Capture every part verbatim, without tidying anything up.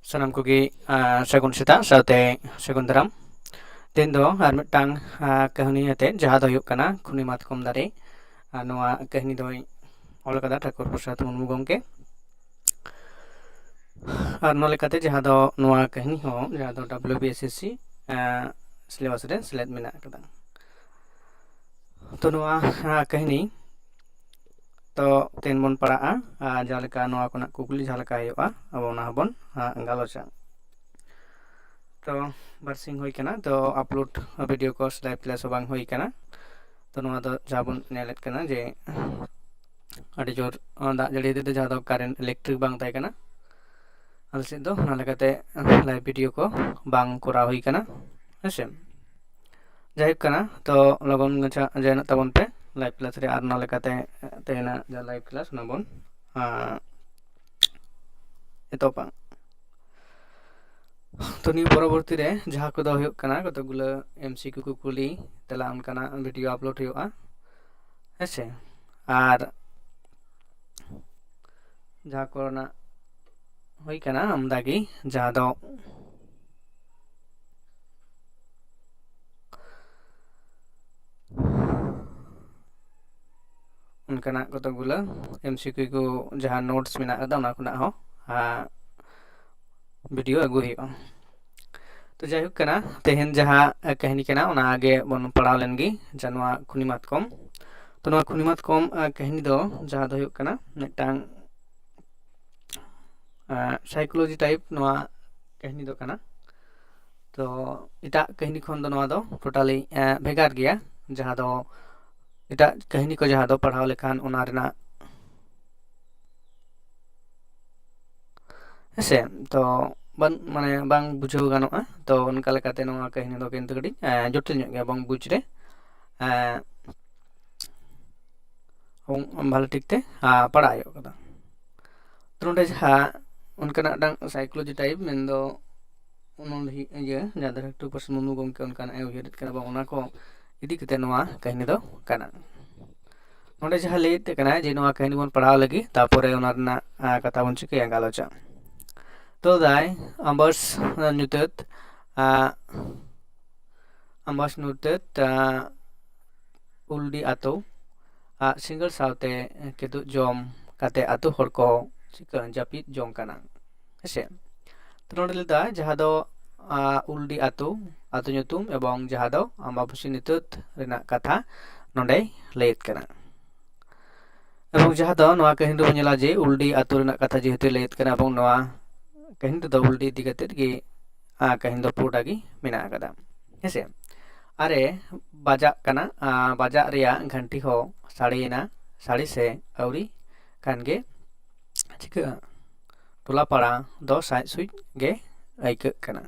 ᱥᱟᱱᱟᱢ ᱠᱚᱜᱮ ᱥᱟᱹᱜᱩᱱ ᱥᱮᱛᱟᱜ ᱥᱟᱶᱛᱮ ᱥᱟᱹᱜᱩᱱ ᱫᱟᱨᱟᱢ᱾ ᱛᱮᱦᱮᱧ ᱫᱚ ᱟᱨ ᱢᱤᱫᱴᱟᱝ ᱠᱟᱹᱦᱱᱤ ᱟᱛᱮ, ᱡᱟᱦᱟᱸ ᱫᱚ ᱦᱩᱭᱩᱜ ᱠᱟᱱᱟ ᱠᱷᱩᱱᱤ ᱢᱟᱛᱠᱚᱢ ᱫᱟᱨᱮ᱾ ᱟᱨ ᱱᱚᱣᱟ ᱠᱟᱹᱦᱱᱤ ᱫᱚᱭ ᱚᱞ ᱠᱟᱫᱟ ᱴᱷᱟᱠᱩᱨ ᱯᱨᱚᱥᱟᱫᱽ ᱢᱩᱨᱢᱩ ᱜᱚᱢᱠᱮ᱾ ᱟᱨ ᱚᱱᱟ ᱞᱮᱠᱟᱛᱮ ᱡᱟᱦᱟᱸ ᱫᱚ ᱱᱚᱣᱟ ᱠᱟᱹᱦᱱᱤ ᱦᱚᱸ ᱡᱟᱦᱟᱸ ᱫᱚ W B S S C syllabus ᱨᱮ ᱥᱮᱞᱮᱫ ᱢᱮᱱᱟᱜ ᱟᱠᱟᱫᱟ᱾ ᱛᱚ ᱱᱚᱣᱟ ᱠᱟᱹᱦᱱᱤ ᱛᱚ ᱛᱮᱦᱮᱧ ᱵᱚᱱ ᱯᱟᱲᱦᱟᱜᱼᱟ᱾ ᱟᱨ ᱡᱟᱦᱟᱸ ᱞᱮᱠᱟ ᱱᱚᱣᱟ ᱠᱷᱚᱱᱟᱜ ᱠᱩᱠᱞᱤ ᱡᱟᱦᱟᱸ ᱞᱮᱠᱟ ᱦᱩᱭᱩᱜᱼᱟ, ᱟᱵᱚ ᱚᱱᱟ ᱦᱚᱸᱵᱚᱱ ᱜᱟᱞᱚᱪᱟ᱾ ᱛᱚ ᱵᱟᱨᱥᱤᱧ ᱦᱩᱭ ᱠᱟᱱᱟ, ᱛᱚ ᱟᱯᱞᱳᱰ ᱵᱷᱤᱰᱤᱭᱳ ᱠᱚ ᱥᱮ ᱞᱟᱭᱤᱵᱷ ᱠᱞᱟᱥ ᱦᱚᱸ ᱵᱟᱝ ᱦᱩᱭ ᱠᱟᱱᱟ᱾ ᱛᱚ ᱱᱚᱣᱟ ᱫᱚ ᱡᱟᱦᱟᱸ ᱵᱚᱱ ᱧᱮᱞᱮᱫ ᱠᱟᱱᱟ ᱡᱮ ᱟᱹᱰᱤ ᱡᱳᱨ ᱫᱟᱜ ᱡᱟᱹᱲᱤ ᱤᱫᱤ ᱛᱮ ᱡᱟᱦᱟᱸ ᱫᱚ ᱠᱟᱨᱮᱱᱴ ᱤᱞᱮᱠᱴᱨᱤᱠ ᱵᱟᱝ ᱛᱟᱦᱮᱸ ᱠᱟᱱᱟ ᱟᱞᱮ ᱥᱮᱫ ᱫᱚ, ᱚᱱᱟ ᱞᱮᱠᱟᱛᱮ ᱞᱟᱭᱤᱵᱷ ᱵᱷᱤᱰᱤᱭᱳ ᱠᱚ ᱵᱟᱝ ᱠᱚᱨᱟᱣ ᱦᱩᱭ ᱠᱟᱱᱟ᱾ ᱦᱮᱸᱥᱮ, ᱡᱟᱭᱦᱳᱠ ᱠᱟᱱᱟ, ᱛᱚ ᱞᱚᱜᱚᱱ ᱢᱟᱪᱷᱟ ᱡᱚᱭᱮᱱᱚᱜ ᱛᱟᱵᱚᱱ ᱯᱮ ᱞᱟᱭᱤᱵᱷ ᱠᱞᱟᱥ ᱨᱮ᱾ ᱟᱨ ᱚᱱᱟ ᱞᱮᱠᱟᱛᱮ ᱛᱮᱦᱮᱧᱟᱜ ᱡᱟᱦᱟᱸ ᱞᱟᱭᱤᱵᱷ ᱠᱞᱟᱥ ᱚᱱᱟ ᱵᱚᱱ ᱮᱛᱚᱦᱚᱵᱟ᱾ ᱛᱚ ᱱᱤᱭᱟᱹ ᱯᱚᱨᱚᱵᱚᱨᱛᱤ ᱨᱮ ᱡᱟᱦᱟᱸ ᱠᱚᱫᱚ ᱦᱩᱭᱩᱜ ᱠᱟᱱᱟ ᱠᱚᱛᱚᱠ ᱜᱩᱞᱟᱹ ᱮᱢ ᱥᱤ ᱠᱤᱭᱩ ᱠᱩᱠᱞᱤ ᱛᱮᱞᱟ ᱚᱱᱠᱟᱱᱟᱜ ᱵᱷᱤᱰᱤᱭᱳ ᱟᱯᱞᱳᱰ ᱦᱩᱭᱩᱜᱼᱟ᱾ ᱦᱮᱸᱥᱮ, ᱟᱨ ᱡᱟᱦᱟᱸ ᱠᱚᱨᱮᱱᱟᱜ ᱦᱩᱭ ᱠᱟᱱᱟ ᱟᱢᱫᱟ ᱜᱮ, ᱡᱟᱦᱟᱸ ᱫᱚ ᱚᱱᱠᱟᱱᱟᱜ ᱠᱚᱛᱚᱠ ᱜᱩᱞᱟᱹ ᱮᱢ ᱥᱤ ᱠᱤᱭᱩ ᱠᱚ ᱡᱟᱦᱟᱸ ᱱᱳᱴᱥ ᱢᱮᱱᱟᱜ ᱠᱟᱫᱟ, ᱚᱱᱟ ᱠᱷᱚᱱᱟᱜ ᱦᱚᱸ ᱵᱷᱤᱰᱤᱭᱳ ᱟᱹᱜᱩ ᱦᱩᱭᱩᱜᱼᱟ᱾ ᱛᱚ ᱡᱟᱭᱦᱳᱠ ᱠᱟᱱᱟ, ᱛᱮᱦᱮᱧ ᱡᱟᱦᱟᱸ ᱠᱟᱹᱦᱱᱤ ᱠᱟᱱᱟ ᱚᱱᱟ ᱜᱮ ᱵᱚᱱ ᱯᱟᱲᱦᱟᱣ ᱞᱮᱱ ᱜᱮ, ᱡᱟ ᱱᱚᱣᱟ ᱠᱷᱩᱱᱤ ᱢᱟᱛᱠᱚᱢ᱾ ᱛᱚ ᱱᱚᱣᱟ ᱠᱷᱩᱱᱤ ᱢᱟᱛᱠᱚᱢ ᱠᱟᱹᱦᱱᱤ ᱫᱚ ᱡᱟᱦᱟᱸ ᱫᱚ ᱦᱩᱭᱩᱜ ᱠᱟᱱᱟ ᱢᱤᱫᱴᱟᱝ ᱥᱟᱭᱠᱳᱞᱚᱡᱤ ᱴᱟᱭᱤᱯ ᱱᱚᱣᱟ ᱠᱟᱹᱦᱱᱤ ᱫᱚ ᱠᱟᱱᱟ᱾ ᱛᱚ ᱮᱴᱟᱜ ᱠᱟᱹᱦᱱᱤ ᱠᱷᱚᱱ ᱫᱚ ᱱᱚᱣᱟ ᱫᱚ ᱴᱳᱴᱟᱞᱤ ᱵᱷᱮᱜᱟᱨ ᱜᱮᱭᱟ, ᱡᱟᱦᱟᱸ ᱫᱚ ᱮᱴᱟᱜ ᱠᱟᱹᱦᱱᱤ ᱠᱚ ᱡᱟᱦᱟᱸ ᱫᱚ ᱯᱟᱲᱦᱟᱣ ᱞᱮᱠᱷᱟᱱ ᱚᱱᱟ ᱨᱮᱱᱟᱜ ᱦᱮᱸᱥᱮ, ᱛᱚ ᱵᱟᱝ, ᱢᱟᱱᱮ ᱵᱟᱝ ᱵᱩᱡᱷᱟᱹᱣ ᱜᱟᱱᱚᱜᱼᱟ᱾ ᱛᱚ ᱚᱱᱠᱟ ᱞᱮᱠᱟᱛᱮ ᱱᱚᱣᱟ ᱠᱟᱹᱦᱱᱤ ᱫᱚ ᱠᱤᱱᱛᱩ ᱠᱟᱹᱴᱤᱡ ᱡᱚᱴᱤᱞ ᱧᱚᱜ ᱜᱮᱭᱟ ᱵᱟᱝ ᱵᱩᱡᱽ ᱨᱮ, ᱮᱵᱚᱝ ᱵᱷᱟᱞᱮ ᱴᱷᱤᱠ ᱛᱮ ᱯᱟᱲᱦᱟᱣ ᱦᱩᱭᱩᱜ ᱠᱟᱱᱟ᱾ ᱛᱚ ᱱᱚᱰᱮ ᱡᱟᱦᱟᱸ ᱚᱱᱠᱟᱱᱟᱜ ᱢᱤᱫᱴᱟᱝ ᱥᱟᱭᱠᱳᱞᱚᱡᱤ ᱴᱟᱭᱤᱯ, ᱢᱮᱱᱫᱚ ᱚᱱᱚᱞᱦᱤ ᱤᱭᱟᱹ ᱡᱟᱦᱟᱸ ᱫᱚ ᱴᱷᱟᱠᱩᱨ ᱯᱨᱚᱥᱟᱫᱽ ᱢᱩᱨᱢᱩ ᱜᱚᱢᱠᱮ ᱚᱱᱠᱟᱱᱟᱜ ᱮ ᱩᱭᱦᱟᱹᱨᱮᱫ ᱠᱟᱱᱟ, ᱵᱟᱝ ᱚᱱᱟ ᱠᱚ ᱤᱫᱤ ᱠᱟᱛᱮ ᱱᱚᱣᱟ ᱠᱟᱹᱦᱱᱤ ᱫᱚ ᱠᱟᱱᱟ᱾ ᱱᱚᱰᱮ ᱡᱟᱦᱟᱸ ᱞᱟᱹᱭᱮᱫ ᱠᱟᱱᱟ ᱡᱮ ᱱᱚᱣᱟ ᱠᱟᱹᱦᱱᱤ ᱵᱚᱱ ᱯᱟᱲᱦᱟᱣ ᱞᱟᱹᱜᱤᱫ, ᱛᱟᱯᱚᱨᱮ ᱚᱱᱟ ᱨᱮᱱᱟᱜ ᱠᱟᱛᱷᱟ ᱵᱚᱱ ᱪᱤᱠᱟᱹᱭᱟ, ᱜᱟᱞᱚᱪᱟ᱾ ᱛᱚ ᱫᱟᱭ ᱟᱢᱵᱟᱥ ᱧᱩᱛᱟᱹᱛ, ᱟᱸ, ᱟᱢᱵᱟᱥ ᱧᱩᱛᱟᱹᱛ, ᱟᱸ, ᱩᱞᱰᱤ ᱟᱛᱳ, ᱟᱸ, ᱥᱤᱸᱜᱟᱹᱲ ᱥᱟᱶᱛᱮ ᱠᱤᱫᱩᱵ ᱡᱚᱢ ᱠᱟᱛᱮ ᱟᱛᱳ ᱦᱚᱲ ᱠᱚ ᱪᱤᱠᱟᱹ ᱡᱟᱹᱯᱤᱫ ᱡᱚᱝ ᱠᱟᱱᱟ᱾ ᱦᱮᱸᱥᱮ? ᱛᱚ ᱱᱚᱰᱮ ᱞᱟᱹᱭᱫᱟ ᱡᱟᱦᱟᱸ ᱫᱚ, ᱟᱸ, ᱩᱞᱰᱤ ᱟᱛᱳ, ᱟᱛᱳ ᱧᱩᱛᱩᱢ ᱮᱵᱚᱝ ᱡᱟᱦᱟᱸ ᱫᱚ ᱟᱢᱵᱟᱵᱟᱹᱥᱤ ᱧᱩᱛᱟᱹᱛ ᱨᱮᱱᱟᱜ ᱠᱟᱛᱷᱟ ᱱᱚᱰᱮᱭ ᱞᱟᱹᱭᱮᱫ ᱠᱟᱱᱟ᱾ ᱮᱵᱚᱝ ᱡᱟᱦᱟᱸ ᱫᱚ ᱱᱚᱣᱟ ᱠᱟᱹᱦᱱᱤ ᱨᱮᱵᱚᱱ ᱧᱮᱞᱟ ᱡᱮ ᱩᱞᱰᱤ ᱟᱛᱳ ᱨᱮᱱᱟᱜ ᱠᱟᱛᱷᱟ ᱡᱮᱦᱮᱛᱩ ᱞᱟᱹᱭᱮᱫ ᱠᱟᱱᱟ, ᱮᱵᱚᱝ ᱱᱚᱣᱟ ᱠᱟᱹᱦᱱᱤ ᱨᱮᱫᱚ ᱩᱞᱰᱤ ᱤᱫᱤ ᱠᱟᱛᱮᱫ ᱜᱮ, ᱟᱸ, ᱠᱟᱹᱦᱱᱤ ᱫᱚ ᱯᱩᱨᱟᱹᱴᱟ ᱜᱮ ᱢᱮᱱᱟᱜ ᱟᱠᱟᱫᱟ᱾ ᱦᱮᱸᱥᱮ? ᱟᱨᱮ ᱵᱟᱡᱟᱜ ᱠᱟᱱᱟ, ᱟᱸ, ᱵᱟᱡᱟᱜ ᱨᱮᱭᱟᱜ ᱜᱷᱟᱱᱴᱤ ᱦᱚᱸ ᱥᱟᱰᱮᱭᱮᱱᱟ, ᱥᱟᱰᱮ ᱥᱮ ᱟᱹᱣᱨᱤ ᱠᱷᱟᱱ ᱜᱮ ᱪᱤᱠᱟᱹᱜᱼᱟ? ᱴᱚᱞᱟ ᱯᱟᱲᱟ ᱫᱚ ᱥᱟᱡ ᱥᱩᱡ ᱜᱮ ᱟᱹᱭᱠᱟᱹᱜ ᱠᱟᱱᱟ᱾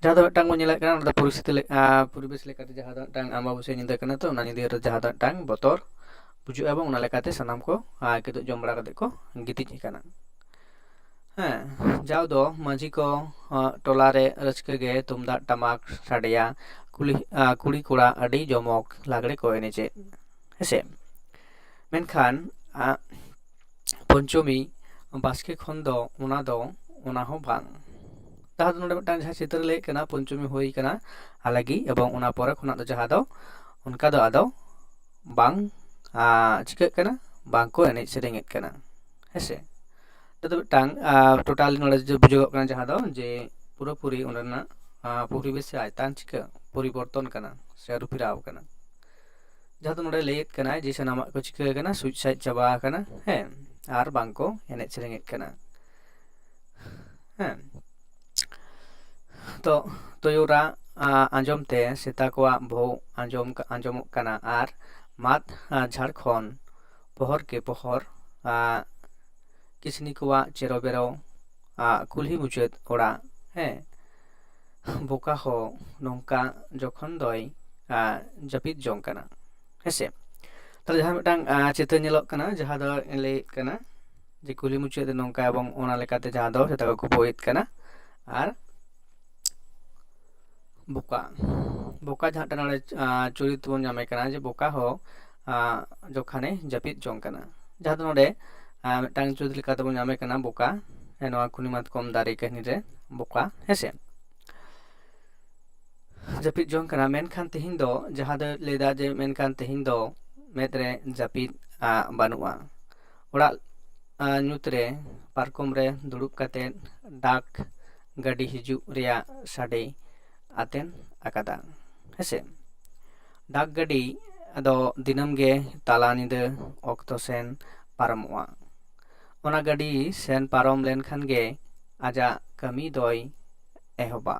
ᱡᱟᱦᱟᱸ ᱫᱚ ᱢᱤᱫᱴᱟᱝ ᱵᱚᱱ ᱧᱮᱞᱮᱫ ᱠᱟᱱᱟ, ᱚᱱᱟ ᱫᱚ ᱯᱚᱨᱤᱥᱛᱷᱤᱛᱤ ᱞᱮ-, ᱟᱸ, ᱯᱚᱨᱤᱵᱮᱥ ᱞᱮᱠᱟᱛᱮ ᱡᱟᱦᱟᱸ ᱫᱚ ᱢᱤᱫᱴᱟᱝ ᱟᱢᱵᱟᱵᱟᱹᱥᱭᱟᱹ ᱧᱤᱫᱟᱹ ᱠᱟᱱᱟ, ᱛᱚ ᱚᱱᱟ ᱧᱤᱫᱟᱹ ᱨᱮ ᱡᱟᱦᱟᱸ ᱫᱚ ᱢᱤᱫᱴᱟᱝ ᱵᱚᱛᱚᱨ ᱵᱩᱡᱩᱜᱼᱟ ᱮᱵᱚᱝ ᱚᱱᱟ ᱞᱮᱠᱟᱛᱮ ᱥᱟᱱᱟᱢ ᱠᱚ, ᱟᱸ, ᱠᱤᱫᱩᱵ ᱡᱚᱢ ᱵᱟᱲᱟ ᱠᱟᱛᱮ ᱠᱚ ᱜᱤᱛᱤᱡ ᱟᱠᱟᱱᱟ᱾ ᱦᱮᱸ, ᱡᱟᱣ ᱫᱚ ᱢᱟᱹᱡᱷᱤ ᱠᱚ, ᱟᱸ, ᱴᱚᱞᱟ ᱨᱮ ᱨᱟᱹᱥᱠᱟᱹ ᱜᱮ ᱛᱩᱢᱫᱟᱜ ᱴᱟᱢᱟᱠ ᱥᱟᱰᱮᱭᱟ, ᱠᱩᱞᱤ-, ᱟᱸ, ᱠᱩᱲᱤ ᱠᱚᱲᱟ ᱟᱹᱰᱤ ᱡᱚᱢᱚᱠ ᱞᱟᱜᱽᱲᱮ ᱠᱚ ᱮᱱᱮᱡᱮᱫ, ᱦᱮᱸᱥᱮ? ᱢᱮᱱᱠᱷᱟᱱ, ᱟᱸ, ᱯᱚᱧᱪᱚᱢᱤ ᱵᱟᱥᱠᱮ ᱠᱷᱚᱱ ᱫᱚ ᱚᱱᱟ ᱫᱚ ᱚᱱᱟ ᱦᱚᱸ ᱵᱟᱝ᱾ ᱡᱟᱦᱟᱸ ᱫᱚ ᱱᱚᱰᱮ ᱢᱤᱫᱴᱟᱝ ᱡᱟᱦᱟᱸ ᱪᱤᱛᱟᱹᱨ ᱞᱟᱹᱭᱮᱫ ᱠᱟᱱᱟ, ᱯᱚᱧᱪᱚᱢᱤ ᱦᱩᱭ ᱠᱟᱱᱟ ᱟᱞᱮ ᱜᱮ, ᱮᱵᱚᱝ ᱚᱱᱟ ᱯᱚᱨᱮ ᱠᱷᱚᱱᱟᱜ ᱫᱚ ᱡᱟᱦᱟᱸ ᱫᱚ ᱚᱱᱠᱟ ᱫᱚ ᱟᱫᱚ ᱵᱟᱝ, ᱟᱸ, ᱪᱤᱠᱟᱹᱜ ᱠᱟᱱᱟ, ᱵᱟᱝ ᱠᱚ ᱮᱱᱮᱡ ᱥᱮᱨᱮᱧᱮᱫ ᱠᱟᱱᱟ, ᱦᱮᱸᱥᱮ? ᱱᱚᱰᱮ ᱫᱚ ᱢᱤᱫᱴᱟᱝ, ᱟᱸ, ᱴᱳᱴᱟᱞ ᱱᱚᱰᱮ ᱡᱮ ᱵᱩᱡᱷᱟᱹᱜᱚᱜ ᱠᱟᱱᱟ ᱡᱟᱦᱟᱸ ᱫᱚ ᱡᱮ ᱯᱩᱨᱟᱹᱯᱩᱨᱤ ᱚᱸᱰᱮᱱᱟᱜ, ᱟᱸ, ᱯᱚᱨᱤᱵᱮᱥ ᱥᱮ ᱟᱭᱛᱟᱱ ᱪᱤᱠᱟᱹ ᱯᱚᱨᱤᱵᱚᱨᱛᱚᱱ ᱠᱟᱱᱟ ᱥᱮ ᱟᱹᱨᱩ ᱯᱷᱮᱨᱟᱣ ᱠᱟᱱᱟ᱾ ᱡᱟᱦᱟᱸ ᱫᱚ ᱱᱚᱰᱮ ᱞᱟᱹᱭᱮᱫ ᱠᱟᱱᱟᱭ ᱡᱮ ᱥᱟᱱᱟᱢᱟᱜ ᱠᱚ ᱪᱤᱠᱟᱹ ᱠᱟᱱᱟ, ᱥᱩᱡ ᱥᱟᱡ ᱪᱟᱵᱟ ᱟᱠᱟᱱᱟ, ᱦᱮᱸ, ᱟᱨ ᱵᱟᱝ ᱠᱚ ᱮᱱᱮᱡ ᱥᱮᱨᱮᱧᱮᱫ ᱠᱟᱱᱟ, ᱦᱮᱸ᱾ ᱛᱚ ᱛᱩᱭᱩ ᱨᱟᱜ, ᱟᱸ, ᱟᱸᱡᱚᱢ ᱛᱮ ᱥᱮᱛᱟ ᱠᱚᱣᱟᱜ ᱵᱷᱳᱜ ᱟᱸᱡᱚᱢ, ᱟᱸᱡᱚᱢᱚᱜ ᱠᱟᱱᱟ ᱟᱨ ᱢᱟᱫ, ᱟᱸ, ᱡᱷᱟᱲ ᱠᱷᱚᱱ ᱯᱚᱦᱚᱨ ᱠᱮ ᱯᱚᱦᱚᱨ, ᱟᱸ, ᱠᱤᱥᱱᱤ ᱠᱚᱣᱟᱜ ᱪᱮᱨᱚ ᱵᱮᱨᱚ, ᱟᱸ, ᱠᱩᱞᱦᱤ ᱢᱩᱪᱟᱹᱫ ᱚᱲᱟᱜ, ᱦᱮᱸ, ᱵᱚᱠᱟ ᱦᱚᱸ ᱱᱚᱝᱠᱟ ᱡᱚᱠᱷᱚᱱ ᱫᱚᱭ, ᱟᱸ, ᱡᱟᱹᱯᱤᱫ ᱡᱚᱝ ᱠᱟᱱᱟ, ᱦᱮᱸᱥᱮ? ᱛᱟᱦᱞᱮ ᱡᱟᱦᱟᱸ ᱢᱤᱫᱴᱟᱝ, ᱟᱸ, ᱪᱤᱛᱟᱹᱨ ᱧᱮᱞᱚᱜ ᱠᱟᱱᱟ, ᱡᱟᱦᱟᱸ ᱫᱚ ᱞᱟᱹᱭᱮᱫ ᱠᱟᱱᱟ ᱡᱮ ᱠᱩᱞᱦᱤ ᱢᱩᱪᱟᱹᱫ ᱨᱮ ᱱᱚᱝᱠᱟ ᱮᱵᱚᱝ ᱚᱱᱟ ᱞᱮᱠᱟᱛᱮ ᱡᱟᱦᱟᱸ ᱫᱚ ᱥᱮᱛᱟ ᱠᱚᱠᱚ ᱵᱷᱳᱜ ᱮᱫ ᱠᱟᱱᱟ᱾ ᱟᱨ ᱵᱚᱠᱟ, ᱵᱚᱠᱟ ᱡᱟᱦᱟᱸ ᱢᱤᱫᱴᱟᱝ ᱱᱚᱰᱮ, ᱟᱸ, ᱪᱩᱨᱤᱛ ᱵᱚᱱ ᱧᱟᱢᱮ ᱠᱟᱱᱟ ᱡᱮ ᱵᱚᱠᱟ ᱦᱚᱸ, ᱟᱸ, ᱡᱚᱠᱷᱟᱱᱮ ᱡᱟᱹᱯᱤᱫ ᱡᱚᱝ ᱠᱟᱱᱟ᱾ ᱡᱟᱦᱟᱸ ᱫᱚ ᱱᱚᱰᱮ, ᱟᱸ, ᱢᱤᱫᱴᱟᱝ ᱪᱩᱨᱤᱛ ᱞᱮᱠᱟᱛᱮ ᱵᱚᱱ ᱧᱟᱢᱮ ᱠᱟᱱᱟ ᱵᱚᱠᱟ, ᱱᱚᱣᱟ ᱠᱩᱱᱤ ᱢᱟᱛᱠᱚᱢ ᱫᱟᱨᱮ ᱠᱟᱹᱦᱱᱤ ᱨᱮ ᱵᱚᱠᱟ, ᱦᱮᱸᱥᱮ? ᱡᱟᱹᱯᱤᱫ ᱡᱚᱝ ᱠᱟᱱᱟ, ᱢᱮᱱᱠᱷᱟᱱ ᱛᱮᱦᱮᱧ ᱫᱚ ᱡᱟᱦᱟᱸ ᱫᱚ ᱞᱟᱹᱭᱫᱟ ᱡᱮ ᱢᱮᱱᱠᱷᱟᱱ ᱛᱮᱦᱮᱧ ᱫᱚ ᱢᱮᱫ ᱨᱮ ᱡᱟᱹᱯᱤᱫ ᱟ, ᱵᱟᱹᱱᱩᱜᱼᱟ᱾ ᱚᱲᱟᱜ ᱟ, ᱧᱩᱛ ᱨᱮ ᱯᱟᱨᱠᱚᱢ ᱨᱮ ᱫᱩᱲᱩᱵ ᱠᱟᱛᱮ ᱰᱟᱠ ᱜᱟᱹᱰᱤ ᱦᱤᱡᱩᱜ ᱨᱮᱭᱟᱜ ᱥᱟᱰᱮ ᱟᱛᱮᱱ ᱟᱠᱟᱫᱟ, ᱦᱮᱸᱥᱮ? ᱰᱟᱠ ᱜᱟᱹᱰᱤ ᱫᱚ ᱫᱤᱱᱟᱹᱢ ᱜᱮ ᱛᱟᱞᱟ ᱧᱤᱫᱟᱹ ᱚᱠᱛᱚ ᱥᱮᱱ ᱯᱟᱨᱚᱢᱚᱜᱼᱟ᱾ ᱚᱱᱟ ᱜᱟᱹᱰᱤ ᱥᱮᱱ ᱯᱟᱨᱚᱢ ᱞᱮᱱᱠᱷᱟᱱ ᱜᱮ ᱟᱡᱟᱜ ᱠᱟᱹᱢᱤ ᱫᱚᱭ ᱮᱦᱚᱵᱟ,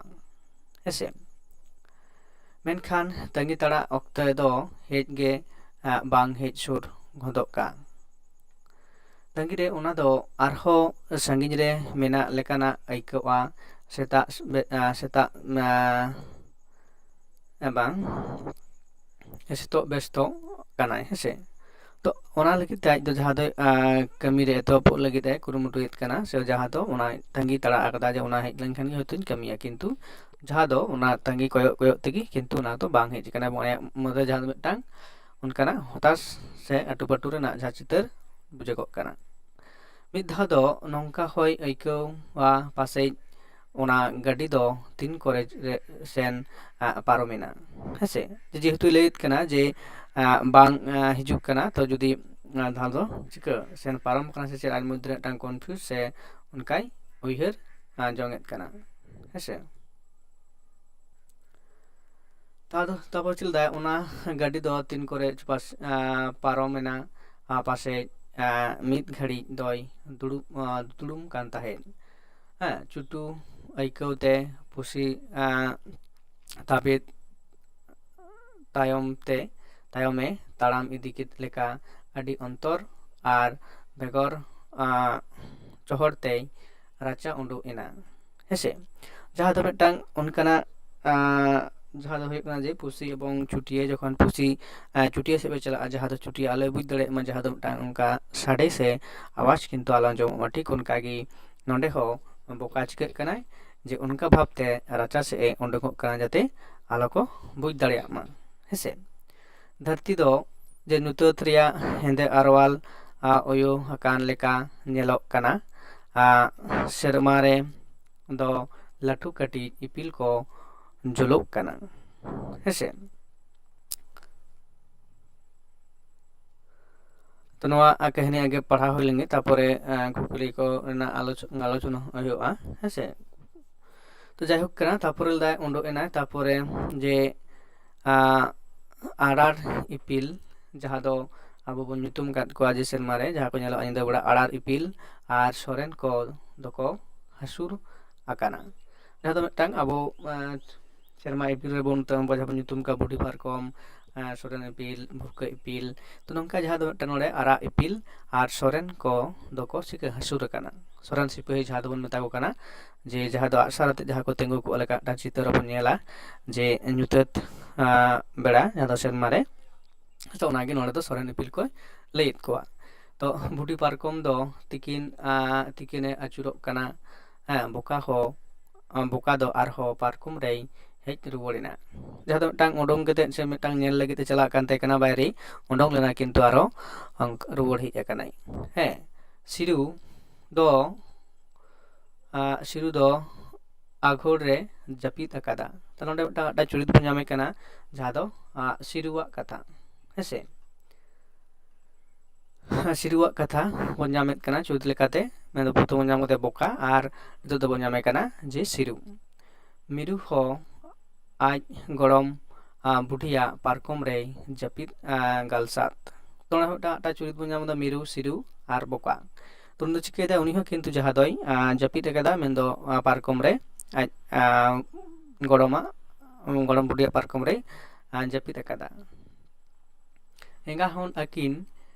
ᱦᱮᱸᱥᱮ? ᱢᱮᱱᱠᱷᱟᱱ ᱛᱟᱺᱜᱤ ᱛᱟᱲᱟᱜ ᱚᱠᱛᱚ ᱫᱚ ᱦᱮᱡ ᱜᱮ ᱟ, ᱵᱟᱝ ᱦᱮᱡ ᱥᱩᱨ ᱜᱚᱫᱚᱜ ᱠᱟᱱ᱾ ᱛᱟᱺᱜᱤ ᱨᱮ ᱚᱱᱟ ᱫᱚ ᱟᱨᱦᱚᱸ ᱥᱟᱺᱜᱤᱧ ᱨᱮ ᱢᱮᱱᱟᱜ ᱞᱮᱠᱟᱱᱟᱜ ᱟᱹᱭᱠᱟᱹᱜᱼᱟ᱾ ᱥᱮᱛᱟᱜ ᱵᱮ-, ᱟ, ᱥᱮᱛᱟᱜ ᱟ, ᱮ, ᱵᱟᱝ, ᱥᱮᱛᱚᱜ ᱵᱮᱥᱛᱚᱜ ᱠᱟᱱᱟᱭ, ᱦᱮᱸᱥᱮ? ᱛᱚ ᱚᱱᱟ ᱞᱟᱹᱜᱤᱫ ᱛᱮ ᱟᱡ ᱫᱚ ᱡᱟᱦᱟᱸ ᱫᱚ ᱟ, ᱠᱟᱹᱢᱤ ᱨᱮ ᱮᱛᱚᱦᱚᱵᱚᱜ ᱞᱟᱹᱜᱤᱫ ᱮ ᱠᱩᱨᱩᱢᱩᱴᱩᱭᱮᱫ ᱠᱟᱱᱟ, ᱥᱮ ᱡᱟᱦᱟᱸ ᱫᱚ ᱚᱱᱟ ᱛᱟᱺᱜᱤ ᱛᱟᱲᱟᱜ ᱟᱠᱟᱫᱟ ᱡᱮ ᱚᱱᱟ ᱦᱮᱡ ᱞᱮᱱᱠᱷᱟᱱ ᱜᱮ ᱦᱚᱭᱛᱳᱧ ᱠᱟᱹᱢᱤᱭᱟ, ᱠᱤᱱᱛᱩ ᱡᱟᱦᱟᱸ ᱫᱚ ᱚᱱᱟ ᱛᱟᱺᱜᱤ ᱠᱚᱭᱚᱜ ᱠᱚᱭᱚᱜ ᱛᱮᱜᱮ ᱠᱤᱱᱛᱩ ᱚᱱᱟ ᱫᱚ ᱵᱟᱝ ᱦᱮᱡ ᱟᱠᱟᱱᱟ, ᱮᱵᱚᱝ ᱟᱭᱟᱜ ᱢᱚᱱᱮ ᱡᱟᱦᱟᱸ ᱫᱚ ᱢᱤᱫᱴᱟᱝ ᱚᱱᱠᱟᱱᱟᱜ ᱦᱚᱛᱟᱥ ᱥᱮ ᱟᱹᱴᱩᱯᱟᱹᱴᱩ ᱨᱮᱱᱟᱜ ᱡᱟᱦᱟᱸ ᱪᱤᱛᱟᱹᱨ ᱵᱩᱡᱷᱟᱹᱜᱚᱜ ᱠᱟᱱᱟ᱾ ᱢᱤᱫ ᱫᱷᱟᱣ ᱫᱚ ᱱᱚᱝᱠᱟ ᱦᱚᱭ ᱟᱹᱭᱠᱟᱹᱣᱟ, ᱯᱟᱥᱮᱡ ᱚᱱᱟ ᱜᱟᱹᱰᱤ ᱫᱚ ᱛᱤᱱ ᱠᱚᱨᱮ ᱨᱮ ᱥᱮᱱ ᱟ, ᱯᱟᱨᱚᱢᱮᱱᱟ, ᱦᱮᱸᱥᱮ? ᱡᱮᱦᱮᱛᱩᱭ ᱞᱟᱹᱭᱮᱫ ᱠᱟᱱᱟ ᱡᱮ ᱟ, ᱵᱟᱝ ᱟ, ᱦᱤᱡᱩᱜ ᱠᱟᱱᱟ, ᱛᱚ ᱡᱩᱫᱤ ᱟ, ᱫᱷᱟᱣ ᱫᱚ ᱪᱤᱠᱟᱹ ᱥᱮᱱ ᱯᱟᱨᱚᱢ ᱠᱟᱱᱟ ᱥᱮ ᱪᱮᱫ, ᱟᱡ ᱢᱚᱫᱽᱫᱷᱮ ᱨᱮ ᱢᱤᱫᱴᱟᱝ ᱠᱚᱱᱯᱷᱤᱭᱩᱡᱽ ᱥᱮ ᱚᱱᱠᱟᱭ ᱩᱭᱦᱟᱹᱨ ᱟ, ᱡᱚᱝᱮᱫ ᱠᱟᱱᱟ, ᱦᱮᱸᱥᱮ? ᱛᱟᱫᱚ ᱛᱟᱯᱚᱨ ᱪᱮᱫ ᱞᱮᱫᱟᱭ, ᱚᱱᱟ ᱜᱟᱹᱰᱤ ᱫᱚ ᱛᱤᱱ ᱠᱚᱨᱮ ᱯᱟᱥ-, ᱟ, ᱯᱟᱨᱚᱢᱮᱱᱟ, ᱟ, ᱯᱟᱥᱮᱡ ᱟ, ᱢᱤᱫ ᱜᱷᱟᱹᱲᱤᱡ ᱫᱚᱭ ᱫᱩᱲᱩᱵ ᱟ, ᱫᱩᱲᱩᱵ ᱠᱟᱱ ᱛᱟᱦᱮᱸᱫ᱾ ᱦᱮᱸ, ᱪᱩᱴᱩ ᱟᱹᱭᱠᱟᱹᱣ ᱛᱮ ᱯᱩᱥᱤ ᱟ, ᱛᱟᱵᱮᱫ ᱛᱟᱭᱚᱢ ᱛᱮ ᱛᱟᱭᱚᱢᱮ ᱛᱟᱲᱟᱢ ᱤᱫᱤ ᱠᱮᱫ ᱞᱮᱠᱟ ᱟᱹᱰᱤ ᱚᱱᱛᱚᱨ ᱟᱨ ᱵᱮᱜᱚᱨ ᱟ, ᱪᱚᱦᱚᱲ ᱛᱮᱭ ᱨᱟᱪᱟ ᱩᱰᱩᱠ ᱮᱱᱟ, ᱦᱮᱸᱥᱮ? ᱡᱟᱦᱟᱸ ᱫᱚ ᱢᱤᱫᱴᱟᱝ ᱚᱱᱠᱟᱱᱟᱜ ᱟ, ᱡᱟᱦᱟᱸ ᱫᱚ ᱦᱩᱭᱩᱜ ᱠᱟᱱᱟ ᱡᱮ ᱯᱩᱥᱤ ᱮᱵᱚᱝ ᱪᱩᱴᱤᱭᱟᱹ ᱡᱚᱠᱷᱚᱱ ᱯᱩᱥᱤ ᱟ, ᱪᱩᱴᱤᱭᱟᱹ ᱥᱮᱫ ᱯᱮ ᱪᱟᱞᱟᱜᱼᱟ, ᱡᱟᱦᱟᱸ ᱫᱚ ᱪᱩᱴᱤᱭᱟᱹ ᱟᱞᱚᱭ ᱵᱩᱡᱽ ᱫᱟᱲᱮᱭᱟᱜ ᱢᱟ, ᱡᱟᱦᱟᱸ ᱫᱚ ᱢᱤᱫᱴᱟᱝ ᱚᱱᱠᱟ ᱥᱟᱰᱮ ᱥᱮ ᱟᱣᱟᱡᱽ ᱠᱤᱱᱛᱩ ᱟᱞᱚ ᱟᱸᱡᱚᱢᱚᱜ ᱢᱟ᱾ ᱴᱷᱤᱠ ᱚᱱᱠᱟᱜᱮ ᱱᱚᱰᱮ ᱦᱚᱸ ᱵᱚᱠᱟ ᱪᱤᱠᱟᱹᱜ ᱠᱟᱱᱟᱭ ᱡᱮ ᱚᱱᱠᱟ ᱵᱷᱟᱵᱽᱛᱮ ᱨᱟᱪᱟ ᱥᱮᱫ ᱮ ᱩᱰᱩᱠᱚᱜ ᱠᱟᱱᱟ ᱡᱟᱛᱮ ᱟᱞᱚ ᱠᱚ ᱵᱩᱡᱽ ᱫᱟᱲᱮᱭᱟᱜ ᱢᱟ, ᱦᱮᱸᱥᱮ? ᱫᱷᱟᱹᱨᱛᱤ ᱫᱚ ᱡᱮ ᱧᱩᱛᱟᱹᱛ ᱨᱮᱭᱟᱜ ᱦᱮᱸᱫᱮ ᱟᱨᱣᱟᱞ ᱟ, ᱚᱭᱳ ᱟᱠᱟᱱ ᱞᱮᱠᱟ ᱧᱮᱞᱚᱜ ᱠᱟᱱᱟ᱾ ᱥᱮᱨᱢᱟ ᱨᱮ ᱫᱚ ᱞᱟᱹᱴᱩ ᱠᱟᱹᱴᱤᱡ ᱤᱯᱤᱞ ᱠᱚ ᱡᱩᱞᱩᱜ ᱠᱟᱱᱟ᱾ ᱦᱮᱸᱥᱮ? ᱛᱚ ᱱᱚᱣᱟ ᱠᱟᱹᱦᱱᱤ ᱟᱜᱮ ᱯᱟᱲᱦᱟᱣ ᱦᱩᱭ ᱞᱮᱱᱜᱮ, ᱛᱟᱯᱚᱨᱮ ᱠᱩᱠᱞᱤ ᱠᱚ ᱨᱮᱱᱟᱜ ᱟᱞᱳᱪᱚᱱᱟ ᱦᱩᱭᱩᱜᱼᱟ᱾ ᱦᱮᱸᱥᱮ? ᱛᱚ ᱡᱟᱭᱦᱳᱠ ᱠᱟᱱᱟ, ᱛᱟᱯᱚᱨᱮ ᱞᱮᱫᱟᱭ ᱩᱰᱩᱠ ᱮᱱᱟᱭ, ᱛᱟᱯᱚᱨᱮ ᱡᱮ ᱟᱨᱟᱲ ᱤᱯᱤᱞ, ᱡᱟᱦᱟᱸ ᱫᱚ ᱟᱵᱚ ᱵᱚᱱ ᱧᱩᱛᱩᱢ ᱟᱠᱟᱫ ᱠᱚᱣᱟ ᱡᱮ ᱥᱮᱨᱢᱟ ᱨᱮ ᱡᱟᱦᱟᱸ ᱠᱚ ᱧᱮᱞᱚᱜᱼᱟ ᱧᱤᱫᱟᱹ ᱵᱮᱲᱟ, ᱟᱨᱟᱲ ᱤᱯᱤᱞ ᱟᱨ ᱥᱚᱨᱮᱱ ᱠᱚ ᱫᱚᱠᱚ ᱦᱟᱹᱥᱩᱨ ᱟᱠᱟᱱᱟ᱾ ᱡᱟᱦᱟᱸ ᱫᱚ ᱢᱤᱫᱴᱟᱝ ᱟᱵᱚ ᱥᱮᱨᱢᱟ ᱤᱯᱤᱞ ᱨᱮᱵᱚᱱ ᱡᱟᱦᱟᱸ ᱵᱚᱱ ᱧᱩᱛᱩᱢ ᱠᱟᱜ ᱵᱩᱰᱷᱤ ᱯᱟᱨᱠᱚᱢ, ᱥᱚᱨᱮᱱ ᱤᱯᱤᱞ, ᱵᱷᱩᱨᱠᱟᱹ ᱤᱯᱤᱞ, ᱛᱚ ᱱᱚᱝᱠᱟ ᱡᱟᱦᱟᱸ ᱫᱚ ᱢᱤᱫᱴᱟᱝ ᱱᱚᱰᱮ ᱟᱨᱟᱜ ᱤᱯᱤᱞ ᱟᱨ ᱥᱚᱨᱮᱱ ᱠᱚ ᱫᱚᱠᱚ ᱪᱤᱠᱟᱹ ᱦᱟᱹᱥᱩᱨ ᱟᱠᱟᱱᱟ᱾ ᱥᱚᱨᱮᱱ ᱥᱤᱯᱟᱹᱦᱤ ᱡᱟᱦᱟᱸ ᱫᱚᱵᱚᱱ ᱢᱮᱛᱟ ᱠᱚ ᱠᱟᱱᱟ, ᱡᱮ ᱡᱟᱦᱟᱸ ᱫᱚ ᱟᱜᱼᱥᱟᱨ ᱟᱛᱮ ᱡᱟᱦᱟᱸ ᱠᱚ ᱛᱤᱸᱜᱩ ᱠᱚᱜᱼᱟ ᱞᱮᱠᱟ ᱢᱤᱫᱴᱟᱝ ᱪᱤᱛᱟᱹᱨ ᱵᱚᱱ ᱧᱮᱞᱟ, ᱡᱮ ᱧᱩᱛᱟᱹᱛ ᱵᱮᱲᱟ ᱡᱟᱦᱟᱸ ᱫᱚ ᱥᱮᱨᱢᱟ ᱨᱮ, ᱛᱚ ᱚᱱᱟᱜᱮ ᱱᱚᱰᱮ ᱫᱚ ᱥᱚᱨᱮᱱ ᱤᱯᱤᱞ ᱠᱚ ᱞᱟᱹᱭᱮᱫ ᱠᱚᱣᱟ᱾ ᱛᱚ ᱵᱩᱰᱷᱤ ᱯᱟᱨᱠᱚᱢ ᱫᱚ ᱛᱤᱠᱤᱱ ᱛᱤᱠᱤᱱᱮ ᱟᱹᱪᱩᱨᱚᱜ ᱠᱟᱱᱟ᱾ ᱦᱮᱸ, ᱵᱚᱠᱟ ᱦᱚᱸ ᱵᱚᱠᱟ ᱫᱚ ᱟᱨᱦᱚᱸ ᱯᱟᱨᱠᱚᱢ ᱨᱮᱭ ᱦᱮᱡ ᱨᱩᱣᱟᱹᱲ ᱮᱱᱟ᱾ ᱡᱟᱦᱟᱸ ᱫᱚ ᱢᱤᱫᱴᱟᱝ ᱩᱰᱩᱝ ᱠᱟᱛᱮᱫ ᱥᱮ ᱢᱤᱫᱴᱟᱝ ᱧᱮᱞ ᱞᱟᱹᱜᱤᱫ ᱮ ᱪᱟᱞᱟᱜ ᱠᱟᱱ ᱛᱟᱦᱮᱸ ᱠᱟᱱᱟ ᱵᱟᱭᱨᱮ, ᱩᱰᱩᱝ ᱞᱮᱱᱟ, ᱠᱤᱱᱛᱩ ᱟᱨᱦᱚᱸ ᱨᱩᱣᱟᱹᱲ ᱦᱮᱡ ᱟᱠᱟᱱᱟᱭ᱾ ᱦᱮᱸ, ᱥᱤᱨᱩ ᱫᱚ ᱥᱤᱨᱩ ᱫᱚ ᱟᱜᱷᱳᱲ ᱨᱮ ᱡᱟᱹᱯᱤᱫ ᱟᱠᱟᱫᱟ᱾ ᱛᱟᱦᱞᱮ ᱱᱚᱰᱮ ᱢᱤᱫᱴᱟᱝ ᱢᱤᱫᱴᱟᱝ ᱪᱩᱨᱤᱛ ᱵᱚᱱ ᱧᱟᱢᱮ ᱠᱟᱱᱟ, ᱡᱟᱦᱟᱸ ᱫᱚ ᱥᱤᱨᱩᱣᱟᱜ ᱠᱟᱛᱷᱟ᱾ ᱦᱮᱸᱥᱮ? ᱥᱤᱨᱩᱣᱟᱜ ᱠᱟᱛᱷᱟ ᱵᱚᱱ ᱧᱟᱢᱮᱫ ᱠᱟᱱᱟ ᱪᱩᱨᱤᱛ ᱞᱮᱠᱟᱛᱮ, ᱢᱮᱱᱫᱚ ᱯᱨᱚᱛᱷᱚᱢ ᱵᱚᱱ ᱧᱟᱢ ᱠᱟᱛᱮ ᱵᱚᱠᱟ, ᱟᱨ ᱱᱤᱛᱚᱜ ᱫᱚᱵᱚᱱ ᱧᱟᱢᱮ ᱠᱟᱱᱟ ᱡᱮ ᱥᱤᱨᱩ᱾ ᱢᱤᱨᱩ ᱦᱚᱸ ᱟᱡ ᱜᱚᱲᱚᱢ ᱵᱩᱰᱷᱤᱭᱟᱜ ᱯᱟᱨᱠᱚᱢ ᱨᱮᱭ ᱡᱟᱹᱯᱤᱫ ᱜᱟᱞᱥᱟᱫ᱾ ᱛᱚ ᱚᱱᱟ ᱢᱤᱫᱴᱟᱝ ᱢᱤᱫᱴᱟᱝ ᱪᱩᱨᱤᱛ ᱵᱚᱱ ᱧᱟᱢ ᱮᱫᱟ, ᱢᱤᱨᱩ, ᱥᱤᱨᱩ ᱟᱨ ᱵᱚᱠᱟ᱾ ᱛᱚ ᱩᱱᱤ ᱫᱚ ᱪᱤᱠᱟᱹᱭᱮᱫᱟ? ᱩᱱᱤ ᱦᱚᱸ ᱠᱤᱱᱛᱩ ᱡᱟᱦᱟᱸ ᱫᱚᱭ ᱡᱟᱹᱯᱤᱫ ᱟᱠᱟᱫᱟ, ᱢᱮᱱᱫᱚ ᱯᱟᱨᱠᱚᱢ ᱨᱮ ᱟᱡ ᱜᱚᱲᱚᱢᱟᱜ, ᱜᱚᱲᱚᱢ ᱵᱩᱰᱷᱤᱭᱟᱜ ᱯᱟᱨᱠᱚᱢ ᱨᱮ ᱡᱟᱹᱯᱤᱫ ᱟᱠᱟᱫᱟ᱾ ᱮᱸᱜᱟ ᱦᱚᱱ ᱟᱹᱠᱤᱱ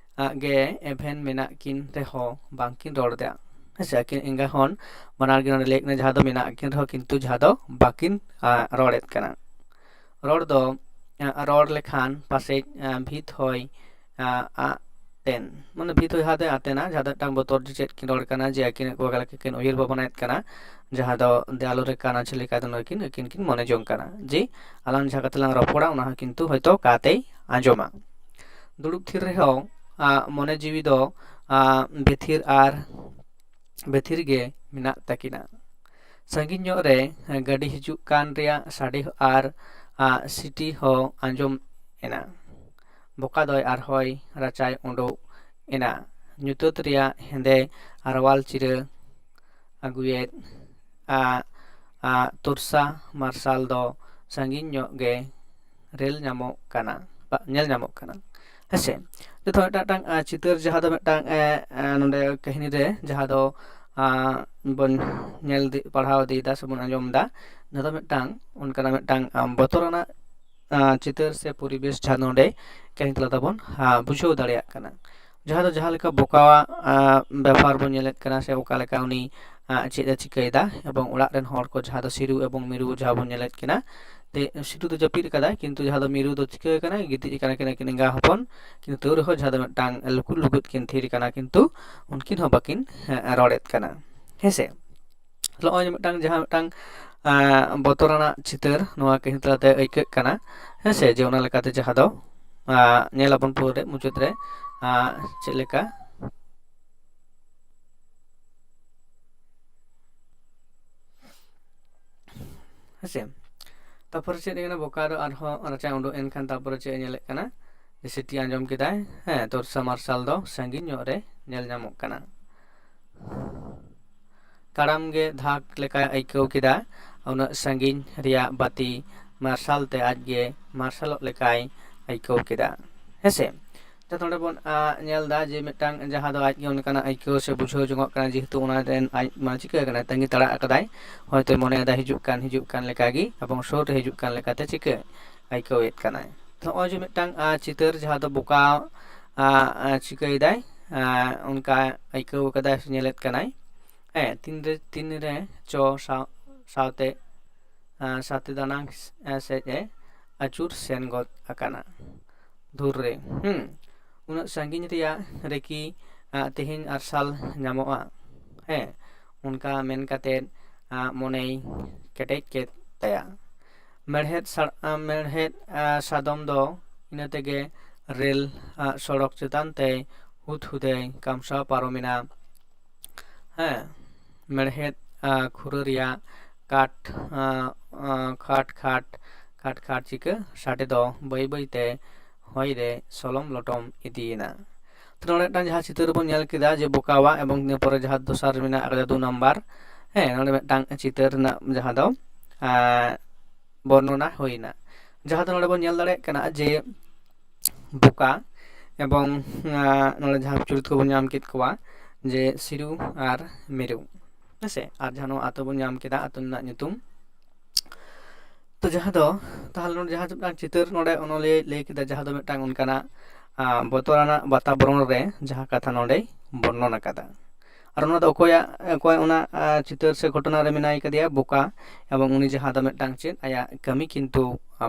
ᱜᱮ ᱮᱵᱷᱮᱱ ᱢᱮᱱᱟᱜ ᱠᱤᱱ ᱨᱮᱦᱚᱸ ᱵᱟᱝᱠᱤᱱ ᱨᱚᱲ ᱮᱫᱟ᱾ ᱦᱮᱸᱥᱮ, ᱟᱹᱠᱤᱱ ᱮᱸᱜᱟ ᱦᱚᱱ ᱵᱟᱱᱟᱨ ᱜᱮ ᱱᱚᱰᱮ ᱞᱟᱹᱭ ᱠᱟᱱᱟ, ᱡᱟᱦᱟᱸ ᱫᱚ ᱢᱮᱱᱟᱜ ᱠᱤᱱ ᱨᱮᱦᱚᱸ ᱠᱤᱱᱛᱩ ᱡᱟᱦᱟᱸ ᱫᱚ ᱵᱟᱹᱠᱤᱱ ᱨᱚᱲᱮᱫ ᱠᱟᱱᱟ᱾ ᱨᱚᱲ ᱫᱚ ᱨᱚᱲ ᱞᱮᱠᱷᱟᱱ ᱯᱟᱥᱮᱡ ᱵᱷᱤᱛ ᱦᱚᱭ ᱟᱜ ᱛᱮᱱ, ᱢᱟᱱᱮ ᱵᱷᱤᱛ ᱦᱚᱭ ᱦᱟᱛᱮ ᱟᱛᱮᱱᱟ, ᱡᱟᱦᱟᱸ ᱫᱚ ᱢᱤᱫᱴᱟᱝ ᱵᱚᱛᱚᱨ ᱡᱮ ᱪᱮᱫ ᱠᱤᱱ ᱨᱚᱲ ᱠᱟᱱᱟ, ᱡᱮ ᱟᱹᱠᱤᱱ ᱚᱠᱟ ᱞᱮᱠᱟ ᱠᱤᱱ ᱩᱭᱦᱟᱹᱨ ᱵᱷᱟᱵᱽᱱᱟᱭᱮᱫ ᱠᱟᱱᱟ, ᱡᱟᱦᱟᱸ ᱫᱚ ᱫᱮᱣᱟᱞ ᱨᱮ ᱠᱟᱱᱟ ᱪᱮᱫ ᱞᱮᱠᱟ ᱫᱚ ᱱᱩᱠᱤᱱ ᱟᱹᱠᱤᱱ ᱠᱤᱱ ᱢᱚᱱᱮ ᱡᱚᱝ ᱠᱟᱱᱟ, ᱡᱮ ᱟᱞᱟᱝ ᱡᱟᱦᱟᱸ ᱠᱟᱛᱷᱟ ᱞᱟᱝ ᱨᱚᱯᱚᱲᱟ ᱚᱱᱟ ᱦᱚᱸ ᱠᱤᱱᱛᱩ ᱦᱚᱭᱛᱳ ᱠᱟᱛᱮᱭ ᱟᱸᱡᱚᱢᱟ᱾ ᱫᱩᱲᱩᱵ ᱛᱷᱤᱨ ᱨᱮᱦᱚᱸ ᱢᱚᱱᱮ ᱡᱤᱣᱤ ᱫᱚ ᱵᱷᱤᱛᱤᱨ ᱟᱨ ᱵᱷᱤᱛᱤᱨ ᱜᱮ ᱢᱮᱱᱟᱜ ᱛᱟᱹᱠᱤᱱᱟ᱾ ᱥᱟᱺᱜᱤᱧ ᱧᱚᱜ ᱨᱮ ᱜᱟᱹᱰᱤ ᱦᱤᱡᱩᱜ ᱠᱟᱱ ᱨᱮᱭᱟᱜ ᱥᱟᱰᱮ ᱟᱨ ᱟᱜ ᱥᱤᱴᱤ ᱦᱚᱸ ᱟᱸᱡᱚᱢ ᱮᱱᱟ᱾ ᱵᱚᱠᱟ ᱫᱚᱭ ᱟᱨᱦᱚᱸᱭ ᱨᱟᱪᱟᱭ ᱩᱰᱩᱠ ᱮᱱᱟ᱾ ᱧᱩᱛᱟᱹᱛ ᱨᱮᱭᱟᱜ ᱦᱮᱸᱫᱮ ᱟᱨᱣᱟᱞ ᱪᱤᱨᱟᱹ ᱟᱹᱜᱩᱭᱮᱫ ᱟ, ᱟ, ᱛᱚᱨᱥᱟ ᱢᱟᱨᱥᱟᱞ ᱫᱚ ᱥᱟᱺᱜᱤᱧ ᱧᱚᱜ ᱜᱮ ᱨᱮᱞ ᱧᱟᱢᱚᱜ ᱠᱟᱱᱟ, ᱵᱟ, ᱧᱮᱞ ᱧᱟᱢᱚᱜ ᱠᱟᱱᱟ᱾ ᱦᱮᱸᱥᱮ, ᱡᱚᱛᱚ ᱢᱤᱫᱴᱟᱝ, ᱢᱤᱫᱴᱟᱝ, ᱟ, ᱪᱤᱛᱟᱹᱨ ᱡᱟᱦᱟᱸ ᱫᱚ ᱢᱤᱫᱴᱟᱝ, ᱮ, ᱮ, ᱱᱚᱰᱮ ᱠᱟᱹᱦᱱᱤ ᱨᱮ ᱡᱟᱦᱟᱸ ᱫᱚ, ᱟ, ᱵᱚᱱ ᱧᱮᱞ ᱤᱫᱤ, ᱯᱟᱲᱦᱟᱣ ᱤᱫᱤᱭᱮᱫᱟ ᱥᱮᱵᱚᱱ ᱟᱸᱡᱚᱢ ᱮᱫᱟ, ᱱᱚᱣᱟ ᱫᱚ ᱢᱤᱫᱴᱟᱝ, ᱚᱱᱠᱟᱱᱟᱜ ᱢᱤᱫᱴᱟᱝ, ᱟ, ᱵᱚᱛᱚᱨᱟᱱᱟᱜ, ᱟ, ᱪᱤᱛᱟᱹᱨ ᱥᱮ ᱯᱚᱨᱤᱵᱮᱥ ᱡᱟᱦᱟᱸ ᱱᱚᱰᱮ ᱠᱟᱹᱦᱱᱤ ᱛᱟᱞᱟ ᱛᱮᱵᱚᱱ, ᱟ, ᱵᱩᱡᱷᱟᱹᱣ ᱫᱟᱲᱮᱭᱟᱜ ᱠᱟᱱᱟ᱾ ᱡᱟᱦᱟᱸ ᱫᱚ ᱡᱟᱦᱟᱸ ᱞᱮᱠᱟ ᱵᱚᱠᱟᱣᱟᱜ, ᱟ, ᱵᱮᱯᱟᱨ ᱵᱚᱱ ᱧᱮᱞᱮᱫ ᱠᱟᱱᱟ, ᱥᱮ ᱚᱠᱟ ᱞᱮᱠᱟ ᱩᱱᱤ, ᱟ, ᱪᱮᱫ ᱮ ᱪᱤᱠᱟᱹᱭᱮᱫᱟ, ᱮᱵᱚᱝ ᱚᱲᱟᱜ ᱨᱮᱱ ᱦᱚᱲ ᱠᱚ ᱡᱟᱦᱟᱸ ᱫᱚ ᱥᱤᱨᱩ ᱮᱵᱚᱝ ᱢᱤᱨᱩ ᱡᱟᱦᱟᱸ ᱵᱚᱱ ᱧᱮᱞᱮᱫ ᱠᱤᱱᱟ, ᱛᱮ ᱥᱤᱨᱩ ᱫᱚ ᱡᱟᱹᱯᱤᱫ ᱟᱠᱟᱫᱟᱭ, ᱠᱤᱱᱛᱩ ᱡᱟᱦᱟᱸ ᱫᱚ ᱢᱤᱨᱩ ᱫᱚ ᱪᱤᱠᱟᱹ ᱟᱠᱟᱱᱟᱭ, ᱜᱤᱛᱤᱡ ᱟᱠᱟᱱᱟ ᱠᱤᱱ ᱟᱹᱠᱤᱱ ᱮᱸᱜᱟ ᱦᱚᱯᱚᱱ, ᱠᱤᱱᱛᱩ ᱛᱟᱹᱣ ᱨᱮᱦᱚᱸ ᱡᱟᱦᱟᱸ ᱫᱚ ᱢᱤᱫᱴᱟᱝ ᱞᱩᱠᱩᱫ ᱞᱩᱠᱩᱫ ᱠᱤᱱ ᱛᱷᱤᱨ ᱟᱠᱟᱱᱟ, ᱠᱤᱱᱛᱩ ᱩᱱᱠᱤᱱ ᱦᱚᱸ ᱵᱟᱹᱠᱤᱱ, ᱮ, ᱨᱚᱲᱮᱫ ᱠᱟᱱᱟ᱾ ᱦᱮᱸᱥᱮ, ᱱᱚᱜᱼᱚᱭ ᱢᱤᱫᱴᱟᱝ, ᱡᱟᱦᱟᱸ ᱢᱤᱫᱴᱟᱝ, ᱟ, ᱵᱚᱛᱚᱨᱟᱱᱟᱜ ᱪᱤᱛᱟᱹᱨ ᱱᱚᱣᱟ ᱠᱟᱹᱦᱱᱤ ᱛᱟᱞᱟᱛᱮ ᱟᱹᱭᱠᱟᱹᱜ ᱠᱟᱱᱟ᱾ ᱦᱮᱸᱥᱮ, ᱡᱮ ᱚᱱᱟ ᱞᱮᱠᱟᱛᱮ ᱡᱟᱦᱟᱸ ᱫᱚ, ᱟ, ᱧᱮᱞ ᱟᱵᱚᱱ ᱯᱩᱨᱟᱹ ᱨᱮ ᱢᱩᱪᱟᱹᱫ ᱨᱮ, ᱟ, ᱪᱮᱫ ᱞᱮᱠᱟ᱾ ᱦᱮᱸᱥᱮ, ᱛᱟᱨᱯᱚᱨᱮ ᱪᱮᱫ ᱮᱱᱟ, ᱵᱚᱠᱟ ᱫᱚ ᱟᱨᱦᱚᱸ ᱨᱟᱪᱟᱭ ᱩᱰᱩᱠ ᱮᱱᱠᱷᱟᱱ ᱛᱟᱨᱯᱚᱨᱮ ᱪᱮᱫ ᱮ ᱧᱮᱞᱮᱫ ᱠᱟᱱᱟ, ᱡᱮ ᱥᱤᱴᱤ ᱟᱸᱡᱚᱢ ᱠᱮᱫᱟᱭ, ᱦᱮᱸ, ᱛᱚᱨᱥᱟ ᱢᱟᱨᱥᱟᱞ ᱫᱚ ᱥᱟᱺᱜᱤᱧ ᱧᱚᱜ ᱨᱮ ᱧᱮᱞ ᱧᱟᱢᱚᱜ ᱠᱟᱱᱟ᱾ ᱛᱟᱲᱟᱢ ᱜᱮ ᱫᱷᱟᱠ ᱞᱮᱠᱟᱭ ᱟᱹᱭᱠᱟᱹᱣ ᱠᱮᱫᱟ᱾ ᱩᱱᱟᱹᱜ ᱥᱟᱺᱜᱤᱧ ᱨᱮᱭᱟᱜ ᱵᱟᱹᱛᱤ ᱢᱟᱨᱥᱟᱞ ᱛᱮ ᱟᱡ ᱜᱮ ᱢᱟᱨᱥᱟᱞᱚᱜ ᱞᱮᱠᱟᱭ ᱟᱹᱭᱠᱟᱹᱣ ᱠᱮᱫᱟ᱾ ᱦᱮᱸᱥᱮ? ᱛᱚ ᱱᱚᱰᱮ ᱵᱚᱱ, ᱟ, ᱧᱮᱞ ᱮᱫᱟ ᱡᱮ ᱢᱤᱫᱴᱟᱝ ᱡᱟᱦᱟᱸ ᱫᱚ ᱟᱡ ᱜᱮ ᱚᱱᱠᱟᱱᱟᱜ ᱟᱹᱭᱠᱟᱹᱣ ᱥᱮ ᱵᱩᱡᱷᱟᱹᱣ ᱡᱚᱝᱚᱜ ᱠᱟᱱᱟ, ᱡᱮᱦᱮᱛᱩ ᱚᱱᱟ ᱨᱮᱱ ᱟᱡ ᱢᱟ ᱪᱤᱠᱟᱹ ᱠᱟᱱᱟᱭ, ᱛᱟᱺᱜᱤ ᱛᱟᱲᱟᱜ ᱟᱠᱟᱫᱟᱭ, ᱦᱚᱭᱛᱳ ᱢᱚᱱᱮᱭᱮᱫᱟ ᱦᱤᱡᱩᱜ ᱠᱟᱱ, ᱦᱤᱡᱩᱜ ᱠᱟᱱ ᱞᱮᱠᱟᱜᱮ ᱮᱵᱚᱝ ᱥᱩᱨ ᱨᱮ ᱦᱤᱡᱩᱜ ᱠᱟᱱ ᱞᱮᱠᱟᱛᱮ ᱪᱤᱠᱟᱹ ᱟᱹᱭᱠᱟᱹᱣᱮᱫ ᱠᱟᱱᱟᱭ᱾ ᱱᱚᱜᱼᱚᱭ ᱡᱮ ᱢᱤᱫᱴᱟᱝ, ᱟ, ᱪᱤᱛᱟᱹᱨ ᱡᱟᱦᱟᱸ ᱫᱚ ᱵᱚᱠᱟ, ᱟ, ᱟ, ᱪᱤᱠᱟᱹᱭᱮᱫᱟᱭ, ᱟ, ᱚᱱᱠᱟ ᱟᱹᱭᱠᱟᱹᱣ ᱠᱟᱫᱟᱭ ᱥᱮ ᱧᱮᱞᱮᱫ ᱠᱟᱱᱟᱭ᱾ ᱦᱮᱸ, ᱛᱤᱱᱨᱮ, ᱛᱤᱱᱨᱮ ᱪᱚ ᱥᱟᱶ, ᱥᱟᱶᱛᱮ, ᱟ, ᱥᱟᱛᱮ ᱫᱟᱱᱟᱝ ᱥᱮᱫ ᱮ ᱟᱹᱪᱩᱨ ᱥᱮᱱ ᱜᱚᱫ ᱟᱠᱟᱱᱟ᱾ ᱫᱷᱩᱨ ᱨᱮ, ᱦᱩᱸ, ᱩᱱᱟᱹᱜ ᱥᱟᱺᱜᱤᱧ ᱨᱮᱭᱟᱜ ᱨᱮᱠᱤ, ᱟ, ᱛᱮᱦᱮᱧ ᱟᱨᱥᱟᱞ ᱧᱟᱢᱚᱜᱼᱟ? ᱦᱮᱸ, ᱚᱱᱠᱟ ᱢᱮᱱ ᱠᱟᱛᱮᱫ, ᱟ, ᱢᱚᱱᱮᱭ ᱠᱮᱴᱮᱡ ᱠᱮᱫ ᱛᱟᱭᱟ᱾ ᱢᱮᱲᱦᱮᱫ ᱥᱟ-, ᱟ, ᱢᱮᱲᱦᱮᱫ, ᱟ, ᱥᱟᱫᱚᱢ ᱫᱚ ᱤᱱᱟᱹ ᱛᱮᱜᱮ ᱨᱮᱞ, ᱟ, ᱥᱚᱲᱚᱠ ᱪᱮᱛᱟᱱ ᱛᱮᱭ ᱦᱩᱫ ᱦᱩᱫᱮᱭ ᱠᱟᱢᱥᱟᱣ ᱯᱟᱨᱚᱢᱮᱱᱟ᱾ ᱦᱮᱸ, ᱢᱮᱲᱦᱮᱫ ᱠᱷᱩᱨᱟᱹ ᱨᱮᱭᱟᱜ ᱠᱟᱴ ᱠᱷᱟᱴ ᱠᱷᱟᱴ ᱠᱷᱟᱴ ᱠᱷᱟᱴ ᱪᱤᱠᱟᱹ ᱥᱟᱰᱮ ᱫᱚ ᱵᱟᱹᱭ ᱵᱟᱹᱭᱛᱮ ᱦᱚᱭ ᱨᱮ ᱥᱚᱞᱚᱢ ᱞᱚᱴᱚᱢ ᱤᱫᱤᱭᱮᱱᱟ᱾ ᱛᱚ ᱱᱚᱰᱮ ᱢᱤᱫᱴᱟᱝ ᱡᱟᱦᱟᱸ ᱪᱤᱛᱟᱹᱨ ᱵᱚᱱ ᱧᱮᱞ ᱠᱮᱫᱟ ᱡᱮ ᱵᱚᱠᱟᱣᱟᱜ, ᱮᱵᱚᱝ ᱤᱱᱟᱹ ᱯᱚᱨᱮ ᱡᱟᱦᱟᱸ ᱫᱚᱥᱟᱨ ᱨᱮ ᱢᱮᱱᱟᱜ ᱟᱠᱟᱫᱟ ᱫᱩ ᱱᱟᱢᱵᱟᱨ, ᱦᱮᱸ, ᱱᱚᱰᱮ ᱢᱤᱫᱴᱟᱝ ᱪᱤᱛᱟᱹᱨ ᱨᱮᱱᱟᱜ ᱡᱟᱦᱟᱸ ᱫᱚ ᱵᱚᱨᱱᱚᱱᱟ ᱦᱩᱭᱱᱟ᱾ ᱡᱟᱦᱟᱸ ᱫᱚ ᱱᱚᱰᱮ ᱵᱚᱱ ᱧᱮᱞ ᱫᱟᱲᱮᱭᱟᱜ ᱠᱟᱱᱟ ᱡᱮ ᱵᱚᱠᱟ ᱮᱵᱚᱝ ᱱᱚᱰᱮ ᱡᱟᱦᱟᱸ ᱪᱩᱨᱤᱛ ᱠᱚᱵᱚᱱ ᱧᱟᱢ ᱠᱮᱫ ᱠᱚᱣᱟ ᱡᱮ ᱥᱤᱨᱩ ᱟᱨ ᱢᱤᱨᱩ, ᱦᱮᱸᱥᱮ, ᱟᱨ ᱡᱟᱦᱟᱸ ᱱᱚᱣᱟ ᱟᱛᱳ ᱵᱚᱱ ᱧᱟᱢ ᱠᱮᱫᱟ, ᱟᱛᱳ ᱨᱮᱱᱟᱜ ᱧᱩᱛᱩᱢ᱾ ᱛᱚ ᱡᱟᱦᱟᱸ ᱫᱚ ᱛᱟᱦᱚᱞᱮ ᱱᱚᱰᱮ ᱡᱟᱦᱟᱸ ᱢᱤᱫᱴᱟᱝ ᱪᱤᱛᱟᱹᱨ ᱱᱚᱰᱮ ᱚᱱᱚᱞᱤᱭᱟᱹᱭ ᱞᱟᱹᱭ ᱠᱮᱫᱟ, ᱡᱟᱦᱟᱸ ᱫᱚ ᱢᱤᱫᱴᱟᱝ ᱚᱱᱠᱟᱱᱟᱜ ᱵᱚᱛᱚᱨᱟᱱᱟᱜ ᱵᱟᱛᱟᱵᱚᱨᱚᱱ ᱨᱮ ᱡᱟᱦᱟᱸ ᱠᱟᱛᱷᱟ ᱱᱚᱰᱮᱭ ᱵᱚᱨᱱᱚᱱ ᱟᱠᱟᱫᱟ᱾ ᱟᱨ ᱚᱱᱟ ᱫᱚ ᱚᱠᱚᱭᱟᱜ ᱚᱠᱚᱭ ᱚᱱᱟ ᱪᱤᱛᱟᱹᱨ ᱥᱮ ᱜᱷᱚᱴᱚᱱᱟ ᱨᱮ ᱢᱮᱱᱟᱭ ᱠᱟᱫᱮᱭᱟ? ᱵᱚᱠᱟ᱾ ᱮᱵᱚᱝ ᱩᱱᱤ ᱡᱟᱦᱟᱸ ᱫᱚ ᱢᱤᱫᱴᱟᱝ ᱪᱮᱫ ᱟᱭᱟᱜ ᱠᱟᱹᱢᱤ ᱠᱤᱱᱛᱩ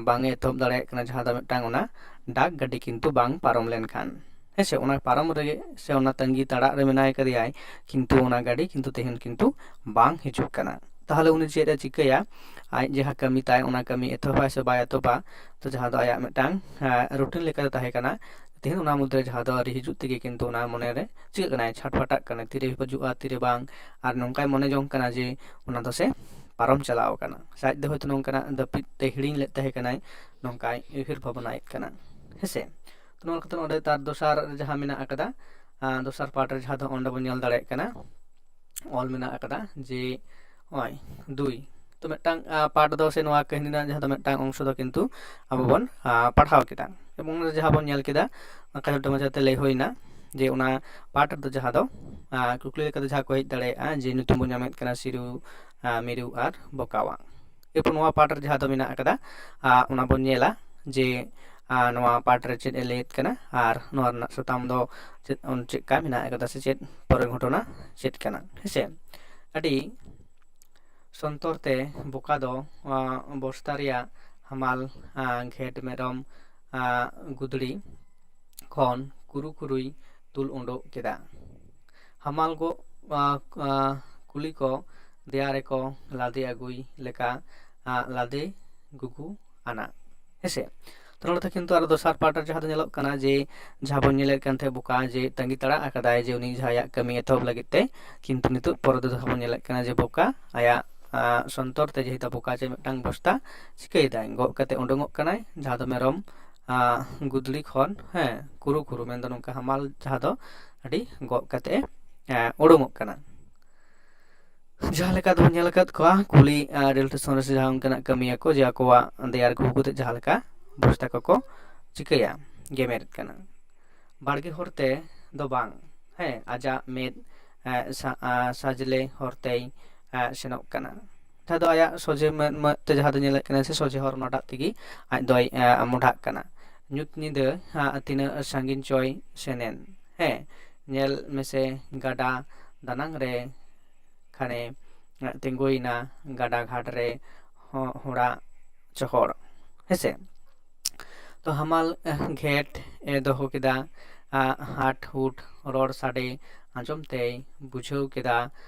ᱵᱟᱝ ᱮ ᱮᱛᱚᱦᱚᱵ ᱫᱟᱲᱮᱭᱟᱜ ᱠᱟᱱᱟ, ᱡᱟᱦᱟᱸ ᱫᱚ ᱢᱤᱫᱴᱟᱝ ᱚᱱᱟ ᱰᱟᱠ ᱜᱟᱹᱰᱤ ᱠᱤᱱᱛᱩ ᱵᱟᱝ ᱯᱟᱨᱚᱢ ᱞᱮᱱᱠᱷᱟᱱ, ᱦᱮᱸᱥᱮ, ᱚᱱᱟ ᱯᱟᱨᱚᱢ ᱨᱮᱜᱮ ᱥᱮ ᱚᱱᱟ ᱛᱟᱺᱜᱤ ᱛᱟᱲᱟᱜ ᱨᱮ ᱢᱮᱱᱟᱭ ᱠᱟᱫᱮᱭᱟᱭ, ᱠᱤᱱᱛᱩ ᱚᱱᱟ ᱜᱟᱹᱰᱤ ᱠᱤᱱᱛᱩ ᱛᱮᱦᱮᱧ ᱠᱤᱱᱛᱩ ᱵᱟᱝ ᱦᱤᱡᱩᱜ ᱠᱟᱱᱟ᱾ ᱛᱟᱦᱚᱞᱮ ᱩᱱᱤ ᱪᱮᱫ ᱮ ᱪᱤᱠᱟᱹᱭᱟ? ᱟᱡ ᱡᱟᱦᱟᱸ ᱠᱟᱹᱢᱤ ᱛᱟᱭ ᱚᱱᱟ ᱠᱟᱹᱢᱤ ᱮᱛᱚᱦᱚᱵᱟᱭ ᱥᱮ ᱵᱟᱭ ᱮᱛᱚᱦᱚᱵᱟ? ᱛᱚ ᱡᱟᱦᱟᱸ ᱫᱚ ᱟᱭᱟᱜ ᱢᱤᱫᱴᱟᱝ ᱨᱩᱴᱤᱱ ᱞᱮᱠᱟᱛᱮ ᱛᱟᱦᱮᱸ ᱠᱟᱱᱟ, ᱛᱮᱦᱮᱧ ᱚᱱᱟ ᱢᱚᱫᱽᱫᱷᱮ ᱨᱮ ᱡᱟᱦᱟᱸ ᱫᱚ ᱟᱹᱣᱨᱤ ᱦᱤᱡᱩᱜ ᱛᱮᱜᱮ ᱠᱤᱱᱛᱩ ᱚᱱᱟ ᱢᱚᱱᱮᱨᱮ ᱪᱤᱠᱟᱹᱜ ᱠᱟᱱᱟᱭ, ᱪᱷᱟᱴᱯᱟᱴᱟᱜ ᱠᱟᱱᱟᱭ, ᱛᱤᱨᱮ ᱦᱤᱡᱩᱜᱼᱟ ᱛᱤᱨᱮ ᱵᱟᱝ, ᱟᱨ ᱱᱚᱝᱠᱟᱭ ᱢᱚᱱᱮ ᱡᱚᱝ ᱠᱟᱱᱟ ᱡᱮ ᱚᱱᱟ ᱫᱚ ᱥᱮ ᱯᱟᱨᱚᱢ ᱪᱟᱞᱟᱣ ᱟᱠᱟᱱᱟ᱾ ᱥᱮ ᱟᱡ ᱫᱚ ᱦᱚᱭᱛᱳ ᱱᱚᱝᱠᱟᱱᱟᱜ ᱫᱟᱹᱯᱤᱫ ᱛᱮ ᱦᱤᱲᱤᱧ ᱞᱮᱫ ᱛᱟᱦᱮᱸ ᱠᱟᱱᱟᱭ, ᱱᱚᱝᱠᱟᱭ ᱩᱭᱦᱟᱹᱨ ᱵᱷᱟᱵᱽᱱᱟᱭᱮᱫ ᱠᱟᱱᱟ, ᱦᱮᱸᱥᱮ᱾ ᱛᱚ ᱱᱚᱣᱟ ᱠᱟᱛᱮ ᱱᱚᱰᱮ ᱛᱟᱨ ᱫᱚᱥᱟᱨ ᱡᱟᱦᱟᱸ ᱢᱮᱱᱟᱜ ᱟᱠᱟᱫᱟ, ᱫᱚᱥᱟᱨ ᱯᱟᱨᱴ ᱨᱮ ᱡᱟᱦᱟᱸ ᱫᱚ ᱚᱸᱰᱮ ᱵᱚᱱ ᱧᱮᱞ ᱫᱟᱲᱮᱭᱟᱜ ᱠᱟᱱᱟ, ᱚᱞ ᱢᱮᱱᱟᱜ ᱟᱠᱟᱫᱟ ᱡᱮ ᱱᱚᱜᱼᱚᱭ ᱫᱩᱭ᱾ ᱛᱚ ᱢᱤᱫᱴᱟᱝ ᱯᱟᱨᱴ ᱫᱚ ᱥᱮ ᱱᱚᱣᱟ ᱠᱟᱹᱦᱱᱤ ᱨᱮᱱᱟᱜ ᱡᱟᱦᱟᱸ ᱫᱚ ᱢᱤᱫᱴᱟᱝ ᱚᱝᱥᱚ ᱫᱚ ᱠᱤᱱᱛᱩ ᱟᱵᱚ ᱵᱚᱱ ᱯᱟᱲᱦᱟᱣ ᱠᱮᱫᱟ, ᱮᱵᱚᱝ ᱡᱟᱦᱟᱸ ᱵᱚᱱ ᱧᱮᱞ ᱠᱮᱫᱟ, ᱠᱷᱟᱴᱚ ᱢᱟᱪᱷᱟᱛᱮ ᱞᱟᱹᱭ ᱦᱩᱭᱱᱟ ᱡᱮ ᱚᱱᱟ ᱯᱟᱨᱴ ᱨᱮᱫᱚ ᱡᱟᱦᱟᱸ ᱫᱚ ᱠᱩᱠᱞᱤ ᱞᱮᱠᱟᱛᱮ ᱡᱟᱦᱟᱸ ᱠᱚ ᱦᱮᱡ ᱫᱟᱲᱮᱭᱟᱜᱼᱟ ᱡᱮ ᱧᱩᱛᱩᱢ ᱵᱚᱱ ᱧᱟᱢᱮᱫ ᱠᱟᱱᱟ ᱥᱤᱨᱩ, ᱢᱤᱨᱩ ᱟᱨ ᱵᱚᱠᱟᱣᱟᱜ᱾ ᱮᱨᱯᱚᱨ ᱱᱚᱣᱟ ᱯᱟᱨᱴ ᱨᱮ ᱡᱟᱦᱟᱸ ᱫᱚ ᱢᱮᱱᱟᱜ ᱟᱠᱟᱫᱟ, ᱚᱱᱟ ᱵᱚᱱ ᱧᱮᱞᱟ ᱡᱮ ᱱᱚᱣᱟ ᱯᱟᱨᱴ ᱨᱮ ᱪᱮᱫ ᱮ ᱞᱟᱹᱭᱮᱫ ᱠᱟᱱᱟ ᱟᱨ ᱱᱚᱣᱟ ᱨᱮᱱᱟᱜ ᱥᱟᱛᱟᱢ ᱫᱚ ᱪᱮᱫ ᱪᱮᱫᱠᱟ ᱢᱮᱱᱟᱜ ᱟᱠᱟᱫᱟ ᱥᱮ ᱪᱮᱫ ᱯᱚᱨᱮ ᱜᱷᱚᱴᱚᱱᱟ ᱪᱮᱫ ᱠᱟᱱᱟ, ᱦᱮᱸᱥᱮ᱾ ᱟᱹᱰᱤ ᱥᱚᱱᱛᱚᱨ ᱛᱮ ᱵᱚᱠᱟ ᱫᱚ ᱵᱚᱥᱛᱟ ᱨᱮᱭᱟᱜ ᱦᱟᱢᱟᱞ ᱜᱷᱮᱴ ᱢᱮᱨᱚᱢ ᱜᱩᱫᱽᱲᱤ ᱠᱷᱚᱱ ᱠᱩᱨᱩ ᱠᱩᱨᱩᱭ ᱛᱩᱞ ᱩᱰᱩᱠ ᱠᱮᱫᱟ᱾ ᱦᱟᱢᱟᱞ ᱜᱚᱜ ᱠᱩᱞᱤ ᱠᱚ ᱫᱮᱭᱟ ᱨᱮᱠᱚ ᱞᱟᱫᱮ ᱟᱹᱜᱩᱭ ᱞᱮᱠᱟ ᱞᱟᱫᱮ ᱜᱩᱜᱩ ᱟᱱᱟ, ᱦᱮᱸᱥᱮ᱾ ᱛᱚ ᱱᱚᱰᱮ ᱫᱚ ᱠᱤᱱᱛᱩ ᱟᱨᱚ ᱫᱚᱥᱟᱨ ᱯᱟᱦᱴᱟ ᱡᱟᱦᱟᱸ ᱫᱚ ᱧᱮᱞᱚᱜ ᱠᱟᱱᱟ ᱡᱮ ᱡᱟᱦᱟᱸ ᱵᱚᱱ ᱧᱮᱞᱮᱫ ᱠᱟᱱ ᱛᱟᱦᱮᱸᱫ ᱵᱚᱠᱟ ᱡᱮ ᱛᱟᱺᱜᱤ ᱛᱟᱲᱟᱜ ᱟᱠᱟᱫᱟᱭ ᱡᱮ ᱩᱱᱤ ᱡᱟᱦᱟᱸᱭᱟᱜ ᱠᱟᱹᱢᱤ ᱮᱛᱚᱦᱚᱵ ᱞᱟᱹᱜᱤᱫ ᱛᱮ, ᱠᱤᱱᱛᱩ ᱱᱤᱛᱚᱜ ᱯᱚᱨᱮ ᱛᱮᱫᱚ ᱵᱚᱱ ᱧᱮᱞᱮᱫ ᱠᱟᱱᱟ ᱡᱮ ᱵᱚᱠᱟ ᱟᱭᱟᱜ ᱥᱚᱱᱛᱚᱨ ᱛᱮ ᱡᱮᱦᱮᱛᱩ ᱵᱚᱠᱟ ᱪᱮ ᱢᱤᱫᱴᱟᱝ ᱵᱚᱥᱛᱟ ᱪᱤᱠᱟᱹᱭᱮᱫᱟᱭ, ᱜᱚᱜ ᱠᱟᱛᱮ ᱩᱰᱩᱝᱚᱜ ᱠᱟᱱᱟᱭ, ᱡᱟᱦᱟᱸ ᱫᱚ ᱢᱮᱨᱚᱢ ᱜᱩᱫᱽᱲᱤ ᱠᱷᱚᱱ, ᱦᱮᱸ, ᱠᱩᱨᱩ ᱠᱩᱨᱩ, ᱢᱮᱱᱫᱚ ᱱᱚᱝᱠᱟ ᱦᱟᱢᱟᱞ, ᱡᱟᱦᱟᱸ ᱫᱚ ᱟᱹᱰᱤ ᱜᱚᱜ ᱠᱟᱛᱮ ᱩᱰᱩᱝᱚᱜ ᱠᱟᱱᱟ᱾ ᱡᱟᱦᱟᱸ ᱞᱮᱠᱟ ᱫᱚᱵᱚᱱ ᱧᱮᱞ ᱟᱠᱟᱫ ᱠᱚᱣᱟ ᱠᱩᱞᱤ ᱨᱮᱞ ᱥᱴᱮᱥᱚᱱ ᱨᱮ ᱥᱮ ᱡᱟᱦᱟᱸ ᱚᱱᱠᱟᱱᱟᱜ ᱠᱟᱹᱢᱤᱭᱟᱠᱚ ᱡᱮ ᱟᱠᱚᱣᱟᱜ ᱫᱮᱭᱟ ᱨᱮ ᱜᱷᱩᱜᱩ ᱠᱟᱛᱮ ᱡᱟᱦᱟᱸ ᱞᱮᱠᱟ ᱵᱚᱥᱛᱟ ᱠᱚᱠᱚ ᱪᱤᱠᱟᱹᱭᱟ, ᱜᱮᱢᱮᱨᱮᱫ ᱠᱟᱱᱟ᱾ ᱵᱟᱲᱜᱮ ᱦᱚᱨᱛᱮ ᱫᱚ ᱵᱟᱝ, ᱦᱮᱸ, ᱟᱡᱟᱜ ᱢᱮᱫ ᱥᱟᱡᱽᱞᱮ ᱦᱚᱨᱛᱮᱭ ᱥᱮᱱᱚᱜ ᱠᱟᱱᱟ᱾ ᱡᱟᱦᱟᱸ ᱫᱚ ᱟᱭᱟᱜ ᱥᱚᱡᱷᱮ ᱢᱮᱫ ᱢᱮᱫ ᱛᱮ ᱡᱟᱦᱟᱸ ᱫᱚ ᱧᱮᱞᱮᱫ ᱠᱟᱱᱟ ᱥᱮ ᱥᱚᱡᱷᱮ ᱦᱚᱨ ᱚᱱᱟᱴᱟᱜ ᱛᱮᱜᱮ ᱟᱡ ᱫᱚᱭ ᱢᱚᱰᱷᱟᱜ ᱠᱟᱱᱟ᱾ ᱧᱩᱛ ᱧᱤᱫᱟᱹ ᱛᱤᱱᱟᱹᱜ ᱥᱟᱺᱜᱤᱧ ᱪᱚᱭ ᱥᱮᱱᱮᱱ, ᱦᱮᱸ, ᱧᱮᱞ ᱢᱮᱥᱮ ᱜᱟᱰᱟ ᱫᱟᱱᱟᱝ ᱨᱮ ᱠᱷᱟᱱᱮ ᱛᱤᱸᱜᱩᱭᱮᱱᱟ ᱜᱟᱰᱟ ᱜᱷᱟᱴ ᱨᱮ ᱦᱚᱲᱟᱜ ᱪᱚᱦᱚᱲ, ᱦᱮᱸᱥᱮ᱾ ᱛᱚ ᱦᱟᱢᱟᱞ ᱜᱷᱮᱴ ᱮ ᱫᱚᱦᱚ ᱠᱮᱫᱟ᱾ ᱦᱟᱴ ᱦᱩᱴ ᱨᱚᱲ ᱥᱟᱰᱮ ᱟᱸᱡᱚᱢ ᱛᱮᱭ ᱵᱩᱡᱷᱟᱹᱣ ᱠᱮᱫᱟ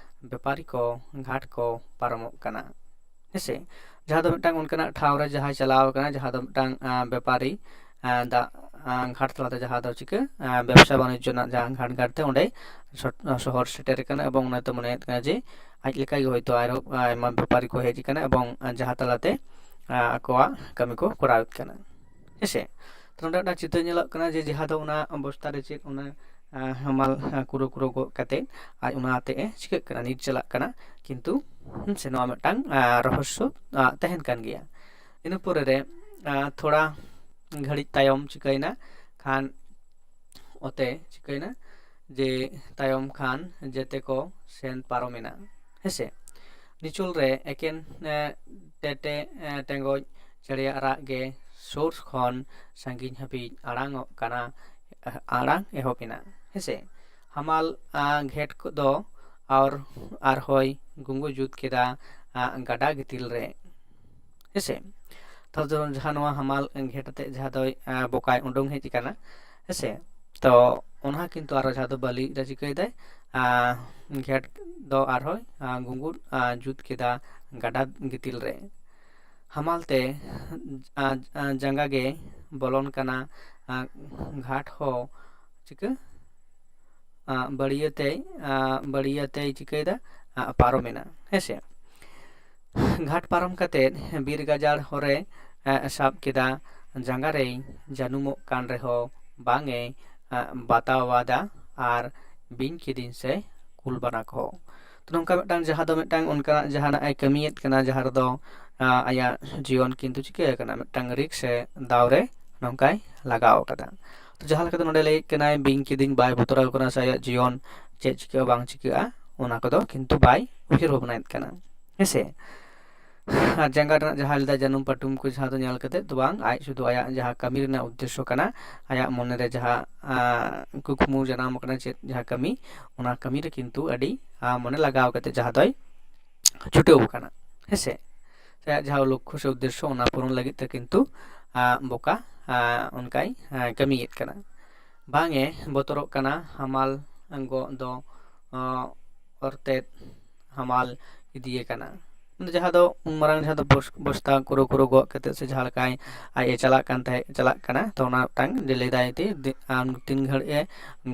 ᱵᱮᱯᱟᱨᱤ ᱠᱚ ᱜᱷᱟᱴ ᱠᱚ ᱯᱟᱨᱚᱢᱚᱜ ᱠᱟᱱᱟ, ᱦᱮᱸᱥᱮ᱾ ᱡᱟᱦᱟᱸ ᱫᱚ ᱢᱤᱫᱴᱟᱝ ᱚᱱᱠᱟᱱᱟᱜ ᱴᱷᱟᱶ ᱨᱮ ᱡᱟᱦᱟᱸᱭ ᱪᱟᱞᱟᱣ ᱟᱠᱟᱱᱟ, ᱡᱟᱦᱟᱸ ᱫᱚ ᱢᱤᱫᱴᱟᱝ ᱵᱮᱯᱟᱨᱤ ᱫᱟᱜ ᱜᱷᱟᱴ ᱛᱟᱞᱟᱛᱮ, ᱡᱟᱦᱟᱸ ᱫᱚ ᱪᱤᱠᱟᱹ ᱵᱮᱵᱽᱥᱟ ᱵᱟᱱᱤᱡᱽᱡᱚ ᱨᱮᱱᱟᱜ ᱡᱟᱦᱟᱸ ᱜᱷᱟᱴ ᱜᱷᱟᱴ ᱛᱮ ᱚᱸᱰᱮ ᱥᱚᱦᱚᱨ ᱥᱮᱴᱮᱨ ᱟᱠᱟᱱᱟ ᱮᱵᱚᱝ ᱚᱱᱟᱛᱮ ᱢᱚᱱᱮᱭᱮᱫ ᱠᱟᱱᱟ ᱡᱮ ᱟᱡ ᱞᱮᱠᱟᱜᱮ ᱦᱚᱭᱛᱳ ᱟᱨᱚ ᱟᱭᱢᱟ ᱵᱮᱯᱟᱨᱤ ᱠᱚ ᱦᱮᱡ ᱟᱠᱟᱱᱟ ᱮᱵᱚᱝ ᱡᱟᱦᱟᱸ ᱛᱟᱞᱟᱛᱮ ᱟᱠᱚᱣᱟᱜ ᱠᱟᱹᱢᱤ ᱠᱚ ᱠᱚᱨᱟᱣᱮᱫ ᱠᱟᱱᱟ, ᱦᱮᱸᱥᱮ᱾ ᱛᱚ ᱱᱚᱰᱮ ᱢᱤᱫᱴᱟᱝ ᱪᱤᱛᱟᱹᱨ ᱧᱮᱞᱚᱜ ᱠᱟᱱᱟ ᱡᱮ ᱡᱟᱦᱟᱸ ᱫᱚ ᱚᱱᱟ ᱵᱚᱥᱛᱟ ᱨᱮ ᱪᱮᱫ ᱚᱱᱟ ᱦᱟᱢᱟᱞ ᱠᱩᱨᱩ ᱠᱩᱨᱩ ᱜᱚᱜ ᱠᱟᱛᱮ ᱟᱡ ᱚᱱᱟ ᱟᱛᱮ ᱮ ᱪᱤᱠᱟᱹᱜ ᱠᱟᱱᱟ, ᱧᱤᱨ ᱪᱟᱞᱟᱜ ᱠᱟᱱᱟ, ᱠᱤᱱᱛᱩ ᱥᱮ ᱱᱚᱣᱟ ᱢᱤᱫᱴᱟᱝ ᱨᱚᱦᱚᱥᱥᱚ ᱛᱟᱦᱮᱱ ᱠᱟᱱ ᱜᱮᱭᱟ᱾ ᱤᱱᱟᱹ ᱯᱚᱨᱮ ᱨᱮ ᱛᱷᱚᱲᱟ ᱜᱷᱟᱹᱲᱤᱡ ᱛᱟᱭᱚᱢ ᱪᱤᱠᱟᱹᱭᱮᱱᱟ ᱠᱷᱟᱱ ᱚᱛᱮ ᱪᱤᱠᱟᱹᱭᱮᱱᱟ ᱡᱮ ᱛᱟᱭᱚᱢ ᱠᱷᱟᱱ ᱡᱮᱛᱮ ᱠᱚ ᱥᱮᱱ ᱯᱟᱨᱚᱢᱮᱱᱟ, ᱦᱮᱸᱥᱮ᱾ ᱱᱤᱪᱚᱞ ᱨᱮ ᱮᱠᱮᱱ ᱴᱮᱴᱮ ᱴᱮᱸᱜᱚᱡ ᱪᱮᱬᱮᱭᱟᱜ ᱨᱟᱜ ᱜᱮ ᱥᱳᱨ ᱠᱷᱚᱱ ᱥᱟᱺᱜᱤᱧ ᱦᱟᱹᱵᱤᱡ ᱟᱲᱟᱝᱚᱜ ᱠᱟᱱᱟ, ᱟᱲᱟᱝ ᱮᱦᱚᱵ ᱮᱱᱟ, ᱦᱮᱸᱥᱮ᱾ ᱦᱟᱢᱟᱞ ᱜᱷᱮᱴ ᱫᱚ ᱟᱨ ᱟᱨᱦᱚᱸᱭ ᱜᱩᱸᱜᱩ ᱡᱩᱛ ᱠᱮᱫᱟ ᱜᱟᱰᱟ ᱜᱤᱛᱤᱞ ᱨᱮ, ᱦᱮᱸᱥᱮ᱾ ᱛᱟᱦᱞᱮ ᱫᱚ ᱡᱟᱦᱟᱸ ᱱᱚᱣᱟ ᱦᱟᱢᱟᱞ ᱜᱷᱮᱴ ᱟᱛᱮ ᱡᱟᱦᱟᱸ ᱫᱚᱭ ᱵᱚᱠᱟᱭ ᱩᱰᱩᱝ ᱦᱮᱡ ᱟᱠᱟᱱᱟ, ᱦᱮᱸᱥᱮ᱾ ᱛᱚ ᱚᱱᱟ ᱠᱤᱱᱛᱩ ᱟᱨᱚ ᱡᱟᱦᱟᱸ ᱫᱚ ᱵᱟᱹᱞᱤ ᱨᱮ ᱪᱤᱠᱟᱹᱭᱮᱫᱟᱭ, ᱜᱷᱮᱴ ᱫᱚ ᱟᱨᱦᱚᱸᱭ ᱜᱩᱸᱜᱩ ᱡᱩᱛ ᱠᱮᱫᱟ ᱜᱟᱰᱟ ᱜᱤᱛᱤᱞ ᱨᱮ᱾ ᱦᱟᱢᱟᱞ ᱛᱮ ᱡᱟᱸᱜᱟ ᱜᱮ ᱵᱚᱞᱚᱱ ᱠᱟᱱᱟ᱾ ᱜᱷᱟᱴ ᱦᱚᱸ ᱪᱤᱠᱟᱹ ᱵᱟᱹᱲᱤᱭᱟᱹ ᱛᱮᱭ ᱵᱟᱹᱲᱤᱭᱟᱹ ᱛᱮᱭ ᱪᱤᱠᱟᱹᱭᱮᱫᱟ, ᱯᱟᱨᱚᱢᱮᱱᱟ᱾ ᱦᱮᱸᱥᱮ, ᱜᱷᱟᱴ ᱯᱟᱨᱚᱢ ᱠᱟᱛᱮ ᱵᱤᱨ ᱜᱟᱡᱟᱲ ᱦᱚᱨᱮ ᱥᱟᱵ ᱠᱮᱫᱟ᱾ ᱡᱟᱸᱜᱟ ᱨᱮᱭ ᱡᱟᱹᱱᱩᱢᱚᱜ ᱠᱟᱱ ᱨᱮᱦᱚᱸ ᱵᱟᱝ ᱮ ᱵᱟᱛᱟᱣᱟᱫᱟ ᱟᱨ ᱵᱤᱧ ᱠᱤᱫᱤᱧ ᱥᱮ ᱠᱩᱞ ᱵᱟᱱᱟ ᱠᱚ᱾ ᱛᱚ ᱱᱚᱝᱠᱟ ᱢᱤᱫᱴᱟᱝ, ᱡᱟᱦᱟᱸ ᱫᱚ ᱢᱤᱫᱴᱟᱝ ᱚᱱᱠᱟᱱᱟᱜ ᱡᱟᱦᱟᱱᱟᱜ ᱮ ᱠᱟᱹᱢᱤᱭᱮᱫ ᱠᱟᱱᱟ, ᱡᱟᱦᱟᱸ ᱨᱮᱫᱚ ᱟᱭᱟᱜ ᱡᱤᱭᱚᱱ ᱠᱤᱱᱛᱩ ᱪᱤᱠᱟᱹ ᱟᱠᱟᱱᱟ, ᱢᱤᱫᱴᱟᱝ ᱨᱤᱠᱥ ᱥᱮ ᱫᱟᱣ ᱨᱮ ᱱᱚᱝᱠᱟᱭ ᱞᱟᱜᱟᱣ ᱟᱠᱟᱫᱟ᱾ ᱛᱚ ᱡᱟᱦᱟᱸ ᱞᱮᱠᱟᱛᱮ ᱱᱚᱰᱮ ᱞᱟᱹᱭᱮᱫ ᱠᱟᱱᱟᱭ, ᱵᱤᱧ ᱠᱤᱫᱤᱧ ᱵᱟᱭ ᱵᱚᱛᱚᱨᱟᱠᱚ ᱠᱟᱱᱟ ᱥᱮ ᱟᱭᱟᱜ ᱡᱤᱭᱚᱱ ᱪᱮᱫ ᱪᱤᱠᱟᱹᱜᱼᱟ ᱵᱟᱝ ᱪᱤᱠᱟᱹᱜᱼᱟ, ᱚᱱᱟ ᱠᱚᱫᱚ ᱠᱤᱱᱛᱩ ᱵᱟᱭ ᱩᱭᱦᱟᱹᱨ ᱵᱷᱟᱵᱽᱱᱟᱭᱮᱫ ᱠᱟᱱᱟ᱾ ᱦᱮᱸᱥᱮ, ᱟᱨ ᱡᱟᱸᱜᱟ ᱨᱮᱱᱟᱜ ᱡᱟᱦᱟᱸ ᱞᱮᱫᱟ ᱡᱟᱹᱱᱩᱢ ᱯᱟᱹᱴᱩᱢ ᱠᱚ, ᱡᱟᱦᱟᱸ ᱫᱚ ᱧᱮᱞ ᱠᱟᱛᱮ ᱫᱚ ᱵᱟᱝ, ᱟᱡ ᱥᱩᱫᱷᱩ ᱟᱭᱟᱜ ᱡᱟᱦᱟᱸ ᱠᱟᱹᱢᱤ ᱨᱮᱱᱟᱜ ᱩᱫᱽᱫᱮᱥᱥᱚ ᱠᱟᱱᱟ, ᱟᱭᱟᱜ ᱢᱚᱱᱮᱨᱮ ᱡᱟᱦᱟᱸ ᱠᱩᱠᱢᱩ ᱡᱟᱱᱟᱢ ᱟᱠᱟᱱᱟ, ᱪᱮᱫ ᱡᱟᱦᱟᱸ ᱠᱟᱹᱢᱤ, ᱚᱱᱟ ᱠᱟᱹᱢᱤ ᱨᱮ ᱠᱤᱱᱛᱩ ᱟᱹᱰᱤ ᱢᱚᱱᱮ ᱞᱟᱜᱟᱣ ᱠᱟᱛᱮ ᱡᱟᱦᱟᱸ ᱫᱚᱭ ᱪᱷᱩᱴᱟᱹᱣ ᱟᱠᱟᱱᱟ᱾ ᱦᱮᱸᱥᱮ, ᱟᱭᱟᱜ ᱡᱟᱦᱟᱸ ᱞᱚᱠᱠᱷᱚ ᱥᱮ ᱩᱫᱽᱫᱮᱥᱥᱚ, ᱚᱱᱟ ᱯᱩᱨᱚᱱ ᱞᱟᱹᱜᱤᱫ ᱛᱮ ᱠᱤᱱᱛᱩ ᱵᱚᱠᱟ ᱚᱱᱠᱟᱭ ᱠᱟᱹᱢᱤᱭᱮᱫ ᱠᱟᱱᱟ᱾ ᱵᱟᱝ ᱮ ᱵᱚᱛᱚᱨᱚᱜ ᱠᱟᱱᱟ ᱦᱟᱢᱟᱞ ᱜᱚᱜ ᱫᱚ ᱚᱨᱛᱮᱫ ᱦᱟᱢᱟᱞ ᱤᱫᱤᱭᱮ ᱠᱟᱱᱟ᱾ ᱡᱟᱦᱟᱸ ᱫᱚ ᱩᱱ ᱢᱟᱨᱟᱝ, ᱡᱟᱦᱟᱸ ᱫᱚ ᱵᱚᱥᱛᱟ ᱠᱩᱨᱩ ᱠᱩᱨᱩ ᱜᱚᱜ ᱠᱟᱛᱮᱫ ᱥᱮ ᱡᱟᱦᱟᱸ ᱞᱮᱠᱟᱭ ᱟᱡ ᱮ ᱪᱟᱞᱟᱜ ᱠᱟᱱ ᱛᱟᱦᱮᱸᱫ, ᱪᱟᱞᱟᱜ ᱠᱟᱱᱟ, ᱛᱚ ᱚᱱᱟ ᱢᱤᱫᱴᱟᱝ ᱡᱮ ᱞᱟᱹᱭᱫᱟᱭ ᱛᱤ ᱛᱤᱱ ᱜᱷᱟᱹᱲᱤᱡ ᱮ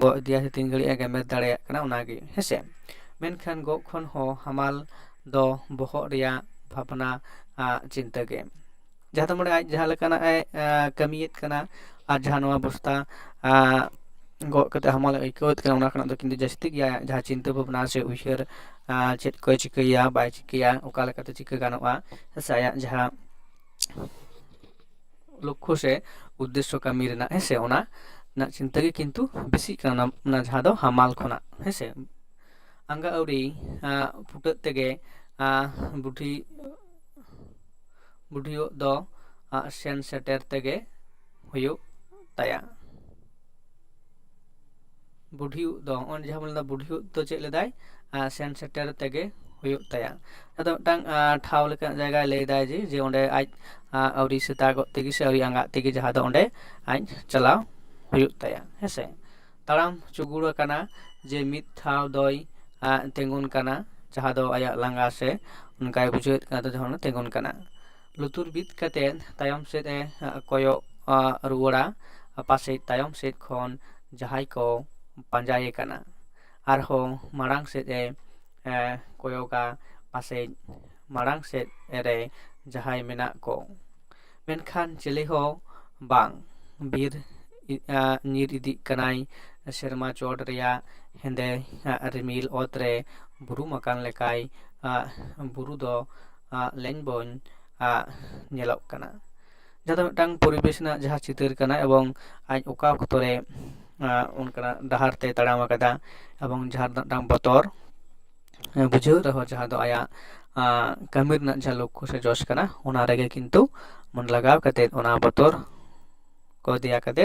ᱜᱚᱜ ᱤᱫᱤᱭᱟ ᱥᱮ ᱛᱤᱱ ᱜᱷᱟᱹᱲᱤᱡ ᱮ ᱜᱮᱢᱮᱨ ᱫᱟᱲᱮᱭᱟᱜ ᱠᱟᱱᱟ, ᱚᱱᱟᱜᱮ᱾ ᱦᱮᱸᱥᱮ, ᱢᱮᱱᱠᱷᱟᱱ ᱜᱚᱜ ᱠᱷᱚᱱ ᱦᱚᱸ ᱦᱟᱢᱟᱞ ᱫᱚ ᱵᱚᱦᱚᱜ ᱨᱮᱭᱟᱜ ᱵᱷᱟᱵᱽᱱᱟ ᱪᱤᱱᱛᱟᱹ ᱜᱮ᱾ ᱡᱟᱦᱟᱸ ᱫᱚ ᱢᱟᱱᱮ ᱟᱡ ᱡᱟᱦᱟᱸ ᱞᱮᱠᱟᱱᱟᱜ ᱮ ᱠᱟᱹᱢᱤᱭᱮᱫ ᱠᱟᱱᱟ ᱟᱨ ᱡᱟᱦᱟᱸ ᱱᱚᱣᱟ ᱵᱚᱥᱛᱟ ᱜᱚᱜ ᱠᱟᱛᱮ ᱦᱟᱢᱟᱞ ᱮ ᱟᱹᱭᱠᱟᱹᱣᱮᱫ ᱠᱟᱱᱟ, ᱚᱱᱟ ᱠᱷᱚᱱᱟᱜ ᱫᱚ ᱠᱤᱱᱛᱩ ᱡᱟᱹᱥᱛᱤ ᱜᱮ ᱟᱭᱟᱜ ᱡᱟᱦᱟᱸ ᱪᱤᱱᱛᱟᱹ ᱵᱷᱟᱵᱽᱱᱟ ᱥᱮ ᱩᱭᱦᱟᱹᱨ, ᱪᱮᱫ ᱠᱚᱭ ᱪᱤᱠᱟᱹᱭᱟ ᱵᱟᱭ ᱪᱤᱠᱟᱹᱭᱟ, ᱚᱠᱟ ᱞᱮᱠᱟᱛᱮ ᱪᱤᱠᱟᱹ ᱜᱟᱱᱚᱜᱼᱟ, ᱦᱮᱸ ᱥᱮ, ᱟᱭᱟᱜ ᱡᱟᱦᱟᱸ ᱞᱚᱠᱠᱷᱚ ᱥᱮ ᱩᱫᱽᱫᱮᱥᱥᱚ ᱠᱟᱹᱢᱤ ᱨᱮᱱᱟᱜ, ᱦᱮᱸ ᱥᱮ, ᱚᱱᱟ ᱨᱮᱱᱟᱜ ᱪᱤᱱᱛᱟᱹ ᱜᱮ ᱠᱤᱱᱛᱩ ᱵᱮᱥᱤᱜ ᱠᱟᱱᱟ, ᱚᱱᱟ ᱡᱟᱦᱟᱸ ᱫᱚ ᱦᱟᱢᱟᱞ ᱠᱷᱚᱱᱟᱜ, ᱦᱮᱸ ᱥᱮ᱾ ᱟᱸᱜᱟ ᱟᱹᱣᱨᱤ ᱯᱷᱩᱴᱟᱹᱜ ᱛᱮᱜᱮ ᱵᱩᱰᱷᱤ ᱵᱩᱰᱷᱤᱭᱚᱜ ᱫᱚ ᱥᱮᱱ ᱥᱮᱴᱮᱨ ᱛᱮᱜᱮ ᱦᱩᱭᱩᱜ ᱛᱟᱭᱟ᱾ ᱵᱩᱰᱷᱤᱭᱚᱜ ᱫᱚ, ᱱᱚᱜᱼᱚᱭ ᱡᱟᱦᱟᱸ ᱵᱚᱱ ᱞᱟᱹᱭᱫᱟ, ᱵᱩᱰᱷᱤᱭᱚᱜ ᱫᱚ ᱪᱮᱫ ᱞᱮᱫᱟᱭ? ᱥᱮᱱ ᱥᱮᱴᱮᱨ ᱛᱮᱜᱮ ᱦᱩᱭᱩᱜ ᱛᱟᱭᱟ᱾ ᱟᱫᱚ ᱢᱤᱫᱴᱟᱝ ᱴᱷᱟᱶ ᱞᱮᱠᱟᱱᱟᱜ ᱡᱟᱭᱜᱟᱭ ᱞᱟᱹᱭᱫᱟᱭ ᱡᱮ, ᱡᱮ ᱚᱸᱰᱮ ᱟᱡ ᱟᱹᱣᱨᱤ ᱥᱮᱛᱟᱜᱚᱜ ᱛᱮᱜᱮ ᱥᱮ ᱟᱹᱣᱨᱤ ᱟᱸᱜᱟᱜ ᱛᱮᱜᱮ ᱡᱟᱦᱟᱸ ᱫᱚ ᱚᱸᱰᱮ ᱟᱡ ᱪᱟᱞᱟᱣ ᱦᱩᱭᱩᱜ ᱛᱟᱭᱟ, ᱦᱮᱸᱥᱮ᱾ ᱛᱟᱲᱟᱢ ᱪᱩᱜᱩᱲ ᱟᱠᱟᱱᱟ ᱡᱮ ᱢᱤᱫ ᱴᱷᱟᱶ ᱫᱚᱭ ᱛᱤᱸᱜᱩᱱ ᱠᱟᱱᱟ, ᱡᱟᱦᱟᱸ ᱫᱚ ᱟᱭᱟᱜ ᱞᱟᱸᱜᱟ ᱥᱮ ᱚᱱᱠᱟᱭ ᱵᱩᱡᱷᱟᱹᱣᱮᱫ ᱠᱟᱱᱟ, ᱛᱤᱸᱜᱩᱱ ᱠᱟᱱᱟ᱾ ᱞᱩᱛᱩᱨ ᱵᱤᱫ ᱠᱟᱛᱮ ᱛᱟᱭᱚᱢ ᱥᱮᱫ ᱮ ᱠᱚᱭᱚᱜ ᱨᱩᱣᱟᱹᱲᱟ, ᱯᱟᱥᱮᱡ ᱛᱟᱭᱚᱢ ᱥᱮᱫ ᱠᱷᱚᱱ ᱡᱟᱦᱟᱸᱭ ᱠᱚ ᱯᱟᱸᱡᱟᱭᱮ ᱠᱟᱱᱟ᱾ ᱟᱨᱦᱚᱸ ᱢᱟᱲᱟᱝ ᱥᱮᱫ ᱮ ᱠᱚᱭᱚᱜᱟ, ᱯᱟᱥᱮᱡ ᱢᱟᱲᱟᱝ ᱥᱮᱫ ᱨᱮ ᱡᱟᱦᱟᱸᱭ ᱢᱮᱱᱟᱜ ᱠᱚ, ᱢᱮᱱᱠᱷᱟᱱ ᱪᱤᱞᱤ ᱦᱚᱸ ᱵᱟᱝ᱾ ᱵᱤᱨ ᱧᱤᱨ ᱤᱫᱤᱜ ᱠᱟᱱᱟᱭ᱾ ᱥᱮᱨᱢᱟ ᱪᱚᱴ ᱨᱮᱭᱟᱜ ᱦᱮᱸᱫᱮ ᱨᱤᱢᱤᱞ ᱚᱛ ᱨᱮ ᱵᱩᱨᱩᱢ ᱟᱠᱟᱱ ᱞᱮᱠᱟᱭ ᱵᱩᱨᱩ ᱫᱚ ᱞᱮᱧᱵᱚᱧ ᱧᱮᱞᱚᱜ ᱠᱟᱱᱟ᱾ ᱡᱟᱦᱟᱸ ᱫᱚ ᱢᱤᱫᱴᱟᱝ ᱯᱚᱨᱤᱵᱮᱥ ᱨᱮᱱᱟᱜ ᱡᱟᱦᱟᱸ ᱪᱤᱛᱟᱹᱨ ᱠᱟᱱᱟ ᱮᱵᱚᱝ ᱟᱡ ᱚᱠᱟ ᱚᱠᱛᱚ ᱨᱮ ᱚᱱᱠᱟᱱᱟᱜ ᱰᱟᱦᱟᱨ ᱛᱮ ᱛᱟᱲᱟᱢ ᱟᱠᱟᱫᱟ ᱮᱵᱚᱝ ᱡᱟᱦᱟᱸ ᱨᱮᱱᱟᱜ ᱢᱤᱫᱴᱟᱝ ᱵᱚᱛᱚᱨ ᱵᱩᱡᱷᱟᱹᱣ ᱨᱮᱦᱚᱸ, ᱡᱟᱦᱟᱸ ᱫᱚ ᱟᱭᱟᱜ ᱠᱟᱹᱢᱤ ᱨᱮᱱᱟᱜ ᱡᱟᱦᱟᱸ ᱞᱚᱠᱠᱷᱚ ᱥᱮ ᱡᱚᱥ ᱠᱟᱱᱟ, ᱚᱱᱟ ᱨᱮᱜᱮ ᱠᱤᱱᱛᱩ ᱢᱚᱱ ᱞᱟᱜᱟᱣ ᱠᱟᱛᱮ ᱚᱱᱟ ᱵᱚᱛᱚᱨ ᱠᱚ ᱫᱮᱭᱟ ᱠᱟᱛᱮ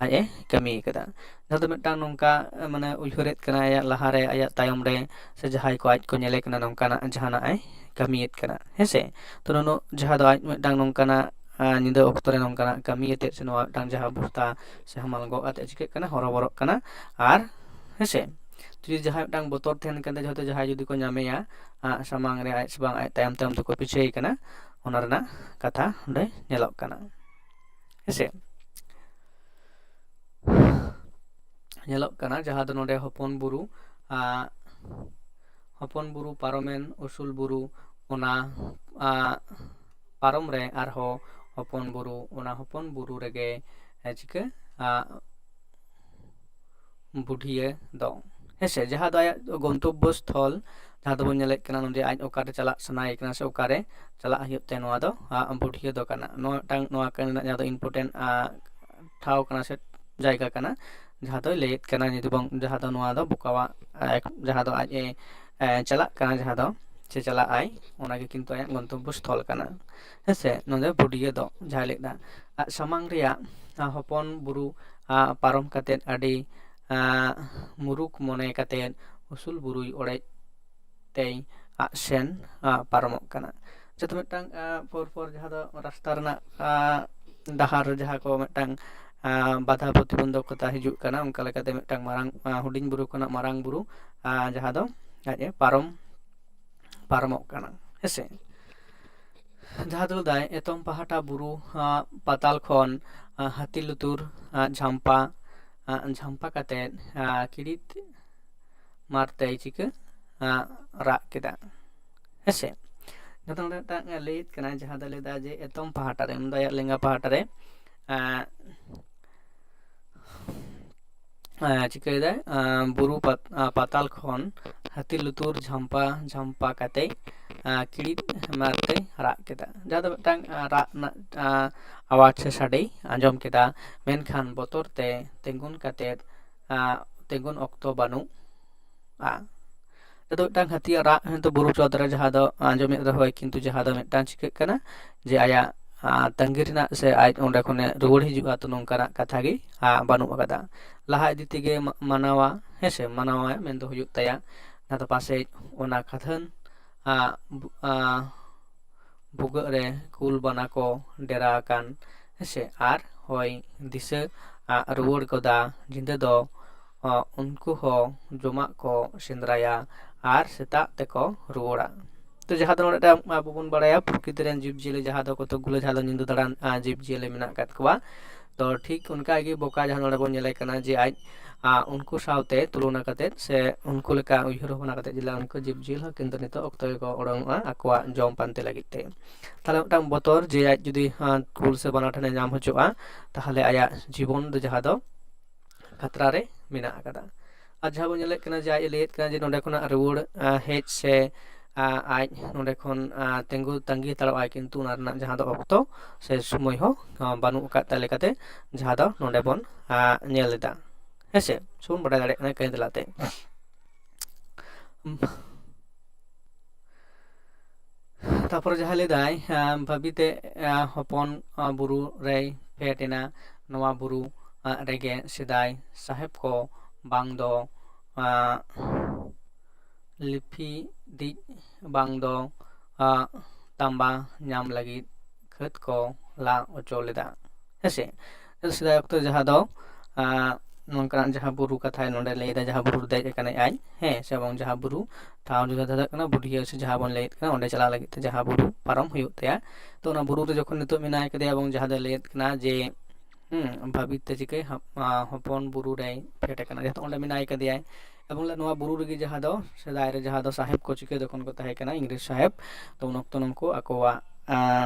ᱟᱡ ᱮ ᱠᱟᱹᱢᱤ ᱟᱠᱟᱫᱟ᱾ ᱡᱟᱦᱟᱸ ᱫᱚ ᱢᱤᱫᱴᱟᱝ ᱱᱚᱝᱠᱟ ᱢᱟᱱᱮ ᱩᱭᱦᱟᱹᱨᱮᱫ ᱠᱟᱱᱟᱭ ᱟᱭᱟᱜ ᱞᱟᱦᱟᱨᱮ, ᱟᱭᱟᱜ ᱛᱟᱭᱚᱢ ᱨᱮ, ᱥᱮ ᱡᱟᱦᱟᱸᱭ ᱠᱚ ᱟᱡ ᱠᱚ ᱧᱮᱞᱮ ᱠᱟᱱᱟ, ᱱᱚᱝᱠᱟᱱᱟᱜ ᱡᱟᱦᱟᱱᱟᱜ ᱮ ᱠᱟᱹᱢᱤᱭᱮᱫ ᱠᱟᱱᱟ, ᱦᱮᱸᱥᱮ᱾ ᱛᱚ ᱱᱩᱱᱟᱹᱜ ᱡᱟᱦᱟᱸ ᱫᱚ ᱟᱡ ᱢᱤᱫᱴᱟᱝ ᱱᱚᱝᱠᱟᱱᱟᱜ ᱧᱤᱫᱟᱹ ᱚᱠᱛᱚ ᱨᱮ ᱱᱚᱝᱠᱟᱱᱟᱜ ᱠᱟᱹᱢᱤ ᱟᱛᱮᱫ ᱥᱮ ᱱᱚᱣᱟ ᱢᱤᱫᱴᱟᱝ ᱡᱟᱦᱟᱸ ᱵᱚᱥᱛᱟ ᱥᱮ ᱦᱟᱢᱟᱞ ᱜᱚᱜ ᱠᱟᱛᱮᱫ ᱪᱤᱠᱟᱹᱜ ᱠᱟᱱᱟ, ᱦᱚᱨᱚᱵᱚᱨᱚᱜ ᱠᱟᱱᱟ᱾ ᱟᱨ ᱦᱮᱸᱥᱮ, ᱡᱩᱫᱤ ᱡᱟᱦᱟᱸᱭ ᱢᱤᱫᱴᱟᱝ ᱵᱚᱛᱚᱨ ᱛᱟᱦᱮᱱ ᱠᱟᱱ ᱛᱟᱭᱟ, ᱡᱚᱛᱚ ᱡᱟᱦᱟᱸᱭ ᱡᱩᱫᱤ ᱠᱚ ᱧᱟᱢᱮᱭᱟ ᱥᱟᱢᱟᱝ ᱨᱮ, ᱟᱡ ᱥᱮ ᱵᱟᱝ ᱟᱡ ᱛᱟᱭᱚᱢ ᱛᱟᱭᱚᱢ ᱛᱮᱠᱚ ᱯᱤᱪᱷᱟᱹᱭ ᱠᱟᱱᱟ, ᱚᱱᱟ ᱨᱮᱱᱟᱜ ᱠᱟᱛᱷᱟ ᱚᱸᱰᱮ ᱧᱮᱞᱚᱜ ᱠᱟᱱᱟ, ᱦᱮᱸᱥᱮ᱾ ᱧᱮᱞᱚᱜ ᱠᱟᱱᱟ ᱡᱟᱦᱟᱸ ᱫᱚ ᱱᱚᱰᱮ ᱦᱚᱯᱚᱱ ᱵᱩᱨᱩ, ᱦᱚᱯᱚᱱ ᱵᱩᱨᱩ ᱯᱟᱨᱚᱢᱮᱱ ᱩᱥᱩᱞ ᱵᱩᱨᱩ, ᱚᱱᱟ ᱯᱟᱨᱚᱢ ᱨᱮ ᱟᱨᱦᱚᱸ ᱦᱚᱯᱚᱱ ᱵᱩᱨᱩ, ᱚᱱᱟ ᱦᱚᱯᱚᱱ ᱵᱩᱨᱩ ᱨᱮᱜᱮ ᱪᱤᱠᱟᱹ ᱵᱩᱰᱷᱤᱭᱟᱹ ᱫᱚ, ᱦᱮᱸᱥᱮ, ᱡᱟᱦᱟᱸ ᱫᱚ ᱟᱭᱟᱜ ᱜᱚᱱᱛᱚᱵᱵᱚ ᱥᱛᱷᱚᱞ, ᱡᱟᱦᱟᱸ ᱫᱚᱵᱚᱱ ᱧᱮᱞᱮᱫ ᱠᱟᱱᱟ ᱱᱚᱰᱮ ᱟᱡ ᱚᱠᱟᱨᱮ ᱪᱟᱞᱟᱜ ᱥᱟᱱᱟᱭᱮ ᱠᱟᱱᱟ ᱥᱮ ᱚᱠᱟᱨᱮ ᱪᱟᱞᱟᱜ ᱦᱩᱭᱩᱜ ᱛᱟᱭᱟ, ᱱᱚᱣᱟ ᱫᱚ ᱵᱩᱰᱷᱤᱭᱟᱹ ᱫᱚ ᱠᱟᱱᱟ᱾ ᱱᱚᱣᱟ ᱢᱤᱫᱴᱟᱝ ᱱᱚᱣᱟ ᱠᱟᱹᱦᱱᱤ ᱨᱮᱱᱟᱜ ᱡᱟᱦᱟᱸ ᱫᱚ important ᱴᱷᱟᱶ ᱠᱟᱱᱟ ᱥᱮ ᱡᱟᱭᱜᱟ ᱠᱟᱱᱟ, ᱡᱟᱦᱟᱸ ᱫᱚᱭ ᱞᱟᱹᱭᱮᱫ ᱠᱟᱱᱟ ᱡᱩᱫᱤ ᱵᱚᱱ, ᱡᱟᱦᱟᱸ ᱫᱚ ᱱᱚᱣᱟ ᱫᱚ ᱵᱚᱠᱟᱣᱟᱜ, ᱡᱟᱦᱟᱸ ᱫᱚ ᱟᱡ ᱮ ᱪᱟᱞᱟᱜ ᱠᱟᱱᱟ, ᱡᱟᱦᱟᱸ ᱫᱚ ᱥᱮ ᱪᱟᱞᱟᱜ ᱟᱭ, ᱚᱱᱟᱜᱮ ᱠᱤᱱᱛᱩ ᱟᱭᱟᱜ ᱜᱚᱱᱛᱚᱵᱵᱚ ᱥᱛᱷᱚᱞ ᱠᱟᱱᱟ, ᱦᱮᱸᱥᱮ᱾ ᱱᱚᱰᱮ ᱵᱩᱰᱷᱤᱭᱟᱹ ᱫᱚ ᱡᱟᱦᱟᱸ ᱞᱟᱹᱭᱫᱟ, ᱟᱡ ᱥᱟᱢᱟᱝ ᱨᱮᱭᱟᱜ ᱦᱚᱯᱚᱱ ᱵᱩᱨᱩ ᱯᱟᱨᱚᱢ ᱠᱟᱛᱮᱫ ᱟᱹᱰᱤ ᱢᱩᱨᱩᱠ ᱢᱚᱱᱮ ᱠᱟᱛᱮᱫ ᱩᱥᱩᱞ ᱵᱩᱨᱩᱭ ᱚᱲᱮᱡ ᱛᱮᱭ ᱟᱜ ᱥᱮᱱ ᱯᱟᱨᱚᱢᱚᱜ ᱠᱟᱱᱟ᱾ ᱡᱚᱛᱚ ᱢᱤᱫᱴᱟᱝ ᱯᱚᱨ ᱯᱚᱨ ᱡᱟᱦᱟᱸ ᱫᱚ ᱨᱟᱥᱛᱟ ᱨᱮᱱᱟᱜ ᱰᱟᱦᱟᱨ ᱨᱮ ᱡᱟᱦᱟᱸ ᱠᱚ ᱢᱤᱫᱴᱟᱝ ᱵᱟᱫᱷᱟ ᱯᱨᱚᱛᱤᱵᱚᱱᱫᱷᱚᱠᱚᱛᱟ ᱦᱤᱡᱩᱜ ᱠᱟᱱᱟ, ᱚᱱᱠᱟ ᱞᱮᱠᱟᱛᱮ ᱢᱤᱫᱴᱟᱝ ᱢᱟᱨᱟᱝ ᱦᱩᱰᱤᱧ ᱵᱩᱨᱩ ᱠᱷᱚᱱᱟᱜ ᱢᱟᱨᱟᱝ ᱵᱩᱨᱩ ᱡᱟᱦᱟᱸ ᱫᱚ ᱟᱡ ᱮ ᱯᱟᱨᱚᱢ ᱯᱟᱨᱚᱢᱚᱜ ᱠᱟᱱᱟ, ᱦᱮᱸᱥᱮ᱾ ᱡᱟᱦᱟᱸ ᱫᱚ ᱞᱟᱹᱭᱫᱟᱭ, ᱮᱛᱚᱢ ᱯᱟᱦᱴᱟ ᱵᱩᱨᱩ ᱟᱸ, ᱯᱟᱛᱟᱞ ᱠᱷᱚᱱ ᱟᱸ, ᱦᱟᱹᱛᱤ ᱞᱩᱛᱩᱨ ᱟᱸ, ᱡᱷᱟᱢᱯᱟ ᱟᱸ, ᱡᱷᱟᱢᱯᱟ ᱠᱟᱛᱮᱫ ᱟᱸ, ᱠᱤᱲᱤᱫ ᱢᱟᱨᱛᱮᱭ ᱪᱤᱠᱟᱹ ᱟᱸ, ᱨᱟᱜ ᱠᱮᱫᱟ᱾ ᱦᱮᱸᱥᱮ? ᱡᱟᱦᱟᱸ ᱫᱚ ᱱᱚᱰᱮ ᱢᱤᱫᱴᱟᱝ ᱞᱟᱹᱭᱮᱫ ᱠᱟᱱᱟ, ᱡᱟᱦᱟᱸ ᱫᱚ ᱞᱟᱹᱭᱫᱟ ᱡᱮ ᱮᱛᱚᱢ ᱯᱟᱦᱴᱟ ᱨᱮ, ᱢᱮᱱᱫᱚ ᱟᱭᱟᱜ ᱞᱮᱸᱜᱟ ᱯᱟᱦᱴᱟ ᱨᱮ ᱟᱸ, ᱟᱸ, ᱪᱤᱠᱟᱹᱭᱮᱫᱟᱭ, ᱟᱸ, ᱵᱩᱨᱩ ᱯᱟᱛ-, ᱟᱸ, ᱯᱟᱛᱟᱞ ᱠᱷᱚᱱ ᱦᱟᱹᱛᱤ ᱞᱩᱛᱩᱨ ᱡᱷᱟᱢᱯᱟ ᱡᱷᱟᱢᱯᱟ ᱠᱟᱛᱮ ᱟᱸ, ᱠᱤᱲᱤᱫ ᱢᱟᱨᱛᱮᱭ ᱨᱟᱜ ᱠᱮᱫᱟ᱾ ᱡᱟᱦᱟᱸ ᱫᱚ ᱢᱤᱫᱴᱟᱝ ᱟᱸ, ᱨᱟᱜ ᱨᱮᱱᱟᱜ ᱟᱸ, ᱟᱣᱟᱡᱽ ᱥᱮ ᱥᱟᱰᱮᱭ ᱟᱸᱡᱚᱢ ᱠᱮᱫᱟ, ᱢᱮᱱᱠᱷᱟᱱ ᱵᱚᱛᱚᱨ ᱛᱮ ᱛᱤᱸᱜᱩᱱ ᱠᱟᱛᱮ ᱟᱸ, ᱛᱤᱸᱜᱩᱱ ᱚᱠᱛᱚ ᱵᱟᱹᱱᱩᱜᱼᱟ᱾ ᱡᱟᱦᱟᱸ ᱫᱚ ᱢᱤᱫᱴᱟᱝ ᱦᱟᱹᱛᱤᱭᱟᱜ ᱨᱟᱜ ᱦᱚᱭᱛᱳ ᱵᱩᱨᱩ ᱪᱚᱴ ᱨᱮ ᱡᱟᱦᱟᱸ ᱫᱚ ᱟᱸᱡᱚᱢᱮᱫ ᱨᱮᱦᱚᱸᱭ, ᱠᱤᱱᱛᱩ ᱡᱟᱦᱟᱸ ᱫᱚ ᱢᱤᱫᱴᱟᱝ ᱪᱤᱠᱟᱹᱜ ᱠᱟᱱᱟ ᱡᱮ ᱟᱭᱟᱜ ᱟᱸ, ᱛᱟᱺᱜᱤ ᱨᱮᱱᱟᱜ ᱥᱮ ᱟᱡ ᱚᱸᱰᱮ ᱠᱷᱚᱱᱮ ᱨᱩᱣᱟᱹᱲ ᱦᱤᱡᱩᱜᱼᱟ, ᱛᱚ ᱱᱚᱝᱠᱟᱱᱟᱜ ᱠᱟᱛᱷᱟ ᱜᱮ ᱟᱸ, ᱵᱟᱹᱱᱩᱜ ᱟᱠᱟᱫᱟ᱾ ᱞᱟᱦᱟ ᱤᱫᱤ ᱛᱮᱜᱮ ᱢᱟ-, ᱢᱟᱱᱟᱣᱟ, ᱦᱮᱸ ᱥᱮ, ᱢᱟᱱᱟᱣᱟᱭ ᱢᱮᱱᱫᱚ ᱦᱩᱭᱩᱜ ᱛᱟᱭᱟ᱾ ᱡᱟᱦᱟᱸ ᱫᱚ ᱯᱟᱥᱮᱡ ᱚᱱᱟ ᱠᱟᱛᱷᱟᱱ ᱟᱸ, ᱵᱩ-, ᱟᱸ, ᱵᱷᱩᱜᱟᱹᱜ ᱨᱮ ᱠᱩᱞ ᱵᱟᱱᱟ ᱠᱚ ᱰᱮᱨᱟ ᱟᱠᱟᱱ, ᱦᱮᱸ ᱥᱮ, ᱟᱨ ᱦᱚᱭ ᱫᱤᱥᱟᱹ ᱟᱸ, ᱨᱩᱣᱟᱹᱲ ᱜᱚᱫᱟ᱾ ᱧᱤᱫᱟᱹ ᱫᱚ ᱟᱸ, ᱩᱱᱠᱩ ᱦᱚᱸ ᱡᱚᱢᱟᱜ ᱠᱚ ᱥᱮᱸᱫᱽᱨᱟᱭᱟ ᱟᱨ ᱥᱮᱛᱟᱜ ᱛᱮᱠᱚ ᱨᱩᱣᱟᱹᱲᱟ᱾ ᱛᱚ ᱡᱟᱦᱟᱸ ᱫᱚ ᱱᱚᱰᱮ ᱟᱵᱚ ᱵᱚᱱ ᱵᱟᱲᱟᱭᱟ, ᱯᱨᱚᱠᱨᱤᱛᱤ ᱨᱮᱱ ᱡᱤᱵᱽᱼᱡᱤᱭᱟᱹᱞᱤ ᱡᱟᱦᱟᱸ ᱫᱚ ᱠᱚᱛᱚᱠ ᱜᱩᱞᱟᱹ ᱡᱟᱦᱟᱸ ᱫᱚ ᱧᱤᱫᱟᱹ ᱫᱟᱬᱟᱱ ᱟᱸ, ᱡᱤᱵᱽᱼᱡᱤᱭᱟᱹᱞᱤ ᱢᱮᱱᱟᱜ ᱟᱠᱟᱫ ᱠᱚᱣᱟ᱾ ᱛᱚ ᱴᱷᱤᱠ ᱚᱱᱠᱟ ᱜᱮ ᱵᱚᱠᱟ ᱡᱟᱦᱟᱸ ᱱᱚᱰᱮ ᱵᱚᱱ ᱧᱮᱞᱮ ᱠᱟᱱᱟ ᱡᱮ ᱟᱡ ᱟᱸ, ᱩᱱᱠᱩ ᱥᱟᱶᱛᱮ ᱛᱩᱞᱚᱱᱟ ᱠᱟᱛᱮᱫ ᱥᱮ ᱩᱱᱠᱩ ᱞᱮᱠᱟ ᱩᱭᱦᱟᱹᱨ ᱵᱷᱟᱵᱽᱱᱟ ᱠᱟᱛᱮᱫ ᱡᱮ ᱩᱱᱠᱩ ᱡᱤᱵᱽᱼᱡᱤᱭᱟᱹᱞᱤ ᱦᱚᱸ ᱠᱤᱱᱛᱩ ᱱᱤᱛᱚᱜ ᱚᱠᱛᱚ ᱜᱮᱠᱚ ᱩᱰᱩᱝᱚᱜᱼᱟ ᱟᱠᱚᱣᱟᱜ ᱡᱚᱢ ᱯᱟᱱᱛᱮ ᱞᱟᱹᱜᱤᱫ ᱛᱮ᱾ ᱛᱟᱦᱞᱮ ᱢᱤᱫᱴᱟᱝ ᱵᱚᱛᱚᱨ ᱡᱮ ᱟᱡ ᱡᱩᱫᱤ ᱟᱸ, ᱠᱩᱞ ᱥᱮ ᱵᱟᱱᱟ ᱴᱷᱮᱱᱮ ᱧᱟᱢ ᱦᱚᱪᱚᱜᱼᱟ, ᱛᱟᱦᱞᱮ ᱟᱭᱟᱜ ᱡᱤᱵᱚᱱ ᱫᱚ ᱡᱟᱦᱟᱸ ᱫᱚ ᱠᱷᱟᱛᱨᱟ ᱨᱮ ᱢᱮᱱᱟᱜ ᱟᱠᱟᱫᱟ᱾ ᱟᱨ ᱡᱟᱦᱟᱸ ᱵᱚᱱ ᱧᱮᱞᱮᱫ ᱠᱟᱱᱟ ᱡᱮ ᱟᱡ ᱮ ᱞᱟᱹᱭᱮᱫ ᱠᱟᱱᱟ ᱡᱮ ᱱᱚᱸᱰᱮ ᱠᱷᱚᱱᱟᱜ ᱨᱩᱣᱟᱹᱲ ᱟᱸ, ᱦᱮᱡ ᱥᱮ ᱟᱸ, ᱟᱡ ᱱᱚᱸᱰᱮ ᱠᱷᱚᱱ ᱟᱸ, ᱛᱤᱸᱜᱩ ᱛᱟᱺᱜᱤ ᱦᱟᱛᱟᱲᱚᱜᱼᱟᱭ, ᱠᱤᱱᱛᱩ ᱚᱱᱟ ᱨᱮᱱᱟᱜ ᱡᱟᱦᱟᱸ ᱫᱚ ᱚᱠᱛᱚ ᱥᱮ ᱥᱚᱢᱚᱭ ᱦᱚᱸ ᱟᱸ, ᱵᱟᱹᱱᱩᱜ ᱟᱠᱟᱫ ᱛᱟᱭ ᱞᱮᱠᱟᱛᱮ ᱡᱟᱦᱟᱸ ᱫᱚ ᱱᱚᱸᱰᱮ ᱵᱚᱱ ᱟᱸ, ᱧᱮᱞ ᱮᱫᱟ᱾ ᱦᱮᱸᱥᱮ, ᱥᱮ ᱵᱚᱱ ᱵᱟᱰᱟᱭ ᱫᱟᱲᱮᱭᱟᱜ ᱠᱟᱱᱟ ᱠᱟᱹᱦᱱᱤ ᱛᱟᱞᱟᱛᱮ᱾ ᱛᱟᱯᱚᱨᱮ ᱡᱟᱦᱟᱸ ᱞᱟᱹᱭᱫᱟᱭ, ᱟᱸ, ᱵᱷᱟᱹᱵᱤᱛᱮ, ᱟᱸ, ᱦᱚᱯᱚᱱ, ᱟᱸ, ᱵᱩᱨᱩ ᱨᱮᱭ ᱯᱷᱮᱰ ᱮᱱᱟ᱾ ᱱᱚᱣᱟ ᱵᱩᱨᱩ, ᱟᱸ, ᱨᱮᱜᱮ ᱥᱮᱫᱟᱭ ᱥᱟᱦᱮᱵ ᱠᱚ ᱵᱟᱝ ᱫᱚ, ᱟᱸ, ᱞᱤᱯᱷᱤᱫᱤᱡ ᱵᱟᱝ ᱫᱚ, ᱟᱸ, ᱛᱟᱢᱵᱟ ᱧᱟᱢ ᱞᱟᱹᱜᱤᱫ ᱠᱷᱟᱹᱫ ᱠᱚ ᱞᱟ ᱚᱪᱚ ᱞᱮᱫᱟ᱾ ᱦᱮᱸᱥᱮ, ᱥᱮᱫᱟᱭ ᱚᱠᱛᱚ ᱡᱟᱦᱟᱸ ᱫᱚ, ᱟᱸ, ᱱᱚᱝᱠᱟᱱᱟᱜ ᱡᱟᱦᱟᱸ ᱵᱩᱨᱩ ᱠᱟᱛᱷᱟᱭ ᱱᱚᱰᱮ ᱞᱟᱹᱭᱫᱟ, ᱡᱟᱦᱟᱸ ᱵᱩᱨᱩ ᱨᱮ ᱫᱮᱡ ᱟᱠᱟᱱᱟᱭ ᱟᱡ, ᱦᱮᱸ, ᱥᱮ ᱵᱟᱝ ᱡᱟᱦᱟᱸ ᱵᱩᱨᱩ ᱴᱷᱟᱶ ᱡᱟᱦᱟᱸ ᱫᱚ ᱦᱩᱭᱩᱜ ᱠᱟᱱᱟ ᱵᱩᱰᱷᱤᱭᱟᱹ ᱥᱮ ᱡᱟᱦᱟᱸ ᱵᱚᱱ ᱞᱟᱹᱭᱮᱫ ᱠᱟᱱᱟ, ᱚᱸᱰᱮ ᱪᱟᱞᱟᱜ ᱞᱟᱹᱜᱤᱫ ᱛᱮ ᱡᱟᱦᱟᱸ ᱵᱩᱨᱩ ᱯᱟᱨᱚᱢ ᱦᱩᱭᱩᱜ ᱛᱟᱭᱟ᱾ ᱛᱚ ᱚᱱᱟ ᱵᱩᱨᱩ ᱨᱮ ᱡᱚᱠᱷᱚᱱ ᱱᱤᱛᱚᱜ ᱢᱮᱱᱟᱭ ᱠᱟᱫᱮᱭᱟ ᱮᱵᱚᱝ ᱡᱟᱦᱟᱸ ᱫᱚᱭ ᱞᱟᱹᱭᱮᱫ ᱠᱟᱱᱟ ᱡᱮ ᱦᱩᱸ, ᱵᱷᱟᱹᱵᱤᱛ ᱛᱮ ᱪᱤᱠᱟᱹᱭ ᱦᱟᱯ-, ᱟ, ᱦᱚᱯᱚᱱ ᱵᱩᱨᱩ ᱨᱮᱭ ᱯᱷᱮᱰ ᱟᱠᱟᱱᱟ, ᱡᱮᱦᱮᱛᱩ ᱚᱸᱰᱮ ᱢᱮᱱᱟᱭ ᱠᱟᱫᱮᱭᱟᱭ᱾ ᱮᱵᱚᱝ ᱱᱚᱣᱟ ᱵᱩᱨᱩ ᱨᱮᱜᱮ ᱡᱟᱦᱟᱸ ᱫᱚ ᱥᱮᱫᱟᱭ ᱨᱮ ᱡᱟᱦᱟᱸ ᱫᱚ ᱥᱟᱦᱮᱵᱽ ᱠᱚ ᱪᱤᱠᱟᱹ ᱡᱚᱠᱷᱚᱱ ᱠᱚ ᱛᱟᱦᱮᱸ ᱠᱟᱱᱟ, ᱤᱝᱨᱮᱡᱽ ᱥᱟᱦᱮᱵᱽ, ᱛᱚ ᱩᱱ ᱚᱠᱛᱚ ᱱᱩᱠᱩ ᱟᱠᱚᱣᱟᱜ, ᱟ,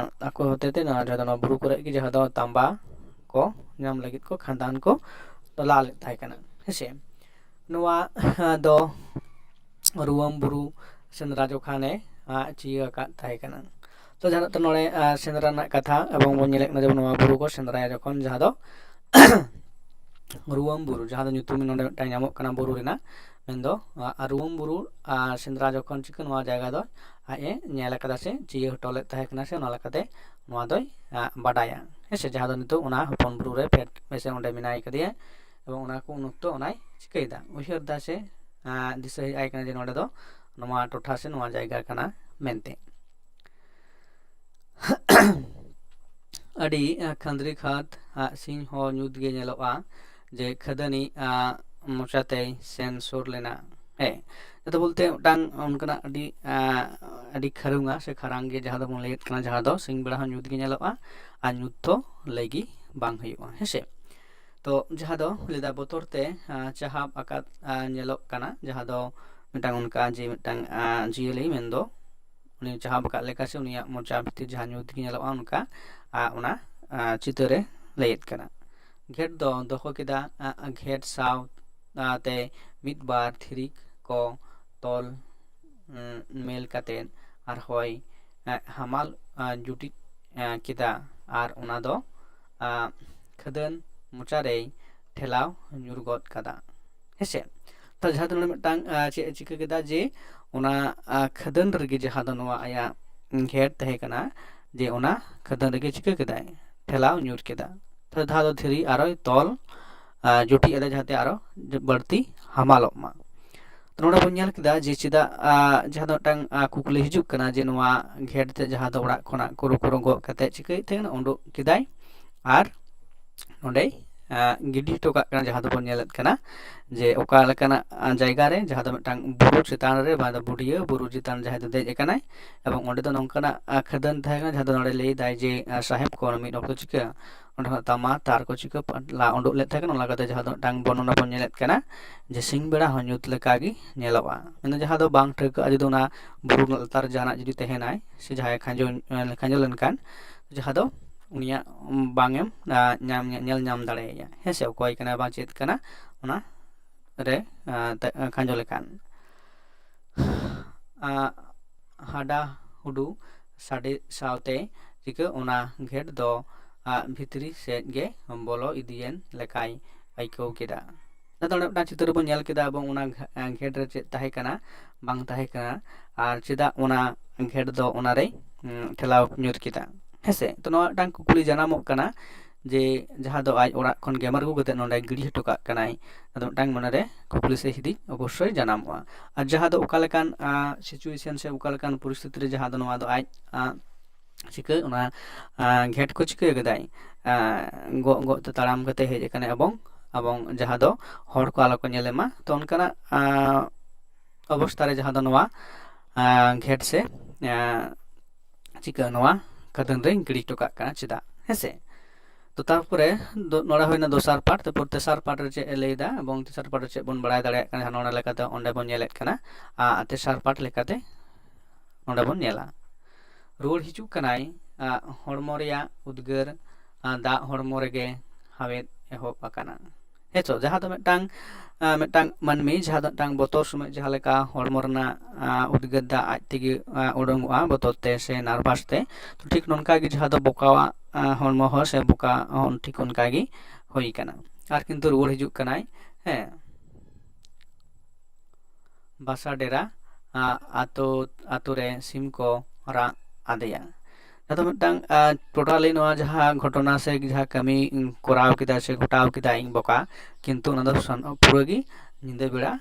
ᱟᱠᱚ ᱦᱚᱛᱮ ᱛᱮ ᱱᱚᱣᱟ ᱡᱟᱦᱟᱸ ᱫᱚ ᱱᱚᱣᱟ ᱵᱩᱨᱩ ᱠᱚᱨᱮ ᱜᱮ ᱡᱟᱦᱟᱸ ᱫᱚ ᱛᱟᱸᱵᱟ ᱠᱚ ᱧᱟᱢ ᱞᱟᱹᱜᱤᱫ ᱠᱚ ᱠᱷᱟᱫᱟᱱ ᱠᱚ ᱞᱟ ᱞᱮᱫ ᱛᱟᱦᱮᱸ ᱠᱟᱱᱟ, ᱦᱮᱸᱥᱮ᱾ ᱱᱚᱣᱟ, ᱟ, ᱫᱚ ᱨᱩᱣᱟᱹᱢ ᱵᱩᱨᱩ ᱥᱮᱸᱫᱽᱨᱟ ᱡᱚᱠᱷᱟᱱᱮ, ᱟ, ᱪᱤᱭᱟᱹ ᱟᱠᱟᱫ ᱛᱟᱦᱮᱸ ᱠᱟᱱᱟ᱾ ᱛᱚ ᱡᱟᱦᱟᱸ ᱫᱚ ᱱᱚᱰᱮ, ᱟ, ᱥᱮᱸᱫᱽᱨᱟ ᱨᱮᱱᱟᱜ ᱠᱟᱛᱷᱟ ᱮᱵᱚᱝ ᱵᱚᱱ ᱧᱮᱞᱮᱫ ᱠᱟᱱᱟ ᱡᱮ ᱱᱚᱣᱟ ᱵᱩᱨᱩ ᱠᱚ ᱥᱮᱸᱫᱽᱨᱟᱭᱟ ᱡᱚᱠᱷᱚᱱ ᱡᱟᱦᱟᱸ ᱫᱚ ᱨᱩᱣᱟᱹᱢ ᱵᱩᱨᱩ, ᱡᱟᱦᱟᱸ ᱫᱚ ᱧᱩᱛᱩᱢ ᱱᱚᱰᱮ ᱢᱤᱫᱴᱟᱝ ᱧᱟᱢᱚᱜ ᱠᱟᱱᱟ ᱵᱩᱨᱩ ᱨᱮᱱᱟᱜ, ᱢᱮᱱᱫᱚ, ᱟ, ᱨᱩᱣᱟᱹᱢ ᱵᱩᱨᱩ, ᱟ, ᱥᱮᱸᱫᱽᱨᱟ ᱡᱚᱠᱷᱚᱱ ᱪᱤᱠᱟᱹ ᱱᱚᱣᱟ ᱡᱟᱭᱜᱟ ᱫᱚ ᱟᱡ ᱮ ᱧᱮᱞ ᱟᱠᱟᱫᱟ ᱥᱮ ᱪᱤᱭᱟᱹ ᱦᱚᱴᱚ ᱞᱮᱫ ᱛᱟᱦᱮᱸ ᱠᱟᱱᱟ ᱥᱮ ᱚᱱᱟ ᱞᱮᱠᱟᱛᱮ ᱱᱚᱣᱟ ᱫᱚᱭ, ᱟ, ᱵᱟᱰᱟᱭᱟ, ᱦᱮᱸ ᱥᱮ, ᱡᱟᱦᱟᱸ ᱫᱚ ᱱᱤᱛᱚᱜ ᱚᱱᱟ ᱦᱚᱯᱚᱱ ᱵᱩᱨᱩ ᱨᱮ ᱯᱷᱮᱰ ᱥᱮ ᱚᱸᱰᱮ ᱢᱮᱱᱟᱭ ᱠᱟᱫᱮᱭᱟ ᱮᱵᱚᱝ ᱚᱱᱟ ᱠᱚ ᱩᱱ ᱚᱠᱛᱚ ᱚᱱᱟᱭ ᱪᱤᱠᱟᱹᱭᱮᱫᱟ, ᱩᱭᱦᱟᱹᱨ ᱫᱟ ᱥᱮ, ᱟ, ᱫᱤᱥᱟᱹ ᱦᱮᱡ ᱟᱭ ᱠᱟᱱᱟ ᱡᱮ ᱱᱚᱰᱮ ᱫᱚ ᱱᱚᱣᱟ ᱴᱚᱴᱷᱟ ᱥᱮ ᱱᱚᱣᱟ ᱡᱟᱭᱜᱟ ᱠᱟᱱᱟ ᱢᱮᱱᱛᱮ᱾ ᱟᱹᱰᱤ, ᱟ, ᱠᱷᱟᱸᱫᱽᱨᱤ ᱠᱷᱟᱫᱽ, ᱟ, ᱥᱤᱧ ᱦᱚᱸ ᱧᱩᱛ ᱜᱮ ᱧᱮᱞᱚᱜᱼᱟ ᱡᱮ ᱠᱷᱟᱹᱫᱟᱹᱱᱤ, ᱟ, ᱢᱚᱪᱟᱛᱮᱭ ᱥᱮᱱ ᱥᱩᱨ ᱞᱮᱱᱟ᱾ ᱦᱮᱸ, ᱡᱟᱦᱟᱸ ᱫᱚ ᱵᱚᱞᱛᱮ ᱢᱤᱫᱴᱟᱝ ᱚᱱᱠᱟᱱᱟᱜ ᱟᱹᱰᱤ, ᱟ, ᱟᱹᱰᱤ ᱠᱷᱟᱹᱨᱩᱝᱟ ᱥᱮ ᱠᱷᱟᱨᱟᱝ ᱜᱮ ᱡᱟᱦᱟᱸ ᱫᱚᱵᱚᱱ ᱞᱟᱹᱭᱮᱫ ᱠᱟᱱᱟ, ᱡᱟᱦᱟᱸ ᱫᱚ ᱥᱤᱧ ᱵᱮᱲᱟ ᱦᱚᱸ ᱧᱩᱛ ᱜᱮ ᱧᱮᱞᱚᱜᱼᱟ ᱟᱨ ᱧᱩᱛ ᱫᱚ ᱞᱟᱹᱭ ᱜᱮ ᱵᱟᱝ ᱦᱩᱭᱩᱜᱼᱟ, ᱦᱮᱸᱥᱮ᱾ ᱛᱚ ᱡᱟᱦᱟᱸ ᱫᱚ ᱞᱟᱹᱭᱫᱟ ᱵᱚᱛᱚᱨ ᱛᱮ, ᱟ, ᱪᱟᱦᱟᱵ ᱟᱠᱟᱫ, ᱟ, ᱧᱮᱞᱚᱜ ᱠᱟᱱᱟ, ᱡᱟᱦᱟᱸ ᱫᱚ ᱢᱤᱫᱴᱟᱝ ᱚᱱᱠᱟ ᱡᱮ ᱢᱤᱫᱴᱟᱝ, ᱟ, ᱡᱤᱭᱟᱹᱞᱤ ᱢᱮᱱᱫᱚ ᱩᱱᱤ ᱪᱟᱦᱟᱵ ᱟᱠᱟᱫ ᱞᱮᱠᱟ ᱥᱮ ᱩᱱᱤᱭᱟᱜ ᱢᱚᱪᱟ ᱵᱷᱤᱛᱤᱨ ᱡᱟᱦᱟᱸ ᱧᱩᱛ ᱜᱮ ᱧᱮᱞᱚᱜᱼᱟ ᱚᱱᱠᱟ, ᱟ, ᱚᱱᱟ, ᱟ, ᱪᱤᱛᱟᱹᱨᱮ ᱞᱟᱹᱭᱮᱫ ᱠᱟᱱᱟ᱾ ᱜᱷᱮᱴ ᱫᱚ ᱫᱚᱦᱚ ᱠᱮᱫᱟ, ᱟ, ᱜᱷᱮᱴ ᱥᱟᱶ, ᱟ, ᱛᱮ ᱢᱤᱫ ᱵᱟᱨ ᱫᱷᱤᱨᱤ ᱠᱚ ᱛᱚᱞ, ᱩᱸ, ᱢᱮᱞ ᱠᱟᱛᱮᱫ ᱟᱨᱦᱚᱸᱭ, ᱟ, ᱦᱟᱢᱟᱞ, ᱟ, ᱡᱩᱴᱤᱡ, ᱟ, ᱠᱮᱫᱟ ᱟᱨ ᱚᱱᱟ ᱫᱚ, ᱟ, ᱠᱷᱟᱹᱫᱟᱹᱱ ᱢᱚᱪᱟ ᱨᱮᱭ ᱴᱷᱮᱞᱟᱣ ᱧᱩᱨ ᱜᱚᱫ ᱠᱟᱫᱟ, ᱦᱮᱸᱥᱮ᱾ ᱛᱚ ᱡᱟᱦᱟᱸ ᱫᱚ ᱱᱚᱰᱮ ᱢᱤᱫᱴᱟᱝ, ᱟ, ᱪᱮᱫ ᱮ ᱪᱤᱠᱟᱹ ᱠᱮᱫᱟ ᱡᱮ ᱚᱱᱟ, ᱟ, ᱠᱷᱟᱹᱫᱟᱹᱱ ᱨᱮᱜᱮ ᱡᱟᱦᱟᱸ ᱫᱚ ᱱᱚᱣᱟ ᱟᱭᱟᱜ ᱜᱷᱮᱴ ᱛᱟᱦᱮᱸ ᱠᱟᱱᱟ, ᱡᱮ ᱚᱱᱟ ᱠᱷᱟᱹᱫᱟᱹᱱ ᱨᱮᱜᱮ ᱪᱤᱠᱟᱹ ᱠᱮᱫᱟᱭ, ᱴᱷᱮᱞᱟᱣ ᱧᱩᱨ ᱠᱮᱫᱟ᱾ ᱛᱚ ᱡᱟᱦᱟᱸ ᱫᱚ ᱫᱷᱤᱨᱤ ᱟᱨᱚᱭ ᱛᱚᱞ, ᱟ, ᱡᱩᱴᱤᱡ ᱟᱫᱟ ᱡᱟᱦᱟᱸᱛᱮ ᱟᱨᱚ ᱵᱟᱹᱲᱛᱤ ᱦᱟᱢᱟᱞᱚᱜ ᱢᱟ᱾ ᱛᱚ ᱱᱚᱰᱮ ᱵᱚᱱ ᱧᱮᱞ ᱠᱮᱫᱟ ᱡᱮ ᱪᱮᱫᱟᱜ, ᱟ, ᱡᱟᱦᱟᱸ ᱫᱚ ᱢᱤᱫᱴᱟᱝ, ᱟ, ᱠᱩᱠᱞᱤ ᱦᱤᱡᱩᱜ ᱠᱟᱱᱟ ᱡᱮ ᱱᱚᱣᱟ ᱜᱷᱮᱴ ᱛᱮ ᱡᱟᱦᱟᱸ ᱫᱚ ᱚᱲᱟᱜ ᱠᱷᱚᱱᱟᱜ ᱠᱩᱨᱩ ᱠᱩᱨᱩ ᱜᱚᱜ ᱠᱟᱛᱮ ᱪᱤᱠᱟᱹᱭᱮᱫ ᱛᱟᱦᱮᱸ ᱠᱟᱱᱟ, ᱩᱰᱩᱠ ᱠᱮᱫᱟᱭ ᱟᱨ ᱱᱚᱰᱮᱭ ᱜᱤᱰᱤ ᱦᱚᱴᱚ ᱠᱟᱜ ᱠᱟᱱᱟ, ᱡᱟᱦᱟᱸ ᱫᱚᱵᱚᱱ ᱧᱮᱞᱮᱫ ᱠᱟᱱᱟ ᱡᱮ ᱚᱠᱟ ᱞᱮᱠᱟᱱᱟᱜ ᱡᱟᱭᱜᱟ ᱨᱮ, ᱡᱟᱦᱟᱸ ᱫᱚ ᱢᱤᱫᱴᱟᱝ ᱵᱩᱨᱩ ᱪᱮᱛᱟᱱ ᱨᱮ ᱵᱟ ᱵᱩᱰᱷᱤᱭᱟᱹ ᱵᱩᱨᱩ ᱪᱮᱛᱟᱱ ᱡᱟᱦᱟᱸᱭ ᱫᱚ ᱫᱮᱡ ᱟᱠᱟᱱᱟᱭ, ᱮᱵᱚᱝ ᱚᱸᱰᱮ ᱫᱚ ᱱᱚᱝᱠᱟᱱᱟᱜ ᱠᱷᱟᱹᱫᱟᱹᱱ ᱛᱟᱦᱮᱸ ᱠᱟᱱᱟ, ᱡᱟᱦᱟᱸ ᱫᱚ ᱱᱚᱰᱮ ᱞᱟᱹᱭ ᱫᱟᱭ ᱡᱮ ᱥᱟᱦᱮᱵ ᱠᱚ ᱢᱤᱫ ᱚᱠᱛᱚ ᱪᱤᱠᱟᱹ ᱚᱸᱰᱮ ᱠᱷᱚᱱᱟᱜ ᱛᱟᱢᱟ ᱛᱟᱨ ᱠᱚ ᱪᱤᱠᱟᱹ ᱞᱟ ᱩᱰᱩᱠ ᱞᱮᱫ ᱛᱟᱦᱮᱸ ᱠᱟᱱᱟ, ᱚᱱᱟ ᱠᱟᱛᱮ ᱡᱟᱦᱟᱸ ᱫᱚ ᱢᱤᱫᱴᱟᱝ ᱵᱚᱨᱱᱚᱱᱟ ᱵᱚᱱ ᱧᱮᱞᱮᱫ ᱠᱟᱱᱟ ᱡᱮ ᱥᱤᱧ ᱵᱮᱲᱟ ᱦᱚᱸ ᱧᱩᱛ ᱞᱮᱠᱟᱜᱮ ᱧᱮᱞᱚᱜᱼᱟ᱾ ᱢᱮᱱᱫᱚ ᱡᱟᱦᱟᱸ ᱫᱚ ᱵᱟᱝ ᱴᱷᱟᱹᱣᱠᱟᱹᱜᱼᱟ ᱡᱩᱫᱤ ᱚᱱᱟ ᱵᱩᱨᱩ ᱨᱮᱱᱟᱜ ᱞᱟᱛᱟᱨ ᱨᱮ ᱡᱟᱦᱟᱱᱟᱜ ᱡᱩᱫᱤ ᱛᱟᱦᱮᱱᱟᱭ ᱥᱮ ᱡᱟᱦᱟᱸᱭ ᱠᱷᱟᱸᱡᱚ ᱠᱷᱟᱸᱡᱚ ᱞᱮᱱᱠᱷᱟᱱ, ᱡᱟᱦᱟᱸ ᱫᱚ ᱩᱱᱤᱭᱟᱜ ᱵᱟᱝ ᱮᱢ ᱧᱟᱢ ᱧᱮᱞ ᱧᱟᱢ ᱫᱟᱲᱮᱭᱟᱭᱟ, ᱦᱮᱸ ᱥᱮ, ᱚᱠᱚᱭ ᱠᱟᱱᱟᱭ ᱵᱟᱝ ᱪᱮᱫ ᱠᱟᱱᱟ ᱚᱱᱟ ᱨᱮ ᱠᱷᱟᱸᱡᱚ ᱞᱮᱠᱷᱟᱱ ᱦᱟᱰᱟ ᱦᱩᱰᱩ ᱥᱟᱰᱮ ᱥᱟᱶᱛᱮ ᱪᱤᱠᱟᱹ ᱚᱱᱟ ᱜᱷᱮᱴ ᱫᱚ ᱵᱷᱤᱛᱨᱤ ᱥᱮᱫ ᱜᱮ ᱵᱚᱞᱚ ᱤᱫᱤᱭᱮᱱ ᱞᱮᱠᱟᱭ ᱟᱹᱭᱠᱟᱹᱣ ᱠᱮᱫᱟ᱾ ᱟᱫᱚ ᱚᱸᱰᱮ ᱢᱤᱫᱴᱟᱝ ᱪᱤᱛᱟᱹᱨ ᱵᱚᱱ ᱧᱮᱞ ᱠᱮᱫᱟ ᱮᱵᱚᱝ ᱚᱱᱟ ᱜᱷᱮᱴ ᱨᱮ ᱪᱮᱫ ᱛᱟᱦᱮᱸ ᱠᱟᱱᱟ ᱵᱟᱝ ᱛᱟᱦᱮᱸ ᱠᱟᱱᱟ ᱟᱨ ᱪᱮᱫᱟᱜ ᱚᱱᱟ ᱜᱷᱮᱴ ᱫᱚ ᱚᱱᱟᱨᱮ ᱴᱷᱮᱞᱟᱣ ᱧᱩᱨ ᱠᱮᱫᱟ, ᱦᱮᱸᱥᱮ᱾ ᱛᱚ ᱱᱚᱣᱟ ᱢᱤᱫᱴᱟᱝ ᱠᱩᱠᱞᱤ ᱡᱟᱱᱟᱢᱚᱜ ᱠᱟᱱᱟ ᱡᱮ ᱡᱟᱦᱟᱸ ᱫᱚ ᱟᱡ ᱚᱲᱟᱜ ᱠᱷᱚᱱ ᱜᱮᱢᱟᱨ ᱟᱹᱜᱩ ᱠᱟᱛᱮ ᱱᱚᱰᱮ ᱜᱤᱰᱤ ᱦᱚᱴᱚ ᱠᱟᱜ ᱠᱟᱱᱟᱭ, ᱟᱫᱚ ᱢᱤᱫᱴᱟᱝ ᱢᱚᱱᱮᱨᱮ ᱠᱩᱠᱞᱤ ᱥᱮ ᱦᱤᱫᱤᱡ ᱚᱵᱚᱥᱥᱳᱭ ᱡᱟᱱᱟᱢᱚᱜᱼᱟ᱾ ᱟᱨ ᱡᱟᱦᱟᱸ ᱫᱚ ᱚᱠᱟ ᱞᱮᱠᱟᱱ situation ᱥᱮ ᱚᱠᱟ ᱞᱮᱠᱟᱱ ᱯᱚᱨᱤᱥᱛᱷᱤᱛᱤ ᱨᱮ ᱡᱟᱦᱟᱸ ᱫᱚ ᱱᱚᱣᱟ ᱫᱚ ᱟᱡ ᱪᱤᱠᱟᱹ ᱚᱱᱟ ᱜᱷᱮᱴ ᱠᱚ ᱪᱤᱠᱟᱹ ᱠᱮᱫᱟᱭ, ᱜᱚᱜ ᱜᱚᱜ ᱛᱮ ᱛᱟᱲᱟᱢ ᱠᱟᱛᱮ ᱦᱮᱡ ᱟᱠᱟᱱᱟᱭ ᱮᱵᱚᱝ ᱮᱵᱚᱝ ᱡᱟᱦᱟᱸ ᱫᱚ ᱦᱚᱲ ᱠᱚ ᱟᱞᱚ ᱠᱚ ᱧᱮᱞᱮ ᱢᱟ, ᱛᱚ ᱚᱱᱠᱟᱱᱟᱜ ᱚᱵᱚᱥᱛᱷᱟ ᱨᱮ ᱡᱟᱦᱟᱸ ᱫᱚ ᱱᱚᱣᱟ ᱜᱷᱮᱴ ᱥᱮ ᱪᱤᱠᱟᱹ ᱱᱚᱣᱟ ᱠᱷᱟᱹᱫᱟᱹᱱ ᱨᱮᱧ ᱜᱤᱰᱤ ᱦᱚᱴᱚ ᱠᱟᱜ ᱠᱟᱱᱟ ᱪᱮᱫᱟᱜ, ᱦᱮᱸᱥᱮ᱾ ᱛᱚ ᱛᱟᱨᱯᱚᱨᱮ ᱱᱚᱰᱮ ᱦᱩᱭᱱᱟ ᱫᱚᱥᱟᱨ ᱯᱟᱴ, ᱛᱟᱨᱯᱚᱨ ᱛᱮᱥᱟᱨ ᱯᱟᱴ ᱨᱮ ᱪᱮᱫ ᱮ ᱞᱟᱹᱭᱫᱟ ᱮᱵᱚᱝ ᱛᱮᱥᱟᱨ ᱯᱟᱴ ᱨᱮ ᱪᱮᱫ ᱵᱚᱱ ᱵᱟᱲᱟᱭ ᱫᱟᱲᱮᱭᱟᱜ ᱠᱟᱱᱟ ᱱᱚᱰᱮ ᱞᱮᱠᱟᱛᱮ ᱚᱸᱰᱮ ᱵᱚᱱ ᱧᱮᱞᱮᱫ ᱠᱟᱱᱟ᱾ ᱟᱨ ᱛᱮᱥᱟᱨ ᱯᱟᱴ ᱞᱮᱠᱟᱛᱮ ᱱᱚᱰᱮ ᱵᱚᱱ ᱧᱮᱞᱟ, ᱨᱩᱣᱟᱹᱲ ᱦᱤᱡᱩᱜ ᱠᱟᱱᱟᱭ, ᱦᱚᱲᱢᱚ ᱨᱮᱭᱟᱜ ᱩᱫᱽᱜᱟᱹᱨ ᱫᱟᱜ ᱦᱚᱲᱢᱚ ᱨᱮᱜᱮ ᱦᱟᱣᱮᱫ ᱮᱦᱚᱵ ᱟᱠᱟᱱᱟ᱾ ᱦᱮᱸ ᱛᱚ, ᱡᱟᱦᱟᱸ ᱫᱚ ᱢᱤᱫᱴᱟᱝ ᱢᱤᱫᱴᱟᱝ ᱢᱟᱹᱱᱢᱤ ᱡᱟᱦᱟᱸ ᱫᱚ ᱢᱤᱫᱴᱟᱝ ᱵᱚᱛᱚᱨ ᱥᱚᱢᱚᱭ ᱡᱟᱦᱟᱸ ᱞᱮᱠᱟ ᱦᱚᱲᱢᱚ ᱨᱮᱱᱟᱜ ᱩᱫᱽᱜᱟᱹᱨ ᱫᱟᱜ ᱟᱡ ᱛᱮᱜᱮ ᱩᱰᱩᱝᱚᱜᱼᱟ ᱵᱚᱛᱚᱨ ᱛᱮ ᱥᱮ ᱱᱟᱨᱵᱷᱟᱥ ᱛᱮ, ᱛᱚ ᱴᱷᱤᱠ ᱱᱚᱝᱠᱟ ᱜᱮ ᱡᱟᱦᱟᱸ ᱫᱚ ᱵᱚᱠᱟᱣᱟᱜ ᱦᱚᱲᱢᱚ ᱦᱚᱸ ᱥᱮ ᱵᱚᱠᱟ ᱦᱚᱸ ᱴᱷᱤᱠ ᱚᱱᱠᱟ ᱜᱮ ᱦᱩᱭ ᱠᱟᱱᱟ᱾ ᱟᱨ ᱠᱤᱱᱛᱩ ᱨᱩᱣᱟᱹᱲ ᱦᱤᱡᱩᱜ ᱠᱟᱱᱟᱭ, ᱦᱮᱸ, ᱵᱟᱥᱟ ᱰᱮᱨᱟ ᱟᱛᱳ ᱟᱛᱳ ᱨᱮ ᱥᱤᱢ ᱠᱚ ᱨᱟᱜ ᱟᱫᱮᱭᱟ᱾ ᱡᱟᱦᱟᱸ ᱫᱚ ᱢᱤᱫᱴᱟᱝ ᱴᱳᱴᱟᱞᱤ ᱱᱚᱣᱟ ᱡᱟᱦᱟᱸ ᱜᱷᱚᱴᱚᱱᱟ ᱥᱮ ᱡᱟᱦᱟᱸ ᱠᱟᱹᱢᱤ ᱠᱚᱨᱟᱣ ᱠᱮᱫᱟ ᱥᱮ ᱜᱷᱚᱴᱟᱣ ᱠᱮᱫᱟᱭ ᱵᱚᱠᱟ, ᱠᱤᱱᱛᱩ ᱚᱱᱟ ᱫᱚ ᱯᱩᱨᱟᱹ ᱜᱮ ᱧᱤᱫᱟᱹ ᱵᱮᱲᱟ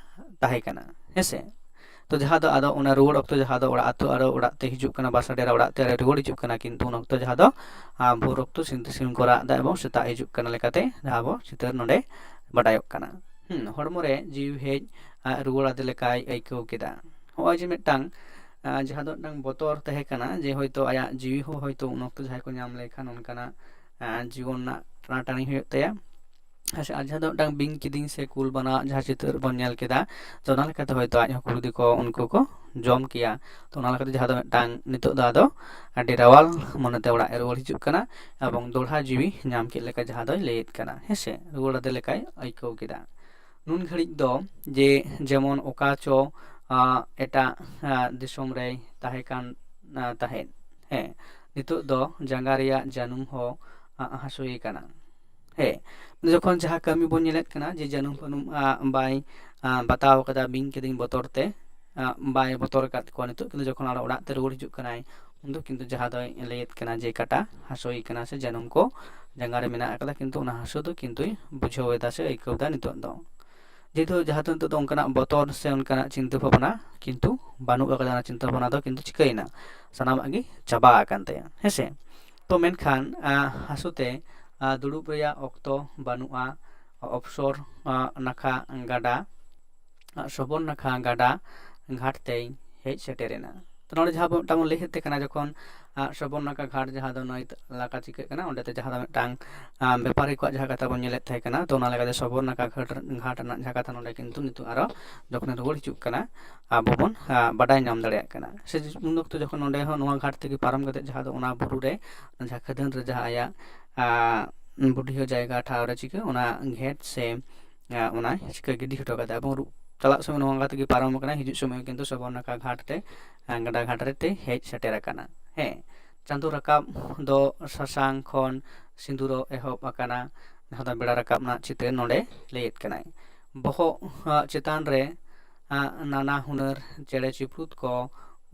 ᱛᱟᱦᱮᱸ ᱠᱟᱱᱟ, ᱦᱮᱸᱥᱮ᱾ ᱛᱚ ᱡᱟᱦᱟᱸ ᱫᱚ ᱟᱫᱚ ᱚᱱᱟ ᱨᱩᱣᱟᱹᱲ ᱚᱠᱛᱚ ᱡᱟᱦᱟᱸ ᱫᱚ ᱚᱲᱟᱜ ᱟᱹᱛᱩ ᱟᱨᱚ ᱚᱲᱟᱜ ᱛᱮ ᱦᱤᱡᱩᱜ ᱠᱟᱱᱟ, ᱵᱟᱥᱟ ᱰᱮᱨᱟ ᱚᱲᱟᱜ ᱛᱮ ᱟᱨᱚ ᱨᱩᱣᱟᱹᱲ ᱦᱤᱡᱩᱜ ᱠᱟᱱᱟ, ᱠᱤᱱᱛᱩ ᱩᱱ ᱚᱠᱛᱚ ᱡᱟᱦᱟᱸ ᱫᱚ ᱟᱸ, ᱵᱷᱳᱨ ᱚᱠᱛᱚ ᱥᱤᱢ ᱥᱤᱢ ᱠᱚ ᱨᱟᱜ ᱮᱫᱟ ᱮᱵᱚᱝ ᱥᱮᱛᱟᱜ ᱦᱤᱡᱩᱜ ᱠᱟᱱᱟ ᱞᱮᱠᱟᱛᱮ ᱡᱟᱦᱟᱸ ᱟᱵᱚ ᱪᱤᱛᱟᱹᱨ ᱱᱚᱰᱮ ᱵᱟᱰᱟᱭᱚᱜ ᱠᱟᱱᱟ᱾ ᱦᱩᱸ, ᱦᱚᱲᱢᱚ ᱨᱮ ᱡᱤᱣᱤ ᱦᱮᱡ ᱟᱸ, ᱨᱩᱣᱟᱹᱲ ᱟᱫᱮ ᱞᱮᱠᱟᱭ ᱟᱹᱭᱠᱟᱹᱣ ᱠᱮᱫᱟ᱾ ᱦᱚᱸᱜᱼᱚᱭ ᱡᱮ ᱢᱤᱫᱴᱟᱝ ᱟᱸ, ᱡᱟᱦᱟᱸ ᱫᱚ ᱢᱤᱫᱴᱟᱝ ᱵᱚᱛᱚᱨ ᱛᱟᱦᱮᱸ ᱠᱟᱱᱟ ᱡᱮ ᱦᱚᱭᱛᱳ ᱟᱭᱟᱜ ᱡᱤᱣᱤ ᱦᱚᱸ ᱦᱚᱭᱛᱳ ᱩᱱ ᱚᱠᱛᱚ ᱡᱟᱦᱟᱸᱭ ᱠᱚ ᱧᱟᱢ ᱞᱮᱠᱷᱟᱱ ᱚᱱᱠᱟᱱᱟᱜ ᱟᱸ, ᱡᱤᱵᱚᱱ ᱨᱮᱱᱟᱜ ᱴᱟᱱᱟᱴᱟᱹᱱᱤ ᱦᱩᱭᱩᱜ ᱛᱟᱭᱟ᱾ ᱦᱮᱸ ᱥᱮ, ᱟᱨ ᱡᱟᱦᱟᱸ ᱫᱚ ᱢᱤᱫᱴᱟᱝ ᱵᱤᱧ ᱠᱤᱫᱤᱧ ᱥᱮ ᱠᱩᱞ ᱵᱟᱱᱟ ᱡᱟᱦᱟᱸ ᱪᱤᱛᱟᱹᱨ ᱵᱚᱱ ᱧᱮᱞ ᱠᱮᱫᱟ, ᱛᱚ ᱚᱱᱟ ᱞᱮᱠᱟᱛᱮ ᱦᱚᱭᱛᱳ ᱟᱡ ᱦᱚᱸ ᱠᱩᱲᱤ ᱠᱚ ᱩᱱᱠᱩ ᱠᱚ ᱡᱚᱢ ᱠᱮᱭᱟ᱾ ᱛᱚ ᱚᱱᱟ ᱞᱮᱠᱟᱛᱮ ᱡᱟᱦᱟᱸ ᱫᱚ ᱢᱤᱫᱴᱟᱝ ᱱᱤᱛᱚᱜ ᱫᱚ ᱟᱫᱚ ᱟᱹᱰᱤ ᱨᱟᱣᱟᱞ ᱢᱚᱱᱮᱛᱮ ᱚᱲᱟᱜ ᱮ ᱨᱩᱣᱟᱹᱲ ᱦᱤᱡᱩᱜ ᱠᱟᱱᱟ ᱮᱵᱚᱝ ᱫᱚᱲᱦᱟ ᱡᱤᱣᱤ ᱧᱟᱢ ᱠᱮᱫ ᱞᱮᱠᱟ ᱡᱟᱦᱟᱸ ᱫᱚᱭ ᱞᱟᱹᱭᱮᱫ ᱠᱟᱱᱟ, ᱦᱮᱸ ᱥᱮ, ᱨᱩᱣᱟᱹᱲ ᱟᱫᱮ ᱞᱮᱠᱟᱭ ᱟᱹᱭᱠᱟᱹᱣ ᱠᱮᱫᱟ᱾ ᱱᱩᱱ ᱜᱷᱟᱹᱲᱤᱡ ᱫᱚ ᱡᱮ ᱡᱮᱢᱚᱱ ᱚᱠᱟ ᱪᱚ ᱟᱸ, ᱮᱴᱟᱜ ᱟᱸ, ᱫᱤᱥᱚᱢ ᱨᱮᱭ ᱛᱟᱦᱮᱸ ᱠᱟᱱ ᱟᱸ, ᱛᱟᱦᱮᱸᱫ, ᱦᱮᱸ, ᱱᱤᱛᱚᱜ ᱫᱚ ᱡᱟᱸᱜᱟ ᱨᱮᱭᱟᱜ ᱡᱟᱹᱱᱩᱢ ᱦᱚᱸ ᱟᱸ, ᱦᱟᱹᱥᱩᱭᱮ ᱠᱟᱱᱟ᱾ ᱦᱮᱸ, ᱡᱚᱠᱷᱚᱱ ᱡᱟᱦᱟᱸ ᱠᱟᱹᱢᱤ ᱵᱚᱱ ᱧᱮᱞᱮᱫ ᱠᱟᱱᱟ ᱡᱮ ᱡᱟᱹᱱᱩᱢ ᱯᱟᱹᱱᱩᱢ ᱟᱸ, ᱵᱟᱭ ᱟᱸ, ᱵᱟᱛᱟᱣ ᱠᱟᱫᱟ ᱵᱤᱧ ᱠᱤᱫᱤᱧ ᱵᱚᱛᱚᱨ ᱛᱮ, ᱟᱸ, ᱵᱟᱭ ᱵᱚᱛᱚᱨ ᱟᱠᱟᱫ ᱠᱚᱣᱟ, ᱱᱤᱛᱚᱜ ᱠᱤᱱᱛᱩ ᱡᱚᱠᱷᱚᱱ ᱟᱨᱚ ᱚᱲᱟᱜ ᱛᱮ ᱨᱩᱣᱟᱹᱲ ᱦᱤᱡᱩᱜ ᱠᱟᱱᱟᱭ ᱩᱱᱫᱚ ᱠᱤᱱᱛᱩ ᱡᱟᱦᱟᱸ ᱫᱚᱭ ᱞᱟᱹᱭᱮᱫ ᱠᱟᱱᱟ ᱡᱮ ᱠᱟᱴᱟ ᱦᱟᱹᱥᱩᱭᱮ ᱠᱟᱱᱟ ᱥᱮ ᱡᱟᱹᱱᱩᱢ ᱠᱚ ᱡᱟᱸᱜᱟ ᱨᱮ ᱢᱮᱱᱟᱜ ᱟᱠᱟᱫᱟ, ᱠᱤᱱᱛᱩ ᱚᱱᱟ ᱦᱟᱹᱥᱩ ᱫᱚ ᱠᱤᱱᱛᱩᱭ ᱵᱩᱡᱷᱟᱹᱣ ᱮᱫᱟ ᱥᱮ ᱟᱹᱭᱠᱟᱹᱣ ᱮᱫᱟ ᱱᱤᱛᱚᱜ ᱫᱚ᱾ ᱡᱮᱦᱮᱛᱩ ᱡᱟᱦᱟᱸ ᱫᱚ ᱱᱤᱛᱚᱜ ᱫᱚ ᱚᱱᱠᱟᱱᱟᱜ ᱵᱚᱛᱚᱨ ᱥᱮ ᱚᱱᱠᱟᱱᱟᱜ ᱪᱤᱱᱛᱟᱹ ᱵᱷᱟᱵᱽᱱᱟ ᱠᱤᱱᱛᱩ ᱵᱟᱹᱱᱩᱜ ᱟᱠᱟᱫᱟ, ᱚᱱᱟ ᱪᱤᱱᱛᱟᱹ ᱵᱷᱟᱵᱽᱱᱟ ᱫᱚ ᱠᱤᱱᱛᱩ ᱪᱤᱠᱟᱹᱭᱮᱱᱟ, ᱥᱟᱱᱟᱢᱟᱜ ᱜᱮ ᱪᱟᱵᱟ ᱟᱠᱟᱱ ᱛᱟᱭᱟ, ᱦᱮᱸ ᱥᱮ᱾ ᱛᱚ ᱢᱮᱱᱠᱷᱟᱱ ᱟᱸ, ᱦᱟᱹᱥᱩ ᱛᱮ ᱟᱸ, ᱫᱩᱲᱩᱵ ᱨᱮᱭᱟᱜ ᱚᱠᱛᱚ ᱵᱟᱹᱱᱩᱜᱼᱟ᱾ ᱚᱯᱥᱚᱨ ᱟᱸ, ᱱᱟᱠᱷᱟ ᱜᱟᱰᱟ, ᱟᱸ, ᱥᱚᱵᱚᱨ ᱱᱟᱠᱷᱟ ᱜᱟᱰᱟ ᱜᱷᱟᱴ ᱛᱮᱭ ᱦᱮᱡ ᱥᱮᱴᱮᱨᱮᱱᱟ᱾ ᱛᱚ ᱱᱚᱰᱮ ᱡᱟᱦᱟᱸ ᱵᱚ ᱢᱤᱫᱴᱟᱝ ᱵᱚᱱ ᱞᱟᱹᱭ ᱮᱫ ᱛᱟᱦᱮᱸ ᱠᱟᱱᱟ ᱡᱚᱠᱷᱚᱱ ᱟᱸ, ᱥᱚᱵᱚᱨ ᱱᱟᱠᱷᱟ ᱜᱷᱟᱴ ᱡᱟᱦᱟᱸ ᱫᱚ ᱱᱟᱹᱭ ᱮᱞᱟᱠᱟ ᱪᱤᱠᱟᱹᱜ ᱠᱟᱱᱟ, ᱚᱸᱰᱮ ᱛᱮ ᱡᱟᱦᱟᱸ ᱫᱚ ᱢᱤᱫᱴᱟᱝ ᱟᱸ, ᱵᱮᱯᱟᱨᱤ ᱠᱚᱣᱟᱜ ᱡᱟᱦᱟᱸ ᱠᱟᱛᱷᱟ ᱵᱚᱱ ᱧᱮᱞᱮᱫ ᱛᱟᱦᱮᱸ ᱠᱟᱱᱟ, ᱛᱚ ᱚᱱᱟ ᱞᱮᱠᱟᱛᱮ ᱥᱚᱵᱚᱨ ᱱᱟᱠᱷᱟ ᱜᱷᱟᱴ ᱜᱷᱟᱴ ᱨᱮᱱᱟᱜ ᱡᱟᱦᱟᱸ ᱠᱟᱛᱷᱟ ᱱᱚᱰᱮ ᱠᱤᱱᱛᱩ ᱱᱤᱛᱚᱜ ᱟᱨᱚ ᱡᱚᱠᱷᱚᱱᱮ ᱨᱩᱣᱟᱹᱲ ᱦᱤᱡᱩᱜ ᱠᱟᱱᱟ ᱟᱵᱚ ᱵᱚᱱ ᱟᱸ, ᱵᱟᱰᱟᱭ ᱧᱟᱢ ᱫᱟᱲᱮᱭᱟᱜ ᱠᱟᱱᱟ᱾ ᱥᱮ ᱩᱱ ᱚᱠᱛᱚ ᱡᱚᱠᱷᱚᱱ ᱱᱚᱰᱮ ᱦᱚᱸ ᱱᱚᱣᱟ ᱜᱷᱟᱴ ᱛᱮᱜᱮ ᱯᱟᱨᱚᱢ ᱠᱟᱛᱮ ᱡᱟᱦᱟᱸ ᱫᱚ ᱚᱱᱟ ᱵᱩᱨᱩ ᱨᱮ ᱡᱟᱦᱟᱸ ᱠᱷᱟᱹᱫᱟᱹᱱ ᱨᱮ ᱡᱟᱦᱟᱸ ᱟᱭᱟᱜ ᱟᱸ, ᱵᱩᱰᱷᱤᱭᱟᱹ ᱡᱟᱭᱜᱟ ᱴᱷᱟᱶ ᱨᱮ ᱪᱤᱠᱟᱹ ᱚᱱᱟ ᱜᱷᱮᱴ ᱥᱮ ᱟᱸ, ᱚᱱᱟ ᱪᱤᱠᱟᱹ ᱜᱤᱰᱤ ᱦᱚᱴᱚ ᱠᱟᱫᱟ ᱮᱵᱚᱝ ᱨᱩ- ᱪᱟᱞᱟᱜ ᱥᱚᱢᱚᱭ ᱱᱚᱣᱟ ᱜᱷᱟᱴ ᱛᱮᱜᱮ ᱯᱟᱨᱚᱢ ᱟᱠᱟᱱᱟ, ᱦᱤᱡᱩᱜ ᱥᱚᱢᱚᱭ ᱦᱚᱸ ᱠᱤᱱᱛᱩ ᱥᱚᱵᱚᱨᱱᱟᱠᱷᱟ ᱜᱷᱟᱴ ᱛᱮ ᱟᱸ, ᱜᱟᱰᱟ ᱜᱷᱟᱴ ᱨᱮ ᱛᱮ ᱦᱮᱡ ᱥᱮᱴᱮᱨ ᱟᱠᱟᱱᱟ᱾ ᱦᱮᱸ, ᱪᱟᱸᱫᱳ ᱨᱟᱠᱟᱵ ᱫᱚ ᱥᱟᱥᱟᱝ ᱠᱷᱚᱱ ᱥᱤᱸᱫᱩᱨᱚᱜ ᱮᱦᱚᱵ ᱟᱠᱟᱱᱟ, ᱡᱟᱦᱟᱸ ᱫᱚ ᱵᱮᱲᱟ ᱨᱟᱠᱟᱵ ᱨᱮᱱᱟᱜ ᱪᱤᱛᱟᱹᱨ ᱱᱚᱰᱮ ᱞᱟᱹᱭᱮᱫ ᱠᱟᱱᱟᱭ᱾ ᱵᱚᱦᱚᱜ ᱟᱸ, ᱪᱮᱛᱟᱱ ᱨᱮ ᱟᱸ, ᱱᱟᱱᱟ ᱦᱩᱱᱟᱹᱨ ᱪᱮᱬᱮ ᱪᱤᱯᱨᱩᱫ ᱠᱚ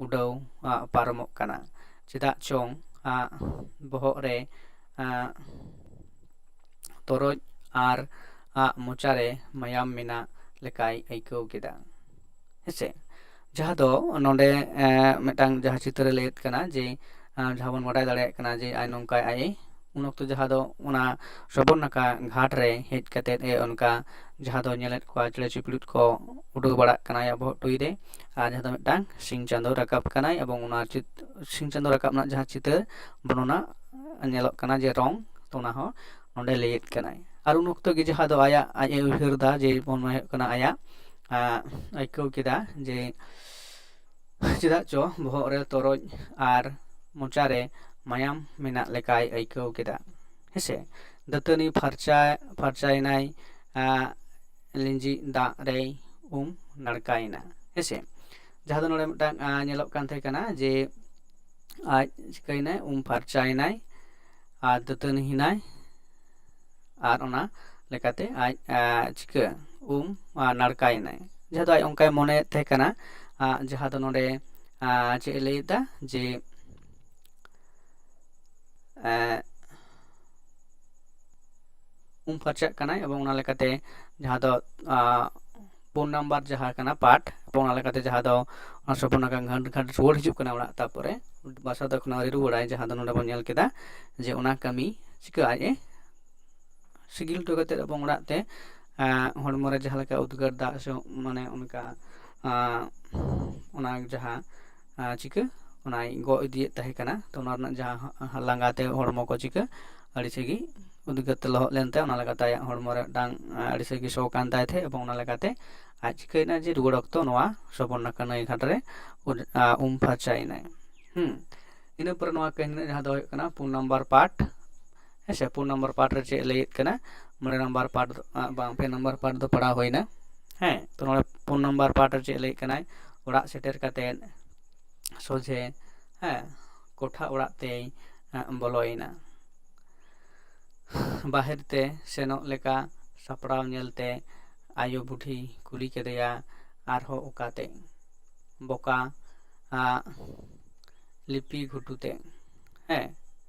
ᱩᱰᱟᱹᱣ ᱟᱸ, ᱯᱟᱨᱚᱢᱚᱜ ᱠᱟᱱᱟ᱾ ᱪᱮᱫᱟᱜ ᱪᱚᱝ ᱟᱸ, ᱵᱚᱦᱚᱜ ᱨᱮ ᱟᱸ, ᱛᱚᱨᱚᱡ ᱟᱨ ᱟᱜ ᱢᱚᱪᱟᱨᱮ ᱢᱟᱭᱟᱢ ᱢᱮᱱᱟᱜ ᱞᱮᱠᱟᱭ ᱟᱹᱭᱠᱟᱹᱣ ᱠᱮᱫᱟ᱾ ᱦᱮᱸᱥᱮ, ᱡᱟᱦᱟᱸ ᱫᱚ ᱱᱚᱰᱮ ᱮ, ᱢᱤᱫᱴᱟᱝ ᱡᱟᱦᱟᱸ ᱪᱤᱛᱟᱹᱨᱮ ᱞᱟᱹᱭᱮᱫ ᱠᱟᱱᱟ ᱡᱮ ᱮ, ᱡᱟᱦᱟᱸ ᱵᱚᱱ ᱵᱟᱰᱟᱭ ᱫᱟᱲᱮᱭᱟᱜ ᱠᱟᱱᱟ ᱡᱮ ᱟᱡ ᱱᱚᱝᱠᱟᱭ ᱟᱡ ᱩᱱ ᱚᱠᱛᱚ ᱡᱟᱦᱟᱸ ᱫᱚ ᱚᱱᱟ ᱥᱚᱵᱚᱨᱱᱟᱠᱷᱟ ᱜᱷᱟᱴ ᱨᱮ ᱦᱮᱡ ᱠᱟᱛᱮᱫ ᱮ ᱚᱱᱠᱟ ᱡᱟᱦᱟᱸ ᱫᱚ ᱧᱮᱞᱮᱫ ᱠᱚᱣᱟ ᱪᱮᱬᱮ ᱪᱤᱯᱨᱩᱫ ᱠᱚ ᱩᱰᱟᱹᱣ ᱵᱟᱲᱟᱜ ᱠᱟᱱᱟ ᱟᱭᱟᱜ ᱵᱚᱦᱚᱜ ᱴᱩᱭ ᱨᱮ᱾ ᱟᱨ ᱡᱟᱦᱟᱸ ᱫᱚ ᱢᱤᱫᱴᱟᱝ ᱥᱤᱧ ᱪᱟᱸᱫᱳ ᱨᱟᱠᱟᱵ ᱠᱟᱱᱟᱭ ᱮᱵᱚᱝ ᱚᱱᱟ ᱪᱤᱛ- ᱥᱤᱧ ᱪᱟᱸᱫᱳ ᱨᱟᱠᱟᱵ ᱨᱮᱱᱟᱜ ᱡᱟᱦᱟᱸ ᱪᱤᱛᱟᱹᱨ ᱵᱚᱨᱱᱚᱱᱟ ᱧᱮᱞᱚᱜ ᱠᱟᱱᱟ ᱡᱮ ᱨᱚᱝ, ᱛᱚ ᱚᱱᱟ ᱦᱚᱸ ᱱᱚᱰᱮ ᱞᱟᱹᱭᱮᱫ ᱠᱟᱱᱟᱭ᱾ ᱟᱨ ᱩᱱ ᱚᱠᱛᱚ ᱜᱮ ᱡᱟᱦᱟᱸ ᱫᱚ ᱟᱭᱟᱜ ᱟᱡ ᱮ ᱩᱭᱦᱟᱹᱨ ᱮᱫᱟ ᱡᱮ ᱚᱱᱟ ᱦᱩᱭᱩᱜ ᱠᱟᱱᱟ ᱟᱭᱟᱜ ᱟᱸ, ᱟᱹᱭᱠᱟᱹᱣ ᱠᱮᱫᱟ ᱡᱮ ᱪᱮᱫᱟᱜ ᱪᱚ ᱵᱚᱦᱚᱜ ᱨᱮ ᱛᱚᱨᱚᱡ ᱟᱨ ᱢᱚᱪᱟ ᱨᱮ ᱢᱟᱭᱟᱢ ᱢᱮᱱᱟᱜ ᱞᱮᱠᱟᱭ ᱟᱹᱭᱠᱟᱹᱣ ᱠᱮᱫᱟ᱾ ᱦᱮᱸᱥᱮ, ᱫᱟᱹᱛᱟᱹᱱᱤ ᱯᱷᱟᱨᱪᱟ ᱯᱷᱟᱨᱪᱟᱭᱮᱱᱟᱭ, ᱟᱸ, ᱞᱤᱸᱡᱤ ᱫᱟᱜ ᱨᱮᱭ ᱩᱢ ᱱᱟᱲᱠᱟᱭᱮᱱᱟ᱾ ᱦᱮᱸᱥᱮ, ᱡᱟᱦᱟᱸ ᱫᱚ ᱱᱚᱰᱮ ᱢᱤᱫᱴᱟᱝ ᱟᱸ, ᱧᱮᱞᱚᱜ ᱠᱟᱱ ᱛᱟᱦᱮᱸ ᱠᱟᱱᱟ ᱡᱮ ᱟᱡ ᱪᱤᱠᱟᱹᱭᱮᱱᱟᱭ, ᱩᱢ ᱯᱷᱟᱨᱪᱟᱭᱮᱱᱟᱭ ᱟᱨ ᱫᱟᱹᱛᱟᱹᱱᱤ ᱮᱱᱟᱭ ᱟᱨ ᱚᱱᱟ ᱞᱮᱠᱟᱛᱮ ᱟᱡ ᱟᱸ, ᱪᱤᱠᱟᱹ ᱩᱢ ᱟᱨ ᱱᱟᱲᱠᱟᱭᱮᱱᱟᱭ᱾ ᱡᱟᱦᱟᱸ ᱫᱚ ᱟᱡ ᱚᱱᱠᱟᱭ ᱢᱚᱱᱮᱭᱮᱫ ᱛᱟᱦᱮᱸ ᱠᱟᱱᱟ ᱟᱸ, ᱡᱟᱦᱟᱸ ᱫᱚ ᱱᱚᱰᱮ ᱟᱸ, ᱪᱮᱫ ᱮ ᱞᱟᱹᱭᱮᱫᱟ ᱡᱮ ᱮᱸ, ᱩᱢ ᱯᱷᱟᱨᱪᱟᱜ ᱠᱟᱱᱟᱭ ᱮᱵᱚᱝ ᱚᱱᱟ ᱞᱮᱠᱟᱛᱮ ᱡᱟᱦᱟᱸ ᱫᱚ ᱟᱸ, ᱯᱩᱱ ᱱᱟᱢᱵᱟᱨ ᱡᱟᱦᱟᱸ ᱠᱟᱱᱟ ᱯᱟᱴ ᱮᱵᱚᱝ ᱚᱱᱟ ᱞᱮᱠᱟᱛᱮ ᱡᱟᱦᱟᱸ ᱫᱚ ᱚᱱᱟ ᱥᱚᱵᱚᱨᱱᱟᱠᱷᱟ ᱜᱷᱟᱴ ᱜᱷᱟᱴ ᱨᱩᱣᱟᱹᱲ ᱦᱤᱡᱩᱜ ᱠᱟᱱᱟ ᱚᱲᱟᱜ, ᱛᱟᱨᱯᱚᱨᱮ ᱵᱟᱥᱟ ᱫᱚ ᱮᱠᱷᱚᱱ ᱟᱹᱣᱨᱤ ᱨᱩᱣᱟᱹᱲᱟᱭ, ᱡᱟᱦᱟᱸ ᱫᱚ ᱱᱚᱰᱮ ᱵᱚᱱ ᱧᱮᱞ ᱠᱮᱫᱟ ᱡᱮ ᱚᱱᱟ ᱠᱟᱹᱢᱤ ᱪᱤᱠᱟᱹ ᱟᱡ ᱮ ᱥᱤᱜᱤᱞ ᱦᱚᱴᱚ ᱠᱟᱛᱮᱫ ᱮᱵᱚᱝ ᱚᱲᱟᱜ ᱛᱮ ᱟᱸ, ᱦᱚᱲᱢᱚ ᱨᱮ ᱡᱟᱦᱟᱸ ᱞᱮᱠᱟ ᱩᱫᱽᱜᱟᱹᱨ ᱫᱟᱜ ᱥᱮ ᱢᱟᱱᱮ ᱚᱱᱠᱟ ᱟᱸ, ᱚᱱᱟ ᱡᱟᱦᱟᱸ ᱟᱸ, ᱪᱤᱠᱟᱹ ᱚᱱᱟᱭ ᱜᱚᱜ ᱤᱫᱤᱭᱮᱫ ᱛᱟᱦᱮᱸ ᱠᱟᱱᱟ, ᱛᱚ ᱚᱱᱟ ᱨᱮᱱᱟᱜ ᱡᱟᱦᱟᱸ ᱦᱟ- ᱞᱟᱸᱜᱟ ᱛᱮ ᱦᱚᱲᱢᱚ ᱠᱚ ᱪᱤᱠᱟᱹ ᱟᱹᱰᱤ ᱥᱮᱜᱮ ᱩᱫᱽᱜᱟᱹᱨ ᱛᱮ ᱞᱚᱦᱚᱫ ᱞᱮᱱᱛᱮ ᱚᱱᱟ ᱞᱮᱠᱟᱛᱮ ᱟᱭᱟᱜ ᱦᱚᱲᱢᱚ ᱨᱮ ᱢᱤᱫᱴᱟᱝ ᱟᱸ, ᱟᱹᱰᱤ ᱥᱮᱜᱮ ᱥᱚ ᱠᱟᱱ ᱛᱟᱭ ᱛᱟᱦᱮᱸᱫ ᱮᱵᱚᱝ ᱚᱱᱟ ᱞᱮᱠᱟᱛᱮ ᱟᱡ ᱪᱤᱠᱟᱹᱭᱮᱱᱟ ᱡᱮ ᱨᱩᱣᱟᱹᱲ ᱚᱠᱛᱚ ᱱᱚᱣᱟ ᱥᱚᱵᱚᱨᱱᱟᱠᱷᱟ ᱱᱟᱹᱭ ᱜᱷᱟᱴ ᱨᱮ ᱩᱫ- ᱟᱸ, ᱩᱢ ᱯᱷᱟᱨᱪᱟᱭᱮᱱᱟᱭ᱾ ᱦᱩᱸ, ᱤᱱᱟᱹ ᱯᱚᱨᱮ ᱱᱚᱣᱟ ᱠᱟᱹᱦᱱᱤ ᱨᱮᱱᱟᱜ ᱡᱟᱦᱟᱸ ᱫᱚ ᱦᱩᱭᱩᱜ ᱠᱟᱱᱟ ᱯᱩᱱ ᱱᱟᱢᱵᱟᱨ ᱯᱟᱴ, ᱦᱮᱸ ᱥᱮ, ᱯᱩᱱ ᱱᱟᱢᱵᱟᱨ ᱯᱟᱴ ᱨᱮ ᱪᱮᱫ ᱞᱟᱹᱭᱮᱫ ᱠᱟᱱᱟ, ᱢᱚᱬᱮ ᱱᱟᱢᱵᱟᱨ ᱯᱟᱴ ᱫᱚ, ᱟ, ᱵᱟᱝ, ᱯᱮ ᱱᱟᱢᱵᱟᱨ ᱯᱟᱴ ᱫᱚ ᱯᱟᱲᱦᱟᱣ ᱦᱩᱭᱱᱟ᱾ ᱦᱮᱸ, ᱛᱚ ᱱᱚᱰᱮ ᱯᱩᱱ ᱱᱟᱢᱵᱟᱨ ᱯᱟᱴ ᱨᱮ ᱪᱮᱫ ᱞᱟᱹᱭᱮᱫ ᱠᱟᱱᱟᱭ, ᱚᱲᱟᱜ ᱥᱮᱴᱮᱨ ᱠᱟᱛᱮᱫ ᱥᱚᱡᱷᱮ, ᱦᱮᱸ, ᱠᱚᱴᱷᱟ ᱚᱲᱟᱜ ᱛᱮᱭ ᱟ, ᱵᱚᱞᱚᱭᱮᱱᱟ᱾ ᱵᱟᱦᱮᱨ ᱛᱮ ᱥᱮᱱᱚᱜ ᱞᱮᱠᱟ ᱥᱟᱯᱲᱟᱣ ᱧᱮᱞᱛᱮ ᱟᱭᱳ ᱵᱩᱰᱷᱤ ᱠᱩᱞᱤ ᱠᱮᱫᱮᱭᱟ, "ᱟᱨᱦᱚᱸ ᱚᱠᱟᱛᱮ?" ᱵᱚᱠᱟ, ᱟ, ᱞᱤᱯᱤ ᱜᱷᱩᱴᱩ ᱛᱮ᱾ ᱦᱮᱸ,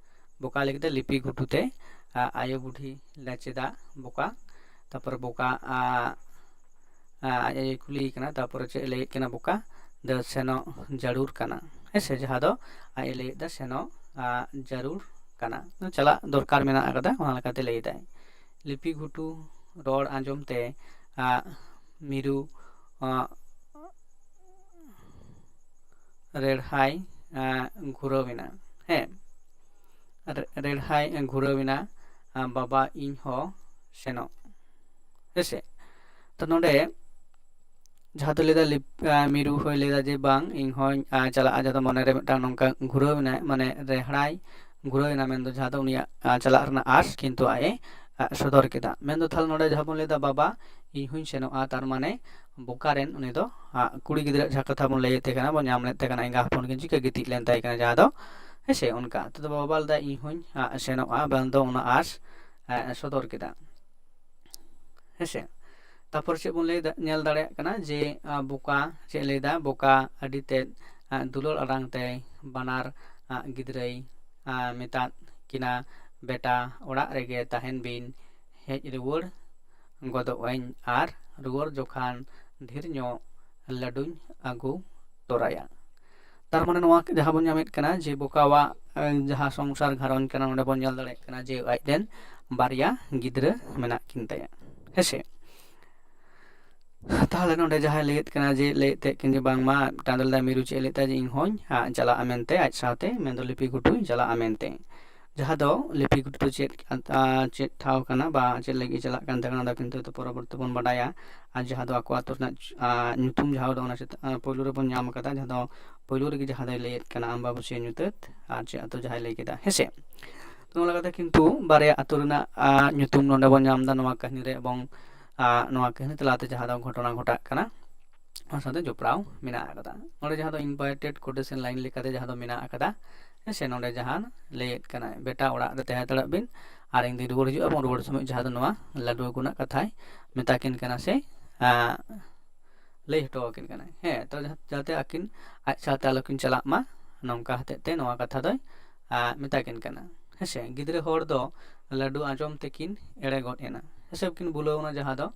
ᱵᱚᱠᱟ ᱞᱟᱹᱜᱤᱫ ᱛᱮ ᱞᱤᱯᱤ ᱜᱷᱩᱴᱩ ᱛᱮ, ᱟ, ᱟᱭᱳ ᱵᱩᱰᱷᱤ ᱞᱮ ᱪᱮᱫᱟᱜ ᱵᱚᱠᱟ᱾ ᱛᱟᱨᱯᱚᱨᱮ ᱵᱚᱠᱟ, ᱟ, ᱟ, ᱟᱡ ᱟᱭᱳᱭ ᱠᱩᱞᱤᱭᱮ ᱠᱟᱱᱟ, ᱛᱟᱨᱯᱚᱨᱮ ᱪᱮᱫ ᱮ ᱞᱟᱹᱭᱮᱫ ᱠᱟᱱᱟ ᱵᱚᱠᱟ, ᱫᱚ ᱥᱮᱱᱚᱜ ᱡᱟᱹᱨᱩᱲ ᱠᱟᱱᱟ᱾ ᱦᱮᱸ ᱥᱮ, ᱡᱟᱦᱟᱸ ᱫᱚ ᱟᱡ ᱮ ᱞᱟᱹᱭᱮᱫ ᱫᱟ ᱥᱮᱱᱚᱜ ᱟ, ᱡᱟᱹᱨᱩᱲ ᱠᱟᱱᱟ, ᱪᱟᱞᱟᱜ ᱫᱚᱨᱠᱟᱨ ᱢᱮᱱᱟᱜ ᱟᱠᱟᱫᱟ, ᱚᱱᱟ ᱞᱮᱠᱟᱛᱮ ᱞᱟᱹᱭ ᱫᱟᱭ᱾ ᱞᱤᱯᱤ ᱜᱷᱩᱴᱩ ᱨᱚᱲ ᱟᱸᱡᱚᱢ ᱛᱮ ᱟ, ᱢᱤᱨᱩ ᱟ, ᱨᱮᱲᱦᱟᱭ ᱟ, ᱜᱷᱩᱨᱟᱹᱣ ᱮᱱᱟ᱾ ᱦᱮᱸ, ᱨᱮ- ᱨᱮᱲᱦᱟᱭ ᱜᱷᱩᱨᱟᱹᱣ ᱮᱱᱟ, ᱟ, ᱵᱟᱵᱟ, ᱤᱧ ᱦᱚᱸ ᱥᱮᱱᱚᱜ᱾ ᱦᱮᱸᱥᱮ, ᱛᱚ ᱱᱚᱰᱮ ᱡᱟᱦᱟᱸ ᱫᱚ ᱞᱟᱹᱭᱫᱟ ᱞᱤᱯ- ᱟ, ᱢᱤᱨᱩ ᱦᱚᱸᱭ ᱞᱟᱹᱭᱫᱟ ᱡᱮ, "ᱵᱟᱝ, ᱤᱧ ᱦᱚᱸᱧ ᱟ, ᱪᱟᱞᱟᱜᱼᱟ", ᱡᱟᱦᱟᱸ ᱫᱚ ᱢᱚᱱᱮᱨᱮ ᱢᱤᱫᱴᱟᱝ ᱱᱚᱝᱠᱟ ᱜᱷᱩᱨᱟᱹᱣ ᱮᱱᱟᱭ, ᱢᱟᱱᱮ ᱨᱮᱦᱲᱟᱭ ᱜᱷᱩᱨᱟᱹᱣ ᱮᱱᱟ, ᱢᱮᱱᱫᱚ ᱡᱟᱦᱟᱸ ᱫᱚ ᱩᱱᱤᱭᱟᱜ ᱟ, ᱪᱟᱞᱟᱜ ᱨᱮᱱᱟᱜ ᱟᱥ ᱠᱤᱱᱛᱩ ᱟᱡ ᱮ ᱟ, ᱥᱚᱫᱚᱨ ᱠᱮᱫᱟ᱾ ᱢᱮᱱᱫᱚ ᱛᱟᱦᱞᱮ ᱱᱚᱰᱮ ᱡᱟᱦᱟᱸ ᱵᱚᱱ ᱞᱟᱹᱭᱫᱟ, "ᱵᱟᱵᱟ, ᱤᱧ ᱦᱚᱸᱧ ᱥᱮᱱᱚᱜᱼᱟ", ᱛᱟᱨ ᱢᱟᱱᱮ ᱵᱚᱠᱟ ᱨᱮᱱ ᱩᱱᱤ ᱫᱚ ᱟ, ᱠᱩᱲᱤ ᱜᱤᱫᱽᱨᱟᱹ ᱡᱟᱦᱟᱸ ᱠᱟᱛᱷᱟ ᱵᱚᱱ ᱞᱟᱹᱭᱮᱫ ᱛᱟᱦᱮᱸ ᱠᱟᱱᱟ, ᱵᱚᱱ ᱧᱟᱢ ᱞᱮᱫ ᱛᱟᱦᱮᱸ ᱠᱟᱱᱟ, ᱮᱸᱜᱟ ᱦᱚᱯᱚᱱ ᱠᱤᱱ ᱪᱤᱠᱟᱹ ᱜᱤᱛᱤᱡ ᱞᱮᱱ ᱛᱟᱦᱮᱸ ᱠᱟᱱᱟ, ᱡᱟᱦᱟᱸ ᱫᱚ, ᱦᱮᱸᱥᱮ, ᱚᱱᱠᱟ᱾ ᱛᱚ ᱵᱟᱵᱟ ᱞᱟᱹᱭᱫᱟ, "ᱤᱧ ᱦᱚᱸᱧ ᱟ, ᱥᱮᱱᱚᱜᱼᱟ", ᱢᱮᱱᱫᱚ ᱚᱱᱟ ᱟᱥ ᱟ, ᱥᱚᱫᱚᱨ ᱠᱮᱫᱟ᱾ ᱦᱮᱸᱥᱮ, ᱛᱟᱨᱯᱚᱨ ᱪᱮᱫ ᱵᱚᱱ ᱞᱟᱹᱭ ᱫᱟ-, ᱧᱮᱞ ᱫᱟᱲᱮᱭᱟᱜ ᱠᱟᱱᱟ ᱡᱮ ᱟ, ᱵᱚᱠᱟ ᱪᱮᱫ ᱮ ᱞᱟᱹᱭᱫᱟ, ᱵᱚᱠᱟ ᱟᱹᱰᱤ ᱛᱮᱫ ᱟ, ᱫᱩᱞᱟᱹᱲ ᱟᱲᱟᱝ ᱛᱮ ᱵᱟᱱᱟᱨ ᱟ, ᱜᱤᱫᱽᱨᱟᱹᱭ ᱟ, ᱢᱮᱛᱟᱫ ᱠᱤᱱᱟ, "ᱵᱮᱴᱟ, ᱚᱲᱟᱜ ᱨᱮᱜᱮ ᱛᱟᱦᱮᱱ ᱵᱤᱱ, ᱦᱮᱡ ᱨᱩᱣᱟᱹᱲ ᱜᱚᱫᱚᱜ ᱟᱹᱧ ᱟᱨ ᱨᱩᱣᱟᱹᱲ ᱡᱚᱠᱷᱟᱱ ᱰᱷᱮᱨ ᱧᱚᱜ ᱞᱟᱹᱰᱩᱧ ᱟᱹᱜᱩ ᱛᱚᱨᱟᱭᱟ᱾" ᱛᱟᱨ ᱢᱟᱱᱮ ᱱᱚᱣᱟ ᱡᱟᱦᱟᱸ ᱵᱚᱱ ᱧᱟᱢᱮᱫ ᱠᱟᱱᱟ ᱡᱮ ᱵᱚᱠᱟᱣᱟᱜ ᱮ, ᱡᱟᱦᱟᱸ ᱥᱚᱝᱥᱟᱨ ᱜᱷᱟᱨᱚᱸᱡᱽ ᱠᱟᱱᱟ, ᱚᱸᱰᱮ ᱵᱚᱱ ᱧᱮᱞ ᱫᱟᱲᱮᱭᱟᱜ ᱠᱟᱱᱟ ᱡᱮ ᱟᱡ ᱨᱮᱱ ᱵᱟᱨᱭᱟ ᱜᱤᱫᱽᱨᱟᱹ ᱢᱮᱱᱟᱜ ᱠᱤᱱ ᱛᱟᱭᱟ, ᱦᱮᱸᱥᱮ᱾ ᱛᱟᱦᱚᱞᱮ ᱱᱚᱰᱮ ᱡᱟᱦᱟᱸᱭ ᱞᱟᱹᱭᱮᱫ ᱠᱟᱱᱟ ᱡᱮ, ᱞᱟᱹᱭᱮᱫ ᱛᱟᱦᱮᱸᱫ ᱠᱤᱱ ᱡᱮ ᱵᱟᱝᱢᱟ ᱢᱤᱫᱴᱟᱝ ᱫᱚ ᱞᱟᱹᱭᱫᱟ ᱢᱤᱨᱩ ᱪᱮᱫ ᱮ ᱞᱟᱹᱭᱮᱫ ᱛᱟᱦᱮᱸᱫ ᱡᱮ ᱤᱧ ᱦᱚᱸᱧ ᱟ, ᱪᱟᱞᱟᱜᱼᱟ ᱢᱮᱱᱛᱮ ᱟᱡ ᱥᱟᱶᱛᱮ, ᱢᱮᱱᱫᱚ ᱞᱤᱯᱤ ᱜᱷᱩᱴᱩᱧ ᱪᱟᱞᱟᱜᱼᱟ ᱢᱮᱱᱛᱮ᱾ ᱡᱟᱦᱟᱸ ᱫᱚ ᱞᱤᱯᱤ ᱜᱷᱩᱴᱩ ᱫᱚ ᱪᱮᱫ, ᱟ, ᱪᱮᱫ ᱴᱷᱟᱶ ᱠᱟᱱᱟ ᱵᱟ ᱪᱮᱫ ᱞᱟᱹᱜᱤᱫ ᱪᱟᱞᱟᱜ ᱠᱟᱱ ᱛᱟᱦᱮᱸ ᱠᱟᱱᱟ, ᱚᱱᱟ ᱫᱚ ᱠᱤᱱᱛᱩ ᱯᱚᱨᱚᱵᱚᱨᱛᱤ ᱵᱚᱱ ᱵᱟᱰᱟᱭᱟ᱾ ᱟᱨ ᱡᱟᱦᱟᱸ ᱫᱚ ᱟᱠᱚ ᱟᱹᱛᱩ ᱨᱮᱱᱟᱜ ᱟ, ᱧᱩᱛᱩᱢ ᱡᱟᱦᱟᱸ ᱫᱚ ᱚᱱᱟ ᱪᱮᱛᱟᱱ, ᱟ, ᱯᱳᱭᱞᱳ ᱨᱮᱵᱚᱱ ᱧᱟᱢ ᱟᱠᱟᱫᱟ, ᱡᱟᱦᱟᱸ ᱫᱚ ᱯᱳᱭᱞᱳ ᱨᱮᱜᱮ ᱡᱟᱦᱟᱸ ᱫᱚᱭ ᱞᱟᱹᱭᱮᱫ ᱠᱟᱱᱟ ᱟᱢᱵᱟᱵᱟᱹᱥᱭᱟᱹ ᱧᱩᱛᱟᱹᱛ, ᱟᱨ ᱪᱮᱫ ᱟᱹᱛᱩ ᱡᱟᱦᱟᱸᱭ ᱞᱟᱹᱭ ᱠᱮᱫᱟ, ᱦᱮᱸᱥᱮ᱾ ᱛᱚ ᱱᱚᱣᱟ ᱞᱮᱠᱟᱛᱮ ᱠᱤᱱᱛᱩ ᱵᱟᱨᱭᱟ ᱟᱹᱛᱩ ᱨᱮᱱᱟᱜ ᱟ, ᱧᱩᱛᱩᱢ ᱱᱚᱰᱮ ᱵᱚᱱ ᱧᱟᱢ ᱮᱫᱟ ᱱᱚᱣᱟ ᱠᱟᱹᱦᱱᱤ ᱨᱮ, ᱮᱵᱚᱝ ᱟ, ᱱᱚᱣᱟ ᱠᱟᱹᱦᱱᱤ ᱛᱟᱞᱟᱛᱮ ᱡᱟᱦᱟᱸ ᱫᱚ ᱜᱷᱚᱴᱚᱱᱟ ᱜᱷᱚᱴᱟᱜ ᱠᱟᱱᱟ, ᱚᱱᱟ ᱥᱟᱶᱛᱮ ᱡᱚᱯᱲᱟᱣ ᱢᱮᱱᱟᱜ ᱟᱠᱟᱫᱟ᱾ ᱱᱚᱰᱮ ᱡᱟᱦᱟᱸ ᱫᱚ inverted quotation line ᱞᱮᱠᱟᱛᱮ ᱡᱟᱦᱟᱸ ᱫᱚ ᱢᱮᱱᱟᱜ ᱟᱠᱟᱫᱟ, ᱦᱮᱸ ᱥᱮ, ᱱᱚᱰᱮ ᱡᱟᱦᱟᱸ ᱞᱟᱹᱭᱮᱫ ᱠᱟᱱᱟᱭ, "ᱵᱮᱴᱟ, ᱚᱲᱟᱜ ᱨᱮ ᱛᱟᱦᱮᱸ ᱦᱟᱛᱟᱲᱚᱜ ᱵᱤᱱ, ᱟᱨ ᱤᱧ ᱫᱩᱧ ᱨᱩᱣᱟᱹᱲ ᱦᱤᱡᱩᱜᱼᱟ", ᱮᱵᱚᱝ ᱨᱩᱣᱟᱹᱲ ᱥᱚᱢᱚᱭ ᱡᱟᱦᱟᱸ ᱫᱚ ᱱᱚᱣᱟ ᱞᱟᱹᱰᱩ ᱟᱹᱜᱩ ᱨᱮᱱᱟᱜ ᱠᱟᱛᱷᱟᱭ ᱢᱮᱛᱟ ᱠᱤᱱ ᱠᱟᱱᱟ ᱥᱮ, ᱟ, ᱞᱟᱹᱭ ᱦᱚᱴᱚ ᱟᱹᱠᱤᱱ ᱠᱟᱱᱟᱭ᱾ ᱦᱮᱸ, ᱛᱚ ᱡᱟᱦᱟᱸ-, ᱡᱟᱛᱮ ᱟᱹᱠᱤᱱ ᱟᱡ ᱥᱟᱶᱛᱮ ᱟᱞᱚ ᱠᱤᱱ ᱪᱟᱞᱟᱜ ᱢᱟ, ᱱᱚᱝᱠᱟ ᱦᱚᱛᱮᱡ ᱛᱮ ᱱᱚᱣᱟ ᱠᱟᱛᱷᱟ ᱫᱚᱭ, ᱟ, ᱢᱮᱛᱟ ᱠᱤᱱ ᱠᱟᱱᱟ᱾ ᱦᱮᱸ ᱥᱮ, ᱜᱤᱫᱽᱨᱟᱹ ᱦᱚᱲ ᱫᱚ ᱞᱟᱹᱰᱩ ᱟᱸᱡᱚᱢ ᱛᱮᱠᱤᱱ ᱮᱲᱮ ᱜᱚᱫ ᱮᱱᱟ᱾ ᱦᱮᱸ ᱥᱮ, ᱠᱤᱱ ᱵᱩᱞᱟᱹᱣ ᱮᱱᱟ, ᱡᱟᱦᱟᱸ ᱫᱚ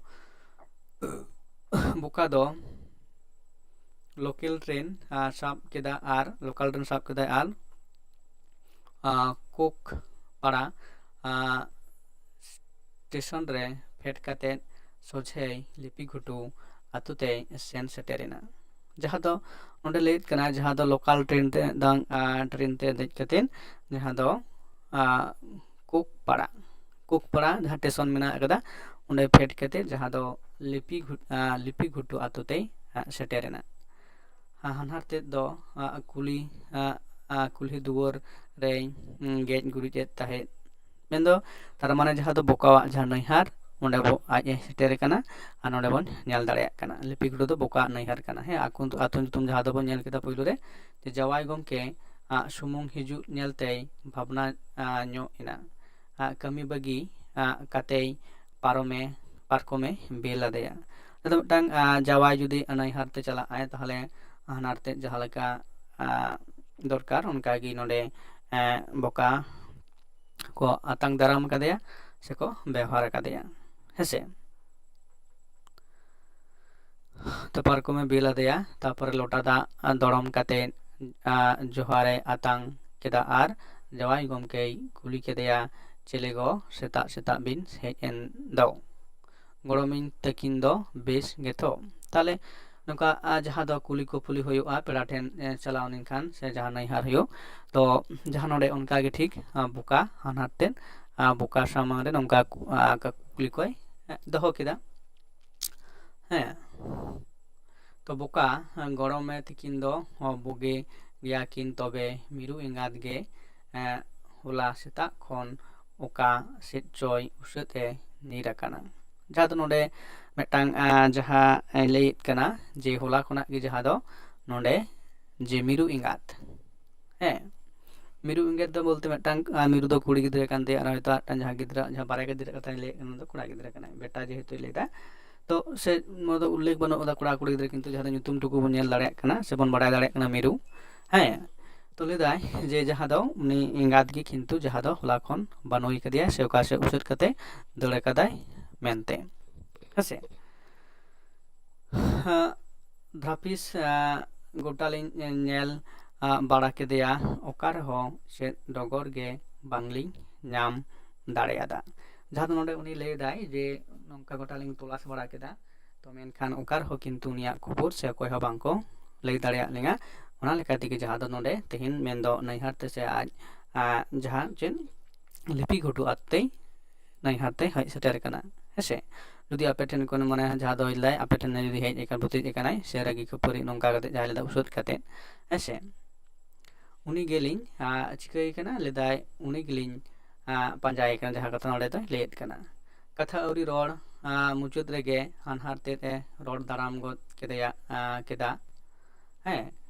ᱵᱚᱠᱟ ᱫᱚ ᱞᱳᱠᱟᱞ ᱴᱨᱮᱱ ᱥᱟᱵ ᱠᱮᱫᱟ ᱟᱨ ᱞᱳᱠᱟᱞ ᱴᱨᱮᱱ ᱥᱟᱵ ᱠᱮᱫᱟᱭ ᱟᱨ ᱠᱳᱠᱯᱟᱲᱟ ᱥᱴᱮᱥᱚᱱ ᱨᱮ ᱯᱷᱮᱰ ᱠᱟᱛᱮ ᱥᱚᱡᱷᱮᱭ ᱞᱤᱯᱤ ᱜᱷᱩᱴᱩ ᱟᱛᱳ ᱛᱮᱭ ᱥᱮᱱ ᱥᱮᱴᱮᱨᱮᱱᱟ᱾ ᱡᱟᱦᱟᱸ ᱫᱚ ᱱᱚᱰᱮ ᱞᱟᱹᱭᱮᱫ ᱠᱟᱱᱟ, ᱡᱟᱦᱟᱸ ᱫᱚ ᱞᱳᱠᱟᱞ ᱴᱨᱮᱱ ᱛᱮ ᱫᱟᱝ ᱴᱨᱮᱱ ᱛᱮ ᱫᱮᱡ ᱠᱟᱛᱮ ᱡᱟᱦᱟᱸ ᱫᱚ ᱠᱳᱠᱯᱟᱲᱟ ᱠᱳᱠᱯᱟᱲᱟ ᱡᱟᱦᱟᱸ ᱥᱴᱮᱥᱚᱱ ᱢᱮᱱᱟᱜ ᱟᱠᱟᱫᱟ, ᱚᱸᱰᱮ ᱯᱷᱮᱰ ᱠᱟᱛᱮ ᱡᱟᱦᱟᱸ ᱫᱚ ᱞᱤᱯᱤ ᱜᱷᱩ- ᱞᱤᱯᱤ ᱜᱷᱩᱴᱩ ᱟᱛᱳ ᱛᱮᱭ ᱥᱮᱴᱮᱨᱮᱱᱟ᱾ ᱦᱟᱱᱦᱟᱨ ᱛᱮᱫ ᱫᱚ ᱠᱩᱞᱤ ᱠᱩᱞᱦᱤ ᱫᱩᱣᱟᱹᱨ ᱨᱮᱭ ᱜᱮᱡ ᱜᱩᱨᱤᱡ ᱮᱫ ᱛᱟᱦᱮᱸᱫ᱾ ᱢᱮᱱᱫᱚ ᱛᱟᱨ ᱢᱟᱱᱮ ᱡᱟᱦᱟᱸ ᱫᱚ ᱵᱚᱠᱟᱣᱟᱜ ᱡᱟᱦᱟᱸ ᱱᱟᱹᱭᱦᱟᱨ, ᱚᱸᱰᱮ ᱵᱚ ᱟᱡ ᱮ ᱥᱮᱴᱮᱨ ᱟᱠᱟᱱᱟ᱾ ᱟᱨ ᱱᱚᱰᱮ ᱵᱚᱱ ᱧᱮᱞ ᱫᱟᱲᱮᱭᱟᱜ ᱠᱟᱱᱟ ᱞᱤᱯᱤ ᱜᱷᱩᱴᱩ ᱫᱚ ᱵᱚᱠᱟᱣᱟᱜ ᱱᱟᱹᱭᱦᱟᱨ ᱠᱟᱱᱟ᱾ ᱦᱮᱸ, ᱟᱠᱚ ᱟᱹᱛᱩ ᱧᱩᱛᱩᱢ ᱡᱟᱦᱟᱸ ᱫᱚᱵᱚᱱ ᱧᱮᱞ ᱠᱮᱫᱟ ᱯᱳᱭᱞᱳ ᱨᱮ, ᱡᱮ ᱡᱟᱶᱟᱭ ᱜᱚᱢᱠᱮ ᱟᱜ ᱥᱩᱢᱩᱝ ᱦᱤᱡᱩᱜ ᱧᱮᱞᱛᱮᱭ ᱵᱷᱟᱵᱽᱱᱟ ᱧᱚᱜ ᱮᱱᱟ᱾ ᱠᱟᱹᱢᱤ ᱵᱟᱹᱜᱤ ᱠᱟᱛᱮᱭ ᱯᱟᱨᱚᱢᱮ ᱯᱟᱨᱠᱚᱢᱮ ᱵᱮᱞ ᱟᱫᱮᱭᱟ᱾ ᱟᱫᱚ ᱢᱤᱫᱴᱟᱝ ᱡᱟᱶᱟᱭ ᱡᱩᱫᱤ ᱱᱟᱹᱭᱦᱟᱨ ᱛᱮ ᱪᱟᱞᱟᱜ ᱟᱭ, ᱛᱟᱦᱚᱞᱮ ᱦᱟᱱᱦᱟᱨ ᱛᱮᱫ ᱡᱟᱦᱟᱸ ᱞᱮᱠᱟ ᱫᱚᱨᱠᱟᱨ, ᱚᱱᱠᱟᱜᱮ ᱱᱚᱰᱮ ᱵᱚᱠᱟ ᱠᱚ ᱟᱛᱟᱝ ᱫᱟᱨᱟᱢ ᱟᱠᱟᱫᱮᱭᱟ ᱥᱮᱠᱚ ᱵᱮᱣᱦᱟᱨ ᱟᱠᱟᱫᱮᱭᱟ᱾ ᱦᱮᱸᱥᱮ? ᱛᱚ ᱯᱟᱨᱠᱚᱢᱮ ᱵᱮᱞ ᱟᱫᱮᱭᱟ, ᱛᱟᱨᱯᱚᱨᱮ ᱞᱚᱴᱟ ᱫᱟᱜ ᱫᱚᱲᱚᱢ ᱠᱟᱛᱮ ᱡᱚᱦᱟᱨᱮ ᱟᱛᱟᱝ ᱠᱮᱫᱟ ᱟᱨ ᱡᱟᱶᱟᱭ ᱜᱚᱢᱠᱮᱭ ᱠᱩᱞᱤ ᱠᱮᱫᱮᱭᱟ, "ᱪᱮᱞᱮ ᱜᱚ, ᱥᱮᱛᱟᱜ ᱥᱮᱛᱟᱜ ᱵᱤᱱ ᱦᱮᱡ ᱮᱱ ᱫᱚ? ᱜᱚᱲᱚᱢᱤᱧ ᱛᱟᱹᱠᱤᱱ ᱫᱚ ᱵᱮᱥ ᱜᱮᱛᱚ?" ᱛᱟᱦᱞᱮ ᱱᱚᱝᱠᱟ ᱡᱟᱦᱟᱸ ᱫᱚ ᱠᱩᱞᱤ ᱠᱩᱯᱩᱞᱤ ᱦᱩᱭᱩᱜᱼᱟ ᱯᱮᱲᱟ ᱴᱷᱮᱱ ᱪᱟᱞᱟᱣ ᱞᱮᱱᱠᱷᱟᱱ ᱥᱮ ᱡᱟᱦᱟᱸ ᱱᱟᱹᱭᱦᱟᱨ ᱦᱩᱭᱩᱜ, ᱛᱚ ᱡᱟᱦᱟᱸ ᱱᱚᱰᱮ ᱚᱱᱠᱟᱜᱮ ᱴᱷᱤᱠ ᱵᱚᱠᱟ ᱦᱟᱱᱦᱟᱨ ᱛᱮᱫ ᱵᱚᱠᱟ ᱥᱟᱢᱟᱝ ᱨᱮ ᱱᱚᱝᱠᱟ ᱠᱩᱠᱞᱤ ᱠᱚᱭ ᱫᱚᱦᱚ ᱠᱮᱫᱟ᱾ ᱦᱮᱸ, ᱛᱚ ᱵᱚᱠᱟ, ᱜᱚᱲᱚᱢᱮ ᱛᱤᱠᱤᱱ ᱫᱚ ᱵᱩᱜᱤ ᱜᱮᱭᱟ ᱠᱤᱱ, ᱛᱚᱵᱮ ᱢᱤᱨᱩ ᱮᱸᱜᱟᱛ ᱜᱮ ᱦᱚᱞᱟ ᱥᱮᱛᱟᱜ ᱠᱷᱚᱱ ᱚᱠᱟ ᱥᱮᱫ ᱪᱚᱭ ᱩᱥᱟᱹᱫ ᱮ ᱧᱤᱨ ᱟᱠᱟᱱᱟ᱾ ᱡᱟᱦᱟᱸ ᱫᱚ ᱱᱚᱰᱮ ᱢᱤᱫᱴᱟᱝ ᱡᱟᱦᱟᱸ ᱞᱟᱹᱭᱮᱫ ᱠᱟᱱᱟ ᱡᱮ ᱦᱚᱞᱟ ᱠᱷᱚᱱᱟᱜ ᱜᱮ ᱡᱟᱦᱟᱸ ᱫᱚ ᱱᱚᱰᱮ ᱡᱮ ᱢᱤᱨᱩ ᱮᱸᱜᱟᱛ, ᱦᱮᱸ, ᱢᱤᱨᱩ ᱮᱸᱜᱟᱛ ᱫᱚ ᱵᱚᱞᱛᱮ ᱢᱤᱫᱴᱟᱝ ᱢᱤᱨᱩ ᱫᱚ ᱠᱩᱲᱤ ᱜᱤᱫᱽᱨᱟᱹ ᱠᱟᱱ ᱛᱟᱭᱟ, ᱟᱨ ᱦᱚᱭᱛᱳ ᱢᱤᱫᱴᱟᱝ ᱡᱟᱦᱟᱸ ᱜᱤᱫᱽᱨᱟᱹ, ᱡᱟᱦᱟᱸ ᱵᱟᱨᱭᱟ ᱜᱤᱫᱽᱨᱟᱹ ᱠᱟᱛᱷᱟᱧ ᱞᱟᱹᱭᱮᱫ ᱠᱟᱱᱟ, ᱚᱱᱟ ᱫᱚ ᱠᱚᱲᱟ ᱜᱤᱫᱽᱨᱟᱹ ᱠᱟᱱᱟᱭ, ᱵᱮᱴᱟ ᱡᱮᱦᱮᱛᱩᱭ ᱞᱟᱹᱭᱫᱟ᱾ ᱛᱚ ᱥᱮ ᱱᱚᱣᱟ ᱫᱚ ᱩᱞᱞᱮᱠᱷ ᱵᱟᱹᱱᱩᱜ ᱟᱠᱟᱫᱟ ᱠᱚᱲᱟ ᱠᱩᱲᱤ ᱜᱤᱫᱽᱨᱟᱹ, ᱠᱤᱱᱛᱩ ᱡᱟᱦᱟᱸ ᱫᱚ ᱧᱩᱛᱩᱢ ᱴᱩᱠᱩ ᱵᱚᱱ ᱧᱮᱞ ᱫᱟᱲᱮᱭᱟᱜ ᱠᱟᱱᱟ ᱥᱮ ᱵᱚᱱ ᱵᱟᱲᱟᱭ ᱫᱟᱲᱮᱭᱟᱜ ᱠᱟᱱᱟ ᱢᱤᱨᱩ᱾ ᱦᱮᱸ, ᱛᱚ ᱞᱟᱹᱭᱫᱟᱭ ᱡᱮ ᱡᱟᱦᱟᱸ ᱫᱚ ᱩᱱᱤ ᱮᱸᱜᱟᱛ ᱜᱮ ᱠᱤᱱᱛᱩ ᱡᱟᱦᱟᱸ ᱫᱚ ᱦᱚᱞᱟ ᱠᱷᱚᱱ ᱵᱟᱹᱱᱩᱭ ᱠᱟᱫᱮᱭᱟ ᱥᱮ ᱚᱠᱟ ᱥᱮᱫ ᱩᱥᱟᱹᱫ ᱠᱟᱛᱮ ᱫᱟᱹᱲ ᱟᱠᱟᱫᱟᱭ ᱢᱮᱱᱛᱮ᱾ ᱦᱮᱸᱥᱮ? ᱦᱮᱸ, ᱫᱷᱟᱹᱯᱤᱥ ᱜᱚᱴᱟᱞᱤᱧ ᱧᱮᱞ ᱵᱟᱲᱟ ᱠᱮᱫᱮᱭᱟ, ᱚᱠᱟ ᱨᱮᱦᱚᱸ ᱪᱮᱫ ᱰᱚᱜᱚᱨ ᱜᱮ ᱵᱟᱝᱞᱤᱧ ᱧᱟᱢ ᱫᱟᱲᱮᱭᱟᱫᱟ᱾ ᱡᱟᱦᱟᱸ ᱫᱚ ᱱᱚᱰᱮ ᱩᱱᱤ ᱞᱟᱹᱭ ᱮᱫᱟᱭ ᱡᱮ ᱱᱚᱝᱠᱟ ᱜᱚᱴᱟᱞᱤᱧ ᱛᱚᱞᱟᱥ ᱵᱟᱲᱟ ᱠᱮᱫᱟ, ᱛᱚ ᱢᱮᱱᱠᱷᱟᱱ ᱚᱠᱟ ᱨᱮᱦᱚᱸ ᱠᱤᱱᱛᱩ ᱩᱱᱤᱭᱟᱜ ᱠᱷᱚᱵᱚᱨ ᱥᱮ ᱚᱠᱚᱭ ᱦᱚᱸ ᱵᱟᱝᱠᱚ ᱞᱟᱹᱭ ᱫᱟᱲᱮᱭᱟᱜ ᱞᱤᱧᱟ᱾ ᱚᱱᱟ ᱞᱮᱠᱟ ᱛᱮᱜᱮ ᱡᱟᱦᱟᱸ ᱫᱚ ᱱᱚᱰᱮ ᱛᱮᱦᱮᱧ ᱢᱮᱱᱫᱚ ᱱᱟᱹᱭᱦᱟᱨ ᱛᱮ ᱥᱮ ᱟᱡ ᱡᱟᱦᱟᱸ ᱪᱮᱫ ᱞᱤᱯᱤ ᱜᱷᱩᱴᱩ ᱟᱫ ᱛᱮ ᱱᱟᱹᱭᱦᱟᱨ ᱛᱮ ᱦᱮᱡ ᱥᱮᱴᱮᱨ ᱟᱠᱟᱱᱟ᱾ ᱦᱮᱸᱥᱮ, ᱡᱩᱫᱤ ᱟᱯᱮ ᱴᱷᱮᱱ ᱠᱷᱚᱱ ᱢᱟᱱᱮ ᱡᱟᱦᱟᱸ ᱫᱚ ᱞᱟᱹᱭ ᱟᱯᱮ ᱴᱷᱮᱱ ᱡᱩᱫᱤ ᱦᱮᱡ ᱟᱠᱟᱱ ᱵᱷᱩᱛᱤᱡ ᱟᱠᱟᱱᱟᱭ ᱥᱮ ᱨᱟᱹᱜᱤ ᱠᱷᱟᱹᱯᱟᱹᱨᱤ ᱱᱚᱝᱠᱟ ᱠᱟᱛᱮ ᱡᱟᱦᱟᱸᱭ ᱞᱮᱫᱟ ᱩᱥᱟᱹᱫ ᱠᱟᱛᱮ, ᱦᱮᱸᱥᱮ, ᱩᱱᱤ ᱜᱮᱞᱤᱧ ᱪᱤᱠᱟᱹᱭ ᱠᱟᱱᱟ ᱞᱮᱫᱟᱭ, ᱩᱱᱤ ᱜᱮᱞᱤᱧ ᱯᱟᱸᱡᱟᱭᱮ ᱠᱟᱱᱟ, ᱡᱟᱦᱟᱸ ᱠᱟᱛᱷᱟ ᱱᱚᱰᱮ ᱫᱚᱭ ᱞᱟᱹᱭᱮᱫ ᱠᱟᱱᱟ᱾ ᱠᱟᱛᱷᱟ ᱟᱹᱣᱨᱤ ᱨᱚᱲ ᱢᱩᱪᱟᱹᱫ ᱨᱮᱜᱮ ᱦᱟᱱᱦᱟᱨ ᱛᱮᱫ ᱮ ᱨᱚᱲ ᱫᱟᱨᱟᱢ ᱜᱚᱫ ᱠᱮᱫᱮᱭᱟ, ᱠᱮᱫᱟ, ᱦᱮᱸ,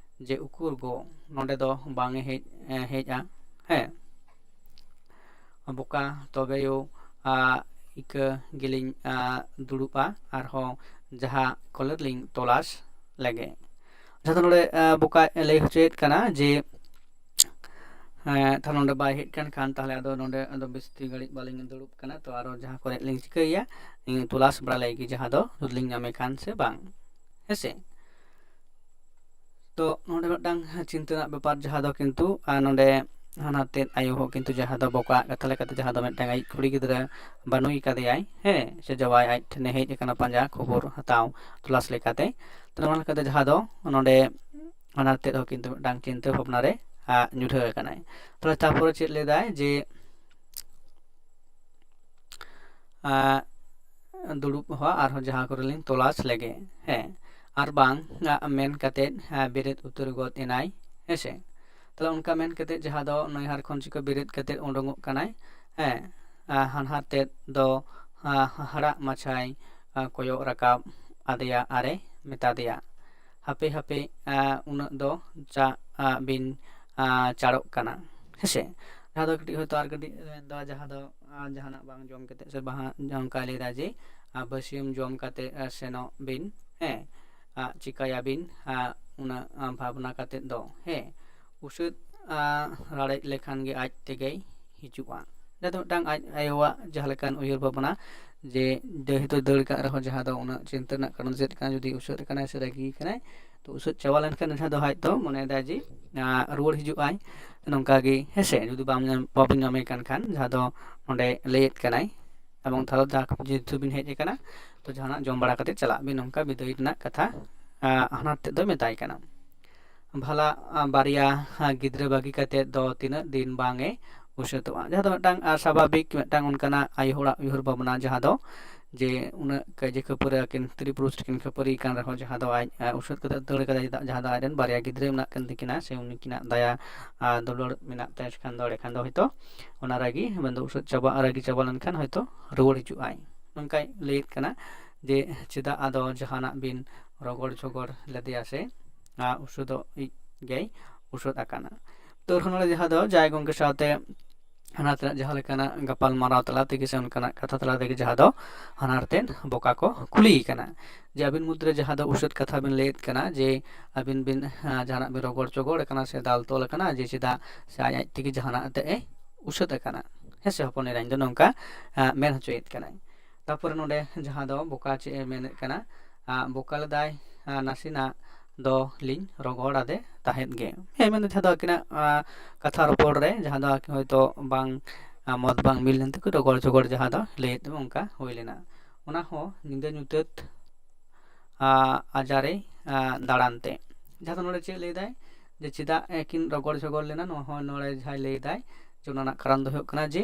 ᱡᱮ ᱩᱠᱩᱨ ᱜᱚ ᱱᱚᱰᱮ ᱫᱚ ᱵᱟᱝ ᱮ ᱦᱮᱡ ᱦᱮᱡᱼᱟ᱾ ᱦᱮᱸ, ᱵᱚᱠᱟ ᱛᱚᱵᱮᱭᱳ ᱤᱠᱟᱹ ᱜᱮᱞᱤᱧ ᱫᱩᱲᱩᱵᱼᱟ, ᱟᱨᱦᱚᱸ ᱡᱟᱦᱟᱸ ᱠᱚᱞᱮᱨ ᱞᱤᱧ ᱛᱚᱞᱟᱥ ᱞᱮᱜᱮ᱾ ᱡᱟᱦᱟᱸ ᱫᱚ ᱱᱚᱰᱮ ᱵᱚᱠᱟ ᱞᱟᱹᱭ ᱦᱚᱪᱚᱭᱮᱫ ᱠᱟᱱᱟ ᱡᱮ ᱛᱟᱦᱞᱮ ᱱᱚᱰᱮ ᱵᱟᱭ ᱦᱮᱡ ᱠᱟᱱ ᱠᱷᱟᱱ ᱛᱟᱦᱞᱮ ᱟᱫᱚ ᱱᱚᱰᱮ ᱟᱫᱚ ᱵᱮᱥᱤ ᱜᱷᱟᱹᱲᱤᱡ ᱵᱟᱹᱞᱤᱧ ᱫᱩᱲᱩᱵ ᱠᱟᱱᱟ, ᱛᱚ ᱟᱨᱚ ᱡᱟᱦᱟᱸ ᱠᱚᱨᱮ ᱞᱤᱧ ᱪᱤᱠᱟᱹᱭᱟ ᱛᱚᱞᱟᱥ ᱵᱟᱲᱟ ᱞᱮᱜᱮ, ᱡᱟᱦᱟᱸ ᱫᱚ ᱡᱩᱫᱤ ᱞᱤᱧ ᱧᱟᱢᱮ ᱠᱷᱟᱱ ᱥᱮ ᱵᱟᱝ, ᱦᱮᱸᱥᱮ᱾ ᱛᱚ ᱱᱚᱰᱮ ᱢᱤᱫᱴᱟᱝ ᱪᱤᱱᱛᱟᱹ ᱨᱮᱱᱟᱜ ᱵᱮᱯᱟᱨ, ᱡᱟᱦᱟᱸ ᱫᱚ ᱠᱤᱱᱛᱩ ᱱᱚᱰᱮ ᱦᱟᱱᱦᱟᱨ ᱛᱮᱫ ᱟᱭᱳ ᱦᱚᱸ ᱠᱤᱱᱛᱩ ᱡᱟᱦᱟᱸ ᱫᱚ ᱵᱚᱠᱟᱣᱟᱜ ᱠᱟᱛᱷᱟ ᱞᱮᱠᱟᱛᱮ ᱡᱟᱦᱟᱸ ᱫᱚ ᱢᱤᱫᱴᱟᱝ ᱟᱡ ᱠᱩᱲᱤ ᱜᱤᱫᱽᱨᱟᱹ ᱵᱟᱹᱱᱩᱭ ᱠᱟᱫᱮᱭᱟᱭ, ᱦᱮᱸ, ᱥᱮ ᱡᱟᱶᱟᱭ ᱟᱡ ᱴᱷᱮᱱᱮ ᱦᱮᱡ ᱟᱠᱟᱱᱟ ᱯᱟᱸᱡᱟ ᱠᱷᱚᱵᱚᱨ ᱦᱟᱛᱟᱣ ᱛᱚᱞᱟᱥ ᱞᱮᱠᱟᱛᱮ᱾ ᱛᱚ ᱱᱚᱣᱟ ᱞᱮᱠᱟᱛᱮ ᱡᱟᱦᱟᱸ ᱫᱚ ᱱᱚᱰᱮ ᱦᱟᱱᱦᱟᱨ ᱛᱮᱫ ᱦᱚᱸ ᱠᱤᱱᱛᱩ ᱢᱤᱫᱴᱟᱝ ᱪᱤᱱᱛᱟᱹ ᱵᱷᱟᱵᱽᱱᱟ ᱨᱮ ᱧᱩᱨᱦᱟᱹ ᱟᱠᱟᱱᱟᱭ᱾ ᱛᱟᱦᱞᱮ ᱛᱟᱨᱯᱚᱨᱮ ᱪᱮᱫ ᱞᱟᱹᱭᱫᱟᱭ ᱡᱮ ᱫᱩᱲᱩᱵ ᱦᱚᱸ ᱟᱨᱦᱚᱸ ᱡᱟᱦᱟᱸ ᱠᱚᱨᱮ ᱞᱤᱧ ᱛᱚᱞᱟᱥ ᱞᱮᱜᱮ, ᱦᱮᱸ, ᱟᱨ ᱵᱟᱝ ᱢᱮᱱ ᱠᱟᱛᱮᱫ ᱵᱮᱨᱮᱫ ᱩᱛᱟᱹᱨ ᱜᱚᱫ ᱮᱱᱟᱭ, ᱦᱮᱸᱥᱮ᱾ ᱛᱟᱦᱞᱮ ᱚᱱᱠᱟ ᱢᱮᱱ ᱠᱟᱛᱮᱫ ᱡᱟᱦᱟᱸ ᱫᱚ ᱱᱟᱹᱭᱦᱟᱨ ᱠᱷᱚᱱ ᱪᱤᱠᱟᱹ ᱵᱮᱨᱮᱫ ᱠᱟᱛᱮᱫ ᱩᱰᱩᱝᱚᱜ ᱠᱟᱱᱟᱭ, ᱦᱮᱸ, ᱦᱟᱱᱦᱟᱨ ᱛᱮᱫ ᱫᱚ ᱦᱟᱦᱟᱲᱟᱜ ᱢᱟᱪᱷᱟᱭ ᱠᱚᱭᱚᱜ ᱨᱟᱠᱟᱵ ᱟᱫᱮᱭᱟ ᱟᱨᱮ ᱢᱮᱛᱟ ᱫᱮᱭᱟ, ᱦᱟᱯᱮ ᱦᱟᱯᱮ, ᱩᱱᱟᱹᱜ ᱫᱚ ᱪᱟᱜ ᱵᱤᱱ ᱪᱟᱲᱚᱜ ᱠᱟᱱᱟ, ᱦᱮᱸᱥᱮ᱾ ᱡᱟᱦᱟᱸ ᱫᱚ ᱠᱟᱹᱴᱤᱡ ᱦᱚᱭᱛᱳ ᱟᱨ ᱠᱟᱹᱴᱤᱡ ᱢᱮᱱᱫᱟ, ᱡᱟᱦᱟᱸ ᱫᱚ ᱡᱟᱦᱟᱱᱟᱜ ᱵᱟᱝ ᱡᱚᱢ ᱠᱟᱛᱮᱫ ᱥᱮ ᱵᱟᱝ ᱚᱱᱠᱟᱭ ᱞᱟᱹᱭᱫᱟ ᱡᱮ ᱵᱟᱹᱥᱭᱟᱹᱢ ᱡᱚᱢ ᱠᱟᱛᱮᱫ ᱥᱮᱱᱚᱜ ᱵᱤᱱ, ᱦᱮᱸ, ᱪᱤᱠᱟᱹᱭᱟᱵᱤᱱ ᱩᱱᱟᱹᱜ ᱵᱷᱟᱵᱽᱱᱟ ᱠᱟᱛᱮᱫ ᱫᱚ, ᱦᱮᱸ, ᱩᱥᱟᱹᱫ ᱨᱟᱲᱮᱡ ᱞᱮᱠᱷᱟᱱ ᱜᱮ ᱟᱡ ᱛᱮᱜᱮᱭ ᱦᱤᱡᱩᱜᱼᱟ᱾ ᱡᱟᱦᱟᱸ ᱫᱚ ᱢᱤᱫᱴᱟᱝ ᱟᱡ ᱟᱭᱳᱣᱟᱜ ᱡᱟᱦᱟᱸ ᱞᱮᱠᱟᱱ ᱩᱭᱦᱟᱹᱨ ᱵᱷᱟᱵᱽᱱᱟ, ᱡᱮ ᱡᱮᱦᱮᱛᱩ ᱫᱟᱹᱲ ᱠᱟᱜ ᱨᱮᱦᱚᱸ, ᱡᱟᱦᱟᱸ ᱫᱚ ᱩᱱᱟᱹᱜ ᱪᱤᱱᱛᱟᱹ ᱨᱮᱱᱟᱜ ᱠᱟᱨᱚᱱ ᱪᱮᱫ ᱠᱟᱱᱟ, ᱡᱩᱫᱤ ᱩᱥᱟᱹᱫ ᱟᱠᱟᱱᱟᱭ ᱥᱮ ᱨᱟᱹᱜᱤ ᱟᱠᱟᱱᱟᱭ, ᱛᱚ ᱩᱥᱟᱹᱫ ᱪᱟᱵᱟ ᱞᱮᱱᱠᱷᱟᱱ ᱡᱟᱦᱟᱸ ᱫᱚ ᱦᱟᱡ ᱫᱚ ᱢᱚᱱᱮᱭᱮᱫᱟᱭ ᱡᱮ ᱟᱸ, ᱨᱩᱣᱟᱹᱲ ᱦᱤᱡᱩᱜ ᱟᱭ ᱱᱚᱝᱠᱟ ᱜᱮ, ᱦᱮᱸ ᱥᱮ? ᱡᱩᱫᱤ ᱵᱟᱢ ᱧᱟᱢ, ᱵᱟᱵᱤᱱ ᱧᱟᱢᱮ ᱠᱟᱱ ᱠᱷᱟᱱ, ᱡᱟᱦᱟᱸ ᱫᱚ ᱚᱸᱰᱮ ᱞᱟᱹᱭᱮᱫ ᱠᱟᱱᱟᱭ, ᱮᱵᱚᱝ ᱛᱟᱦᱞᱮ ᱡᱟᱦᱟᱸ ᱡᱮᱦᱮᱛᱩ ᱵᱤᱱ ᱦᱮᱡ ᱟᱠᱟᱱᱟ, ᱛᱚ ᱡᱟᱦᱟᱱᱟᱜ ᱡᱚᱢ ᱵᱟᱲᱟ ᱠᱟᱛᱮ ᱪᱟᱞᱟᱜ ᱵᱤᱱ, ᱱᱚᱝᱠᱟ ᱵᱤᱫᱟᱹᱭ ᱨᱮᱱᱟᱜ ᱠᱟᱛᱷᱟ ᱟᱸ, ᱦᱟᱱᱦᱟᱨ ᱛᱮᱫ ᱫᱚᱭ ᱢᱮᱛᱟᱭ ᱠᱟᱱᱟ᱾ ᱵᱷᱟᱞᱟ ᱟᱸ, ᱵᱟᱨᱭᱟ ᱟᱸ, ᱜᱤᱫᱽᱨᱟᱹ ᱵᱟᱹᱜᱤ ᱠᱟᱛᱮ ᱫᱚ ᱛᱤᱱᱟᱹᱜ ᱫᱤᱱ ᱵᱟᱝ ᱮ ᱩᱥᱟᱹᱫᱚᱜᱼᱟ? ᱡᱟᱦᱟᱸ ᱫᱚ ᱢᱤᱫᱴᱟᱝ ᱟᱸ, ᱥᱟᱵᱷᱟᱵᱤᱠ ᱢᱤᱫᱴᱟᱝ ᱚᱱᱠᱟᱱᱟᱜ ᱟᱭᱳ ᱦᱚᱲᱟᱜ ᱩᱭᱦᱟᱹᱨ ᱵᱷᱟᱵᱽᱱᱟ, ᱡᱟᱦᱟᱸ ᱫᱚ ᱡᱮ ᱩᱱᱟᱹᱜ ᱠᱟᱹᱭᱡᱟᱹ ᱠᱷᱟᱹᱯᱟᱹᱨᱤ ᱟᱹᱠᱤᱱ ᱥᱛᱨᱤ ᱯᱩᱨᱩᱥ ᱠᱤᱱ ᱠᱷᱟᱹᱯᱟᱹᱨᱤ ᱠᱟᱱ ᱨᱮᱦᱚᱸ, ᱡᱟᱦᱟᱸ ᱫᱚ ᱟᱡ ᱟᱸ, ᱩᱥᱟᱹᱫ ᱠᱟᱛᱮ ᱫᱟᱹᱲ ᱠᱟᱫᱟᱭ, ᱪᱮᱫᱟᱜ? ᱡᱟᱦᱟᱸ ᱫᱚ ᱟᱡᱨᱮᱱ ᱵᱟᱨᱭᱟ ᱜᱤᱫᱽᱨᱟᱹ ᱢᱮᱱᱟᱜ ᱠᱤᱱ ᱛᱟᱹᱠᱤᱱᱟ, ᱥᱮ ᱩᱱᱠᱤᱱᱟᱜ ᱫᱟᱭᱟ ᱟᱨ ᱫᱩᱞᱟᱹᱲ ᱢᱮᱱᱟᱜ ᱛᱟᱭ ᱠᱷᱟᱱ ᱫᱚ, ᱮᱸᱰᱮᱠᱷᱟᱱ ᱫᱚ ᱦᱚᱭᱛᱳ ᱚᱱᱟ ᱨᱟᱹᱜᱤ ᱢᱮᱱᱫᱚ ᱩᱥᱟᱹᱫ ᱪᱟᱵᱟ, ᱨᱟᱹᱜᱤ ᱪᱟᱵᱟ ᱞᱮᱱᱠᱷᱟᱱ ᱦᱚᱭᱛᱳ ᱨᱩᱣᱟᱹᱲ ᱦᱤᱡᱩᱜ ᱟᱭ, ᱱᱚᱝᱠᱟᱭ ᱞᱟᱹᱭᱮᱫ ᱠᱟᱱᱟ᱾ ᱡᱮ ᱪᱮᱫᱟᱜ ᱟᱫᱚ ᱡᱟᱦᱟᱱᱟᱜ ᱵᱤᱱ ᱨᱚᱜᱚᱲ ᱪᱚᱜᱚᱲ ᱞᱮᱫᱮᱭᱟ ᱥᱮ ᱟᱸ, ᱩᱥᱟᱹᱫᱚᱜ ᱤᱡ ᱜᱮᱭ ᱩᱥᱟᱹᱫ ᱟᱠᱟᱱᱟ? ᱛᱚ ᱱᱚᱰᱮ ᱡᱟᱦᱟᱸ ᱫᱚ ᱡᱟᱶᱟᱭ ᱜᱚᱢᱠᱮ ᱥᱟᱶᱛᱮ ᱦᱟᱱᱦᱟᱨ ᱛᱮᱱᱟᱜ ᱡᱟᱦᱟᱸ ᱞᱮᱠᱟᱱᱟᱜ ᱜᱟᱯᱟᱞ ᱢᱟᱨᱟᱣ ᱛᱟᱞᱟ ᱛᱮᱜᱮ ᱥᱮ ᱚᱱᱠᱟᱱᱟᱜ ᱠᱟᱛᱷᱟ ᱛᱟᱞᱟ ᱛᱮᱜᱮ ᱡᱟᱦᱟᱸ ᱫᱚ ᱦᱟᱱᱦᱟᱨ ᱛᱮᱫ ᱵᱚᱠᱟ ᱠᱚ ᱠᱩᱞᱤᱭᱮ ᱠᱟᱱᱟ, ᱡᱮ ᱟᱹᱵᱤᱱ ᱢᱩᱫᱽᱨᱮ ᱡᱟᱦᱟᱸ ᱫᱚ ᱩᱥᱟᱹᱫ ᱠᱟᱛᱷᱟ ᱵᱤᱱ ᱞᱟᱹᱭᱮᱫ ᱠᱟᱱᱟ, ᱡᱮ ᱟᱹᱵᱤᱱ ᱵᱤᱱ ᱟᱸ, ᱡᱟᱦᱟᱱᱟᱜ ᱵᱤᱱ ᱨᱚᱜᱚᱲ ᱪᱚᱜᱚᱲ ᱟᱠᱟᱱᱟ ᱥᱮ ᱫᱟᱞ ᱛᱚᱞ ᱟᱠᱟᱱᱟ, ᱡᱮ ᱪᱮᱫᱟᱜ ᱥᱮ ᱟᱡ ᱟᱡ ᱛᱮᱜᱮ ᱡᱟᱦᱟᱱᱟᱜ ᱛᱮ ᱮ ᱩᱥᱟᱹᱫ ᱟᱠᱟᱱᱟ, ᱦᱮᱸ ᱥᱮ ᱦᱚᱯᱚᱱ ᱮᱨᱟᱧ ᱫᱚ ᱱᱚᱝᱠᱟ ᱟᱸ, ᱢᱮᱱ ᱦᱚᱪᱚᱭᱮᱫ ᱠᱟᱱᱟᱭ᱾ ᱛᱟᱯᱚᱨᱮ ᱱᱚᱰᱮ ᱡᱟᱦᱟᱸ ᱫᱚ ᱵᱚᱠᱟ ᱪᱮᱫ ᱮ ᱢᱮᱱᱮᱫ ᱠᱟᱱᱟ, ᱟᱸ, ᱵᱚᱠᱟ ᱞᱮᱫᱟᱭ, ᱟᱸ, ᱱᱟᱥᱮᱱᱟᱜ ᱫᱚ ᱞᱤᱧ ᱨᱚᱜᱚᱲ ᱟᱫᱮ ᱛᱟᱦᱮᱸᱫ ᱜᱮ᱾ ᱦᱮᱸ, ᱢᱮᱱᱫᱚ ᱡᱟᱦᱟᱸ ᱫᱚ ᱟᱹᱠᱤᱱᱟᱜ ᱟᱸ, ᱠᱟᱛᱷᱟ ᱨᱚᱯᱚᱲ ᱨᱮ ᱡᱟᱦᱟᱸ ᱫᱚ ᱟᱹᱠᱤᱱ ᱦᱚᱭᱛᱳ ᱵᱟᱝ ᱟᱸ, ᱢᱚᱛ ᱵᱟᱝ ᱢᱤᱞ ᱞᱮᱱ ᱛᱟᱠᱚ, ᱨᱚᱜᱚᱲ ᱪᱚᱜᱚᱲ ᱡᱟᱦᱟᱸ ᱫᱚ ᱞᱟᱹᱭᱮᱫ ᱚᱱᱠᱟ ᱦᱩᱭ ᱞᱮᱱᱟ᱾ ᱚᱱᱟ ᱦᱚᱸ ᱧᱤᱫᱟᱹ ᱧᱩᱛᱟᱹᱛ ᱟᱸ, ᱟᱡᱟᱨᱮ ᱟᱸ, ᱫᱟᱬᱟᱱ ᱛᱮ᱾ ᱡᱟᱦᱟᱸ ᱫᱚ ᱱᱚᱰᱮ ᱪᱮᱫ ᱞᱟᱹᱭᱫᱟᱭ, ᱡᱮ ᱪᱮᱫᱟᱜ ᱮ ᱠᱤᱱ ᱨᱚᱜᱚᱲ ᱪᱚᱜᱚᱲ ᱞᱮᱱᱟ, ᱱᱚᱣᱟ ᱦᱚᱸ ᱱᱚᱰᱮ ᱡᱟᱦᱟᱸᱭ ᱞᱟᱹᱭᱫᱟᱭ ᱡᱮ ᱚᱱᱟ ᱨᱮᱱᱟᱜ ᱠᱟᱨᱚᱱ ᱫᱚ ᱦᱩᱭᱩᱜ ᱠᱟᱱᱟ ᱡᱮ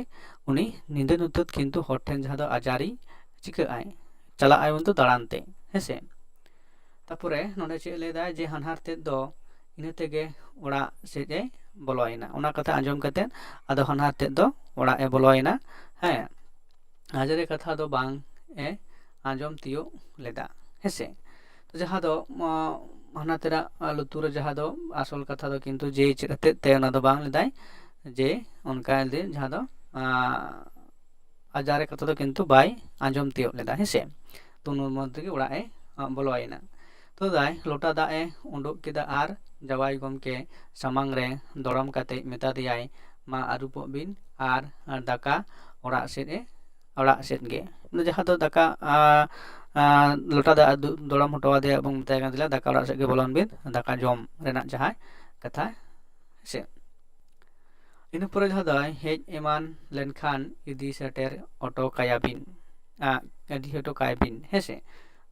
ᱩᱱᱤ ᱧᱤᱫᱟᱹ ᱧᱩᱛᱟᱹᱛ ᱠᱤᱱᱛᱩ ᱦᱚᱲ ᱴᱷᱮᱱ ᱡᱟᱦᱟᱸ ᱫᱚ ᱟᱡᱟᱨᱤ ᱪᱤᱠᱟᱹᱜ ᱟᱭ, ᱪᱟᱞᱟᱜ ᱟᱭ ᱩᱱᱫᱚ ᱫᱟᱬᱟᱱ ᱛᱮ, ᱦᱮᱸᱥᱮ᱾ ᱛᱟᱯᱚᱨᱮ ᱱᱚᱰᱮ ᱪᱮᱫ ᱞᱟᱹᱭᱫᱟᱭ ᱡᱮ ᱦᱟᱱᱦᱟᱨ ᱛᱮᱫ ᱫᱚ ᱤᱱᱟᱹ ᱛᱮᱜᱮ ᱚᱲᱟᱜ ᱥᱮᱫ ᱮ ᱵᱚᱞᱚᱭᱮᱱᱟ᱾ ᱚᱱᱟ ᱠᱟᱛᱷᱟ ᱟᱸᱡᱚᱢ ᱠᱟᱛᱮᱫ ᱟᱫᱚ ᱦᱟᱱᱦᱟᱨ ᱛᱮᱫ ᱫᱚ ᱚᱲᱟᱜ ᱮ ᱵᱚᱞᱚᱭᱮᱱᱟ᱾ ᱦᱮᱸ, ᱟᱡᱟᱨᱤ ᱠᱟᱛᱷᱟ ᱫᱚ ᱵᱟᱝ ᱮ ᱟᱸᱡᱚᱢ ᱛᱤᱭᱳᱜ ᱞᱮᱫᱟ, ᱦᱮᱸᱥᱮ᱾ ᱛᱚ ᱡᱟᱦᱟᱸ ᱫᱚ ᱟᱸ, ᱦᱟᱱᱦᱟᱨ ᱛᱮᱨᱟᱜ ᱞᱩᱛᱩᱨ ᱨᱮ ᱡᱟᱦᱟᱸ ᱫᱚ ᱟᱥᱚᱞ ᱠᱟᱛᱷᱟ ᱫᱚ ᱠᱤᱱᱛᱩ ᱡᱮ ᱪᱮᱫ ᱦᱚᱛᱮᱫ ᱛᱮ ᱚᱱᱟ ᱫᱚ ᱵᱟᱝ ᱞᱮᱫᱟᱭ, ᱡᱮ ᱚᱱᱠᱟ ᱞᱟᱹᱭ ᱡᱟᱦᱟᱸ ᱫᱚ ᱟᱸ, ᱟᱡᱟᱨᱮ ᱠᱟᱛᱷᱟ ᱫᱚ ᱠᱤᱱᱛᱩ ᱵᱟᱭ ᱟᱸᱡᱚᱢ ᱛᱤᱭᱳᱜ ᱞᱮᱫᱟ, ᱦᱮᱸᱥᱮ᱾ ᱛᱚ ᱱᱚᱣᱟ ᱢᱚᱫᱽᱫᱷᱮ ᱜᱮ ᱚᱲᱟᱜ ᱮ ᱟᱸ, ᱵᱚᱞᱚᱭᱮᱱᱟ᱾ ᱛᱚ ᱫᱟᱭ ᱞᱚᱴᱟ ᱫᱟᱜ ᱮ ᱩᱰᱩᱠ ᱠᱮᱫᱟ ᱟᱨ ᱡᱟᱶᱟᱭ ᱜᱚᱢᱠᱮ ᱥᱟᱢᱟᱝ ᱨᱮ ᱫᱚᱲᱚᱢ ᱠᱟᱛᱮ ᱢᱮᱛᱟ ᱫᱮᱭᱟᱭ, ᱢᱟ ᱟᱹᱨᱩᱵᱚᱜ ᱵᱤᱱ ᱟᱨ ᱫᱟᱠᱟ ᱚᱲᱟᱜ ᱥᱮᱫ ᱮ ᱚᱲᱟᱜ ᱥᱮᱫ ᱜᱮ᱾ ᱢᱟᱱᱮ ᱡᱟᱦᱟᱸ ᱫᱚ ᱫᱟᱠᱟ ᱞᱚᱴᱟ ᱫᱟᱜ ᱫᱚᱲᱚᱢ ᱦᱚᱴᱚ ᱟᱫᱮᱭᱟ ᱮᱵᱚᱝ ᱢᱮᱛᱟᱭ ᱠᱟᱱ ᱛᱟᱦᱮᱸᱱᱟ, ᱫᱟᱠᱟ ᱚᱲᱟᱜ ᱥᱮᱫ ᱜᱮ ᱵᱚᱞᱚᱱ ᱵᱤᱱ, ᱫᱟᱠᱟ ᱡᱚᱢ ᱨᱮᱱᱟᱜ ᱡᱟᱦᱟᱸ ᱠᱟᱛᱷᱟ ᱥᱮ᱾ ᱤᱱᱟᱹ ᱯᱚᱨᱮ ᱡᱟᱦᱟᱸ ᱫᱚ ᱦᱮᱡ ᱮᱢᱟᱱ ᱞᱮᱱᱠᱷᱟᱱ ᱤᱫᱤ ᱥᱮᱴᱮᱨ ᱚᱴᱚ ᱠᱟᱭᱟ ᱵᱤᱱ, ᱤᱫᱤ ᱦᱚᱴᱚ ᱠᱟᱭ ᱵᱤᱱ, ᱦᱮᱸ ᱥᱮ᱾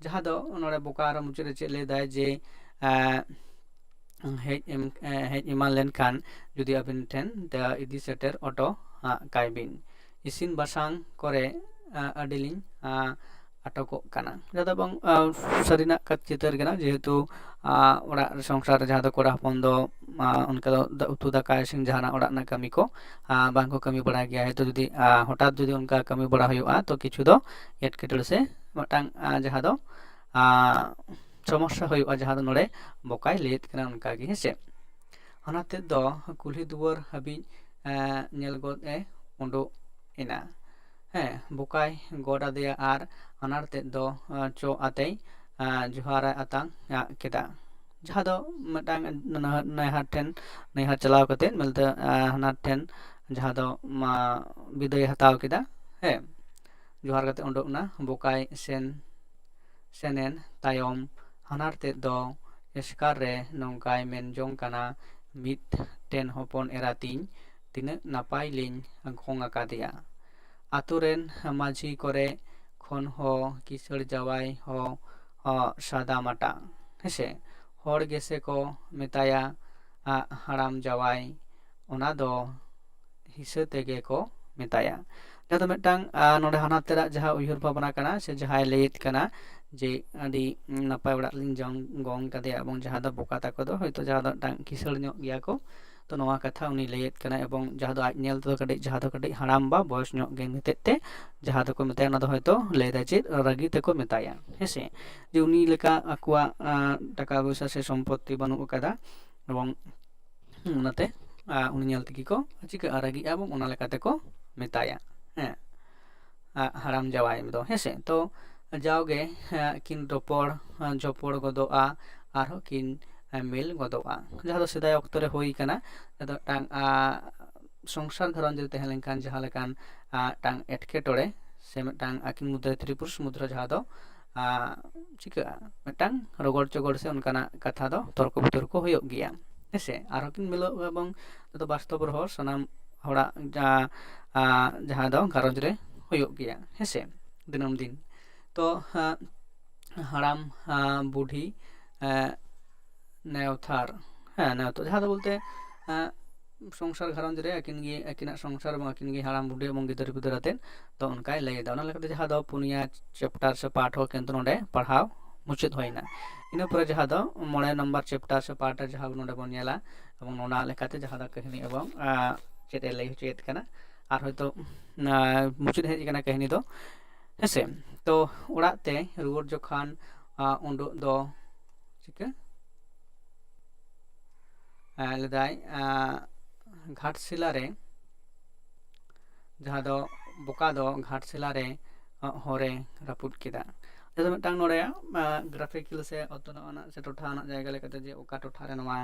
ᱡᱟᱦᱟᱸ ᱫᱚ ᱱᱚᱰᱮ ᱵᱚᱠᱟ ᱟᱨᱚ ᱢᱩᱪᱟᱹᱫ ᱨᱮ ᱪᱮᱫ ᱞᱟᱹᱭ ᱫᱟᱭ ᱡᱮ ᱦᱮᱡ ᱮᱢ ᱦᱮᱡ ᱮᱢᱟᱱ ᱞᱮᱱᱠᱷᱟᱱ ᱡᱩᱫᱤ ᱟᱵᱤᱱ ᱴᱷᱮᱱ ᱤᱫᱤ ᱥᱮᱴᱮᱨ ᱚᱴᱚ ᱠᱟᱭ ᱵᱤᱱ᱾ ᱤᱥᱤᱱ ᱵᱟᱥᱟᱝ ᱠᱚᱨᱮ ᱟᱹᱰᱤ ᱞᱤᱧ ᱟᱴᱚᱠᱚᱜ ᱠᱟᱱᱟ᱾ ᱡᱟᱦᱟᱸ ᱫᱚ ᱵᱟᱝ ᱥᱟᱹᱨᱤᱱᱟᱜ ᱪᱤᱛᱟᱹᱨ ᱠᱟᱱᱟ, ᱡᱮᱦᱮᱛᱩ ᱚᱲᱟᱜ ᱥᱚᱝᱥᱟᱨ ᱨᱮ ᱡᱟᱦᱟᱸ ᱫᱚ ᱠᱚᱲᱟ ᱦᱚᱯᱚᱱ ᱫᱚ ᱚᱱᱠᱟ ᱫᱚ ᱩᱛᱩ ᱫᱟᱠᱟ ᱤᱥᱤᱱ ᱡᱟᱦᱟᱱᱟᱜ ᱚᱲᱟᱜ ᱨᱮᱱᱟᱜ ᱠᱟᱹᱢᱤ ᱠᱚ ᱵᱟᱝ ᱠᱚ ᱠᱟᱹᱢᱤ ᱵᱟᱲᱟᱭ ᱜᱮᱭᱟ᱾ ᱦᱚᱭᱛᱳ ᱡᱩᱫᱤ ᱦᱚᱴᱟᱛ ᱡᱩᱫᱤ ᱚᱱᱠᱟ ᱠᱟᱹᱢᱤ ᱵᱟᱲᱟ ᱦᱩᱭᱩᱜᱼᱟ, ᱛᱚ ᱠᱤᱪᱷᱩ ᱫᱚ ᱮᱴᱠᱮᱴᱚᱬᱮ ᱥᱮ ᱢᱤᱫᱴᱟᱝ ᱡᱟᱦᱟᱸ ᱫᱚ ᱥᱚᱢᱚᱥᱥᱟ ᱦᱩᱭᱩᱜᱼᱟ, ᱡᱟᱦᱟᱸ ᱫᱚ ᱱᱚᱰᱮ ᱵᱚᱠᱟᱭ ᱞᱟᱹᱭᱮᱫ ᱠᱟᱱᱟ ᱚᱱᱠᱟᱜᱮ, ᱦᱮᱸᱥᱮ᱾ ᱦᱟᱱᱟ ᱛᱮᱫ ᱫᱚ ᱠᱩᱞᱦᱤ ᱫᱩᱣᱟᱹᱨ ᱦᱟᱹᱵᱤᱡ ᱧᱮᱞ ᱜᱚᱫ ᱮ ᱩᱰᱩᱠ ᱮᱱᱟ᱾ ᱦᱮᱸ, ᱵᱚᱠᱟᱭ ᱜᱚᱰ ᱟᱫᱮᱭᱟ ᱟᱨ ᱦᱟᱱᱟᱨ ᱛᱮᱫ ᱫᱚ ᱪᱚᱜ ᱟᱛᱮᱭ ᱡᱚᱦᱟᱨ ᱟᱛᱟᱝ ᱟᱜ ᱠᱮᱫᱟ᱾ ᱡᱟᱦᱟᱸ ᱫᱚ ᱢᱤᱫᱴᱟᱝ ᱱᱟᱹᱭᱦᱟᱨ ᱴᱷᱮᱱ, ᱱᱟᱹᱭᱦᱟᱨ ᱪᱟᱞᱟᱣ ᱠᱟᱛᱮᱫ ᱵᱚᱞᱛᱮ ᱦᱟᱱᱟᱨ ᱴᱷᱮᱱ ᱡᱟᱦᱟᱸ ᱫᱚ ᱵᱤᱫᱟᱹᱭ ᱦᱟᱛᱟᱣ ᱠᱮᱫᱟ᱾ ᱦᱮᱸ, ᱡᱚᱦᱟᱨ ᱠᱟᱛᱮ ᱩᱰᱩᱠ ᱮᱱᱟ᱾ ᱵᱚᱠᱟᱭ ᱥᱮᱱ ᱥᱮᱱᱮᱱ ᱛᱟᱭᱚᱢ ᱦᱟᱱᱟᱨ ᱛᱮᱫ ᱫᱚ ᱮᱥᱠᱟᱨ ᱨᱮ ᱱᱚᱝᱠᱟᱭ ᱢᱮᱱ ᱡᱚᱝ ᱠᱟᱱᱟ, ᱢᱤᱫ ᱴᱮᱱ ᱦᱚᱯᱚᱱ ᱮᱨᱟ ᱛᱤᱧ ᱛᱤᱱᱟᱹᱜ ᱱᱟᱯᱟᱭ ᱞᱤᱧ ᱜᱚᱝ ᱟᱠᱟᱫᱮᱭᱟ᱾ ᱟᱛᱳ ᱨᱮᱱ ᱢᱟᱹᱡᱷᱤ ᱠᱚᱨᱮ ᱠᱷᱚᱱ ᱦᱚᱸ ᱠᱤᱥᱟᱹᱬ ᱡᱟᱶᱟᱭ ᱦᱚᱸ ᱥᱟᱫᱟ ᱢᱟᱴᱟ᱾ ᱦᱮᱸᱥᱮ, ᱦᱚᱲ ᱜᱮᱥᱮ ᱠᱚ ᱢᱮᱛᱟᱭᱟ ᱦᱟᱲᱟᱢ ᱡᱟᱶᱟᱭ, ᱚᱱᱟ ᱫᱚ ᱦᱤᱥᱟᱹ ᱛᱮᱜᱮ ᱠᱚ ᱢᱮᱛᱟᱭᱟ᱾ ᱡᱟᱦᱟᱸ ᱫᱚ ᱢᱤᱫᱴᱟᱝ ᱱᱚᱰᱮ ᱦᱟᱱᱟᱨ ᱛᱮᱨᱟᱜ ᱡᱟᱦᱟᱸ ᱩᱭᱦᱟᱹᱨ ᱵᱷᱟᱵᱽᱱᱟ ᱠᱟᱱᱟ ᱥᱮ ᱡᱟᱦᱟᱸᱭ ᱞᱟᱹᱭᱮᱫ ᱠᱟᱱᱟ ᱡᱮ ᱟᱹᱰᱤ ᱱᱟᱯᱟᱭ ᱚᱲᱟᱜ ᱨᱮᱞᱤᱧ ᱡᱚᱝ ᱜᱚᱝ ᱠᱟᱫᱮᱭᱟ, ᱮᱵᱚᱝ ᱡᱟᱦᱟᱸ ᱫᱚ ᱵᱚᱠᱟ ᱛᱟᱠᱚ ᱫᱚ ᱦᱚᱭᱛᱳ ᱡᱟᱦᱟᱸ ᱫᱚ ᱢᱤᱫᱴᱟᱝ ᱠᱤᱥᱟᱹᱬ ᱧᱚᱜ ᱜᱮᱭᱟ ᱠᱚ, ᱛᱚ ᱱᱚᱣᱟ ᱠᱟᱛᱷᱟ ᱩᱱᱤ ᱞᱟᱹᱭᱮᱫ ᱠᱟᱱᱟ᱾ ᱮᱵᱚᱝ ᱡᱟᱦᱟᱸ ᱫᱚ ᱟᱡ ᱧᱮᱞ ᱛᱮᱫᱚ ᱠᱟᱹᱴᱤᱡ, ᱡᱟᱦᱟᱸ ᱫᱚ ᱠᱟᱹᱴᱤᱡ ᱦᱟᱲᱟᱢ ᱵᱟ ᱵᱚᱭᱚᱥ ᱧᱚᱜ ᱜᱮ ᱦᱚᱛᱮᱡ ᱛᱮ ᱡᱟᱦᱟᱸ ᱫᱚᱠᱚ ᱢᱮᱛᱟᱭᱟ, ᱚᱱᱟ ᱫᱚ ᱦᱚᱭᱛᱳ ᱞᱟᱹᱭ ᱫᱟᱭ ᱪᱮᱫ ᱨᱟᱹᱜᱤ ᱛᱮᱠᱚ ᱢᱮᱛᱟᱭᱟ, ᱦᱮᱸᱥᱮ, ᱡᱮ ᱩᱱᱤ ᱞᱮᱠᱟ ᱟᱠᱚᱣᱟᱜ ᱴᱟᱠᱟ ᱯᱚᱭᱥᱟ ᱥᱮ ᱥᱚᱢᱯᱚᱛᱛᱤ ᱵᱟᱹᱱᱩᱜ ᱟᱠᱟᱫᱟ᱾ ᱮᱵᱚᱝ ᱚᱱᱟᱛᱮ ᱩᱱᱤ ᱧᱮᱞ ᱛᱮᱜᱮ ᱠᱚ ᱪᱤᱠᱟᱹᱜᱼᱟ, ᱨᱟᱹᱜᱤᱜᱼᱟ, ᱮᱵᱚᱝ ᱚᱱᱟ ᱞᱮᱠᱟ ᱛᱮᱠᱚ ᱢᱮᱛᱟᱭᱟ᱾ ᱦᱮᱸ, ᱦᱟᱲᱟᱢ ᱡᱟᱶᱟᱭ ᱫᱚ, ᱦᱮᱸᱥᱮ᱾ ᱛᱚ ᱡᱟᱣᱜᱮ ᱠᱤᱱ ᱨᱚᱯᱚᱲ ᱡᱚᱯᱚᱲ ᱜᱚᱫᱚᱜᱼᱟ, ᱟᱨᱦᱚᱸ ᱠᱤᱱ ᱢᱤᱞ ᱜᱚᱫᱚᱜᱼᱟ᱾ ᱡᱟᱦᱟᱸ ᱫᱚ ᱥᱮᱫᱟᱭ ᱚᱠᱛᱚ ᱨᱮ ᱦᱩᱭ ᱠᱟᱱᱟ, ᱡᱟᱦᱟᱸ ᱫᱚ ᱢᱤᱫᱴᱟᱝ ᱥᱚᱝᱥᱟᱨ ᱜᱷᱟᱨᱚᱸᱡᱽ ᱨᱮ ᱛᱟᱦᱮᱸ ᱞᱮᱱᱠᱷᱟᱱ ᱡᱟᱦᱟᱸ ᱞᱮᱠᱟᱱ ᱟᱸ, ᱢᱤᱫᱴᱟᱝ ᱮᱴᱠᱮᱴᱚᱬᱮ ᱥᱮ ᱢᱤᱫᱴᱟᱝ ᱟᱹᱠᱤᱱ ᱢᱚᱫᱽᱫᱷᱮ ᱨᱮ ᱛᱨᱤᱯᱩᱨᱩᱥ ᱢᱚᱫᱽᱫᱷᱮ ᱨᱮ ᱡᱟᱦᱟᱸ ᱫᱚ ᱟᱸ, ᱪᱤᱠᱟᱹᱜᱼᱟ, ᱢᱤᱫᱴᱟᱝ ᱨᱚᱜᱚᱲ ᱪᱚᱜᱚᱲ ᱥᱮ ᱚᱱᱠᱟᱱᱟᱜ ᱠᱟᱛᱷᱟ ᱫᱚ ᱛᱚᱨᱠᱚ ᱵᱤᱛᱚᱨᱠᱚ ᱦᱩᱭᱩᱜ ᱜᱮᱭᱟ᱾ ᱦᱮᱸᱥᱮ? ᱟᱨᱦᱚᱸ ᱠᱤᱱ ᱢᱤᱞᱟᱹᱜᱼᱟ ᱮᱵᱚᱝ ᱱᱚᱣᱟ ᱫᱚ ᱵᱟᱥᱛᱚᱵ ᱨᱮᱦᱚᱸ ᱥᱟᱱᱟᱢ ᱦᱚᱲᱟᱜ ᱡᱟ-, ᱟᱸ, ᱡᱟᱦᱟᱸ ᱫᱚ ᱜᱷᱟᱨᱚᱸᱡᱽ ᱨᱮ ᱦᱩᱭᱩᱜ ᱜᱮᱭᱟ, ᱦᱮᱸᱥᱮ, ᱫᱤᱱᱟᱹᱢ ᱫᱤᱱ᱾ ᱛᱚ ᱟᱸ, ᱦᱟᱲᱟᱢ ᱟᱸ, ᱵᱩᱰᱷᱤ ᱟᱸ, ᱱᱮᱣᱛᱷᱟᱨ, ᱦᱮᱸ, ᱱᱮᱣᱛᱷᱟᱨ ᱡᱟᱦᱟᱸ ᱫᱚ ᱵᱚᱞᱛᱮ ᱟᱸ, ᱥᱚᱝᱥᱟᱨ ᱜᱷᱟᱨᱚᱸᱡᱽ ᱨᱮ ᱟᱹᱠᱤᱱ ᱜᱮ, ᱟᱹᱠᱤᱱᱟᱜ ᱥᱚᱝᱥᱟᱨ ᱮᱵᱚᱝ ᱟᱹᱠᱤᱱ ᱜᱮ ᱦᱟᱲᱟᱢ ᱵᱩᱰᱷᱤ ᱮᱵᱚᱝ ᱜᱤᱫᱟᱹᱨ ᱯᱤᱫᱟᱹᱨ ᱟᱛᱮᱫ, ᱛᱚ ᱚᱱᱠᱟᱭ ᱞᱟᱹᱭ ᱮᱫᱟ᱾ ᱚᱱᱟ ᱞᱮᱠᱟᱛᱮ ᱡᱟᱦᱟᱸ ᱫᱚ ᱯᱩᱱᱭᱟ ᱪᱮᱯᱴᱟᱨ ᱥᱮ ᱯᱟᱴ ᱦᱚᱸ ᱠᱤᱱᱛᱩ ᱱᱚᱰᱮ ᱯᱟᱲᱦᱟᱣ ᱢᱩᱪᱟᱹᱫ ᱦᱩᱭᱱᱟ᱾ ᱤᱱᱟᱹ ᱯᱚᱨᱮ ᱡᱟᱦᱟᱸ ᱫᱚ ᱢᱚᱬᱮ ᱱᱚᱢᱵᱚᱨ ᱪᱮᱯᱴᱟᱨ ᱥᱮ ᱯᱟᱴ ᱨᱮ ᱡᱟᱦᱟᱸ ᱱᱚᱰᱮ ᱵᱚᱱ ᱧᱮᱞᱟ, ᱮᱵᱚᱝ ᱚᱱᱟ ᱞᱮᱠᱟᱛᱮ ᱡᱟᱦᱟᱸ ᱫᱚ ᱠᱟᱹᱦᱱᱤ ᱮᱵᱚᱝ ᱟᱸ, ᱪᱮᱫ ᱮ ᱞᱟᱹᱭ ᱦᱚᱪᱚᱭᱮᱫ ᱠᱟᱱᱟ, ᱟᱨ ᱦᱚᱭᱛᱳ ᱟᱸ, ᱢᱩᱪᱟᱹᱫ ᱦᱮᱡ ᱟᱠᱟᱱᱟ ᱠᱟᱹᱦᱱᱤ ᱫᱚ, ᱦᱮᱸᱥᱮ᱾ ᱛᱚ ᱚᱲᱟᱜ ᱛᱮ ᱨᱩᱣᱟᱹᱲ ᱡᱚᱠᱷᱟᱱ ᱟᱸ, ᱩᱰᱩᱜ ᱫᱚ ᱪᱤᱠᱟᱹ ᱟᱸ, ᱞᱮᱫᱟᱭ ᱟᱸ, ᱜᱷᱟᱴᱥᱤᱞᱟ ᱨᱮ, ᱡᱟᱦᱟᱸ ᱫᱚ ᱵᱚᱠᱟ ᱫᱚ ᱜᱷᱟᱴᱥᱤᱞᱟ ᱨᱮ ᱟᱸ, ᱦᱚᱨᱮ ᱨᱟᱹᱯᱩᱫ ᱠᱮᱫᱟ᱾ ᱡᱟᱦᱟᱸ ᱫᱚ ᱢᱤᱫᱴᱟᱝ ᱱᱚᱰᱮ ᱟᱸ, ᱜᱨᱟᱯᱷᱤᱠᱮᱞ ᱥᱮ ᱚᱛᱱᱚᱜ ᱟᱱᱟᱜ ᱥᱮ ᱴᱚᱴᱷᱟ ᱟᱱᱟᱜ ᱡᱟᱭᱜᱟ ᱞᱮᱠᱟᱛᱮ ᱡᱮ ᱚᱠᱟ ᱴᱚᱴᱷᱟ ᱨᱮ ᱱᱚᱣᱟ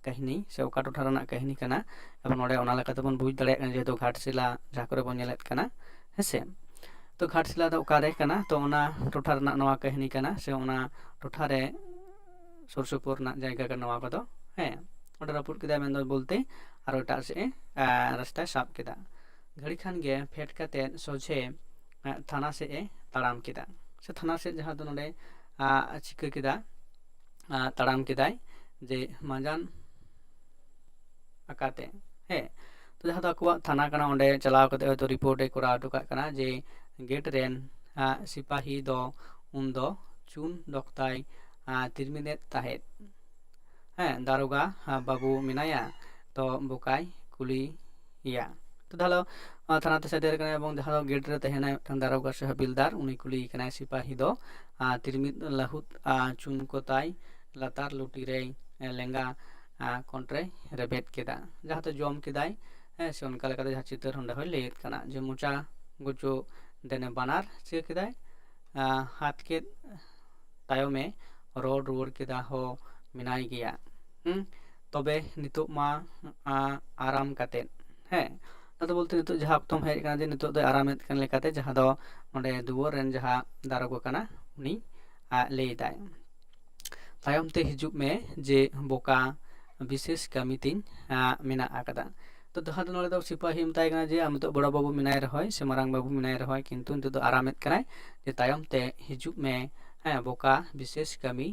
ᱠᱟᱹᱦᱱᱤ ᱥᱮ ᱚᱠᱟ ᱴᱚᱴᱷᱟ ᱨᱮᱱᱟᱜ ᱠᱟᱹᱦᱱᱤ ᱠᱟᱱᱟ, ᱮᱵᱚᱝ ᱱᱚᱰᱮ ᱚᱱᱟ ᱞᱮᱠᱟᱛᱮ ᱵᱚᱱ ᱵᱩᱡᱽ ᱫᱟᱲᱮᱭᱟᱜ ᱠᱟᱱᱟ ᱡᱮᱦᱮᱛᱩ ᱜᱷᱟᱴᱥᱤᱞᱟ ᱡᱟᱦᱟᱸ ᱠᱚᱨᱮ ᱵᱚᱱ ᱧᱮᱞᱮᱫ ᱠᱟᱱᱟ, ᱦᱮᱸᱥᱮ᱾ ᱛᱚ ᱜᱷᱟᱴᱥᱤᱞᱟ ᱫᱚ ᱚᱠᱟᱨᱮ ᱠᱟᱱᱟ? ᱛᱚ ᱚᱱᱟ ᱴᱚᱴᱷᱟ ᱨᱮᱱᱟᱜ ᱱᱚᱣᱟ ᱠᱟᱹᱦᱱᱤ ᱠᱟᱱᱟ ᱥᱮ ᱚᱱᱟ ᱴᱚᱴᱷᱟ ᱨᱮ ᱥᱩᱨ ᱥᱩᱯᱩᱨ ᱨᱮᱱᱟᱜ ᱡᱟᱭᱜᱟ ᱠᱟᱱᱟ ᱱᱚᱣᱟ ᱠᱚᱫᱚ᱾ ᱦᱮᱸ, ᱚᱸᱰᱮ ᱨᱟᱹᱯᱩᱫ ᱠᱮᱫᱟᱭ ᱢᱮᱱᱫᱚ ᱵᱚᱞᱛᱮ ᱟᱨᱚ ᱮᱴᱟᱜ ᱥᱮᱫ ᱮ, ᱟᱸ, ᱨᱟᱥᱛᱟᱭ ᱥᱟᱵ ᱠᱮᱫᱟ᱾ ᱜᱷᱟᱹᱲᱤ ᱠᱷᱟᱱ ᱜᱮ ᱯᱷᱮᱰ ᱠᱟᱛᱮᱫ ᱥᱚᱡᱷᱮ, ᱟᱸ, ᱛᱷᱟᱱᱟ ᱥᱮᱫ ᱮ ᱛᱟᱲᱟᱢ ᱠᱮᱫᱟ᱾ ᱥᱮ ᱛᱷᱟᱱᱟ ᱥᱮᱫ ᱡᱟᱦᱟᱸ ᱫᱚ ᱱᱚᱰᱮ, ᱟᱸ, ᱪᱤᱠᱟᱹ ᱠᱮᱫᱟ, ᱟᱸ, ᱛᱟᱲᱟᱢ ᱠᱮᱫᱟᱭ ᱡᱮ ᱢᱟᱸᱡᱟᱱ ᱟᱠᱟᱛᱮ, ᱦᱮᱸ, ᱛᱚ ᱡᱟᱦᱟᱸ ᱫᱚ ᱟᱠᱚᱣᱟᱜ ᱛᱷᱟᱱᱟ ᱠᱟᱱᱟ, ᱚᱸᱰᱮ ᱪᱟᱞᱟᱣ ᱠᱟᱛᱮ ᱦᱚᱭᱛᱳ ᱨᱤᱯᱳᱨᱴ ᱮ ᱠᱚᱨᱟᱣ ᱦᱚᱴᱚ ᱠᱟᱜ ᱠᱟᱱᱟ ᱡᱮ ᱜᱮᱴ ᱨᱮᱱ, ᱟᱸ, ᱥᱤᱯᱟᱦᱤ ᱫᱚ ᱩᱱᱫᱚ ᱪᱩᱱ ᱫᱚᱠᱛᱟᱭ, ᱟᱸ, ᱛᱤᱨᱢᱤᱫᱮᱫ ᱛᱟᱦᱮᱸᱫ᱾ ᱦᱮᱸ, ᱫᱟᱨᱳᱜᱟ, ᱟᱸ, ᱵᱟᱹᱵᱩ ᱢᱮᱱᱟᱭᱟ, ᱛᱚ ᱵᱚᱠᱟᱭ ᱠᱩᱞᱤᱭᱮᱭᱟ᱾ ᱛᱚ ᱛᱟᱦᱞᱮ, ᱟᱸ, ᱛᱷᱟᱱᱟ ᱛᱮ ᱥᱮᱴᱮᱨ ᱠᱟᱱᱟᱭ ᱮᱵᱚᱝ ᱡᱟᱦᱟᱸ ᱫᱚ ᱜᱮᱴ ᱨᱮ ᱛᱟᱦᱮᱱᱟᱭ ᱢᱤᱫᱴᱟᱝ ᱫᱟᱨᱳᱜᱟ ᱥᱮ ᱦᱟᱵᱤᱞᱫᱟᱨ, ᱩᱱᱤ ᱠᱩᱞᱤᱭᱮ ᱠᱟᱱᱟᱭ ᱥᱤᱯᱟᱦᱤ ᱫᱚ, ᱟᱸ, ᱛᱤᱨᱢᱤᱫ ᱞᱟᱹᱦᱩᱫ, ᱟᱸ, ᱪᱩᱱ ᱠᱚ ᱛᱟᱭ ᱞᱟᱛᱟᱨ ᱞᱩᱴᱤ ᱨᱮᱭ, ᱮ, ᱞᱮᱸᱜᱟ, ᱟᱸ, ᱠᱚᱸᱰ ᱨᱮᱭ ᱨᱮᱵᱮᱫ ᱠᱮᱫᱟ, ᱡᱟᱦᱟᱸ ᱫᱚ ᱡᱚᱢ ᱠᱮᱫᱟᱭ᱾ ᱦᱮᱸ, ᱥᱮ ᱚᱱᱠᱟ ᱞᱮᱠᱟᱛᱮ ᱡᱟᱦᱟᱸ ᱪᱤᱛᱟᱹᱨ ᱚᱸᱰᱮ ᱦᱚᱸᱭ ᱞᱟᱹᱭᱮᱫ ᱠᱟᱱᱟ ᱡᱮ ᱢᱚᱪᱟ ᱜᱩᱪᱩ ᱫᱮᱱᱮ ᱵᱟᱱᱟᱨ ᱪᱤᱠᱟᱹ ᱠᱮᱫᱟᱭ, ᱟᱸ, ᱦᱟᱛ ᱠᱮᱫ ᱛᱟᱭᱚᱢᱮ ᱨᱚᱲ ᱨᱩᱣᱟᱹᱲ ᱠᱮᱫᱟ, ᱦᱚᱸ ᱢᱮᱱᱟᱭ ᱜᱮᱭᱟ᱾ ᱦᱩᱸ, ᱛᱚᱵᱮ ᱱᱤᱛᱚᱜ ᱢᱟ, ᱟᱸ, ᱟᱨᱟᱢ ᱠᱟᱛᱮᱫ, ᱦᱮᱸ, ᱟᱫᱚ ᱵᱚᱞᱛᱮ ᱱᱤᱛᱚᱜ ᱡᱟᱦᱟᱸ ᱚᱠᱛᱚᱢ ᱦᱮᱡ ᱟᱠᱟᱱᱟ ᱡᱮ ᱱᱤᱛᱚᱜ ᱫᱚ ᱟᱨᱟᱢᱮᱫ ᱠᱟᱱ ᱞᱮᱠᱟᱛᱮ, ᱡᱟᱦᱟᱸ ᱫᱚ ᱚᱸᱰᱮ ᱫᱩᱣᱟᱹᱨ ᱨᱮᱱ ᱡᱟᱦᱟᱸ ᱫᱟᱨᱚᱜᱟ ᱠᱟᱱᱟ ᱩᱱᱤ ᱞᱟᱹᱭ ᱫᱟᱭ, ᱛᱟᱭᱚᱢ ᱛᱮ ᱦᱤᱡᱩᱜ ᱢᱮ ᱡᱮ ᱵᱚᱠᱟ, ᱵᱤᱥᱮᱥ ᱠᱟᱹᱢᱤ ᱛᱤᱧ ᱢᱮᱱᱟᱜ ᱟᱠᱟᱫᱟ᱾ ᱛᱚ ᱡᱟᱦᱟᱸ ᱫᱚ ᱱᱚᱰᱮ ᱫᱚ ᱥᱤᱯᱟᱹᱦᱤ ᱢᱮᱛᱟᱭ ᱠᱟᱱᱟ ᱡᱮ ᱟᱢ ᱱᱤᱛᱚᱜ ᱵᱚᱲᱚ ᱵᱟᱹᱵᱩ ᱢᱮᱱᱟᱭ ᱨᱮᱦᱚᱸᱭ ᱥᱮ ᱢᱟᱨᱟᱝ ᱵᱟᱹᱵᱩ ᱢᱮᱱᱟᱭ ᱨᱮᱦᱚᱸᱭ, ᱠᱤᱱᱛᱩ ᱱᱤᱛᱚᱜ ᱫᱚ ᱟᱨᱟᱢᱮᱫ ᱠᱟᱱᱟᱭ ᱡᱮ ᱛᱟᱭᱚᱢ ᱛᱮ ᱦᱤᱡᱩᱜ ᱢᱮ, ᱦᱮᱸ, ᱵᱚᱠᱟ, ᱵᱤᱥᱮᱥ ᱠᱟᱹᱢᱤ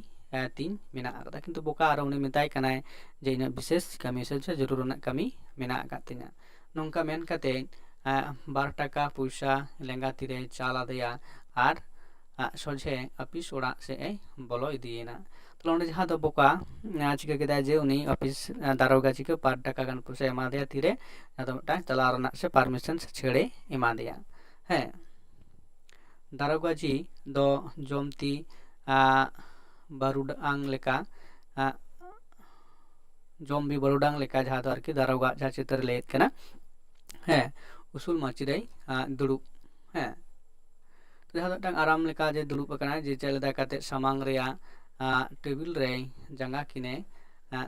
ᱛᱤᱧ ᱢᱮᱱᱟᱜ ᱟᱠᱟᱫᱟ᱾ ᱠᱤᱱᱛᱩ ᱵᱚᱠᱟ ᱟᱨᱚ ᱩᱱᱤ ᱢᱮᱛᱟᱭ ᱠᱟᱱᱟᱭ ᱡᱮ ᱤᱧᱟᱹᱜ ᱵᱤᱥᱮᱥ ᱠᱟᱹᱢᱤ ᱥᱮ ᱡᱟᱹᱨᱩᱲ ᱨᱮᱱᱟᱜ ᱠᱟᱹᱢᱤ ᱢᱮᱱᱟᱜ ᱟᱠᱟᱫ ᱛᱤᱧᱟᱹ᱾ ᱱᱚᱝᱠᱟ ᱢᱮᱱ ᱠᱟᱛᱮ ᱵᱟᱨ ᱴᱟᱠᱟ ᱯᱚᱭᱥᱟ ᱞᱮᱸᱜᱟ ᱛᱤᱨᱮ ᱪᱟᱞ ᱟᱫᱮᱭᱟ ᱟᱨ ᱥᱚᱡᱷᱮ ᱟᱹᱯᱤᱥ ᱚᱲᱟᱜ ᱥᱮᱫ ᱮ ᱵᱚᱞᱚ ᱤᱫᱤᱭᱮᱱᱟ᱾ ᱛᱟᱦᱞᱮ ᱚᱸᱰᱮ ᱡᱟᱦᱟᱸ ᱫᱚ ᱵᱚᱠᱟ ᱪᱤᱠᱟᱹ ᱠᱮᱫᱟᱭ ᱡᱮ ᱩᱱᱤ ᱚᱯᱷᱤᱥ ᱫᱟᱨᱚᱜᱟ ᱪᱤᱠᱟᱹ ᱵᱟᱨ ᱴᱟᱠᱟ ᱜᱟᱱ ᱯᱚᱭᱥᱟᱭ ᱮᱢᱟ ᱫᱮᱭᱟ ᱛᱤᱨᱮ, ᱡᱟᱦᱟᱸ ᱫᱚ ᱢᱤᱫᱴᱟᱝ ᱪᱟᱞᱟᱣ ᱨᱮᱱᱟᱜ ᱥᱮ ᱯᱟᱨᱢᱤᱥᱚᱱ ᱥᱮ ᱪᱷᱟᱹᱲᱮ ᱮᱢᱟ ᱫᱮᱭᱟ᱾ ᱦᱮᱸ, ᱫᱟᱨᱚᱜᱟ ᱡᱤ ᱫᱚ ᱡᱚᱢᱛᱤ ᱵᱟᱹᱨᱩᱰᱟᱝ ᱞᱮᱠᱟ, ᱡᱚᱢᱵᱤ ᱵᱟᱹᱨᱩᱰᱟᱝ ᱞᱮᱠᱟ, ᱡᱟᱦᱟᱸ ᱫᱚ ᱟᱨᱠᱤ ᱫᱟᱨᱚᱜᱟ ᱡᱟᱦᱟᱸ ᱪᱤᱛᱟᱹᱨ ᱞᱟᱹᱭᱮᱫ ᱠᱟᱱᱟ᱾ ᱦᱮᱸ, ᱩᱥᱩᱞ ᱢᱟᱹᱪᱤ ᱨᱮᱭ ᱫᱩᱲᱩᱵ᱾ ᱦᱮᱸ, ᱡᱟᱦᱟᱸ ᱫᱚ ᱢᱤᱫᱴᱟᱝ ᱟᱨᱟᱢ ᱞᱮᱠᱟ ᱡᱮ ᱫᱩᱲᱩᱵ ᱟᱠᱟᱱᱟᱭ, ᱡᱮ ᱪᱮᱫ ᱞᱮᱠᱟ ᱠᱟᱛᱮ ᱥᱟᱢᱟᱝ ᱨᱮᱭᱟᱜ ᱴᱮᱵᱤᱞ ᱨᱮᱭ ᱡᱟᱸᱜᱟ ᱠᱤᱱᱮ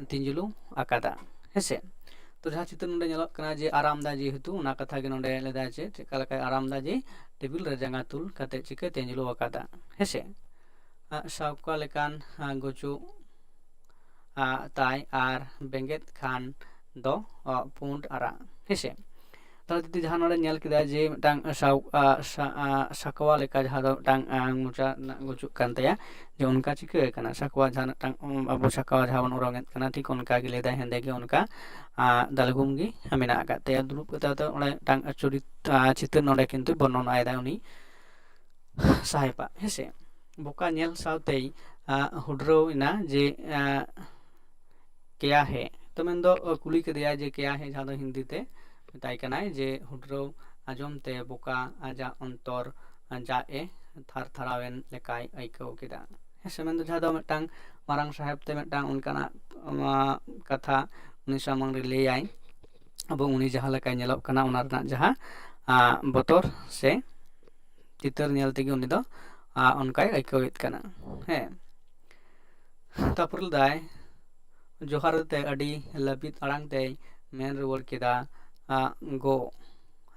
ᱛᱤᱸᱡᱞᱩ ᱟᱠᱟᱫᱟ᱾ ᱦᱮᱸᱥᱮ, ᱛᱚ ᱡᱟᱦᱟᱸ ᱪᱤᱛᱟᱹᱨ ᱱᱚᱰᱮ ᱧᱮᱞᱚᱜ ᱠᱟᱱᱟ ᱡᱮ ᱟᱨᱟᱢ ᱫᱟ, ᱡᱮᱦᱮᱛᱩ ᱚᱱᱟ ᱠᱟᱛᱷᱟ ᱜᱮ ᱱᱚᱰᱮ ᱞᱟᱹᱭ ᱫᱟᱭ ᱡᱮ ᱪᱮᱫ ᱞᱮᱠᱟ ᱞᱮᱠᱟᱭ ᱟᱨᱟᱢ ᱫᱟ, ᱡᱮ ᱴᱮᱵᱤᱞ ᱨᱮ ᱡᱟᱸᱜᱟ ᱛᱩᱞ ᱠᱟᱛᱮ ᱪᱤᱠᱟᱹ ᱛᱤᱸᱡᱞᱩ ᱟᱠᱟᱫᱟ᱾ ᱦᱮᱸᱥᱮ, ᱥᱟᱣᱠᱟ ᱞᱮᱠᱟᱱ ᱜᱩᱡᱩᱜ ᱛᱟᱭ ᱟᱨ ᱵᱮᱸᱜᱮᱫ ᱠᱷᱟᱱ ᱫᱚ ᱯᱩᱸᱰ ᱟᱨᱟᱜ᱾ ᱦᱮᱸᱥᱮ, ᱛᱟᱦᱞᱮ ᱡᱩᱫᱤ ᱡᱟᱦᱟᱸ ᱱᱚᱰᱮ ᱧᱮᱞ ᱠᱮᱫᱟ ᱡᱮ ᱢᱤᱫᱴᱟᱝ ᱥᱟᱠᱣᱟ ᱞᱮᱠᱟ, ᱡᱟᱦᱟᱸ ᱫᱚ ᱢᱤᱫᱴᱟᱝ ᱢᱚᱪᱟ ᱨᱮᱱᱟᱜ ᱜᱩᱡᱩᱜ ᱠᱟᱱ ᱛᱟᱭᱟ, ᱡᱮ ᱚᱱᱠᱟ ᱪᱤᱠᱟᱹ ᱟᱠᱟᱱᱟ ᱥᱟᱠᱣᱟ, ᱡᱟᱦᱟᱸ ᱢᱤᱫᱴᱟᱝ ᱟᱵᱚ ᱥᱟᱠᱣᱟ ᱡᱟᱦᱟᱸ ᱵᱚᱱ ᱚᱨᱚᱝ ᱮᱫ ᱠᱟᱱᱟ, ᱴᱷᱤᱠ ᱚᱱᱠᱟ ᱜᱮ ᱞᱟᱹᱭ ᱫᱟᱭ, ᱦᱮᱸᱫᱮ ᱜᱮ ᱚᱱᱠᱟ ᱫᱟᱞᱜᱩᱢ ᱜᱮ ᱢᱮᱱᱟᱜ ᱟᱠᱟᱫ ᱛᱟᱭᱟ᱾ ᱫᱩᱲᱩᱵ ᱠᱟᱛᱮ ᱚᱸᱰᱮ ᱢᱤᱫᱴᱟᱝ ᱪᱚᱨᱤᱛ ᱪᱤᱛᱟᱹᱨ ᱱᱚᱰᱮ ᱠᱤᱱᱛᱩ ᱵᱚᱨᱱᱚᱱᱟᱭ ᱫᱟᱭ ᱩᱱᱤ ᱥᱟᱦᱮᱵᱟᱜ᱾ ᱦᱮᱸᱥᱮ, ᱵᱚᱠᱟ ᱧᱮᱞ ᱥᱟᱶᱛᱮᱭ ᱦᱩᱰᱨᱟᱹᱣ ᱮᱱᱟ ᱡᱮ ᱠᱮᱭᱟ ᱦᱮ, ᱛᱚ ᱢᱮᱱᱫᱚ ᱠᱩᱞᱤ ᱠᱮᱫᱮᱭᱟ ᱡᱮ ᱠᱮᱭᱟ ᱦᱮ, ᱡᱟᱦᱟᱸ ᱫᱚ ᱦᱤᱱᱫᱤ ᱛᱮ ᱢᱮᱛᱟᱭ ᱠᱟᱱᱟᱭ ᱡᱮ ᱦᱩᱰᱨᱟᱹᱣ ᱟᱸᱡᱚᱢ ᱛᱮ ᱵᱚᱠᱟ ᱟᱡᱟᱜ ᱚᱱᱛᱚᱨ ᱡᱟᱜ ᱮ ᱛᱷᱟᱨ ᱛᱷᱟᱨᱟᱣᱮᱱ ᱞᱮᱠᱟᱭ ᱟᱹᱭᱠᱟᱹᱣ ᱠᱮᱫᱟ᱾ ᱦᱮᱸ ᱥᱮ, ᱢᱮᱱᱫᱚ ᱡᱟᱦᱟᱸ ᱫᱚ ᱢᱤᱫᱴᱟᱝ ᱢᱟᱨᱟᱝ ᱥᱟᱦᱮᱵ ᱛᱮ ᱢᱤᱫᱴᱟᱝ ᱚᱱᱠᱟᱱᱟᱜ ᱠᱟᱛᱷᱟ ᱩᱱᱤ ᱥᱟᱢᱟᱝ ᱨᱮ ᱞᱟᱹᱭᱟᱭ, ᱮᱵᱚᱝ ᱩᱱᱤ ᱡᱟᱦᱟᱸ ᱞᱮᱠᱟᱭ ᱧᱮᱞᱚᱜ ᱠᱟᱱᱟ ᱚᱱᱟ ᱨᱮᱱᱟᱜ ᱡᱟᱦᱟᱸ ᱵᱚᱛᱚᱨ ᱥᱮ ᱪᱤᱛᱟᱹᱨ ᱧᱮᱞ ᱛᱮᱜᱮ ᱩᱱᱤ ᱫᱚ ᱚᱱᱠᱟᱭ ᱟᱹᱭᱠᱟᱹᱣᱮᱫ ᱠᱟᱱᱟ᱾ ᱦᱮᱸ, ᱛᱟᱨᱯᱚᱨ ᱞᱮᱫᱟᱭ, ᱡᱚᱦᱟᱨ ᱛᱮ ᱟᱹᱰᱤ ᱞᱟᱹᱵᱤᱫ ᱟᱲᱟᱝ ᱛᱮᱭ ᱢᱮᱱ ᱨᱩᱣᱟᱹᱲ ᱠᱮᱫᱟ, ᱜᱚ,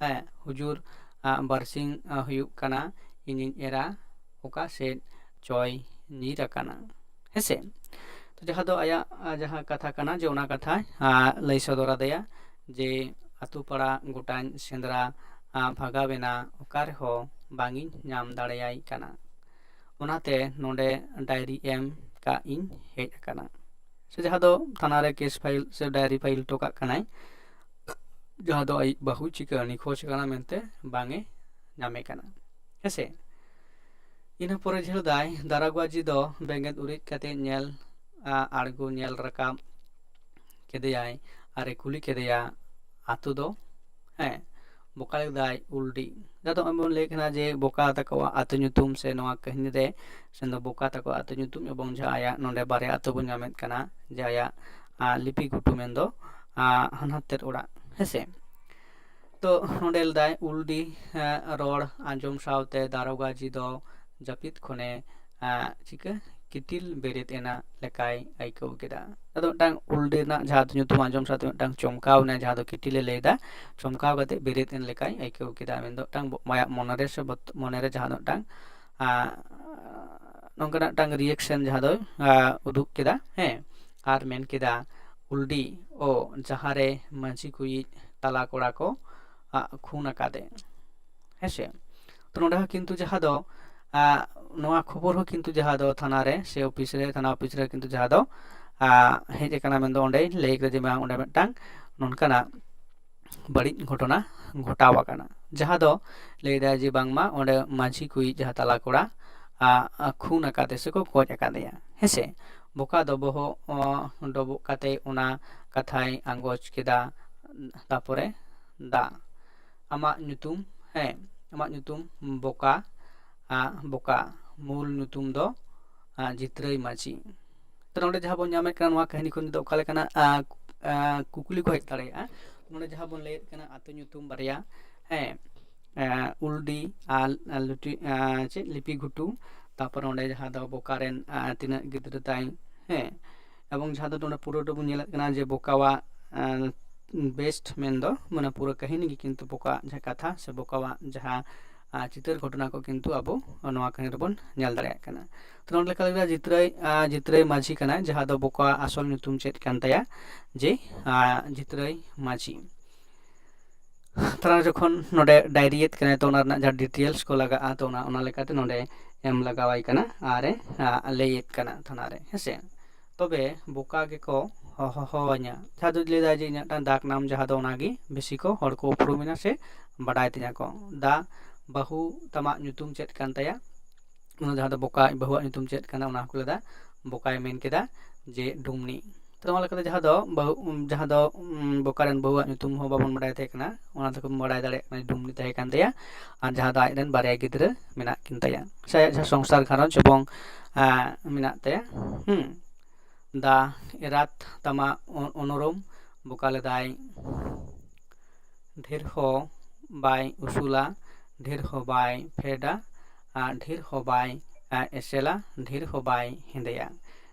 ᱦᱮᱸ, ᱦᱩᱡᱩᱨ ᱵᱟᱨᱥᱤᱧ ᱦᱩᱭᱩᱜ ᱠᱟᱱᱟ, ᱤᱧᱤᱧ ᱮᱨᱟ ᱚᱠᱟ ᱥᱮᱫ ᱪᱚᱭ ᱧᱤᱨ ᱟᱠᱟᱱᱟ᱾ ᱦᱮᱸᱥᱮ? ᱛᱚ ᱡᱟᱦᱟᱸ ᱫᱚ ᱟᱭᱟᱜ ᱡᱟᱦᱟᱸ ᱠᱟᱛᱷᱟ ᱠᱟᱱᱟ, ᱡᱮ ᱚᱱᱟ ᱠᱟᱛᱷᱟᱭ ᱞᱟᱹᱭ ᱥᱚᱫᱚᱨ ᱟᱫᱮᱭᱟ, ᱡᱮ ᱟᱛᱳ ᱯᱟᱲᱟ ᱜᱚᱴᱟᱧ ᱥᱮᱸᱫᱽᱨᱟ ᱵᱷᱟᱜᱟᱣᱮᱱᱟ, ᱚᱠᱟ ᱨᱮᱦᱚᱸ ᱵᱟᱝ ᱤᱧ ᱧᱟᱢ ᱫᱟᱲᱮᱭᱟᱭ ᱠᱟᱱᱟ, ᱚᱱᱟᱛᱮ ᱱᱚᱰᱮ ᱰᱟᱭᱨᱤ ᱮᱢ ᱠᱟᱜ ᱤᱧ ᱦᱮᱡ ᱟᱠᱟᱱᱟ᱾ ᱥᱮ ᱡᱟᱦᱟᱸ ᱫᱚ ᱛᱷᱟᱱᱟ ᱨᱮ ᱠᱮᱥ ᱯᱷᱟᱭᱤᱞ ᱥᱮ ᱰᱟᱭᱨᱤ ᱯᱷᱟᱭᱤᱞ ᱦᱚᱴᱚ ᱠᱟᱜ ᱠᱟᱱᱟᱭ, ᱡᱟᱦᱟᱸ ᱫᱚ ᱟᱡ ᱵᱟᱹᱦᱩ ᱪᱤᱠᱟᱹ ᱱᱤᱠᱷᱳᱡᱽ ᱠᱟᱱᱟ ᱢᱮᱱᱛᱮ ᱵᱟᱝ ᱮ ᱧᱟᱢᱮ ᱠᱟᱱᱟ᱾ ᱦᱮᱸᱥᱮ? ᱤᱱᱟᱹ ᱯᱚᱨᱮ ᱡᱷᱟᱹᱞ ᱫᱟᱭ ᱫᱟᱨᱟᱜᱩᱣᱟᱡᱤ ᱫᱚ ᱵᱮᱸᱜᱮᱫ ᱩᱨᱤᱡ ᱠᱟᱛᱮ ᱧᱮᱞ ᱟᱬᱜᱚ ᱧᱮᱞ ᱨᱟᱠᱟᱵ ᱠᱮᱫᱮᱭᱟᱭ ᱟᱨᱮ ᱠᱩᱞᱤ ᱠᱮᱫᱮᱭᱟ, ᱟᱛᱳ ᱫᱚ? ᱦᱮᱸ, ᱵᱚᱠᱟ ᱞᱮᱫᱟᱭ ᱩᱞᱰᱤ᱾ ᱡᱟᱦᱟᱸ ᱫᱚ ᱱᱚᱜᱼᱚᱭ ᱵᱚᱱ ᱞᱟᱹᱭ ᱠᱟᱱᱟ ᱡᱮ ᱵᱚᱠᱟ ᱛᱟᱠᱚᱣᱟᱜ ᱟᱹᱛᱩ ᱧᱩᱛᱩᱢ ᱥᱮ ᱱᱚᱣᱟ ᱠᱟᱹᱦᱱᱤ ᱨᱮ ᱥᱮ ᱫᱚ ᱵᱚᱠᱟ ᱛᱟᱠᱚᱣᱟᱜ ᱟᱹᱛᱩ ᱧᱩᱛᱩᱢ ᱮᱵᱚᱝ ᱡᱟᱦᱟᱸ ᱟᱭᱟᱜ ᱱᱚᱰᱮ ᱵᱟᱨᱭᱟ ᱟᱹᱛᱩ ᱵᱚᱱ ᱧᱟᱢᱮᱫ ᱠᱟᱱᱟ, ᱡᱮ ᱟᱭᱟᱜ ᱞᱤᱯᱤ ᱜᱷᱩᱴᱩ ᱢᱮᱱᱫᱚ ᱦᱟᱱᱦᱟᱛᱮᱨ ᱚᱲᱟᱜ᱾ ᱦᱮᱸᱥᱮ? ᱛᱚ ᱱᱚᱰᱮ ᱞᱮᱫᱟᱭ ᱩᱞᱰᱤ ᱨᱚᱲ ᱟᱸᱡᱚᱢ ᱥᱟᱶᱛᱮ ᱫᱟᱨᱚᱜᱟ ᱡᱤ ᱫᱚ ᱡᱟᱹᱯᱤᱫ ᱠᱷᱚᱱᱮ ᱪᱤᱠᱟᱹ ᱠᱤᱛᱤᱞ ᱵᱮᱨᱮᱫ ᱮᱱᱟ ᱞᱮᱠᱟᱭ ᱟᱹᱭᱠᱟᱹᱣ ᱠᱮᱫᱟ᱾ ᱟᱫᱚ ᱢᱤᱫᱴᱟᱝ ᱩᱞᱰᱤ ᱨᱮᱱᱟᱜ ᱡᱟᱦᱟᱸ ᱧᱩᱛᱩᱢ ᱟᱸᱡᱚᱢ ᱥᱟᱶᱛᱮ ᱢᱤᱫᱴᱟᱝ ᱪᱚᱢᱠᱟᱣ ᱮᱱᱟ, ᱡᱟᱦᱟᱸ ᱫᱚ ᱠᱤᱛᱤᱞᱮ ᱞᱟᱹᱭ ᱮᱫᱟ, ᱪᱚᱢᱠᱟᱣ ᱠᱟᱛᱮ ᱵᱮᱨᱮᱫ ᱮᱱ ᱞᱮᱠᱟᱭ ᱟᱹᱭᱠᱟᱹᱣ ᱠᱮᱫᱟ᱾ ᱢᱮᱱᱫᱚ ᱢᱤᱫᱴᱟᱝ ᱟᱭᱟᱜ ᱢᱚᱱᱮᱨᱮ ᱥᱮ ᱢᱚᱱᱮᱨᱮ ᱡᱟᱦᱟᱸ ᱫᱚ ᱢᱤᱫᱴᱟᱝ ᱱᱚᱝᱠᱟᱱᱟᱜ ᱢᱤᱫᱴᱟᱝ ᱨᱤᱭᱮᱠᱥᱮᱱ ᱡᱟᱦᱟᱸ ᱫᱚᱭ ᱩᱫᱩᱜ ᱠᱮᱫᱟ᱾ ᱦᱮᱸ, ᱟᱨ ᱢᱮᱱ ᱠᱮᱫᱟ, ᱩᱞᱰᱤ, ᱚ, ᱡᱟᱦᱟᱸᱨᱮ ᱢᱟᱹᱡᱷᱤ ᱠᱩᱭᱤᱡ ᱛᱟᱞᱟ ᱠᱚᱲᱟ ᱠᱚ ᱠᱷᱩᱱ ᱟᱠᱟᱫᱮ᱾ ᱦᱮᱸᱥᱮ? ᱛᱚ ᱱᱚᱰᱮ ᱦᱚᱸ ᱠᱤᱱᱛᱩ ᱡᱟᱦᱟᱸ ᱫᱚ ᱱᱚᱣᱟ ᱠᱷᱚᱵᱚᱨ ᱦᱚᱸ ᱠᱤᱱᱛᱩ ᱡᱟᱦᱟᱸ ᱫᱚ ᱛᱷᱟᱱᱟ ᱨᱮ ᱥᱮ ᱚᱯᱷᱤᱥ ᱨᱮ, ᱛᱷᱟᱱᱟ ᱚᱯᱷᱤᱥ ᱨᱮ ᱠᱤᱱᱛᱩ ᱡᱟᱦᱟᱸ ᱫᱚ ᱦᱮᱡ ᱟᱠᱟᱱᱟ, ᱢᱮᱱᱫᱚ ᱚᱸᱰᱮ ᱞᱟᱹᱭ ᱠᱮᱫᱟ ᱡᱮ ᱵᱟᱝ ᱚᱸᱰᱮ ᱢᱤᱫᱴᱟᱝ ᱱᱚᱝᱠᱟᱱᱟᱜ ᱵᱟᱹᱲᱤᱡ ᱜᱷᱚᱴᱚᱱᱟ ᱜᱷᱚᱴᱟᱣ ᱟᱠᱟᱱᱟ, ᱡᱟᱦᱟᱸ ᱫᱚ ᱞᱟᱹᱭ ᱮᱫᱟᱭ ᱡᱮ ᱵᱟᱝᱢᱟ ᱚᱸᱰᱮ ᱢᱟᱹᱡᱷᱤ ᱠᱩᱭᱤᱡ ᱡᱟᱦᱟᱸ ᱛᱟᱞᱟ ᱠᱚᱲᱟ ᱠᱷᱩᱱ ᱟᱠᱟᱫᱮ ᱥᱮᱠᱚ ᱜᱚᱡ ᱟᱠᱟᱫᱮᱭᱟ᱾ ᱦᱮᱸᱥᱮ? ᱵᱚᱠᱟ ᱫᱚ ᱵᱚᱦᱚᱜ ᱰᱚᱵᱚᱜ ᱠᱟᱛᱮ ᱚᱱᱟ ᱠᱟᱛᱷᱟᱭ ᱟᱸᱜᱚᱪ ᱠᱮᱫᱟ᱾ ᱛᱟᱯᱚᱨᱮ ᱫᱟ, ᱟᱢᱟᱜ ᱧᱩᱛᱩᱢ, ᱦᱮᱸ, ᱟᱢᱟᱜ ᱧᱩᱛᱩᱢ ᱵᱚᱠᱟ, ᱵᱚᱠᱟ, ᱢᱩᱞ ᱧᱩᱛᱩᱢ ᱫᱚ ᱡᱤᱛᱨᱟᱹᱭ ᱢᱟᱹᱡᱷᱤ᱾ ᱛᱚ ᱱᱚᱰᱮ ᱡᱟᱦᱟᱸ ᱵᱚᱱ ᱧᱟᱢᱮᱫ ᱠᱟᱱᱟ, ᱱᱚᱣᱟ ᱠᱟᱹᱦᱱᱤ ᱠᱷᱚᱱ ᱫᱚ ᱚᱠᱟ ᱞᱮᱠᱟᱱᱟᱜ ᱠᱩᱠᱞᱤ ᱠᱚ ᱦᱮᱡ ᱫᱟᱲᱮᱭᱟᱜᱼᱟ? ᱱᱚᱰᱮ ᱡᱟᱦᱟᱸ ᱵᱚᱱ ᱞᱟᱹᱭᱮᱫ ᱠᱟᱱᱟ ᱟᱹᱛᱩ ᱧᱩᱛᱩᱢ ᱵᱟᱨᱭᱟ, ᱦᱮᱸ, ᱩᱞᱰᱤ ᱟᱨ ᱞᱩᱴᱤ, ᱪᱮᱫ, ᱞᱤᱯᱤ ᱜᱷᱩᱴᱩ, ᱛᱟᱯᱚᱨ ᱚᱸᱰᱮ ᱡᱟᱦᱟᱸ ᱫᱚ ᱵᱚᱠᱟ ᱨᱮᱱ ᱛᱤᱱᱟᱹᱜ ᱜᱤᱫᱽᱨᱟᱹ ᱛᱟᱭ, ᱦᱮᱸ, ᱮᱵᱚᱝ ᱡᱟᱦᱟᱸ ᱫᱚ ᱱᱚᱰᱮ ᱯᱩᱨᱟᱹ ᱵᱚᱱ ᱧᱮᱞᱮᱫ ᱠᱟᱱᱟ ᱡᱮ ᱵᱚᱠᱟᱣᱟᱜ ᱵᱮᱥᱴ ᱢᱮᱱᱫᱚ ᱢᱟᱱᱮ ᱯᱩᱨᱟᱹ ᱠᱟᱹᱦᱱᱤ ᱜᱮ ᱠᱤᱱᱛᱩ ᱵᱚᱠᱟᱣᱟᱜ ᱡᱟᱦᱟᱸ ᱠᱟᱛᱷᱟ ᱥᱮ ᱵᱚᱠᱟᱣᱟᱜ ᱡᱟᱦᱟᱸ ᱟᱨ ᱪᱤᱛᱟᱹᱨ ᱜᱷᱚᱴᱚᱱᱟ ᱠᱚ ᱠᱤᱱᱛᱩ ᱟᱵᱚ ᱱᱚᱣᱟ ᱠᱟᱹᱦᱱᱤ ᱨᱮᱵᱚᱱ ᱧᱮᱞ ᱫᱟᱲᱮᱭᱟᱜ ᱠᱟᱱᱟ᱾ ᱛᱚ ᱱᱚᱰᱮ ᱞᱮᱠᱟ ᱞᱮᱫᱟ ᱡᱤᱛᱨᱟᱹᱭ ᱟᱨ ᱡᱤᱛᱨᱟᱹᱭ ᱢᱟᱹᱡᱷᱤ ᱠᱟᱱᱟᱭ, ᱡᱟᱦᱟᱸ ᱫᱚ ᱵᱚᱠᱟᱣᱟᱜ ᱟᱥᱚᱞ ᱧᱩᱛᱩᱢ ᱪᱮᱫ ᱠᱟᱱ ᱛᱟᱭᱟ? ᱡᱮ ᱟᱨ ᱡᱤᱛᱨᱟᱹᱭ ᱢᱟᱹᱡᱷᱤ᱾ ᱛᱟᱨᱟ ᱡᱚᱠᱷᱚᱱ ᱱᱚᱰᱮ ᱰᱟᱭᱨᱤᱭᱮᱫ ᱠᱟᱱᱟᱭ, ᱛᱚ ᱚᱱᱟ ᱨᱮᱱᱟᱜ ᱡᱟᱦᱟᱸ ᱰᱤᱴᱮᱞᱥ ᱠᱚ ᱞᱟᱜᱟᱜᱼᱟ, ᱛᱚ ᱚᱱᱟ ᱚᱱᱟ ᱞᱮᱠᱟᱛᱮ ᱱᱚᱰᱮ ᱮᱢ ᱞᱟᱜᱟᱣᱟᱭ ᱠᱟᱱᱟ ᱟᱨ ᱮ ᱟᱨ ᱞᱟᱹᱭᱮᱫ ᱠᱟᱱᱟ ᱛᱷᱟᱱᱟ ᱨᱮ, ᱦᱮᱸᱥᱮ᱾ ᱛᱚᱵᱮ ᱵᱚᱠᱟ ᱜᱮᱠᱚ ᱦᱚᱦᱚᱣᱟᱹᱧᱟ᱾ ᱡᱟᱦᱟᱸ ᱫᱚ ᱞᱟᱹᱭᱫᱟ ᱡᱮ ᱤᱧᱟᱹᱜ ᱢᱤᱫᱴᱟᱝ ᱰᱟᱠ ᱱᱟᱢ, ᱡᱟᱦᱟᱸ ᱫᱚ ᱚᱱᱟᱜᱮ ᱵᱮᱥᱤ ᱠᱚ ᱦᱚᱲ ᱠᱚ ᱩᱯᱨᱩᱢᱤᱧᱟ ᱥᱮ ᱵᱟᱰᱟᱭ ᱛᱤᱧᱟ ᱠᱚ᱾ ᱫᱟ ᱵᱟᱹᱦᱩ ᱛᱟᱢᱟᱜ ᱧᱩᱛᱩᱢ ᱪᱮᱫ ᱠᱟᱱ ᱛᱟᱭᱟ? ᱚᱱᱟ ᱡᱟᱦᱟᱸ ᱫᱚ ᱵᱚᱠᱟ ᱟᱡ ᱵᱟᱹᱦᱩᱣᱟᱜ ᱧᱩᱛᱩᱢ ᱪᱮᱫ ᱠᱟᱱᱟ, ᱚᱱᱟ ᱦᱚᱸᱠᱚ ᱞᱟᱹᱭᱫᱟ ᱵᱚᱠᱟᱭ ᱢᱮᱱ ᱠᱮᱫᱟ ᱡᱮ ᱰᱩᱢᱱᱤ᱾ ᱛᱚ ᱱᱚᱣᱟ ᱞᱮᱠᱟᱛᱮ ᱡᱟᱦᱟᱸ ᱫᱚ ᱵᱟᱹᱦᱩ, ᱡᱟᱦᱟᱸ ᱫᱚ ᱩᱢ, ᱵᱚᱠᱟ ᱨᱮᱱ ᱵᱟᱹᱦᱩᱣᱟᱜ ᱧᱩᱛᱩᱢ ᱦᱚᱸ ᱵᱟᱵᱚᱱ ᱵᱟᱰᱟᱭ ᱛᱟᱦᱮᱸ ᱠᱟᱱᱟ, ᱚᱱᱟ ᱛᱮᱠᱚ ᱵᱟᱰᱟᱭ ᱫᱟᱲᱮᱭᱟᱜ ᱠᱟᱱᱟ ᱰᱩᱢᱱᱤ ᱛᱟᱦᱮᱸ ᱠᱟᱱ ᱛᱟᱭᱟ᱾ ᱟᱨ ᱡᱟᱦᱟᱸ ᱫᱚ ᱟᱡ ᱨᱮᱱ ᱵᱟᱨᱭᱟ ᱜᱤᱫᱽᱨᱟᱹ ᱢᱮᱱᱟᱜ ᱠᱤᱱ ᱛᱟᱭᱟ, ᱥᱮ ᱟᱭᱟᱜ ᱡᱟᱦᱟᱸ ᱥᱚᱝᱥᱟᱨ ᱜᱷᱟᱨᱚᱸᱡᱽ ᱮᱵᱚᱝ ᱟᱸ, ᱢᱮᱱᱟᱜ ᱛᱟᱭᱟ᱾ ᱦᱩᱸ᱾ ᱫᱟ ᱮᱨᱟᱛ ᱛᱟᱢᱟ ᱚ-, ᱚᱱᱚᱨᱚᱢ ᱵᱚᱠᱟ ᱞᱮᱫᱟᱭ᱾ ᱰᱷᱮᱨ ᱦᱚᱸ ᱵᱟᱭ ᱩᱥᱩᱞᱟ, ᱰᱷᱮᱨ ᱦᱚᱸ ᱵᱟᱭ ᱯᱷᱮᱰᱟ, ᱟᱨ ᱰᱷᱮᱨ ᱦᱚᱸ ᱵᱟᱭ ᱟᱸ, ᱮᱥᱮᱞᱟ, ᱰᱷᱮᱨ ᱦᱚᱸ ᱵᱟᱭ ᱦᱮᱸᱫᱮᱭᱟ᱾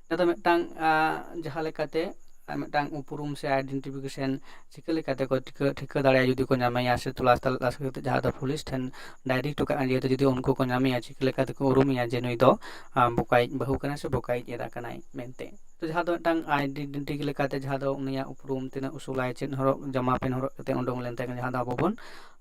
ᱱᱚᱣᱟ ᱫᱚ ᱢᱤᱫᱴᱟᱝ ᱟᱸ, ᱡᱟᱦᱟᱸ ᱞᱮᱠᱟᱛᱮ ᱟᱨ ᱢᱤᱫᱴᱟᱝ ᱩᱯᱨᱩᱢ ᱥᱮ ᱟᱭᱰᱮᱱᱴᱤᱯᱷᱤᱠᱮᱥᱚᱱ ᱪᱤᱠᱟᱹ ᱞᱮᱠᱟᱛᱮ ᱠᱚ ᱴᱷᱤᱠᱟᱹ, ᱴᱷᱤᱠᱟᱹ ᱫᱟᱲᱮᱭᱟᱜᱼᱟ, ᱡᱩᱫᱤ ᱠᱚ ᱧᱟᱢᱮᱭᱟ ᱥᱮ ᱛᱚᱞᱟᱥ ᱛᱟᱞᱟᱥ ᱠᱟᱛᱮ ᱡᱟᱦᱟᱸ ᱫᱚ ᱯᱩᱞᱤᱥ ᱴᱷᱮᱱ ᱰᱟᱭᱨᱤ ᱦᱚᱴᱚ ᱠᱟᱜᱼᱟ, ᱡᱮᱦᱮᱛᱩ ᱡᱩᱫᱤ ᱩᱱᱠᱩ ᱠᱚ ᱧᱟᱢᱮᱭᱟ, ᱪᱤᱠᱟᱹ ᱞᱮᱠᱟ ᱛᱮᱠᱚ ᱩᱨᱩᱢᱮᱭᱟ ᱡᱮ ᱱᱩᱭ ᱫᱚ ᱟᱸ, ᱵᱚᱠᱟᱭᱤᱡ ᱵᱟᱹᱦᱩ ᱠᱟᱱᱟᱭ ᱥᱮ ᱵᱚᱠᱟᱭᱤᱡ ᱮᱨᱟ ᱠᱟᱱᱟᱭ ᱢᱮᱱᱛᱮ᱾ ᱛᱚ ᱡᱟᱦᱟᱸ ᱫᱚ ᱢᱤᱫᱴᱟᱝ ᱟᱭᱰᱮᱱᱴᱤᱴᱤ ᱞᱮᱠᱟᱛᱮ ᱡᱟᱦᱟᱸ ᱫᱚ ᱩᱱᱤᱭᱟᱜ ᱩᱯᱨᱩᱢ, ᱛᱤᱱᱟᱹᱜ ᱩᱥᱩᱞᱟᱭ, ᱪᱮᱫ ᱦᱚᱨᱚᱜ, ᱡᱟᱢᱟ ᱯᱮᱱ ᱦᱚᱨᱚᱜ ᱠᱟᱛᱮ ᱩᱰᱩᱝ ᱞᱮᱱ ᱛᱟᱦᱮᱸ ᱠᱟᱱᱟ, ᱡᱟᱦᱟᱸ ᱫᱚ ᱟᱵᱚ ᱵᱚᱱ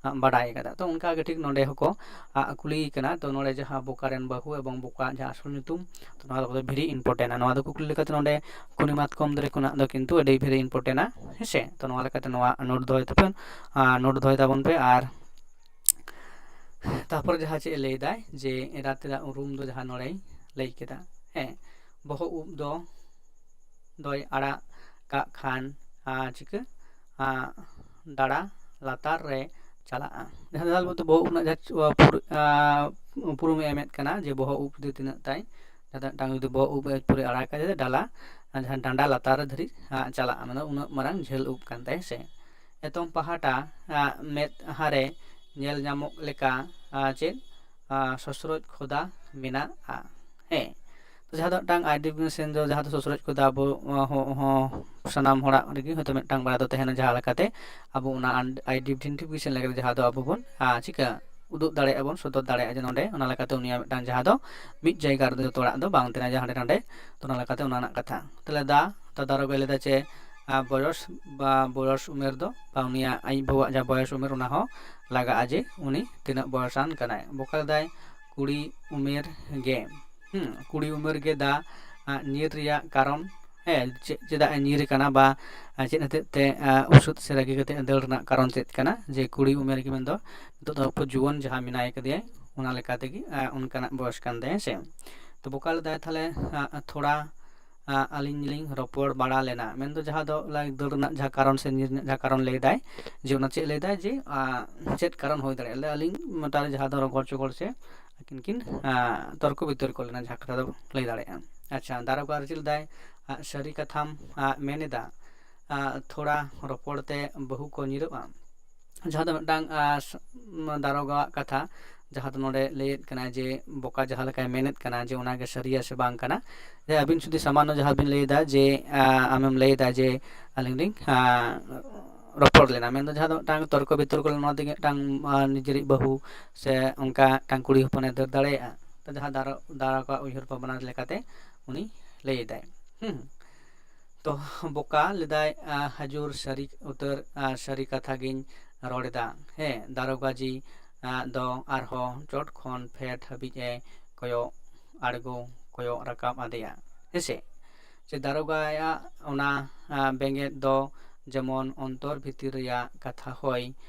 ᱟᱸ, ᱵᱟᱰᱟᱭ ᱠᱟᱫᱟ᱾ ᱛᱚ ᱚᱱᱠᱟ ᱜᱮ ᱴᱷᱤᱠ ᱱᱚᱰᱮ ᱦᱚᱸᱠᱚ ᱟᱸ, ᱠᱩᱞᱤᱭᱮ ᱠᱟᱱᱟ᱾ ᱛᱚ ᱱᱚᱰᱮ ᱡᱟᱦᱟᱸ ᱵᱚᱠᱟ ᱨᱮᱱ ᱵᱟᱹᱦᱩ ᱮᱵᱚᱝ ᱵᱚᱠᱟ ᱡᱟᱦᱟᱸ ᱟᱥᱚᱞ ᱧᱩᱛᱩᱢ, ᱛᱚ ᱱᱚᱣᱟ ᱫᱚ very important ᱟ᱾ ᱱᱚᱣᱟ ᱫᱚ ᱠᱩᱠᱞᱤ ᱞᱮᱠᱟᱛᱮ ᱱᱚᱰᱮ ᱠᱩᱱᱤ ᱢᱟᱛᱠᱚᱢ ᱫᱟᱨᱮ ᱠᱷᱚᱱᱟᱜ ᱫᱚ ᱠᱤᱱᱛᱩ ᱟᱹᱰᱤ very important ᱟ, ᱦᱮᱸᱥᱮ᱾ ᱛᱚ ᱱᱚᱣᱟ ᱞᱮᱠᱟᱛᱮ ᱱᱚᱣᱟ ᱱᱳᱴ ᱫᱚᱦᱚᱭ ᱛᱟᱵᱚᱱ, ᱟᱸ, ᱱᱳᱴ ᱫᱚᱦᱚᱭ ᱛᱟᱵᱚᱱ ᱯᱮ᱾ ᱟᱨ ᱛᱟᱨᱯᱚᱨ ᱡᱟᱦᱟᱸ ᱪᱮᱫ ᱮ ᱞᱟᱹᱭᱫᱟᱭ ᱡᱮ ᱮᱨᱟ ᱛᱮᱫᱟᱜ ᱩᱨᱩᱢ ᱫᱚ ᱡᱟᱦᱟᱸ ᱱᱚᱰᱮᱭ ᱞᱟᱹᱭ ᱠᱮᱫᱟ, ᱦᱮᱸ, ᱵᱚᱦᱚᱜ ᱩᱵ ᱫᱚ ᱫᱚᱭ ᱟᱲᱟᱜ ᱠᱟᱜ ᱠᱷᱟᱱ ᱟᱨ ᱪᱤᱠᱟᱹ ᱟᱨ ᱰᱟᱲᱟ ᱞᱟᱛᱟᱨ ᱨᱮ ᱪᱟᱞᱟᱜᱼᱟ᱾ ᱡᱟᱦᱟᱸ ᱫᱚ ᱵᱚᱞᱛᱮ ᱵᱚᱦᱚᱜ ᱩᱵ ᱨᱮᱱᱟᱜ ᱡᱟᱦᱟᱸ ᱪᱩ-, ᱟᱨ ᱯᱩᱨ-, ᱟᱨ ᱩᱯᱨᱩᱢ ᱮ ᱮᱢᱮᱫ ᱠᱟᱱᱟ ᱡᱮ ᱵᱚᱦᱚᱜ ᱩᱵ ᱡᱩᱫᱤ ᱛᱤᱱᱟᱹᱜ ᱛᱟᱭ, ᱡᱟᱦᱟᱸ ᱫᱚ ᱢᱤᱫᱴᱟᱝ ᱡᱩᱫᱤ ᱵᱚᱦᱚᱜ ᱩᱵ ᱮ ᱯᱩᱨᱟᱹ ᱟᱲᱟᱜᱟ, ᱡᱟᱦᱟᱸ ᱫᱚ ᱰᱟᱞᱟ, ᱡᱟᱦᱟᱸ ᱰᱟᱸᱰᱟ ᱞᱟᱛᱟᱨ ᱨᱮ ᱫᱷᱟᱹᱨᱤᱡ ᱟᱸ, ᱪᱟᱞᱟᱜᱼᱟ, ᱢᱟᱱᱮ ᱩᱱᱟᱹᱜ ᱢᱟᱨᱟᱝ ᱡᱷᱟᱹᱞ ᱩᱵ ᱠᱟᱱ ᱛᱟᱭᱟ, ᱦᱮᱸ ᱥᱮ᱾ ᱮᱛᱚᱢ ᱯᱟᱦᱴᱟ ᱟᱸ, ᱢᱮᱫᱦᱟ ᱨᱮ ᱧᱮᱞ ᱧᱟᱢᱚᱜ ᱞᱮᱠᱟ ᱟᱸ, ᱪᱮᱫ ᱟᱸ, ᱥᱚᱥᱨᱚᱡ ᱠᱷᱚᱫᱟ ᱢᱮᱱᱟᱜᱼᱟ, ᱦᱮᱸ᱾ ᱡᱟᱦᱟᱸ ᱫᱚ ᱢᱤᱫᱴᱟᱝ identification ᱫᱚ, ᱡᱟᱦᱟᱸ ᱫᱚ ᱥᱚᱥᱨᱚᱡ ᱠᱚᱫᱚ ᱟᱵᱚ ᱦᱚᱸ, ᱦᱚᱸ ᱥᱟᱱᱟᱢ ᱦᱚᱲᱟᱜ ᱨᱮᱜᱮ ᱦᱚᱭᱛᱳ ᱢᱤᱫᱴᱟᱝ ᱵᱟᱨᱭᱟ ᱫᱚ ᱛᱟᱦᱮᱱᱟ, ᱡᱟᱦᱟᱸ ᱞᱮᱠᱟᱛᱮ ᱟᱵᱚ ᱚᱱᱟ identification ᱞᱮᱠᱟᱛᱮ ᱡᱟᱦᱟᱸ ᱫᱚ ᱟᱵᱚ ᱵᱚᱱ, ᱟᱸ, ᱪᱤᱠᱟᱹ ᱩᱫᱩᱜ ᱫᱟᱲᱮᱭᱟᱜᱼᱟ ᱵᱚᱱ, ᱥᱚᱫᱚᱨ ᱫᱟᱲᱮᱭᱟᱜᱼᱟ ᱡᱮ ᱱᱚᱰᱮ, ᱚᱱᱟ ᱞᱮᱠᱟᱛᱮ ᱩᱱᱤᱭᱟᱜ ᱢᱤᱫᱴᱟᱝ ᱡᱟᱦᱟᱸ ᱫᱚ ᱢᱤᱫ ᱡᱟᱭᱜᱟ ᱨᱮᱫᱚ ᱡᱚᱛᱚ ᱦᱚᱲᱟᱜ ᱫᱚ ᱵᱟᱝ ᱛᱟᱦᱮᱱᱟ, ᱡᱟᱦᱟᱸ ᱦᱟᱸᱰᱮ ᱱᱟᱰᱮ᱾ ᱛᱚ ᱚᱱᱟ ᱞᱮᱠᱟᱛᱮ ᱚᱱᱟ ᱨᱮᱱᱟᱜ ᱠᱟᱛᱷᱟ᱾ ᱛᱟᱦᱞᱮ ᱫᱟ, ᱫᱟ ᱫᱟᱨᱚᱜᱟᱭ ᱞᱟᱹᱭᱫᱟ ᱪᱮ, ᱟᱸ, ᱵᱚᱭᱚᱥ ᱵᱟ ᱵᱚᱭᱚᱥ ᱩᱢᱮᱨ ᱫᱚ, ᱵᱟ ᱩᱱᱤᱭᱟᱜ ᱟᱡ ᱵᱟᱹᱦᱩᱣᱟᱜ ᱡᱟᱦᱟᱸ ᱵᱚᱭᱚᱥ ᱩᱢᱮᱨ, ᱚᱱᱟ ᱦᱚᱸ ᱞᱟᱜᱟᱜᱼᱟ ᱡᱮ ᱩᱱᱤ ᱛᱤᱱᱟᱹᱜ ᱵᱚᱭᱚᱥᱟᱱ ᱠᱟᱱᱟᱭ᱾ ᱵᱚᱠᱟ ᱞᱟᱹᱭᱫᱟᱭ ᱠᱩᱲᱤ ᱩᱢᱮᱨ ᱜᱮ᱾ ᱦᱩᱸ, ᱠᱩᱲᱤ ᱩᱢᱮᱨ ᱜᱮ ᱫᱟ, ᱟᱸ, ᱧᱤᱨ ᱨᱮᱭᱟᱜ ᱠᱟᱨᱚᱱ, ᱦᱮᱸ, ᱪᱮᱫ, ᱪᱮᱫᱟᱜ ᱮ ᱧᱤᱨ ᱠᱟᱱᱟ ᱵᱟ, ᱟᱸ, ᱪᱮᱫ ᱦᱚᱛᱮᱡ ᱛᱮ, ᱟᱸ, ᱩᱥᱩᱫ ᱥᱮ ᱨᱟᱹᱜᱤ ᱠᱟᱛᱮ ᱫᱟᱹᱲ ᱨᱮᱱᱟᱜ ᱠᱟᱨᱚᱱ ᱪᱮᱫ ᱠᱟᱱᱟ? ᱡᱮ ᱠᱩᱲᱤ ᱩᱢᱮᱨ ᱜᱮ ᱢᱮᱱᱫᱚ ᱱᱤᱛᱚᱜ ᱫᱚ ᱟᱵᱚ ᱡᱩᱣᱟᱹᱱ ᱡᱟᱦᱟᱸ ᱢᱮᱱᱟᱭ ᱠᱟᱫᱮᱭᱟ, ᱚᱱᱟ ᱞᱮᱠᱟ ᱛᱮᱜᱮ, ᱟᱸ, ᱚᱱᱠᱟᱱᱟᱜ ᱵᱚᱭᱚᱥ ᱠᱟᱱ ᱛᱟᱭᱟ, ᱦᱮᱸ ᱥᱮ᱾ ᱛᱚ ᱵᱚᱠᱟ ᱞᱟᱹᱭᱫᱟᱭ ᱛᱟᱦᱞᱮ, ᱟᱸ, ᱛᱷᱚᱲᱟ, ᱟᱸ, ᱟᱹᱞᱤᱧ ᱞᱤᱧ ᱨᱚᱯᱚᱲ ᱵᱟᱲᱟ ᱞᱮᱱᱟ, ᱢᱮᱱᱫᱚ ᱡᱟᱦᱟᱸ ᱫᱚ ᱞᱟᱭ-, ᱫᱟᱹᱲ ᱨᱮᱱᱟᱜ ᱡᱟᱦᱟᱸ ᱠᱟᱨᱚᱱ ᱥᱮ ᱧᱤᱨ ᱨᱮᱱᱟᱜ ᱡᱟᱦᱟᱸ ᱠᱟᱨᱚᱱ ᱞᱟᱹᱭᱫᱟᱭ, ᱡᱮ ᱚᱱᱟ ᱪᱮᱫ ᱞᱟᱹᱭᱫᱟᱭ ᱡᱮ, ᱟᱸ, ᱪᱮᱫ ᱠᱟᱨᱚᱱ ᱦᱩᱭ ᱫᱟᱲᱮᱭᱟᱜᱼᱟ? ᱞᱟᱹᱭ ᱟᱹᱞᱤᱧ ᱢᱚᱴᱟᱢᱩᱴᱤ ᱡᱟᱦᱟᱸ ᱫᱚ ᱨᱚᱜᱚᱲ ᱪᱚᱜᱚᱲ ᱥᱮ ᱟᱹᱠᱤᱱ ᱠᱤᱱ, ᱟᱸ, ᱛᱚᱨᱠᱚ ᱵᱤᱛᱚᱨᱠᱚ ᱞᱮᱱᱟ, ᱡᱟᱦᱟᱸ ᱠᱟᱛᱷᱟ ᱫᱚ ᱞᱟᱹᱭ ᱫᱟᱲᱮᱭᱟᱜᱼᱟ᱾ ᱟᱪᱪᱷᱟ, ᱫᱟᱨᱚᱜᱟ ᱟᱨ ᱪᱮᱫ ᱞᱮᱫᱟᱭ? ᱟᱸ, ᱥᱟᱹᱨᱤ ᱠᱟᱛᱷᱟᱢ, ᱟᱸ, ᱢᱮᱱ ᱮᱫᱟ? ᱟᱸ, ᱛᱷᱚᱲᱟ ᱨᱚᱯᱚᱲ ᱛᱮ ᱵᱟᱹᱦᱩ ᱠᱚ ᱧᱤᱨᱚᱜᱼᱟ? ᱡᱟᱦᱟᱸ ᱫᱚ ᱢᱤᱫᱴᱟᱝ, ᱟᱸ, ᱥ-, ᱢ-, ᱫᱟᱨᱚᱜᱟᱣᱟᱜ ᱠᱟᱛᱷᱟ, ᱡᱟᱦᱟᱸ ᱫᱚ ᱱᱚᱰᱮ ᱞᱟᱹᱭᱮᱫ ᱠᱟᱱᱟ ᱡᱮ ᱵᱚᱠᱟ ᱡᱟᱦᱟᱸ ᱞᱮᱠᱟᱭ ᱢᱮᱱᱮᱫ ᱠᱟᱱᱟ ᱡᱮ ᱚᱱᱟᱜᱮ ᱥᱟᱹᱨᱤᱭᱟ ᱥᱮ ᱵᱟᱝ ᱠᱟᱱᱟ᱾ ᱡᱮ ᱟᱹᱵᱤᱱ ᱡᱩᱫᱤ ᱥᱟᱢᱟᱱᱱᱚ ᱡᱟᱦᱟᱸ ᱵᱤᱱ ᱞᱟᱹᱭᱫᱟ ᱡᱮ, ᱟᱸ, ᱟᱢᱮᱢ ᱞᱟᱹᱭᱫᱟ ᱡᱮ ᱟᱹᱞᱤᱧ ᱞᱤᱧ, ᱟᱸ, ᱨᱚᱯᱚᱲ ᱞᱮᱱᱟ, ᱢᱮᱱᱫᱚ ᱡᱟᱦᱟᱸ ᱫᱚ ᱢᱤᱫᱴᱟᱝ ᱛᱚᱨᱠᱚ ᱵᱤᱛᱚᱨᱠᱚ ᱞᱮᱱᱟ, ᱱᱚᱣᱟ ᱛᱮᱜᱮ ᱢᱤᱫᱴᱟᱝ, ᱟᱸ, ᱱᱤᱡᱮᱨᱤᱡ ᱵᱟᱹᱦᱩ ᱥᱮ ᱚᱱᱠᱟ ᱢᱤᱫᱴᱟᱝ ᱠᱩᱲᱤ ᱦᱚᱯᱚᱱᱮ ᱫᱟᱹᱲ ᱫᱟᱲᱮᱭᱟᱜᱼᱟ᱾ ᱛᱚ ᱡᱟᱦᱟᱸ ᱫᱟᱨᱚ-, ᱫᱟᱨᱚᱜᱟᱣᱟᱜ ᱩᱭᱦᱟᱹᱨ ᱵᱷᱟᱵᱽᱱᱟ ᱞᱮᱠᱟᱛᱮ ᱩᱱᱤ ᱞᱟᱹᱭ ᱮᱫᱟᱭ᱾ ᱦᱩᱸ᱾ ᱛᱚ ᱵᱚᱠᱟ ᱞᱮᱫᱟᱭ, ᱟᱸ, ᱦᱟᱡᱩᱨ ᱥᱟᱹᱨᱤ ᱩᱛᱟᱹᱨ, ᱟᱸ, ᱥᱟᱹᱨᱤ ᱠᱟᱛᱷᱟ ᱜᱤᱧ ᱨᱚᱲ ᱮᱫᱟ᱾ ᱦᱮᱸ, ᱫᱟᱨᱚᱜᱟ ᱡᱤ, ᱟᱸ, ᱫᱚ ᱟᱨᱦᱚᱸ ᱪᱚᱴ ᱠᱷᱚᱱ ᱯᱷᱮᱰ ᱦᱟᱹᱵᱤᱡ ᱮ ᱠᱚᱭᱚᱜ ᱟᱬᱜᱚ, ᱠᱚᱭᱚᱜ ᱨᱟᱠᱟᱵ ᱟᱫᱮᱭᱟ᱾ ᱦᱮᱸᱥᱮ? ᱡᱮ ᱫᱟᱨᱚᱜᱟᱭᱟᱜ ᱚᱱᱟ, ᱟᱸ, ᱵᱮᱸᱜᱮᱫ ᱫᱚ ᱡᱮᱢᱚᱱ ᱚᱱᱛᱚᱨ ᱵᱷᱤᱛᱤᱨ ᱨᱮᱭᱟᱜ ᱠᱟᱛᱷᱟ ᱦᱚᱭ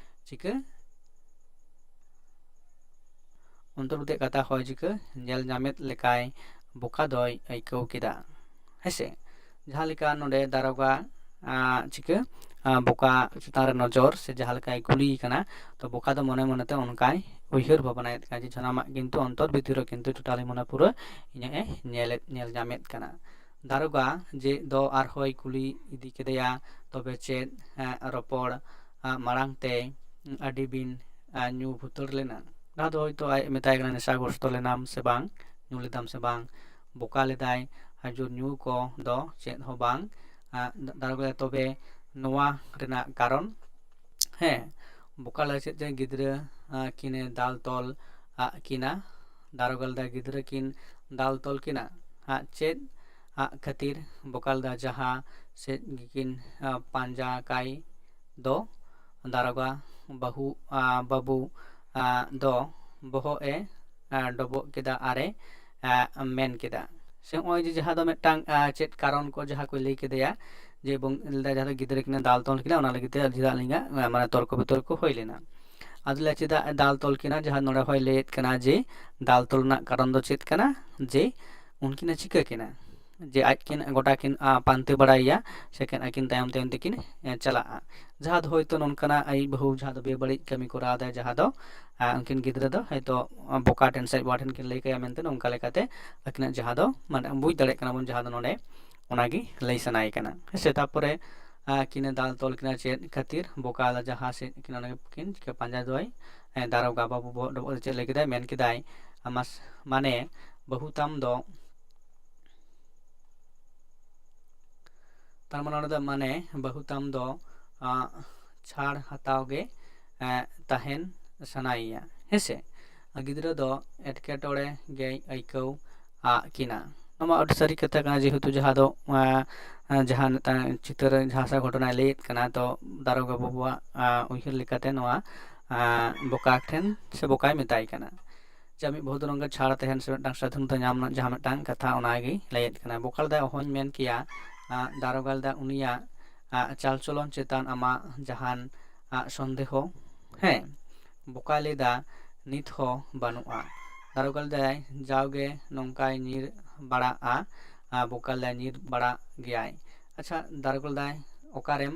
ᱪᱤᱠᱟᱹ? ᱚᱱᱛᱚᱨ ᱵᱷᱤᱛᱤᱨ ᱠᱟᱛᱷᱟ ᱦᱚᱭ ᱪᱤᱠᱟᱹ ᱧᱮᱞ ᱧᱟᱢᱮᱫ ᱞᱮᱠᱟᱭ ᱵᱚᱠᱟ ᱫᱚᱭ ᱟᱹᱭᱠᱟᱹᱣ ᱠᱮᱫᱟ᱾ ᱦᱮᱸᱥᱮ? ᱡᱟᱦᱟᱸ ᱞᱮᱠᱟ ᱱᱚᱰᱮ ᱫᱟᱨᱚᱜᱟ, ᱟᱸ, ᱪᱤᱠᱟᱹ, ᱟᱸ, ᱵᱚᱠᱟ ᱪᱮᱛᱟᱱ ᱨᱮ ᱱᱚᱡᱚᱨ ᱥᱮ ᱡᱟᱦᱟᱸ ᱞᱮᱠᱟᱭ ᱠᱩᱞᱤᱭᱮ ᱠᱟᱱᱟ, ᱛᱚ ᱵᱚᱠᱟ ᱫᱚ ᱢᱚᱱᱮ ᱢᱚᱱᱮᱛᱮ ᱚᱱᱠᱟᱭ ᱩᱭᱦᱟᱹᱨ ᱵᱷᱟᱵᱽᱱᱟᱭᱮᱫ ᱠᱟᱱᱟ ᱡᱮ ᱥᱟᱱᱟᱢᱟᱜ ᱠᱤᱱᱛᱩ ᱚᱱᱛᱚᱨ ᱵᱷᱤᱛᱤᱨ ᱨᱮ ᱠᱤᱱᱛᱩ ᱪᱩᱴᱟᱞᱤ ᱢᱚᱱᱮ ᱯᱩᱨᱟᱹ ᱤᱧᱟᱹᱜ ᱮ ᱧᱮᱞᱮᱫ, ᱧᱮᱞ ᱧᱟᱢᱮᱫ ᱠᱟᱱᱟ᱾ ᱫᱟᱨᱚᱜᱟ ᱡᱮ ᱫᱚ ᱟᱨᱦᱚᱸᱭ ᱠᱩᱞᱤ ᱤᱫᱤ ᱠᱮᱫᱮᱭᱟ, "ᱛᱚᱵᱮ ᱪᱮᱫ, ᱮᱸ, ᱨᱚᱯᱚᱲ, ᱟᱸ, ᱢᱟᱲᱟᱝ ᱛᱮ ᱟᱹᱰᱤ ᱵᱤᱱ, ᱟᱸ, ᱧᱩ ᱵᱷᱩᱛᱟᱹᱲ ᱞᱮᱱᱟ?" ᱡᱟᱦᱟᱸ ᱫᱚ ᱦᱚᱭᱛᱳ ᱟᱡ ᱢᱮᱛᱟᱭ ᱠᱟᱱᱟ, "ᱱᱮᱥᱟᱜᱨᱚᱥᱛᱚ ᱞᱮᱱᱟᱢ ᱥᱮ ᱵᱟᱝ, ᱧᱩ ᱞᱮᱫᱟᱢ ᱥᱮ ᱵᱟᱝ?" ᱵᱚᱠᱟ ᱞᱮᱫᱟᱭ ᱟᱡᱚ ᱧᱩ ᱠᱚ ᱫᱚ ᱪᱮᱫ ᱦᱚᱸ ᱵᱟᱝ᱾ ᱟᱸ, ᱫᱟᱨᱚᱜᱟ ᱞᱟᱹᱭ, ᱛᱚᱵᱮ ᱱᱚᱣᱟ ᱨᱮᱱᱟᱜ ᱠᱟᱨᱚᱱ, ᱦᱮᱸ, ᱵᱚᱠᱟ ᱞᱟᱹᱭ ᱪᱮᱫ ᱛᱮ ᱜᱤᱫᱽᱨᱟᱹ, ᱟᱸ, ᱠᱤᱱᱮ ᱫᱟᱞ ᱛᱚᱞ ᱟᱜ ᱠᱤᱱᱟ? ᱫᱟᱨᱚᱜᱟ ᱞᱟᱹᱭ ᱜᱤᱫᱽᱨᱟᱹ ᱠᱤᱱ ᱫᱟᱞ ᱛᱚᱞ ᱠᱤᱱᱟ ᱟᱜ ᱪᱮᱫ ᱟᱜ ᱠᱷᱟᱹᱛᱤᱨ? ᱵᱚᱠᱟ ᱞᱟᱹᱭ ᱡᱟᱦᱟᱸ ᱥᱮᱫ ᱜᱮᱠᱤᱱ, ᱟᱸ, ᱯᱟᱸᱡᱟ ᱠᱟᱭ ᱫᱚ ᱫᱟᱨᱚᱜᱟ ᱵᱟᱹᱦᱩ, ᱟᱸ, ᱵᱟᱹᱵᱩ, ᱟᱸ, ᱫᱚ ᱵᱚᱦᱚᱜ ᱮ, ᱟᱸ, ᱰᱚᱵᱚᱜ ᱠᱮᱫᱟ ᱟᱨᱮ, ᱟᱸ, ᱢᱮᱱ ᱠᱮᱫᱟ᱾ ᱥᱮ ᱱᱚᱜᱼᱚᱭ ᱡᱮ ᱡᱟᱦᱟᱸ ᱫᱚ ᱢᱤᱫᱴᱟᱝ, ᱟᱸ, ᱪᱮᱫ ᱠᱟᱨᱚᱱ ᱠᱚ ᱡᱟᱦᱟᱸ ᱠᱚ ᱞᱟᱹᱭ ᱠᱮᱫᱮᱭᱟ, ᱡᱮ ᱵᱚᱝ-, ᱞᱟᱹᱭ ᱫᱟ ᱡᱟᱦᱟᱸ ᱫᱚ ᱜᱤᱫᱽᱨᱟᱹ ᱠᱤᱱ ᱫᱟᱞ ᱛᱚᱞ ᱠᱤᱱᱟ, ᱚᱱᱟ ᱞᱟᱹᱜᱤᱫ ᱛᱮ ᱪᱮᱫᱟᱜ ᱟᱹᱞᱤᱧᱟᱜ, ᱟᱸ, ᱢᱟᱱᱮ ᱛᱚᱨᱠᱚ ᱵᱤᱛᱚᱨᱠᱚ ᱦᱩᱭ ᱞᱮᱱᱟ᱾ ᱟᱫᱚ ᱞᱟᱹᱭ ᱪᱮᱫᱟᱜ ᱮ ᱫᱟᱞ ᱛᱚᱞ ᱠᱤᱱᱟ, ᱡᱟᱦᱟᱸ ᱱᱚᱰᱮ ᱦᱚᱸᱭ ᱞᱟᱹᱭᱮᱫ ᱠᱟᱱᱟ ᱡᱮ ᱫᱟᱞ ᱛᱚᱞ ᱨᱮᱱᱟᱜ ᱠᱟᱨᱚᱱ ᱫᱚ ᱪᱮᱫ ᱠᱟᱱᱟ, ᱡᱮ ᱩᱱᱠᱤᱱ ᱮ ᱪᱤᱠᱟᱹ ᱠᱤᱱᱟ, ᱡᱮ ᱟᱡ ᱠᱤᱱ ᱜᱚᱴᱟ ᱠᱤᱱ, ᱟᱸ, ᱯᱟᱱᱛᱮ ᱵᱟᱲᱟᱭᱮᱭᱟ, ᱥᱮ ᱠᱤᱱ ᱟᱹᱠᱤᱱ ᱛᱟᱭᱚᱢ ᱛᱟᱭᱚᱢ ᱛᱮᱠᱤᱱ, ᱮᱸ, ᱪᱟᱞᱟᱜᱼᱟ᱾ ᱡᱟᱦᱟᱸ ᱫᱚ ᱦᱚᱭᱛᱳ ᱱᱚᱝᱠᱟᱱᱟᱜ ᱟᱡ ᱵᱟᱹᱦᱩ ᱡᱟᱦᱟᱸ ᱫᱚ ᱵᱮᱵᱟᱹᱲᱤᱡ ᱠᱟᱹᱢᱤ ᱠᱚᱨᱟᱣ ᱫᱟᱭ, ᱡᱟᱦᱟᱸ ᱫᱚ, ᱟᱸ, ᱩᱱᱠᱤᱱ ᱜᱤᱫᱽᱨᱟᱹ ᱫᱚ ᱦᱚᱭᱛᱳ ᱵᱚᱠᱟ ᱴᱷᱮᱱ ᱥᱮ ᱟᱡ ᱵᱟᱵᱟ ᱴᱷᱮᱱ ᱠᱤᱱ ᱞᱟᱹᱭ ᱠᱟᱭᱟ ᱢᱮᱱᱛᱮ ᱱᱚᱝᱠᱟ ᱞᱮᱠᱟᱛᱮ ᱟᱹᱠᱤᱱᱟᱜ ᱡᱟᱦᱟᱸ ᱫᱚ ᱢᱟᱱᱮ ᱵᱩᱡᱽ ᱫᱟᱲᱮᱭᱟᱜ ᱠᱟᱱᱟ ᱵᱚᱱ ᱡᱟᱦᱟᱸ ᱫᱚ ᱱᱚᱰᱮ ᱚᱱᱟᱜᱮ ᱞᱟᱹᱭ ᱥᱟᱱᱟᱭᱮ ᱠᱟᱱᱟ᱾ ᱦᱮᱸ ᱥᱮ, ᱛᱟᱨᱯᱚᱨᱮ, ᱟᱸ, ᱠᱤᱱᱮ ᱫᱟᱞ ᱛᱚᱞ ᱠᱤᱱᱟ ᱪᱮᱫ ᱠᱷᱟᱹᱛᱤᱨ? ᱵᱚᱠᱟ ᱡᱟᱦᱟᱸ ᱥᱮᱫ ᱠᱤᱱ ᱚᱱᱟ ᱠᱤᱱ ᱪᱤᱠᱟᱹ ᱯᱟᱸᱡᱟ ᱫᱚᱭ, ᱮᱸ, ᱫᱟᱨᱚᱜᱟ ᱵᱟᱹᱵᱩ ᱵᱚᱦᱚᱜ ᱰᱚᱵᱚᱜ ᱪᱮᱫ ᱞᱟᱹᱭ ᱠᱮᱫᱟᱭ? ᱢᱮᱱ ᱠᱮᱫᱟᱭ, ᱟᱢᱟᱥ-, ᱢᱟᱱᱮ ᱵᱟᱹᱦᱩ ᱛᱟᱢ ᱫᱚ, ᱛᱟᱨ ᱢᱟᱱᱮ ᱚᱸᱰᱮ ᱫᱚ ᱢᱟᱱᱮ ᱵᱟᱹᱦᱩ ᱛᱟᱢ ᱫᱚ, ᱟᱸ, ᱪᱷᱟᱲ ᱦᱟᱛᱟᱣ ᱜᱮ, ᱮᱸ, ᱛᱟᱦᱮᱱ ᱥᱟᱱᱟᱭᱮᱭᱟ, ᱦᱮᱸ ᱥᱮ? ᱜᱤᱫᱽᱨᱟᱹ ᱫᱚ ᱮᱴᱠᱮᱴᱚᱬᱮ ᱜᱮᱭ ᱟᱹᱭᱠᱟᱹᱣ ᱟᱜ ᱠᱤᱱᱟ᱾ ᱱᱚᱣᱟ ᱢᱟ ᱟᱹᱰᱤ ᱥᱟᱹᱨᱤ ᱠᱟᱛᱷᱟ ᱠᱟᱱᱟ, ᱡᱮᱦᱮᱛᱩ ᱡᱟᱦᱟᱸ ᱫᱚ, ᱟᱸ, ᱟᱸ, ᱡᱟᱦᱟᱸ ᱢᱤᱫᱴᱟᱝ ᱪᱤᱛᱟᱹᱨ, ᱡᱟᱦᱟᱸ ᱥᱮ ᱜᱷᱚᱴᱚᱱᱟᱭ ᱞᱟᱹᱭᱮᱫ ᱠᱟᱱᱟ, ᱛᱚ ᱫᱟᱨᱚᱜᱟ ᱵᱟᱹᱵᱩᱣᱟᱜ, ᱟᱸ, ᱩᱭᱦᱟᱹᱨ ᱞᱮᱠᱟᱛᱮ ᱱᱚᱣᱟ, ᱟᱸ, ᱵᱚᱠᱟ ᱴᱷᱮᱱ ᱥᱮ ᱵᱚᱠᱟᱭ ᱢᱮᱛᱟᱭ ᱠᱟᱱᱟ᱾ ᱡᱮ ᱟᱢᱤᱡ ᱵᱟᱹᱦᱩ ᱫᱚ ᱱᱚᱝᱠᱟ ᱪᱷᱟᱲ ᱛᱟᱦᱮᱱ ᱥᱮ ᱢᱤᱫᱴᱟᱝ ᱥᱟᱫᱷᱤᱱᱚᱛᱟ ᱧᱟᱢ ᱨᱮᱱᱟᱜ ᱡᱟᱦᱟᱸ ᱢᱤᱫᱴᱟᱝ ᱠᱟᱛᱷᱟ, ᱚᱱᱟᱜᱮ ᱞᱟᱹᱭᱮᱫ ᱠᱟᱱᱟ᱾ ᱵᱚᱠᱟ ᱞᱟᱹᱭ ᱫᱟ, ᱚᱦᱚᱧ ᱢᱮᱱ ᱠᱮᱭᱟ, ᱟᱸ, ᱫᱟᱨᱚᱜᱟ ᱞᱟᱹᱭ ᱫᱟ, ᱩᱱᱤᱭᱟᱜ, ᱟᱸ, ᱪᱟᱞᱪᱚᱞᱚᱱ ᱪᱮᱛᱟᱱ ᱟᱢᱟᱜ ᱡᱟᱦᱟᱱ, ᱟᱸ, ᱥᱚᱱᱫᱮᱦᱚ? ᱦᱮᱸ, ᱵᱚᱠᱟᱭ ᱞᱟᱹᱭ ᱫᱟ, ᱱᱤᱛ ᱦᱚᱸ ᱵᱟᱹᱱᱩᱜᱼᱟ᱾ ᱫᱟᱨᱚᱜᱟ ᱞᱟᱹᱭ ᱫᱟᱭ, ᱡᱟᱣᱜᱮ ᱱᱚᱝᱠᱟᱭ ᱧᱤᱨ ᱵᱟᱲᱟᱜᱼᱟ, ᱟᱸ, ᱵᱚᱠᱟ ᱞᱟᱹᱭ ᱫᱟᱭ, ᱧᱤᱨ ᱵᱟᱲᱟᱜ ᱜᱮᱭᱟᱭ᱾ ᱟᱪᱪᱷᱟ, ᱫᱟᱨᱚᱜᱟ ᱞᱟᱹᱭ ᱫᱟᱭ, ᱚᱠᱟᱨᱮᱢ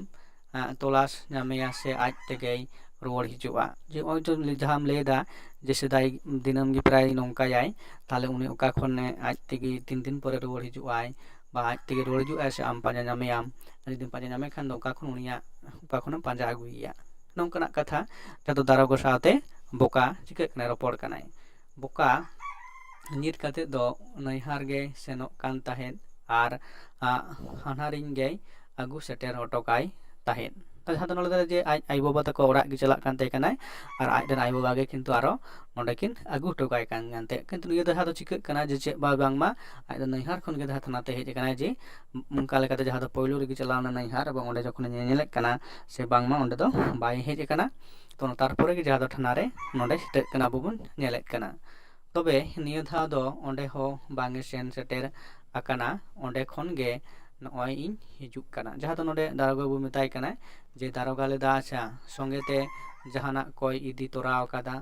ᱟᱸ, ᱛᱚᱞᱟᱥ ᱧᱟᱢᱮᱭᱟ ᱥᱮ ᱟᱡ ᱛᱮᱜᱮᱭ ᱨᱩᱣᱟᱹᱲ ᱦᱤᱡᱩᱜᱼᱟ? ᱡᱮ ᱱᱚᱜᱼᱚᱭ ᱛᱚ ᱞᱟᱹᱭ-, ᱡᱟᱦᱟᱸᱢ ᱞᱟᱹᱭ ᱮᱫᱟ ᱡᱮ ᱥᱮᱫᱟᱭ ᱫᱤᱱᱟᱹᱢ ᱜᱮ ᱯᱨᱟᱭ ᱱᱚᱝᱠᱟᱭᱟᱭ, ᱛᱟᱦᱚᱞᱮ ᱩᱱᱤ ᱚᱠᱟ ᱠᱷᱚᱱᱮ ᱟᱡ ᱛᱮᱜᱮ ᱛᱤᱱ ᱫᱤᱱ ᱯᱚᱨᱮ ᱨᱩᱣᱟᱹᱲ ᱦᱤᱡᱩᱜᱼᱟᱭ, ᱵᱟ ᱟᱡ ᱛᱮᱜᱮ ᱨᱩᱣᱟᱹᱲ ᱦᱤᱡᱩᱜᱼᱟᱭ ᱥᱮ ᱟᱢ ᱯᱟᱸᱡᱟ ᱧᱟᱢᱮᱭᱟᱢ? ᱡᱩᱫᱤᱢ ᱯᱟᱸᱡᱟ ᱧᱟᱢᱮ ᱠᱷᱟᱱ ᱫᱚ ᱚᱠᱟ ᱠᱷᱚᱱ ᱩᱱᱤᱭᱟᱜ, ᱚᱠᱟ ᱠᱷᱚᱱᱮᱢ ᱯᱟᱸᱡᱟ ᱟᱹᱜᱩᱭᱮᱭᱟ? ᱱᱚᱝᱠᱟᱱᱟᱜ ᱠᱟᱛᱷᱟ ᱡᱟᱦᱟᱸ ᱫᱚ ᱫᱟᱨᱚᱜᱟ ᱥᱟᱶᱛᱮ ᱵᱚᱠᱟ ᱪᱤᱠᱟᱹᱜ ᱠᱟᱱᱟᱭ, ᱨᱚᱯᱚᱲ ᱠᱟᱱᱟᱭ᱾ ᱵᱚᱠᱟ ᱧᱤᱨ ᱠᱟᱛᱮᱫ ᱫᱚ ᱱᱟᱹᱭᱦᱟᱨ ᱜᱮᱭ ᱥᱮᱱᱚᱜ ᱠᱟᱱ ᱛᱟᱦᱮᱸᱫ ᱟᱨ ᱦᱟᱱᱦᱟᱨᱤᱧ ᱜᱮᱭ ᱟᱹᱜᱩ ᱥᱮᱴᱮᱨ ᱦᱚᱴᱚ ᱠᱟᱭ ᱛᱟᱦᱮᱸᱫ᱾ ᱡᱟᱦᱟᱸ ᱫᱚ ᱱᱚᱰᱮ ᱫᱚ ᱡᱮ ᱟᱡ ᱟᱭᱳᱼᱵᱟᱵᱟ ᱛᱟᱠᱚ ᱚᱲᱟᱜ ᱜᱮ ᱪᱟᱞᱟᱜ ᱠᱟᱱ ᱛᱟᱦᱮᱸ ᱠᱟᱱᱟᱭ ᱟᱨ ᱟᱡ ᱨᱮᱱ ᱟᱭᱳᱼᱵᱟᱵᱟ ᱜᱮ ᱠᱤᱱᱛᱩ ᱟᱨᱚ ᱱᱚᱰᱮ ᱠᱤᱱ ᱟᱹᱜᱩ ᱦᱚᱴᱚ ᱠᱟᱭ ᱠᱟᱱ ᱛᱟᱦᱮᱸᱫ᱾ ᱠᱤᱱᱛᱩ ᱱᱤᱭᱟᱹ ᱫᱷᱟᱣ ᱫᱚ ᱪᱤᱠᱟᱹᱜ ᱠᱟᱱᱟ ᱡᱮ ᱪᱮᱫ ᱵᱟ ᱵᱟᱝᱢᱟ ᱟᱡ ᱫᱚ ᱱᱟᱹᱭᱦᱟᱨ ᱠᱷᱚᱱ ᱜᱮ ᱡᱟᱦᱟᱸ ᱛᱷᱟᱱᱟ ᱛᱮ ᱦᱮᱡ ᱟᱠᱟᱱᱟᱭ ᱡᱮ ᱚᱱᱠᱟ ᱞᱮᱠᱟᱛᱮ ᱡᱟᱦᱟᱸ ᱫᱚ ᱯᱳᱭᱞᱳ ᱨᱮᱜᱮ ᱪᱟᱞᱟᱣ ᱞᱮᱱᱟ ᱱᱟᱹᱭᱦᱟᱨ ᱮᱵᱚᱝ ᱚᱸᱰᱮ ᱡᱚᱠᱷᱚᱱᱮ ᱧᱮᱧᱮᱞᱮᱫ ᱠᱟᱱᱟ ᱥᱮ ᱵᱟᱝᱢᱟ ᱚᱸᱰᱮ ᱫᱚ ᱵᱟᱭ ᱦᱮᱡ ᱟᱠᱟᱱᱟ, ᱛᱚ ᱛᱟᱨᱯᱚᱨᱮ ᱜᱮ ᱡᱟᱦᱟᱸ ᱫᱚ ᱛᱷᱟᱱᱟ ᱨᱮ ᱱᱚᱰᱮ ᱥᱮᱴᱮᱨ ᱠᱟᱱᱟ ᱟᱵᱚ ᱵᱚᱱ ᱧᱮᱞᱮᱫ ᱠᱟᱱᱟ᱾ ᱛᱚᱵᱮ ᱱᱤᱭᱟᱹ ᱫᱷᱟᱣ ᱫᱚ ᱚᱸᱰᱮ ᱦᱚᱸ ᱵᱟᱝ ᱮ ᱥᱮᱱ ᱥᱮᱴᱮᱨ ᱟᱠᱟᱱᱟ᱾ ᱚᱸᱰᱮ ᱠᱷᱚᱱ ᱜᱮ ᱱᱚᱜᱼᱚᱭ ᱤᱧ ᱦᱤᱡᱩᱜ ᱠᱟᱱᱟ᱾ ᱡᱟᱦᱟᱸ ᱫᱚ ᱱᱚᱰᱮ ᱫᱟᱨᱚᱜᱟ ᱵᱟᱹᱵᱩ ᱢᱮᱛᱟᱭ ᱠᱟᱱᱟᱭ ᱡᱮ ᱫᱟᱨᱚᱜᱟ ᱞᱟᱹᱭᱫᱟ, ᱟᱪᱪᱷᱟ, ᱥᱚᱸᱜᱮ ᱛᱮ ᱡᱟᱦᱟᱱᱟᱜ ᱠᱚᱭ ᱤᱫᱤ ᱛᱚᱨᱟ ᱟᱠᱟᱫᱟ᱾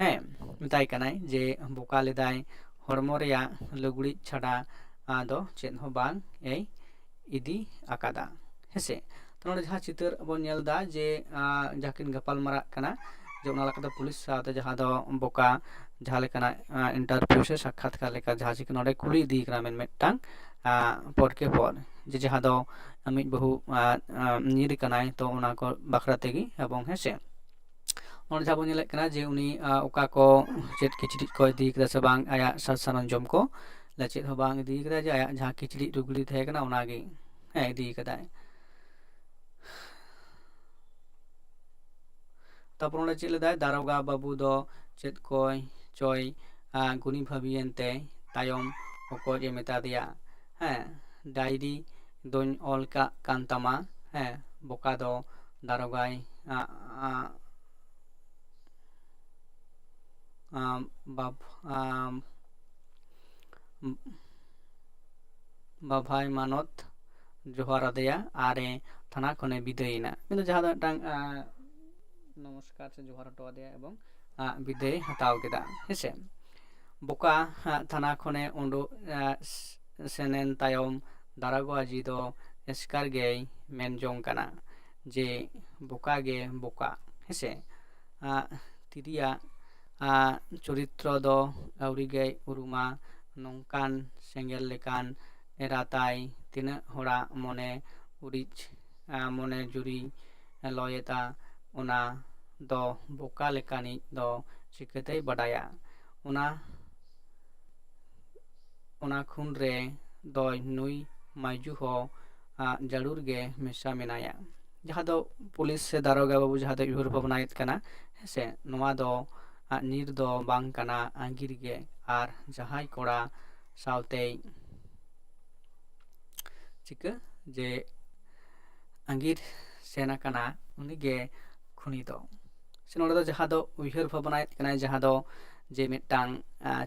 ᱦᱮᱸ, ᱢᱮᱛᱟᱭ ᱠᱟᱱᱟᱭ ᱡᱮ ᱵᱚᱠᱟ ᱞᱟᱹᱭᱫᱟᱭ ᱦᱚᱲᱢᱚ ᱨᱮᱭᱟᱜ ᱞᱩᱜᱽᱲᱤᱡ ᱪᱷᱟᱰᱟ ᱟᱫᱚ ᱪᱮᱫ ᱦᱚᱸ ᱵᱟᱝ ᱮ ᱤᱫᱤ ᱟᱠᱟᱫᱟ᱾ ᱦᱮᱸᱥᱮ, ᱛᱚ ᱱᱚᱰᱮ ᱡᱟᱦᱟᱸ ᱪᱤᱛᱟᱹᱨ ᱵᱚᱱ ᱧᱮᱞ ᱮᱫᱟ ᱡᱮ ᱟᱸ, ᱡᱟᱦᱟᱸ ᱠᱤᱱ ᱜᱟᱯᱟᱞ ᱢᱟᱨᱟᱜ ᱠᱟᱱᱟ ᱡᱮ ᱚᱱᱟ ᱞᱮᱠᱟᱛᱮ ᱯᱩᱞᱤᱥ ᱥᱟᱶᱛᱮ ᱡᱟᱦᱟᱸ ᱫᱚ ᱵᱚᱠᱟ ᱡᱟᱦᱟᱸ ᱞᱮᱠᱟᱱᱟᱜ ᱤᱱᱴᱟᱨᱵᱷᱤᱭᱩ ᱥᱮ ᱥᱟᱠᱠᱷᱟᱛᱠᱟᱨ ᱞᱮᱠᱟ ᱡᱟᱦᱟᱸ ᱪᱤᱠᱟᱹ ᱱᱚᱰᱮ ᱠᱩᱞᱤ ᱤᱫᱤ ᱠᱟᱱᱟ ᱢᱮᱱ ᱢᱤᱫᱴᱟᱝ ᱟᱸ, ᱯᱚᱨ ᱠᱮ ᱯᱚᱨ ᱡᱮ ᱡᱟᱦᱟᱸ ᱫᱚ ᱟᱢᱤᱡ ᱵᱟᱹᱦᱩ ᱟᱸ, ᱟᱸ, ᱧᱤᱨ ᱠᱟᱱᱟᱭ, ᱛᱚ ᱚᱱᱟ ᱠᱚ ᱵᱟᱠᱷᱨᱟ ᱛᱮᱜᱮ ᱮᱵᱚᱝ ᱦᱮᱸᱥᱮ ᱱᱚᱰᱮ ᱡᱟᱦᱟᱸ ᱵᱚᱱ ᱧᱮᱞᱮᱫ ᱠᱟᱱᱟ ᱡᱮ ᱩᱱᱤ ᱟᱸ, ᱚᱠᱟ ᱠᱚ ᱪᱮᱫ ᱠᱤᱪᱨᱤᱡ ᱠᱚ ᱤᱫᱤ ᱠᱟᱫᱟ ᱥᱮ ᱵᱟᱝ ᱟᱭᱟᱜ ᱥᱟᱡᱽ ᱥᱟᱨᱚᱧᱡᱚᱢ ᱠᱚ, ᱪᱮᱫ ᱦᱚᱸ ᱵᱟᱝ ᱤᱫᱤ ᱠᱟᱫᱟ, ᱡᱮ ᱟᱭᱟᱜ ᱡᱟᱦᱟᱸ ᱠᱤᱪᱨᱤᱡ ᱞᱩᱜᱽᱲᱤ ᱛᱟᱦᱮᱸ ᱠᱟᱱᱟ ᱚᱱᱟᱜᱮ ᱦᱮᱸ ᱤᱫᱤ ᱠᱟᱫᱟᱭ᱾ ᱛᱟᱨᱯᱚᱨ ᱚᱸᱰᱮ ᱪᱮᱫ ᱞᱮᱫᱟᱭ, ᱫᱟᱨᱚᱜᱟ ᱵᱟᱹᱵᱩ ᱫᱚ ᱪᱮᱫ ᱠᱚᱭ ᱪᱚᱭ ᱟᱸ, ᱜᱩᱱᱤ ᱵᱷᱟᱹᱵᱤᱭᱮᱱ ᱛᱮ ᱛᱟᱭᱚᱢ ᱚᱠᱚᱡ ᱮ ᱢᱮᱛᱟ ᱫᱮᱭᱟ, ᱦᱮᱸ, ᱰᱟᱭᱨᱤ ᱫᱚᱧ ᱚᱞ ᱠᱟᱜ ᱠᱟᱱ ᱛᱟᱢᱟ, ᱦᱮᱸ, ᱵᱚᱠᱟ ᱫᱚ ᱫᱟᱨᱚᱜᱟᱭ ᱟᱸ, ᱟᱸ, ᱟᱸ, ᱵᱟᱵ-, ᱟᱸ, ᱵᱟᱵᱷᱟᱭ ᱢᱟᱱᱚᱛ ᱡᱚᱦᱟᱨ ᱟᱫᱮᱭᱟ ᱟᱨ ᱮ ᱛᱷᱟᱱᱟ ᱠᱷᱚᱱᱮ ᱵᱤᱫᱟᱹᱭᱮᱱᱟ᱾ ᱢᱮᱱᱫᱚ ᱡᱟᱦᱟᱸ ᱫᱚ ᱢᱤᱫᱴᱟᱝ ᱟᱸ, ᱱᱚᱢᱚᱥᱠᱟᱨ ᱥᱮ ᱡᱚᱦᱟᱨ ᱦᱚᱴᱚ ᱟᱫᱮᱭᱟ ᱮᱵᱚᱝ ᱟᱸ, ᱵᱤᱫᱟᱹᱭ ᱦᱟᱛᱟᱣ ᱠᱮᱫᱟ᱾ ᱦᱮᱸᱥᱮ, ᱵᱚᱠᱟ ᱟᱸ, ᱛᱷᱟᱱᱟ ᱠᱷᱚᱱᱮ ᱩᱰᱩᱠ ᱟᱸ, ᱥᱮᱱᱮᱱ ᱛᱟᱭᱚᱢ ᱫᱟᱨᱟᱜᱚ ᱟᱡᱤ ᱫᱚ ᱮᱥᱠᱟᱨ ᱜᱮᱭ ᱢᱮᱱ ᱡᱚᱝ ᱠᱟᱱᱟ ᱡᱮ ᱵᱚᱠᱟ ᱜᱮ ᱵᱚᱠᱟ᱾ ᱦᱮᱸᱥᱮ, ᱟᱸ, ᱛᱤᱨᱤᱭᱟᱜ ᱟᱸ, ᱪᱚᱨᱤᱛᱨᱚ ᱫᱚ ᱟᱹᱣᱨᱤ ᱜᱮᱭ ᱩᱨᱩᱢᱟ᱾ ᱱᱚᱝᱠᱟᱱ ᱥᱮᱸᱜᱮᱞ ᱞᱮᱠᱟᱱ ᱮᱨᱟ ᱛᱟᱭ ᱛᱤᱱᱟᱹᱜ ᱦᱚᱲᱟᱜ ᱢᱚᱱᱮ ᱩᱨᱤᱡ, ᱟᱸ, ᱢᱚᱱᱮ ᱡᱩᱨᱤ ᱞᱚᱭᱮᱫᱟ, ᱚᱱᱟ ᱫᱚ ᱵᱚᱠᱟ ᱞᱮᱠᱟᱱᱤᱡ ᱫᱚ ᱪᱤᱠᱟᱹᱛᱮᱭ ᱵᱟᱰᱟᱭᱟ? ᱚᱱᱟ ᱚᱱᱟ ᱠᱷᱩᱱ ᱨᱮ ᱫᱚᱭ ᱱᱩᱭ ᱢᱟᱹᱭᱡᱩ ᱦᱚᱸ ᱡᱟᱹᱨᱩᱲ ᱜᱮ ᱢᱮᱥᱟ ᱢᱮᱱᱟᱭᱟ᱾ ᱡᱟᱦᱟᱸ ᱫᱚ ᱯᱩᱞᱤᱥ ᱥᱮ ᱫᱟᱨᱚᱜᱟ ᱵᱟᱹᱵᱩ ᱡᱟᱦᱟᱸ ᱫᱚ ᱩᱭᱦᱟᱹᱨ ᱵᱷᱟᱵᱽᱱᱟᱭᱮᱫ ᱠᱟᱱᱟ, ᱦᱮᱸᱥᱮ, ᱱᱚᱣᱟ ᱫᱚ ᱧᱤᱨ ᱫᱚ ᱵᱟᱝ ᱠᱟᱱᱟ, ᱟᱸᱜᱤᱨ ᱜᱮ᱾ ᱟᱨ ᱡᱟᱦᱟᱸᱭ ᱠᱚᱲᱟ ᱥᱟᱶᱛᱮᱭ ᱪᱤᱠᱟᱹ ᱡᱮ ᱟᱸᱜᱤᱨ ᱥᱮᱱ ᱟᱠᱟᱱᱟ, ᱩᱱᱤᱜᱮ ᱠᱷᱩᱱᱤ ᱫᱚ᱾ ᱥᱮ ᱱᱚᱰᱮ ᱫᱚ ᱡᱟᱦᱟᱸ ᱫᱚ ᱩᱭᱦᱟᱹᱨ ᱵᱷᱟᱵᱽᱱᱟᱭᱮᱫ ᱠᱟᱱᱟᱭ, ᱡᱟᱦᱟᱸ ᱫᱚ ᱡᱮ ᱢᱤᱫᱴᱟᱝ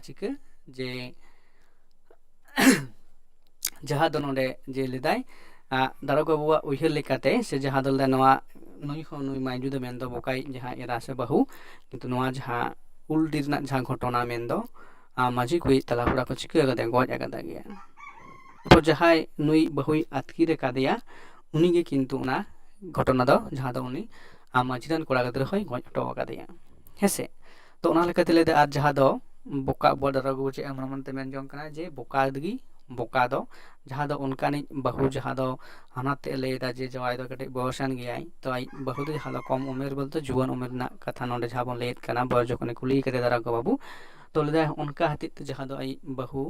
ᱪᱤᱠᱟᱹ ᱡᱮ ᱡᱟᱦᱟᱸ ᱫᱚ ᱱᱚᱰᱮ ᱡᱮ ᱞᱮᱫᱟᱭ, ᱫᱟᱨᱚᱜᱟ ᱵᱟᱹᱵᱩᱣᱟᱜ ᱩᱭᱦᱟᱹᱨ ᱞᱮᱠᱟᱛᱮ, ᱥᱮ ᱡᱟᱦᱟᱸ ᱫᱚ ᱞᱮᱫᱟᱭ ᱱᱚᱣᱟ ᱱᱩᱭ ᱦᱚᱸ ᱱᱩᱭ ᱢᱟᱹᱭᱡᱩ ᱫᱚ ᱢᱮᱱᱫᱚ ᱵᱚᱠᱟᱭᱤᱡ ᱡᱟᱦᱟᱸ ᱮᱨᱟ ᱥᱮ ᱵᱟᱹᱦᱩ, ᱠᱤᱱᱛᱩ ᱱᱚᱣᱟ ᱡᱟᱦᱟᱸ ᱩᱞᱰᱤ ᱨᱮᱱᱟᱜ ᱡᱟᱦᱟᱸ ᱜᱷᱚᱴᱚᱱᱟ ᱢᱮᱱᱫᱚ ᱢᱟᱹᱡᱷᱤ ᱠᱩᱲᱤ ᱛᱟᱞᱟ ᱠᱚᱲᱟ ᱠᱚ ᱪᱤᱠᱟᱹ ᱟᱠᱟᱫᱮᱭᱟ, ᱜᱚᱡ ᱟᱠᱟᱫᱟ ᱜᱮᱭᱟ᱾ ᱛᱚ ᱡᱟᱦᱟᱸᱭ ᱱᱩᱭ ᱵᱟᱹᱦᱩᱭ ᱟᱹᱛᱠᱤᱨ ᱟᱠᱟᱫᱮᱭᱟ, ᱩᱱᱤᱜᱮ ᱠᱤᱱᱛᱩ ᱚᱱᱟ ᱜᱷᱚᱴᱚᱱᱟ ᱫᱚ, ᱡᱟᱦᱟᱸ ᱫᱚ ᱩᱱᱤ ᱢᱟᱹᱡᱷᱤ ᱨᱮᱱ ᱠᱚᱲᱟ ᱜᱤᱫᱽᱨᱟᱹ ᱦᱚᱸᱭ ᱜᱚᱡ ᱦᱚᱴᱚ ᱟᱠᱟᱫᱮᱭᱟ, ᱦᱮᱸᱥᱮ᱾ ᱛᱚ ᱚᱱᱟ ᱞᱮᱠᱟᱛᱮ ᱞᱟᱹᱭᱫᱟ, ᱟᱨ ᱡᱟᱦᱟᱸ ᱫᱚ ᱵᱚᱠᱟ ᱟᱵᱚᱣᱟᱜ ᱫᱟᱨᱚᱜᱟ ᱵᱟᱹᱵᱩ ᱪᱮᱫ ᱮ ᱢᱚᱱᱮ ᱢᱚᱱᱮᱛᱮ ᱢᱮᱱ ᱡᱚᱝ ᱠᱟᱱᱟ ᱡᱮ ᱵᱚᱠᱟ ᱜᱮ ᱵᱚᱠᱟ ᱫᱚ, ᱡᱟᱦᱟᱸ ᱫᱚ ᱚᱱᱠᱟᱱᱤᱡ ᱵᱟᱹᱦᱩ ᱡᱟᱦᱟᱸ ᱫᱚ ᱦᱟᱱᱟᱛᱮ ᱞᱟᱹᱭᱫᱟ ᱡᱮ ᱡᱟᱶᱟᱭ ᱫᱚ ᱠᱟᱹᱴᱤᱡ ᱵᱚᱭᱚᱥᱟᱱ ᱜᱮᱭᱟᱭ, ᱛᱚ ᱟᱡ ᱵᱟᱹᱦᱩ ᱫᱚ ᱡᱟᱦᱟᱸ ᱫᱚ ᱠᱚᱢ ᱩᱢᱮᱨ ᱵᱚᱞᱛᱮ ᱡᱩᱣᱟᱹᱱ ᱩᱢᱮᱨ ᱨᱮᱱᱟᱜ ᱠᱟᱛᱷᱟ ᱱᱚᱰᱮ ᱡᱟᱦᱟᱸ ᱵᱚᱱ ᱞᱟᱹᱭᱮᱫ ᱠᱟᱱᱟ, ᱵᱚᱭᱚᱥ ᱡᱚᱠᱷᱚᱱᱮ ᱠᱩᱞᱤ ᱠᱟᱫᱮᱭᱟ ᱫᱟᱨᱚᱜᱟ ᱵᱟᱹᱵᱩ, ᱛᱚ ᱞᱟᱹᱭᱫᱟᱭ ᱚᱱᱠᱟ ᱦᱚᱛᱮᱡ ᱛᱮ ᱡᱟᱦᱟᱸ ᱫᱚ ᱟᱡ ᱵᱟᱹᱦᱩ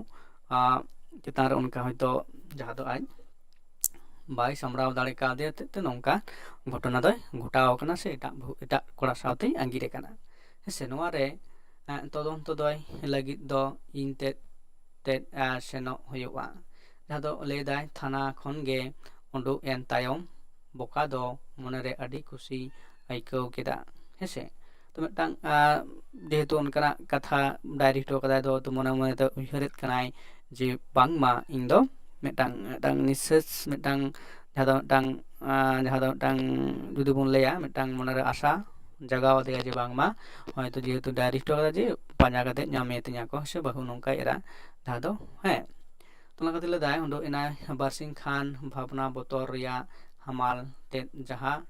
ᱪᱮᱛᱟᱱ ᱨᱮ ᱚᱱᱠᱟ ᱦᱚᱭᱛᱳ ᱡᱟᱦᱟᱸ ᱫᱚ ᱟᱡ ᱵᱟᱭ ᱥᱟᱢᱵᱲᱟᱣ ᱫᱟᱲᱮ ᱠᱟᱣᱫᱮᱭᱟ ᱦᱚᱛᱮᱡ ᱛᱮ ᱱᱚᱝᱠᱟ ᱜᱷᱚᱴᱚᱱᱟ ᱫᱚᱭ ᱜᱷᱚᱴᱟᱣ ᱟᱠᱟᱱᱟ ᱥᱮ ᱮᱴᱟᱜ ᱵᱟᱹᱦᱩ, ᱮᱴᱟᱜ ᱠᱚᱲᱟ ᱥᱟᱶᱛᱮᱭ ᱟᱸᱜᱤᱨ ᱟᱠᱟᱱᱟ᱾ ᱦᱮᱸ ᱥᱮ, ᱱᱚᱣᱟ ᱨᱮ ᱛᱚᱫᱚᱱᱛᱚ ᱫᱚᱭ ᱞᱟᱹᱜᱤᱫ ᱫᱚ ᱤᱧ ᱛᱮᱫ ᱛᱮᱫ ᱥᱮᱱᱚᱜ ᱦᱩᱭᱩᱜᱼᱟ᱾ ᱡᱟᱦᱟᱸ ᱫᱚ ᱞᱟᱹᱭᱫᱟᱭ ᱛᱷᱟᱱᱟ ᱠᱷᱚᱱ ᱜᱮ ᱩᱰᱩᱠ ᱮᱱ ᱛᱟᱭᱚᱢ ᱵᱚᱠᱟ ᱫᱚ ᱢᱚᱱᱮᱨᱮ ᱟᱹᱰᱤ ᱠᱩᱥᱤ ᱟᱹᱭᱠᱟᱹᱣ ᱠᱮᱫᱟ᱾ ᱦᱮᱸᱥᱮ, ᱛᱚ ᱢᱤᱫᱴᱟᱝ ᱡᱮᱦᱮᱛᱩ ᱚᱱᱠᱟᱱᱟᱜ ᱠᱟᱛᱷᱟ ᱰᱟᱭᱨᱤ ᱦᱚᱴᱚ ᱠᱟᱫᱟᱭ, ᱫᱚ ᱢᱚᱱᱮ ᱢᱚᱱᱮᱛᱮ ᱩᱭᱦᱟᱹᱨᱮᱫ ᱠᱟᱱᱟᱭ ᱡᱮ ᱵᱟᱝᱢᱟ ᱤᱧ ᱫᱚ ᱢᱤᱫᱴᱟᱝ ᱢᱤᱫᱴᱟᱝ ᱱᱤᱥᱥᱟᱹᱥ, ᱢᱤᱫᱴᱟᱝ ᱡᱟᱦᱟᱸ ᱫᱚ ᱢᱤᱫᱴᱟᱝ ᱡᱟᱦᱟᱸ ᱫᱚ ᱢᱤᱫᱴᱟᱝ ᱡᱩᱫᱤ ᱵᱚᱱ ᱞᱟᱹᱭᱟ ᱢᱤᱫᱴᱟᱝ ᱢᱚᱱᱮᱨᱮ ᱟᱥᱟ ᱡᱟᱜᱟᱣ ᱟᱫᱮᱭᱟ ᱡᱮ ᱵᱟᱝᱢᱟ ᱦᱚᱭᱛᱳ ᱡᱮᱦᱮᱛᱩ ᱰᱟᱭᱨᱤ ᱦᱚᱴᱚ ᱠᱟᱫᱟ ᱡᱮ ᱯᱟᱸᱡᱟ ᱠᱟᱛᱮ ᱧᱟᱢᱮ ᱛᱤᱧᱟ ᱠᱚ ᱥᱮ ᱵᱟᱹᱦᱩ, ᱱᱚᱝᱠᱟ ᱮᱨᱟ ᱡᱟᱦᱟᱸ ᱫᱚ, ᱦᱮᱸ᱾ ᱛᱚ ᱚᱱᱟ ᱠᱷᱟᱹᱛᱤᱨ ᱞᱟᱹᱭᱫᱟᱭ ᱩᱰᱩᱠ ᱮᱱᱟᱭ ᱵᱟᱨᱥᱤᱧ ᱠᱷᱟᱱ ᱵᱷᱟᱵᱽᱱᱟ ᱵᱚᱛᱚᱨ ᱨᱮᱭᱟᱜ ᱦᱟᱢᱟᱞ ᱛᱮᱫ ᱡᱟᱦᱟᱸ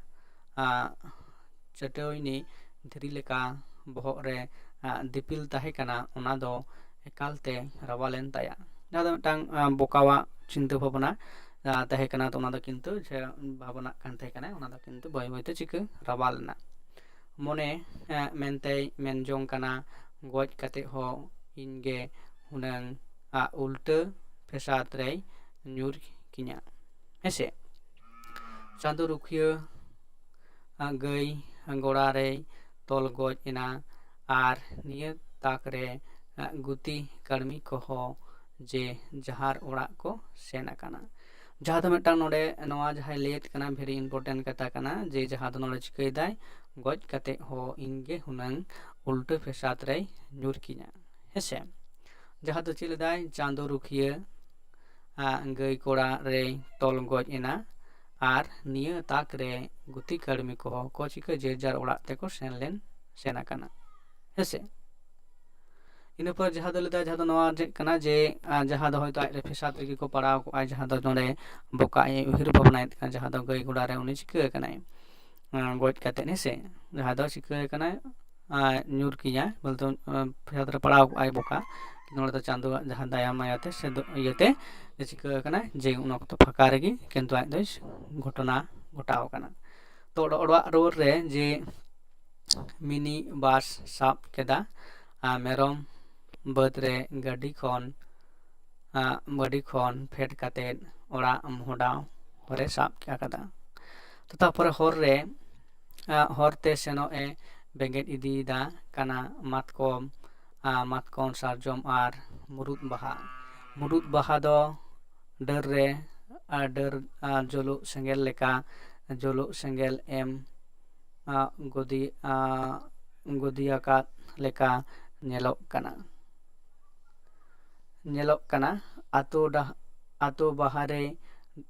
ᱪᱟᱹᱴᱟᱹᱭᱱᱤ ᱫᱷᱤᱨᱤ ᱞᱮᱠᱟ ᱵᱚᱦᱚᱜ ᱨᱮ ᱫᱤᱯᱤᱞ ᱛᱟᱦᱮᱸ ᱠᱟᱱᱟ, ᱚᱱᱟ ᱫᱚ ᱮᱠᱟᱞᱛᱮ ᱨᱟᱣᱟᱞᱮᱱ ᱛᱟᱭᱟ᱾ ᱡᱟᱦᱟᱸ ᱫᱚ ᱢᱤᱫᱴᱟᱝ ᱵᱚᱠᱟᱣᱟᱜ ᱪᱤᱱᱛᱟᱹ ᱵᱷᱟᱵᱽᱱᱟ ᱛᱟᱦᱮᱸ ᱠᱟᱱᱟ, ᱛᱚ ᱚᱱᱟ ᱫᱚ ᱠᱤᱱᱛᱩ ᱡᱮ ᱵᱷᱟᱵᱽᱱᱟᱜ ᱠᱟᱱ ᱛᱟᱦᱮᱸ ᱠᱟᱱᱟ, ᱚᱱᱟ ᱫᱚ ᱠᱤᱱᱛᱩ ᱵᱟᱹᱭ ᱵᱟᱹᱭᱛᱮ ᱪᱤᱠᱟᱹ ᱨᱟᱣᱟᱞ ᱮᱱᱟ᱾ ᱢᱚᱱᱮ ᱢᱮᱱᱛᱮᱭ ᱢᱮᱱ ᱡᱚᱝ ᱠᱟᱱᱟ, ᱜᱚᱡ ᱠᱟᱛᱮ ᱦᱚᱸ ᱤᱧ ᱜᱮ ᱦᱩᱱᱟᱹᱝ ᱟᱜ ᱩᱞᱴᱟᱹ ᱯᱷᱮᱥᱟᱫ ᱨᱮᱭ ᱧᱩᱨ ᱠᱤᱧᱟ᱾ ᱦᱮᱸᱥᱮ, ᱪᱟᱸᱫᱚ ᱨᱩᱠᱷᱤᱭᱟᱹ ᱟᱜ ᱜᱟᱹᱭ ᱜᱚᱲᱟ ᱨᱮᱭ ᱛᱚᱞ ᱜᱚᱡ ᱮᱱᱟ, ᱟᱨ ᱱᱤᱭᱟᱹ ᱛᱟᱠ ᱨᱮ ᱟᱜ ᱜᱩᱛᱤ ᱠᱟᱹᱲᱢᱤ ᱠᱚᱦᱚᱸ ᱡᱮ ᱡᱟᱦᱟᱨ ᱚᱲᱟᱜ ᱠᱚ ᱥᱮᱱ ᱟᱠᱟᱱᱟ᱾ ᱡᱟᱦᱟᱸ ᱫᱚ ᱢᱤᱫᱴᱟᱝ ᱱᱚᱰᱮ ᱱᱚᱣᱟ ᱡᱟᱦᱟᱸᱭ ᱞᱟᱹᱭᱮᱫ ᱠᱟᱱᱟ, very important ᱠᱟᱛᱷᱟ ᱠᱟᱱᱟ, ᱡᱮ ᱡᱟᱦᱟᱸ ᱫᱚ ᱱᱚᱰᱮ ᱪᱤᱠᱟᱹᱭᱮᱫᱟᱭ, ᱜᱚᱡ ᱠᱟᱛᱮ ᱦᱚᱸ ᱤᱧ ᱜᱮ ᱦᱩᱱᱟᱹᱝ ᱩᱞᱴᱟᱹ ᱯᱷᱮᱥᱟᱫ ᱨᱮᱭ ᱧᱩᱨ ᱠᱤᱧᱟ᱾ ᱦᱮᱸᱥᱮ, ᱡᱟᱦᱟᱸ ᱫᱚ ᱪᱮᱫ ᱞᱮᱫᱟᱭ, ᱪᱟᱸᱫᱚ ᱨᱩᱠᱷᱤᱭᱟᱹ ᱟᱜ ᱜᱟᱹᱭ ᱜᱚᱲᱟ ᱨᱮᱭ ᱛᱚᱞ ᱜᱚᱡ ᱮᱱᱟ, ᱟᱨ ᱱᱤᱭᱟᱹ ᱛᱟᱠ ᱨᱮ ᱜᱩᱛᱤ ᱠᱟᱹᱲᱢᱤ ᱠᱚᱦᱚᱸ ᱠᱚ ᱪᱤᱠᱟᱹ ᱡᱮ ᱡᱟᱨ ᱚᱲᱟᱜ ᱛᱮᱠᱚ ᱥᱮᱱ ᱞᱮᱱ, ᱥᱮᱱ ᱟᱠᱟᱱᱟ᱾ ᱦᱮᱸᱥᱮ, ᱤᱱᱟᱹ ᱯᱚᱨ ᱡᱟᱦᱟᱸ ᱫᱚ ᱞᱟᱹᱭᱫᱟ, ᱡᱟᱦᱟᱸ ᱫᱚ ᱱᱚᱣᱟ ᱪᱮᱫ ᱠᱟᱱᱟ, ᱡᱮ ᱟᱨ ᱡᱟᱦᱟᱸ ᱫᱚ ᱦᱚᱭᱛᱳ ᱟᱡ ᱨᱮ ᱯᱷᱮᱥᱟᱫ ᱨᱮᱜᱮ ᱠᱚ ᱯᱟᱲᱟᱣ ᱠᱚᱜᱼᱟ, ᱡᱟᱦᱟᱸ ᱫᱚ ᱱᱚᱰᱮ ᱵᱚᱠᱟ ᱮ ᱩᱭᱦᱟᱹᱨ ᱵᱷᱟᱵᱽᱱᱟᱭᱮᱫ ᱠᱟᱱᱟ, ᱡᱟᱦᱟᱸ ᱫᱚ ᱜᱟᱹᱭ ᱜᱚᱲᱟ ᱨᱮ ᱩᱱᱤ ᱪᱤᱠᱟᱹ ᱟᱠᱟᱱᱟᱭ, ᱟᱸ, ᱜᱚᱡ ᱠᱟᱛᱮᱫ, ᱦᱮᱸᱥᱮ, ᱡᱟᱦᱟᱸ ᱫᱚ ᱪᱤᱠᱟᱹ ᱟᱠᱟᱱᱟᱭ, ᱟᱸ, ᱧᱩᱨ ᱠᱤᱧᱟᱭ, ᱵᱚᱞᱛᱮ, ᱟᱸ, ᱯᱷᱮᱥᱟᱫ ᱨᱮ ᱯᱟᱲᱟᱣ ᱠᱚᱜᱼᱟᱭ ᱵᱚᱠᱟ᱾ ᱱᱚᱰᱮ ᱫᱚ ᱪᱟᱸᱫᱳᱣᱟᱜ ᱡᱟᱦᱟᱸ ᱫᱟᱭᱟ ᱢᱟᱭᱟᱛᱮ ᱥᱮ ᱫᱚ-, ᱤᱭᱟᱹᱛᱮ ᱪᱤᱠᱟᱹ ᱟᱠᱟᱱᱟᱭ, ᱡᱮ ᱩᱱ ᱚᱠᱛᱚ ᱯᱷᱟᱸᱠᱟ ᱨᱮᱜᱮ ᱠᱤᱱᱛᱩ ᱟᱡ ᱫᱚᱭ ᱜᱷᱚᱴᱚᱱᱟ ᱜᱷᱚᱴᱟᱣ ᱟᱠᱟᱱᱟ᱾ ᱛᱚ ᱚᱲ-, ᱚᱲᱟᱜ ᱨᱩᱣᱟᱹᱲ ᱨᱮ ᱡᱮ ᱢᱤᱱᱤ ᱵᱟᱥ ᱥᱟᱵ ᱠᱮᱫᱟ, ᱟᱨ ᱢᱮᱨᱚᱢ ᱵᱟᱹᱫᱽ ᱨᱮ ᱜᱟᱹᱰᱤ ᱠᱷᱚᱱ, ᱟᱸ, ᱜᱟᱹᱰᱤ ᱠᱷᱚᱱ ᱯᱷᱮᱰ ᱠᱟᱛᱮᱫ ᱚᱲᱟᱜ ᱢᱚᱦᱰᱟ ᱦᱚᱨᱮ ᱥᱟᱵ ᱟᱠᱟᱫᱟ᱾ ᱛᱚ ᱛᱟᱨᱯᱚᱨᱮ ᱦᱚᱨ ᱨᱮ, ᱟᱸ, ᱦᱚᱨ ᱛᱮ ᱥᱮᱱᱚᱜ ᱮ ᱵᱮᱸᱜᱮᱫ ᱤᱫᱤᱭᱮᱫᱟ ᱠᱟᱱᱟ ᱢᱟᱛᱠᱚᱢ, ᱟᱸ, ᱢᱟᱛᱠᱚᱢ, ᱥᱟᱨᱡᱚᱢ ᱟᱨ ᱢᱩᱨᱩᱫ ᱵᱟᱦᱟ᱾ ᱢᱩᱨᱩᱫ ᱵᱟᱦᱟ ᱫᱚ ᱰᱟᱹᱨ ᱨᱮ, ᱟᱨ ᱰᱟᱹᱨ, ᱟᱨ ᱡᱩᱞᱩᱜ ᱥᱮᱸᱜᱮᱞ ᱞᱮᱠᱟ, ᱡᱩᱞᱩᱜ ᱥᱮᱸᱜᱮᱞ ᱮᱢ, ᱟᱸ, ᱜᱚᱫᱤ-, ᱟᱸ, ᱜᱚᱫᱤᱭᱟᱠᱟᱫ ᱞᱮᱠᱟ ᱧᱮᱞᱚᱜ ᱠᱟᱱᱟ᱾ ᱧᱮᱞᱚᱜ ᱠᱟᱱᱟ᱾ ᱟᱛᱳ ᱰᱟᱦ-, ᱟᱛᱳ ᱵᱟᱦᱟᱨᱮ,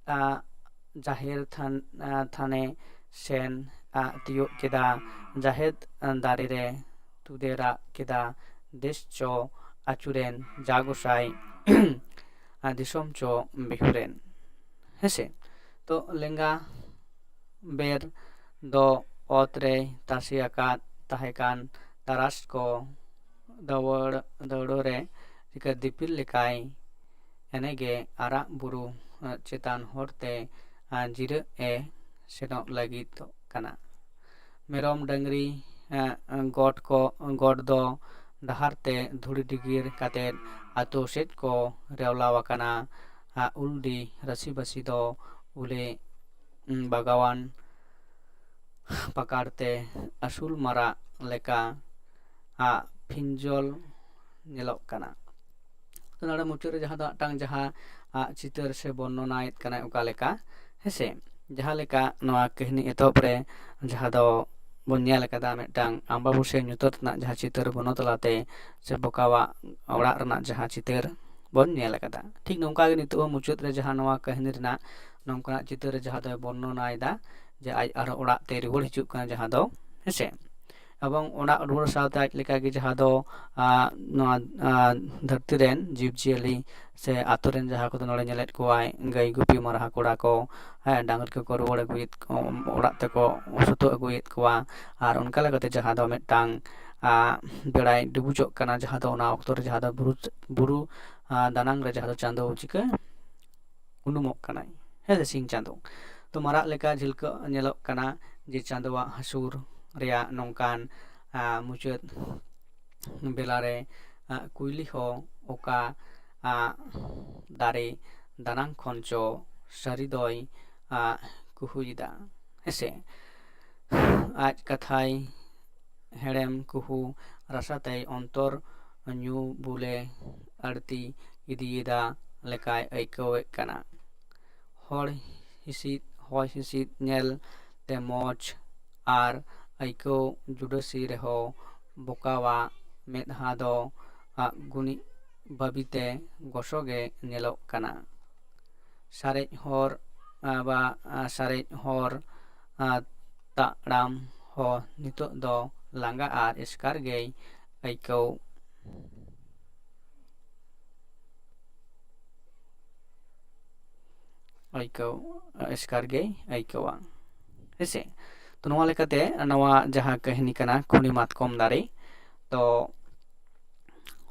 ᱟᱸ, ᱡᱟᱦᱮᱨ ᱛᱷᱟᱱ, ᱟᱸ, ᱛᱷᱟᱱᱮ ᱥᱮᱱ, ᱟᱸ, ᱛᱤᱭᱳᱜ ᱠᱮᱫᱟ᱾ ᱡᱟᱦᱮᱨ, ᱟᱸ, ᱫᱟᱨᱮ ᱨᱮ ᱛᱩᱫᱮ ᱨᱟᱜ ᱠᱮᱫᱟ, "ᱫᱮᱥ ᱪᱚ ᱟᱹᱪᱩᱨᱮᱱ ᱡᱟ ᱜᱚᱸᱥᱟᱭ, ᱟᱨ ᱫᱤᱥᱚᱢ ᱪᱚ ᱵᱤᱦᱩᱨᱮᱱ", ᱦᱮᱸᱥᱮ᱾ ᱛᱚ ᱞᱮᱸᱜᱟ ᱵᱮᱨ ᱫᱚ ᱚᱛ ᱨᱮᱭ ᱛᱟᱥᱮ ᱟᱠᱟᱫ ᱛᱟᱦᱮᱸ ᱠᱟᱱ ᱛᱟᱨᱟᱥ ᱠᱚ ᱫᱟᱹᱣᱲᱟᱹ, ᱫᱟᱹᱣᱲᱟᱹ ᱨᱮ ᱪᱤᱠᱟᱹ ᱫᱤᱯᱤᱞ ᱞᱮᱠᱟᱭ ᱮᱱᱮᱜᱮ ᱟᱨᱟᱜ ᱵᱩᱨᱩ, ᱟᱸ, ᱪᱮᱛᱟᱱ ᱦᱚᱨᱛᱮ, ᱟᱸ, ᱡᱤᱨᱟᱹᱜ ᱮ ᱥᱮᱱᱚᱜ ᱞᱟᱹᱜᱤᱫᱚᱜ ᱠᱟᱱᱟ᱾ ᱢᱮᱨᱚᱢ ᱰᱟᱹᱝᱨᱤ, ᱟᱸ, ᱜᱚᱴ ᱠᱚ, ᱜᱚᱴ ᱫᱚ ᱰᱟᱦᱟᱨ ᱛᱮ ᱫᱷᱩᱲᱤ ᱰᱤᱜᱤᱨ ᱠᱟᱛᱮ ᱟᱛᱳ ᱥᱮᱫ ᱠᱚ ᱨᱮᱣᱞᱟ ᱟᱠᱟᱱᱟ᱾ ᱟᱜ ᱩᱞᱰᱤ ᱨᱟᱹᱥᱤᱵᱟᱹᱥᱤ ᱫᱚ ᱩᱞᱮ, ᱩᱸ, ᱵᱟᱜᱟᱣᱟᱱ ᱯᱟᱠᱟᱲ ᱛᱮ ᱟᱹᱥᱩᱞ ᱢᱟᱨᱟᱜ ᱞᱮᱠᱟ ᱟᱜ ᱯᱷᱤᱧᱡᱚᱞ ᱧᱮᱞᱚᱜ ᱠᱟᱱᱟ᱾ ᱛᱚ, ᱱᱚᱰᱮ ᱢᱩᱪᱟᱹᱫ ᱨᱮ ᱡᱟᱦᱟᱸ ᱫᱚ ᱢᱤᱫᱴᱟᱝ ᱡᱟᱦᱟᱸ ᱟᱜ ᱪᱤᱛᱟᱹᱨ ᱥᱮ ᱵᱚᱨᱱᱚᱱᱟᱭᱮᱫ ᱠᱟᱱᱟᱭ ᱚᱠᱟ ᱞᱮᱠᱟ, ᱦᱮᱸᱥᱮ? ᱡᱟᱦᱟᱸ ᱞᱮᱠᱟ ᱱᱚᱣᱟ ᱠᱟᱹᱦᱱᱤ ᱮᱛᱚᱦᱚᱵ ᱨᱮ ᱡᱟᱦᱟᱸ ᱫᱚ ᱵᱚᱱ ᱧᱮᱞ ᱟᱠᱟᱫᱟ, ᱢᱤᱫᱴᱟᱝ ᱟᱢᱵᱟᱵᱩᱥᱭᱟᱹ ᱧᱩᱛᱟᱹᱛ ᱨᱮᱱᱟᱜ ᱡᱟᱦᱟᱸ ᱪᱤᱛᱟᱹᱨ ᱵᱚᱱᱚᱛ ᱛᱟᱞᱟᱛᱮ ᱥᱮ ᱵᱚᱠᱟᱣᱟᱜ ᱚᱲᱟᱜ ᱨᱮᱱᱟᱜ ᱡᱟᱦᱟᱸ ᱪᱤᱛᱟᱹᱨ ᱵᱚᱱ ᱧᱮᱞ ᱟᱠᱟᱫᱟ, ᱴᱷᱤᱠ ᱱᱚᱝᱠᱟ ᱜᱮ ᱱᱤᱛᱚᱜ ᱦᱚᱸ ᱢᱩᱪᱟᱹᱫ ᱨᱮ ᱡᱟᱦᱟᱸ ᱱᱚᱣᱟ ᱠᱟᱹᱦᱱᱤ ᱨᱮᱱᱟᱜ ᱱᱚᱝᱠᱟᱱᱟᱜ ᱪᱤᱛᱟᱹᱨ ᱨᱮ ᱡᱟᱦᱟᱸ ᱫᱚᱭ ᱵᱚᱨᱱᱚᱱᱟᱭᱮᱫᱟ ᱡᱮ ᱟᱡ ᱟᱨᱦᱚᱸ ᱚᱲᱟᱜ ᱛᱮ ᱨᱩᱣᱟᱹᱲ ᱦᱤᱡᱩᱜ ᱠᱟᱱᱟ, ᱡᱟᱦᱟᱸ ᱫᱚ, ᱦᱮᱸᱥᱮ? ᱮᱵᱚᱝ ᱚᱲᱟᱜ ᱨᱩᱣᱟᱹᱲ ᱥᱟᱶᱛᱮ ᱟᱡ ᱞᱮᱠᱟᱜᱮ ᱡᱟᱦᱟᱸ ᱫᱚ, ᱟ, ᱱᱚᱣᱟ, ᱟ, ᱫᱷᱟᱹᱨᱛᱤ ᱨᱮᱱ ᱡᱤᱵᱽᱼᱡᱤᱭᱟᱹᱞᱤ ᱥᱮ ᱟᱛᱳ ᱨᱮᱱ ᱡᱟᱦᱟᱸ ᱠᱚᱫᱚ ᱱᱚᱰᱮ ᱧᱮᱞᱮᱫ ᱠᱚᱣᱟᱭ, ᱜᱟᱹᱭ ᱜᱩᱯᱤ, ᱢᱟᱨᱦᱟ ᱠᱚᱲᱟ ᱠᱚ, ᱦᱮᱸ, ᱰᱟᱝᱨᱤ ᱠᱚᱠᱚ ᱨᱩᱣᱟᱹᱲ ᱟᱹᱜᱩᱭᱮᱫ ᱠᱚ, ᱚᱲᱟᱜ ᱛᱮᱠᱚ ᱥᱩᱛᱩᱜ ᱟᱹᱜᱩᱭᱮᱫ ᱠᱚᱣᱟ᱾ ᱟᱨ ᱚᱱᱠᱟ ᱞᱮᱠᱟᱛᱮ ᱡᱟᱦᱟᱸ ᱫᱚ ᱢᱤᱫᱴᱟᱝ, ᱟ, ᱵᱮᱲᱟᱭ ᱰᱩᱵᱩᱡᱚᱜ ᱠᱟᱱᱟ, ᱡᱟᱦᱟᱸ ᱫᱚ ᱚᱱᱟ ᱚᱠᱛᱚ ᱨᱮ ᱡᱟᱦᱟᱸ ᱫᱚ ᱵᱩᱨᱩ, ᱵᱩᱨᱩ, ᱟ, ᱫᱟᱱᱟᱝ ᱨᱮ ᱡᱟᱦᱟᱸ ᱫᱚ ᱪᱟᱸᱫᱚ ᱪᱤᱠᱟᱹ ᱩᱱᱩᱢᱚᱜ ᱠᱟᱱᱟᱭ, ᱦᱮᱸ ᱥᱮ, ᱥᱤᱧ ᱪᱟᱸᱫᱚ᱾ ᱛᱚ ᱢᱟᱨᱟᱜ ᱞᱮᱠᱟ ᱡᱷᱤᱞᱠᱟᱹᱜ ᱧᱮᱞᱚᱜ ᱠᱟᱱᱟ ᱡᱮ ᱪᱟᱸᱫᱚᱣᱟᱜ ᱦᱟᱹᱥᱩᱨ ᱨᱮᱭᱟᱜ ᱱᱚᱝᱠᱟᱱ, ᱟ, ᱢᱩᱪᱟᱹᱫ ᱵᱮᱞᱟᱨᱮ, ᱟ, ᱠᱩᱭᱞᱤ ᱦᱚᱸ ᱚᱠᱟ, ᱟ, ᱫᱟᱨᱮ ᱫᱟᱱᱟᱝ ᱠᱷᱚᱱ ᱪᱚ ᱥᱟᱹᱨᱤ ᱫᱚᱭ, ᱟ, ᱠᱩᱦᱩᱭᱮᱫᱟ, ᱦᱮᱸᱥᱮ? ᱟᱡ ᱠᱟᱛᱷᱟᱭ ᱦᱮᱲᱮᱢ ᱠᱩᱦᱩ ᱨᱟᱥᱟ ᱛᱮᱭ ᱚᱱᱛᱚᱨ ᱧᱩ ᱵᱩᱞᱮ ᱟᱹᱲᱛᱤ ᱤᱫᱤᱭᱮᱫᱟ ᱞᱮᱠᱟᱭ ᱟᱹᱭᱠᱟᱹᱣᱮᱫ ᱠᱟᱱᱟ᱾ ᱦᱚᱲ ᱦᱤᱸᱥᱤᱫ, ᱦᱚᱭ ᱦᱤᱸᱥᱤᱫ ᱧᱮᱞ ᱛᱮ ᱢᱚᱡᱽ ᱟᱨ ᱟᱹᱭᱠᱟᱹᱣ ᱡᱩᱰᱟᱹᱥᱤ ᱨᱮᱦᱚᱸ ᱵᱚᱠᱟᱣᱟᱜ ᱢᱮᱫᱦᱟ ᱫᱚ ᱟᱜ ᱜᱩᱱᱤᱡ ᱵᱟᱹᱵᱤᱛᱮ ᱜᱚᱥᱚ ᱜᱮ ᱧᱮᱞᱚᱜ ᱠᱟᱱᱟ᱾ ᱥᱟᱨᱮᱡ ᱦᱚᱨ, ᱟ, ᱵᱟ, ᱟ, ᱥᱟᱨᱮᱡ ᱦᱚᱨ, ᱟ, ᱛᱟᱲᱟᱢ ᱦᱚᱸ ᱱᱤᱛᱚᱜ ᱫᱚ ᱞᱟᱸᱜᱟ ᱟᱨ ᱮᱥᱠᱟᱨ ᱜᱮᱭ ᱟᱹᱭᱠᱟᱹᱣ, ᱟᱹᱭᱠᱟᱹᱣ, ᱮᱥᱠᱟᱨ ᱜᱮᱭ ᱟᱹᱭᱠᱟᱹᱣᱟ, ᱦᱮᱸᱥᱮ᱾ ᱛᱚ ᱱᱚᱣᱟ ᱞᱮᱠᱟᱛᱮ ᱱᱚᱣᱟ ᱡᱟᱦᱟᱸ ᱠᱟᱹᱦᱱᱤ ᱠᱟᱱᱟ ᱠᱷᱩᱱᱤ ᱢᱟᱛᱠᱚᱢ ᱫᱟᱨᱮ, ᱛᱚ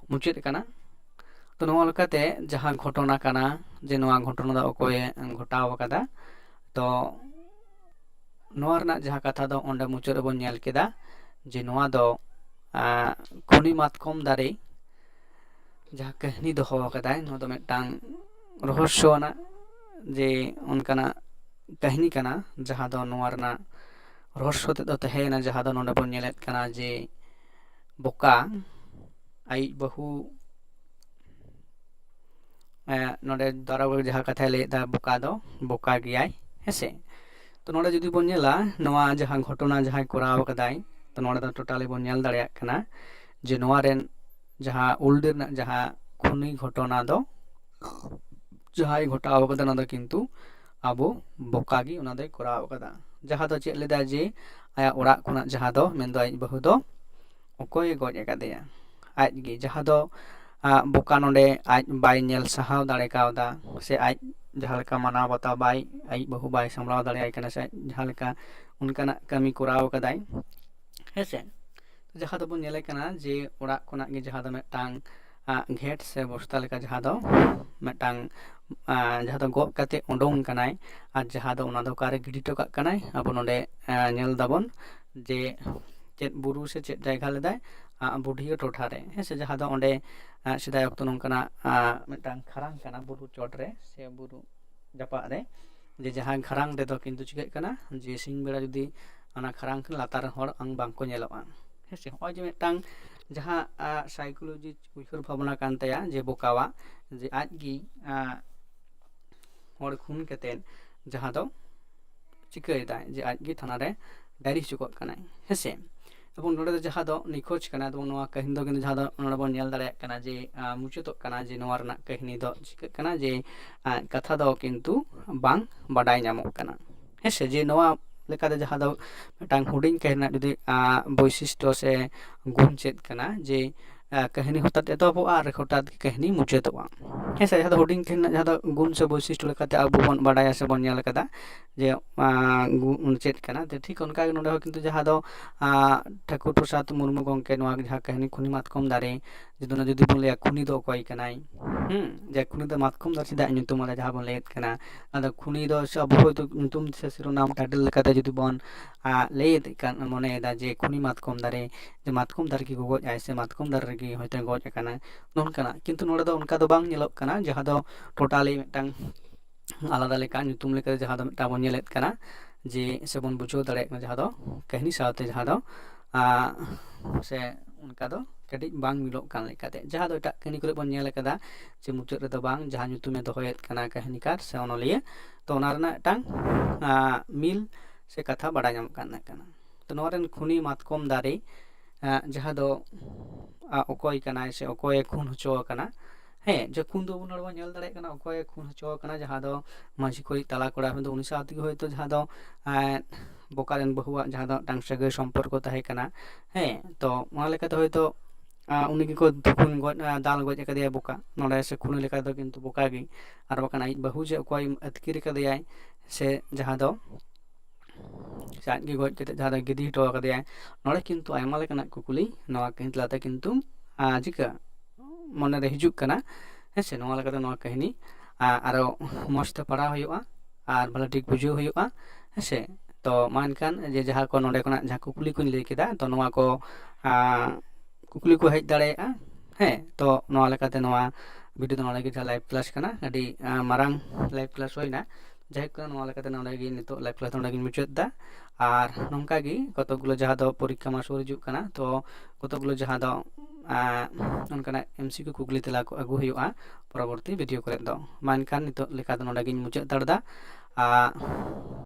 ᱢᱩᱪᱟᱹᱫ ᱠᱟᱱᱟ᱾ ᱛᱚ ᱱᱚᱣᱟ ᱞᱮᱠᱟᱛᱮ ᱡᱟᱦᱟᱸ ᱜᱷᱚᱴᱚᱱᱟ ᱠᱟᱱᱟ ᱡᱮ ᱱᱚᱣᱟ ᱜᱷᱚᱴᱚᱱᱟ ᱫᱚ ᱚᱠᱚᱭᱮ ᱜᱷᱚᱴᱟᱣ ᱟᱠᱟᱫᱟ, ᱛᱚ ᱱᱚᱣᱟ ᱨᱮᱱᱟᱜ ᱡᱟᱦᱟᱸ ᱠᱟᱛᱷᱟ ᱫᱚ ᱚᱸᱰᱮ ᱢᱩᱪᱟᱹᱫ ᱨᱮᱵᱚᱱ ᱧᱮᱞ ᱠᱮᱫᱟ ᱡᱮ ᱱᱚᱣᱟ ᱫᱚ ᱟᱸ, ᱠᱷᱩᱱᱤ ᱢᱟᱛᱠᱚᱢ ᱫᱟᱨᱮ ᱡᱟᱦᱟᱸ ᱠᱟᱹᱦᱱᱤ ᱫᱚᱦᱚ ᱟᱠᱟᱫᱟᱭ, ᱱᱚᱣᱟ ᱫᱚ ᱢᱤᱫᱴᱟᱝ ᱨᱚᱦᱚᱥᱥᱚ ᱟᱱᱟᱜ ᱡᱮ ᱚᱱᱠᱟᱱᱟᱜ ᱠᱟᱹᱦᱱᱤ ᱠᱟᱱᱟ, ᱡᱟᱦᱟᱸ ᱫᱚ ᱱᱚᱣᱟ ᱨᱮᱱᱟᱜ ᱨᱚᱦᱚᱥᱥᱚ ᱛᱮᱫ ᱫᱚ ᱛᱟᱦᱮᱸᱭᱮᱱᱟ, ᱡᱟᱦᱟᱸ ᱫᱚ ᱱᱚᱰᱮ ᱵᱚᱱ ᱧᱮᱞᱮᱫ ᱠᱟᱱᱟ ᱡᱮ ᱵᱚᱠᱟ ᱟᱭᱤᱡ ᱵᱟᱹᱦᱩ, ᱮᱸ, ᱱᱚᱰᱮ ᱫᱟᱨᱳᱜᱟ ᱡᱟᱦᱟᱸ ᱠᱟᱛᱷᱟᱭ ᱞᱟᱹᱭᱮᱫᱟ, ᱵᱚᱠᱟ ᱫᱚ ᱵᱚᱠᱟ ᱜᱮᱭᱟᱭ, ᱦᱮᱸᱥᱮ᱾ ᱛᱚ ᱱᱚᱰᱮ ᱡᱩᱫᱤ ᱵᱚᱱ ᱧᱮᱞᱟ, ᱱᱚᱣᱟ ᱡᱟᱦᱟᱸ ᱜᱷᱚᱴᱚᱱᱟ ᱡᱟᱦᱟᱸᱭ ᱠᱚᱨᱟᱣ ᱟᱠᱟᱫᱟᱭ, ᱛᱚ ᱱᱚᱰᱮ ᱫᱚ totally ᱵᱚᱱ ᱧᱮᱞ ᱫᱟᱲᱮᱭᱟᱜ ᱠᱟᱱᱟ ᱡᱮ ᱱᱚᱣᱟ ᱨᱮᱱ ᱡᱟᱦᱟᱸ ᱩᱞᱰᱤ ᱨᱮᱱᱟᱜ ᱡᱟᱦᱟᱸ ᱠᱷᱩᱱᱤ ᱜᱷᱚᱴᱚᱱᱟ ᱫᱚ ᱡᱟᱦᱟᱸᱭ ᱜᱷᱚᱴᱟᱣ ᱟᱠᱟᱫᱟ, ᱚᱱᱟ ᱫᱚ ᱠᱤᱱᱛᱩ ᱟᱵᱚ ᱵᱚᱠᱟ ᱜᱮ ᱚᱱᱟ ᱫᱚᱭ ᱠᱚᱨᱟᱣ ᱟᱠᱟᱫᱟ᱾ ᱡᱟᱦᱟᱸ ᱫᱚ ᱪᱮᱫ ᱞᱮᱫᱟ ᱡᱮ ᱟᱭᱟᱜ ᱚᱲᱟᱜ ᱠᱷᱚᱱᱟᱜ ᱡᱟᱦᱟᱸ ᱫᱚ ᱢᱮᱱᱫᱚ ᱟᱡ ᱵᱟᱹᱦᱩ ᱫᱚ ᱚᱠᱚᱭᱮ ᱜᱚᱡ ᱟᱠᱟᱫᱮᱭᱟ? ᱟᱡ ᱜᱮ, ᱡᱟᱦᱟᱸ ᱫᱚ, ᱟᱸ, ᱵᱚᱠᱟ ᱱᱚᱰᱮ ᱟᱡ ᱵᱟᱭ ᱧᱮᱞ ᱥᱟᱦᱟᱣ ᱫᱟᱲᱮ ᱠᱟᱣᱫᱟ, ᱥᱮ ᱟᱡ ᱡᱟᱦᱟᱸ ᱞᱮᱠᱟ ᱢᱟᱱᱟᱣ ᱵᱟᱛᱟᱣ ᱵᱟᱭ, ᱟᱡ ᱵᱟᱹᱦᱩ ᱵᱟᱭ ᱥᱟᱢᱵᱲᱟᱣ ᱫᱟᱲᱮᱭᱟᱭ ᱠᱟᱱᱟ, ᱥᱮ ᱟᱡ ᱡᱟᱦᱟᱸ ᱞᱮᱠᱟ ᱚᱱᱠᱟᱱᱟᱜ ᱠᱟᱹᱢᱤ ᱠᱚᱨᱟᱣ ᱟᱠᱟᱫᱟᱭ, ᱦᱮᱸ ᱥᱮ᱾ ᱡᱟᱦᱟᱸ ᱫᱚᱵᱚᱱ ᱧᱮᱞᱮ ᱠᱟᱱᱟ ᱡᱮ ᱚᱲᱟᱜ ᱠᱷᱚᱱᱟᱜ ᱜᱮ ᱡᱟᱦᱟᱸ ᱫᱚ ᱢᱤᱫᱴᱟᱝ, ᱟᱸ, ᱜᱷᱮᱴ ᱥᱮ ᱵᱚᱥᱛᱟ ᱞᱮᱠᱟ ᱡᱟᱦᱟᱸ ᱫᱚ ᱢᱤᱫᱴᱟᱝ, ᱟᱸ, ᱡᱟᱦᱟᱸ ᱫᱚ ᱜᱚᱜ ᱠᱟᱛᱮ ᱩᱰᱩᱝ ᱠᱟᱱᱟᱭ, ᱟᱨ ᱡᱟᱦᱟᱸ ᱫᱚ ᱚᱱᱟ ᱫᱚ ᱚᱠᱟᱨᱮ ᱜᱤᱰᱤ ᱦᱚᱴᱚ ᱠᱟᱜ ᱠᱟᱱᱟᱭ, ᱟᱵᱚ ᱱᱚᱰᱮ, ᱟᱸ, ᱧᱮᱞ ᱫᱟᱵᱚᱱ ᱡᱮ ᱪᱮᱫ ᱵᱩᱨᱩ ᱥᱮ ᱪᱮᱫ ᱡᱟᱭᱜᱟ ᱞᱮᱫᱟᱭ, ᱟᱸ, ᱵᱩᱰᱷᱤᱭᱟᱹ ᱴᱚᱴᱷᱟ ᱨᱮ, ᱦᱮᱸ ᱥᱮ, ᱡᱟᱦᱟᱸ ᱫᱚ ᱚᱸᱰᱮ, ᱟᱸ, ᱥᱮᱫᱟᱭ ᱚᱠᱛᱚ ᱱᱚᱝᱠᱟᱱᱟᱜ, ᱟᱸ, ᱢᱤᱫᱴᱟᱝ ᱠᱷᱟᱨᱟᱝ ᱠᱟᱱᱟ ᱵᱩᱨᱩ ᱪᱚᱴ ᱨᱮ ᱥᱮ ᱵᱩᱨᱩ ᱡᱟᱯᱟᱜ ᱨᱮ, ᱡᱮ ᱡᱟᱦᱟᱸ ᱠᱷᱟᱨᱟᱝ ᱨᱮᱫᱚ ᱠᱤᱱᱛᱩ ᱪᱤᱠᱟᱹᱜ ᱠᱟᱱᱟ ᱡᱮ ᱥᱤᱧ ᱵᱮᱲᱟ ᱡᱩᱫᱤ ᱚᱱᱟ ᱠᱷᱟᱨᱟᱝ ᱠᱷᱚᱱ ᱞᱟᱛᱟᱨ ᱨᱮᱱ ᱦᱚᱲ ᱟᱝ ᱵᱟᱝᱠᱚ ᱧᱮᱞᱚᱜᱼᱟ, ᱦᱮᱸ ᱥᱮ᱾ ᱱᱚᱜᱼᱚᱭ ᱡᱮ ᱢᱤᱫᱴᱟᱝ ᱡᱟᱦᱟᱸ, ᱟᱸ, psychology ᱩᱭᱦᱟᱹᱨ ᱵᱷᱟᱵᱽᱱᱟ ᱠᱟᱱ ᱛᱟᱭᱟ ᱡᱮ ᱵᱚᱠᱟᱣᱟᱜ, ᱡᱮ ᱟᱡ ᱜᱮ, ᱟᱸ, ᱦᱚᱲ ᱠᱷᱩᱱ ᱠᱟᱛᱮᱫ ᱡᱟᱦᱟᱸ ᱫᱚ ᱪᱤᱠᱟᱹᱭᱮᱫᱟᱭ ᱡᱮ ᱟᱡ ᱜᱮ ᱛᱷᱟᱱᱟ ᱨᱮ ᱰᱟᱭᱨᱤ ᱦᱚᱪᱚ ᱠᱟᱜ ᱠᱟᱱᱟᱭ, ᱦᱮᱸ ᱥᱮ᱾ ᱮᱵᱚᱝ ᱱᱚᱰᱮ ᱫᱚ ᱡᱟᱦᱟᱸ ᱫᱚ ᱱᱤᱠᱷᱳᱡᱽ ᱠᱟᱱᱟ, ᱮᱵᱚᱝ ᱱᱚᱣᱟ ᱠᱟᱹᱦᱱᱤ ᱫᱚ ᱠᱤᱱᱛᱩ ᱡᱟᱦᱟᱸ ᱫᱚ ᱱᱚᱰᱮ ᱵᱚᱱ ᱧᱮᱞ ᱫᱟᱲᱮᱭᱟᱜ ᱠᱟᱱᱟ ᱡᱮ, ᱟᱸ, ᱢᱩᱪᱟᱹᱫᱚᱜ ᱠᱟᱱᱟ ᱡᱮ ᱱᱚᱣᱟ ᱨᱮᱱᱟᱜ ᱠᱟᱹᱦᱱᱤ ᱫᱚ ᱪᱤᱠᱟᱹᱜ ᱠᱟᱱᱟ ᱡᱮ, ᱟᱸ, ᱠᱟᱛᱷᱟ ᱫᱚ ᱠᱤᱱᱛᱩ ᱵᱟᱝ ᱵᱟᱰᱟᱭ ᱧᱟᱢᱚᱜ ᱠᱟᱱᱟ, ᱦᱮᱸ ᱥᱮ᱾ ᱡᱮ ᱱᱚᱣᱟ ᱞᱮᱠᱟᱛᱮ ᱡᱟᱦᱟᱸ ᱫᱚ ᱢᱤᱫᱴᱟᱝ ᱦᱩᱰᱤᱧ ᱠᱟᱹᱦᱱᱤ ᱨᱮᱱᱟᱜ ᱡᱩᱫᱤ, ᱟᱸ, ᱵᱳᱭᱥᱤᱥᱴᱚ ᱥᱮ ᱜᱩᱱ ᱪᱮᱫ ᱠᱟᱱᱟ ᱡᱮ, ᱟᱸ, ᱠᱟᱹᱦᱱᱤ ᱦᱚᱴᱟᱛ ᱮᱛᱚᱦᱚᱵᱚᱜᱼᱟ ᱟᱨ ᱦᱚᱴᱟᱛ ᱜᱮ ᱠᱟᱹᱦᱱᱤ ᱢᱩᱪᱟᱹᱫᱚᱜᱼᱟ, ᱦᱮᱸ ᱥᱮ᱾ ᱡᱟᱦᱟᱸ ᱫᱚ ᱦᱩᱰᱤᱧ ᱠᱟᱹᱦᱱᱤ ᱨᱮᱱᱟᱜ ᱡᱟᱦᱟᱸ ᱫᱚ ᱜᱩᱱ ᱥᱮ ᱵᱳᱭᱥᱤᱥᱴᱚ ᱞᱮᱠᱟᱛᱮ ᱟᱵᱚ ᱵᱚᱱ ᱵᱟᱰᱟᱭᱟ ᱥᱮ ᱵᱚᱱ ᱧᱮᱞ ᱟᱠᱟᱫᱟ ᱡᱮ, ᱟᱸ, ᱜᱩᱱ ᱪᱮᱫ ᱠᱟᱱᱟ, ᱛᱚ ᱴᱷᱤᱠ ᱚᱱᱠᱟ ᱜᱮ ᱱᱚᱰᱮ ᱦᱚᱸ ᱠᱤᱱᱛᱩ ᱡᱟᱦᱟᱸ ᱫᱚ, ᱟᱸ, ᱴᱷᱟᱹᱠᱩᱨ ᱯᱨᱚᱥᱟᱫᱽ ᱢᱩᱨᱢᱩ ᱜᱚᱢᱠᱮ ᱱᱚᱣᱟ ᱡᱟᱦᱟᱸ ᱠᱟᱹᱦᱱᱤ ᱠᱷᱩᱱᱤ ᱢᱟᱛᱠᱚᱢ ᱫᱟᱨᱮ ᱡᱩᱫᱤ ᱚᱱᱟ ᱡᱩᱫᱤ ᱵᱚᱱ ᱞᱟᱹᱭᱟ ᱠᱷᱩᱱᱤ ᱫᱚ ᱚᱠᱚᱭ ᱠᱟᱱᱟᱭ, ᱦᱩᱸ, ᱡᱮ ᱠᱷᱩᱱᱤ ᱫᱚ ᱢᱟᱛᱠᱚᱢ ᱫᱟᱨᱮ ᱪᱮᱫᱟᱜ ᱧᱩᱛᱩᱢ ᱟᱫᱟ ᱡᱟᱦᱟᱸ ᱵᱚᱱ ᱞᱟᱹᱭᱮᱫ ᱠᱟᱱᱟ᱾ ᱟᱫᱚ ᱠᱷᱩᱱᱤ ᱫᱚ ᱥᱮ ᱟᱵᱚ ᱦᱚᱭᱛᱳ ᱧᱩᱛᱩᱢ ᱥᱮ ᱥᱤᱨᱚᱱᱟᱢ title ᱞᱮᱠᱟᱛᱮ ᱡᱩᱫᱤ ᱵᱚᱱ ᱞᱟᱹᱭᱮᱫ ᱠᱟᱱ ᱢᱚᱱᱮᱭᱮᱫᱟ ᱡᱮ ᱠᱷᱩᱱᱤ ᱢᱟᱛᱠᱚᱢ ᱫᱟᱨᱮ, ᱡᱮ ᱢᱟᱛᱠᱚᱢ ᱫᱟᱨᱮ ᱜᱮ ᱜᱚᱜᱚᱡ ᱟᱭ ᱥᱮ ᱢᱟᱛᱠᱚᱢ ᱫᱟᱨᱮ ᱨᱮᱜᱮ ᱦᱚᱭᱛᱳ ᱜᱚᱡ ᱟᱠᱟᱱᱟ, ᱱᱚᱝᱠᱟᱱᱟᱜ᱾ ᱠᱤᱱᱛᱩ ᱱᱚᱰᱮ ᱫᱚ ᱚᱱᱠᱟ ᱫᱚ ᱵᱟᱝ ᱧᱮᱞᱚᱜ ᱠᱟᱱᱟ, ᱡᱟᱦᱟᱸ ᱫᱚ totally ᱢᱤᱫᱴᱟᱝ ᱟᱞᱟᱫᱟ ᱞᱮᱠᱟ ᱧᱩᱛᱩᱢ ᱞᱮᱠᱟᱛᱮ ᱡᱟᱦᱟᱸ ᱫᱚ ᱢᱤᱫᱴᱟᱝ ᱵᱚᱱ ᱧᱮᱞᱮᱫ ᱠᱟᱱᱟ, ᱡᱮ ᱥᱮᱵᱚᱱ ᱵᱩᱡᱷᱟᱹᱣ ᱫᱟᱲᱮᱭᱟᱜ ᱠᱟᱱᱟ ᱡᱟᱦᱟᱸ ᱫᱚ ᱠᱟᱹᱦᱱᱤ ᱥᱟᱶᱛᱮ ᱡᱟᱦᱟᱸ ᱫᱚ ᱥᱮ ᱚᱱᱠᱟ ᱫᱚ ᱠᱟᱹᱴᱤᱡ ᱵᱟᱝ ᱢᱤᱞᱚᱜ ᱠᱟᱱ ᱞᱮᱠᱟᱛᱮ, ᱡᱟᱦᱟᱸ ᱫᱚ ᱮᱴᱟᱜ ᱠᱟᱹᱦᱱᱤ ᱠᱚᱨᱮ ᱵᱚᱱ ᱧᱮᱞ ᱟᱠᱟᱫᱟ ᱡᱮ ᱢᱩᱪᱟᱹᱫ ᱨᱮᱫᱚ ᱵᱟᱝ, ᱡᱟᱦᱟᱸ ᱧᱩᱛᱩᱢᱮ ᱫᱚᱦᱚᱭᱮᱫ ᱠᱟᱱᱟ ᱠᱟᱹᱦᱱᱤᱠᱟᱨ ᱥᱮ ᱚᱱᱚᱞᱤᱭᱟᱹ, ᱛᱚ ᱚᱱᱟ ᱨᱮᱱᱟᱜ ᱢᱤᱫᱴᱟᱝ ᱢᱤᱞ ᱥᱮ ᱠᱟᱛᱷᱟ ᱵᱟᱲᱟᱭ ᱧᱟᱢᱚᱜ ᱠᱟᱱ ᱛᱟᱦᱮᱸ ᱠᱟᱱᱟ᱾ ᱛᱚ ᱱᱚᱣᱟ ᱨᱮᱱ ᱠᱷᱩᱱᱤ ᱢᱟᱛᱠᱚᱢ ᱫᱟᱨᱮ ᱡᱟᱦᱟᱸ ᱫᱚ ᱚᱠᱚᱭ ᱠᱟᱱᱟᱭ ᱥᱮ ᱚᱠᱚᱭᱮ ᱠᱷᱩᱱ ᱦᱚᱪᱚ ᱟᱠᱟᱱᱟ, ᱦᱮᱸ, ᱡᱮ ᱠᱷᱩᱱ ᱫᱚ ᱟᱵᱚ ᱱᱚᱰᱮ ᱵᱚᱱ ᱧᱮᱞ ᱫᱟᱲᱮᱭᱟᱜ ᱠᱟᱱᱟ ᱚᱠᱚᱭᱮ ᱠᱷᱩᱱ ᱦᱚᱪᱚ ᱟᱠᱟᱱᱟ, ᱡᱟᱦᱟᱸ ᱫᱚ ᱢᱟᱹᱡᱷᱤ ᱠᱚᱨᱤᱡ ᱛᱟᱞᱟ ᱠᱚᱲᱟ, ᱩᱱᱤ ᱥᱟᱶ ᱛᱮᱜᱮ ᱦᱚᱭᱛᱳ ᱡᱟᱦᱟᱸ ᱫᱚ ᱵᱚᱠᱟ ᱨᱮᱱ ᱵᱟᱹᱦᱩᱣᱟᱜ ᱡᱟᱦᱟᱸ ᱫᱚ ᱢᱤᱫᱴᱟᱝ ᱥᱟᱹᱜᱟᱹᱭ ᱥᱚᱢᱯᱚᱨᱠᱚ ᱛᱟᱦᱮᱸ ᱠᱟᱱᱟ, ᱦᱮᱸ, ᱛᱚ ᱚᱱᱟ ᱞᱮᱠᱟᱛᱮ ᱦᱚᱭᱛᱳ ᱩᱱᱤ ᱜᱮᱠᱚ ᱠᱷᱩᱱ ᱜᱚᱡ, ᱫᱟᱞ ᱜᱚᱡ ᱟᱠᱟᱫᱮᱭᱟ ᱵᱚᱠᱟ ᱱᱚᱰᱮ, ᱥᱮ ᱠᱷᱩᱱᱤ ᱞᱮᱠᱟ ᱫᱚ ᱠᱤᱱᱛᱩ ᱵᱚᱠᱟ ᱜᱮ, ᱟᱨ ᱵᱟᱠᱷᱟᱱ ᱟᱡ ᱵᱟᱹᱦᱩ ᱡᱮ ᱚᱠᱚᱭ ᱟᱹᱛᱠᱤᱨ ᱟᱠᱟᱫᱮᱭᱟᱭ ᱥᱮ ᱡᱟᱦᱟᱸ ᱫᱚ ᱥᱮ ᱟᱡ ᱜᱮ ᱜᱚᱡ ᱠᱟᱛᱮ ᱡᱟᱦᱟᱸ ᱫᱚ ᱜᱤᱰᱤ ᱦᱚᱴᱚ ᱟᱠᱟᱫᱮᱭᱟᱭ᱾ ᱱᱚᱰᱮ ᱠᱤᱱᱛᱩ ᱟᱭᱢᱟ ᱞᱮᱠᱟᱱᱟᱜ ᱠᱩᱠᱞᱤ ᱱᱚᱣᱟ ᱠᱟᱹᱦᱱᱤ ᱛᱟᱞᱟᱛᱮ ᱠᱤᱱᱛᱩ ᱪᱤᱠᱟᱹ ᱢᱚᱱᱮᱨᱮ ᱦᱤᱡᱩᱜ ᱠᱟᱱᱟ, ᱦᱮᱸ ᱥᱮ᱾ ᱱᱚᱣᱟ ᱞᱮᱠᱟᱛᱮ ᱱᱚᱣᱟ ᱠᱟᱹᱦᱱᱤ ᱟᱨᱚ ᱢᱚᱡᱽ ᱛᱮ ᱯᱟᱲᱦᱟᱣ ᱦᱩᱭᱩᱜᱼᱟ ᱟᱨ ᱵᱷᱟᱞᱮ ᱴᱷᱤᱠ ᱵᱩᱡᱷᱟᱹᱣ ᱦᱩᱭᱩᱜᱼᱟ, ᱦᱮᱸ ᱥᱮ᱾ ᱛᱚ ᱢᱟ ᱮᱱᱠᱷᱟᱱ ᱡᱮ ᱡᱟᱦᱟᱸ ᱠᱚ ᱱᱚᱰᱮ ᱠᱷᱚᱱᱟᱜ ᱡᱟᱦᱟᱸ ᱠᱩᱠᱞᱤ ᱠᱚᱧ ᱞᱟᱹᱭ ᱠᱮᱫᱟ, ᱛᱚ ᱱᱚᱣᱟ ᱠᱚ ᱠᱩᱠᱞᱤ ᱠᱚ ᱦᱮᱡ ᱫᱟᱲᱮᱭᱟᱜᱼᱟ᱾ ᱦᱮᱸ, ᱛᱚ ᱱᱚᱣᱟ ᱞᱮᱠᱟᱛᱮ ᱱᱚᱣᱟ video ᱫᱚ ᱱᱚᱰᱮ ᱜᱮ ᱡᱟᱦᱟᱸ live class ᱠᱟᱱᱟ, ᱟᱹᱰᱤ ᱢᱟᱨᱟᱝ live class ᱦᱩᱭᱱᱟ᱾ ᱡᱟᱭᱦᱳᱠ, ᱱᱚᱣᱟ ᱞᱮᱠᱟᱛᱮ ᱱᱚᱰᱮ ᱜᱮ ᱱᱤᱛᱚᱜ live class ᱫᱚ ᱱᱚᱰᱮ ᱜᱤᱧ ᱢᱩᱪᱟᱹᱫ ᱮᱫᱟ᱾ ᱟᱨ ᱱᱚᱝᱠᱟ ᱜᱮ ᱠᱚᱛᱚᱠ ᱜᱩᱞᱳ ᱡᱟᱦᱟᱸ ᱫᱚ ᱯᱚᱨᱤᱠᱠᱷᱟ ᱢᱟ ᱥᱩᱨ ᱦᱤᱡᱩᱜ ᱠᱟᱱᱟ, ᱛᱚ ᱠᱚᱛᱚᱠ ᱜᱩᱞᱳ ᱡᱟᱦᱟᱸ ᱫᱚ ᱚᱱᱠᱟᱱᱟᱜ MCQ ᱠᱩᱠᱞᱤ ᱛᱮᱞᱟ ᱠᱚ ᱟᱹᱜᱩ ᱦᱩᱭᱩᱜᱼᱟ ᱯᱚᱨᱚᱵᱚᱨᱛᱤ video ᱠᱚᱨᱮ ᱫᱚ᱾ ᱢᱟ ᱮᱱᱠᱷᱟᱱ ᱱᱤᱛᱚᱜ ᱞᱮᱠᱟ ᱫᱚ ᱱᱚᱰᱮ ᱜᱤᱧ ᱢᱩᱪᱟᱹᱫ ᱦᱟᱛᱟᱲ ᱮᱫᱟ᱾ ᱟᱨ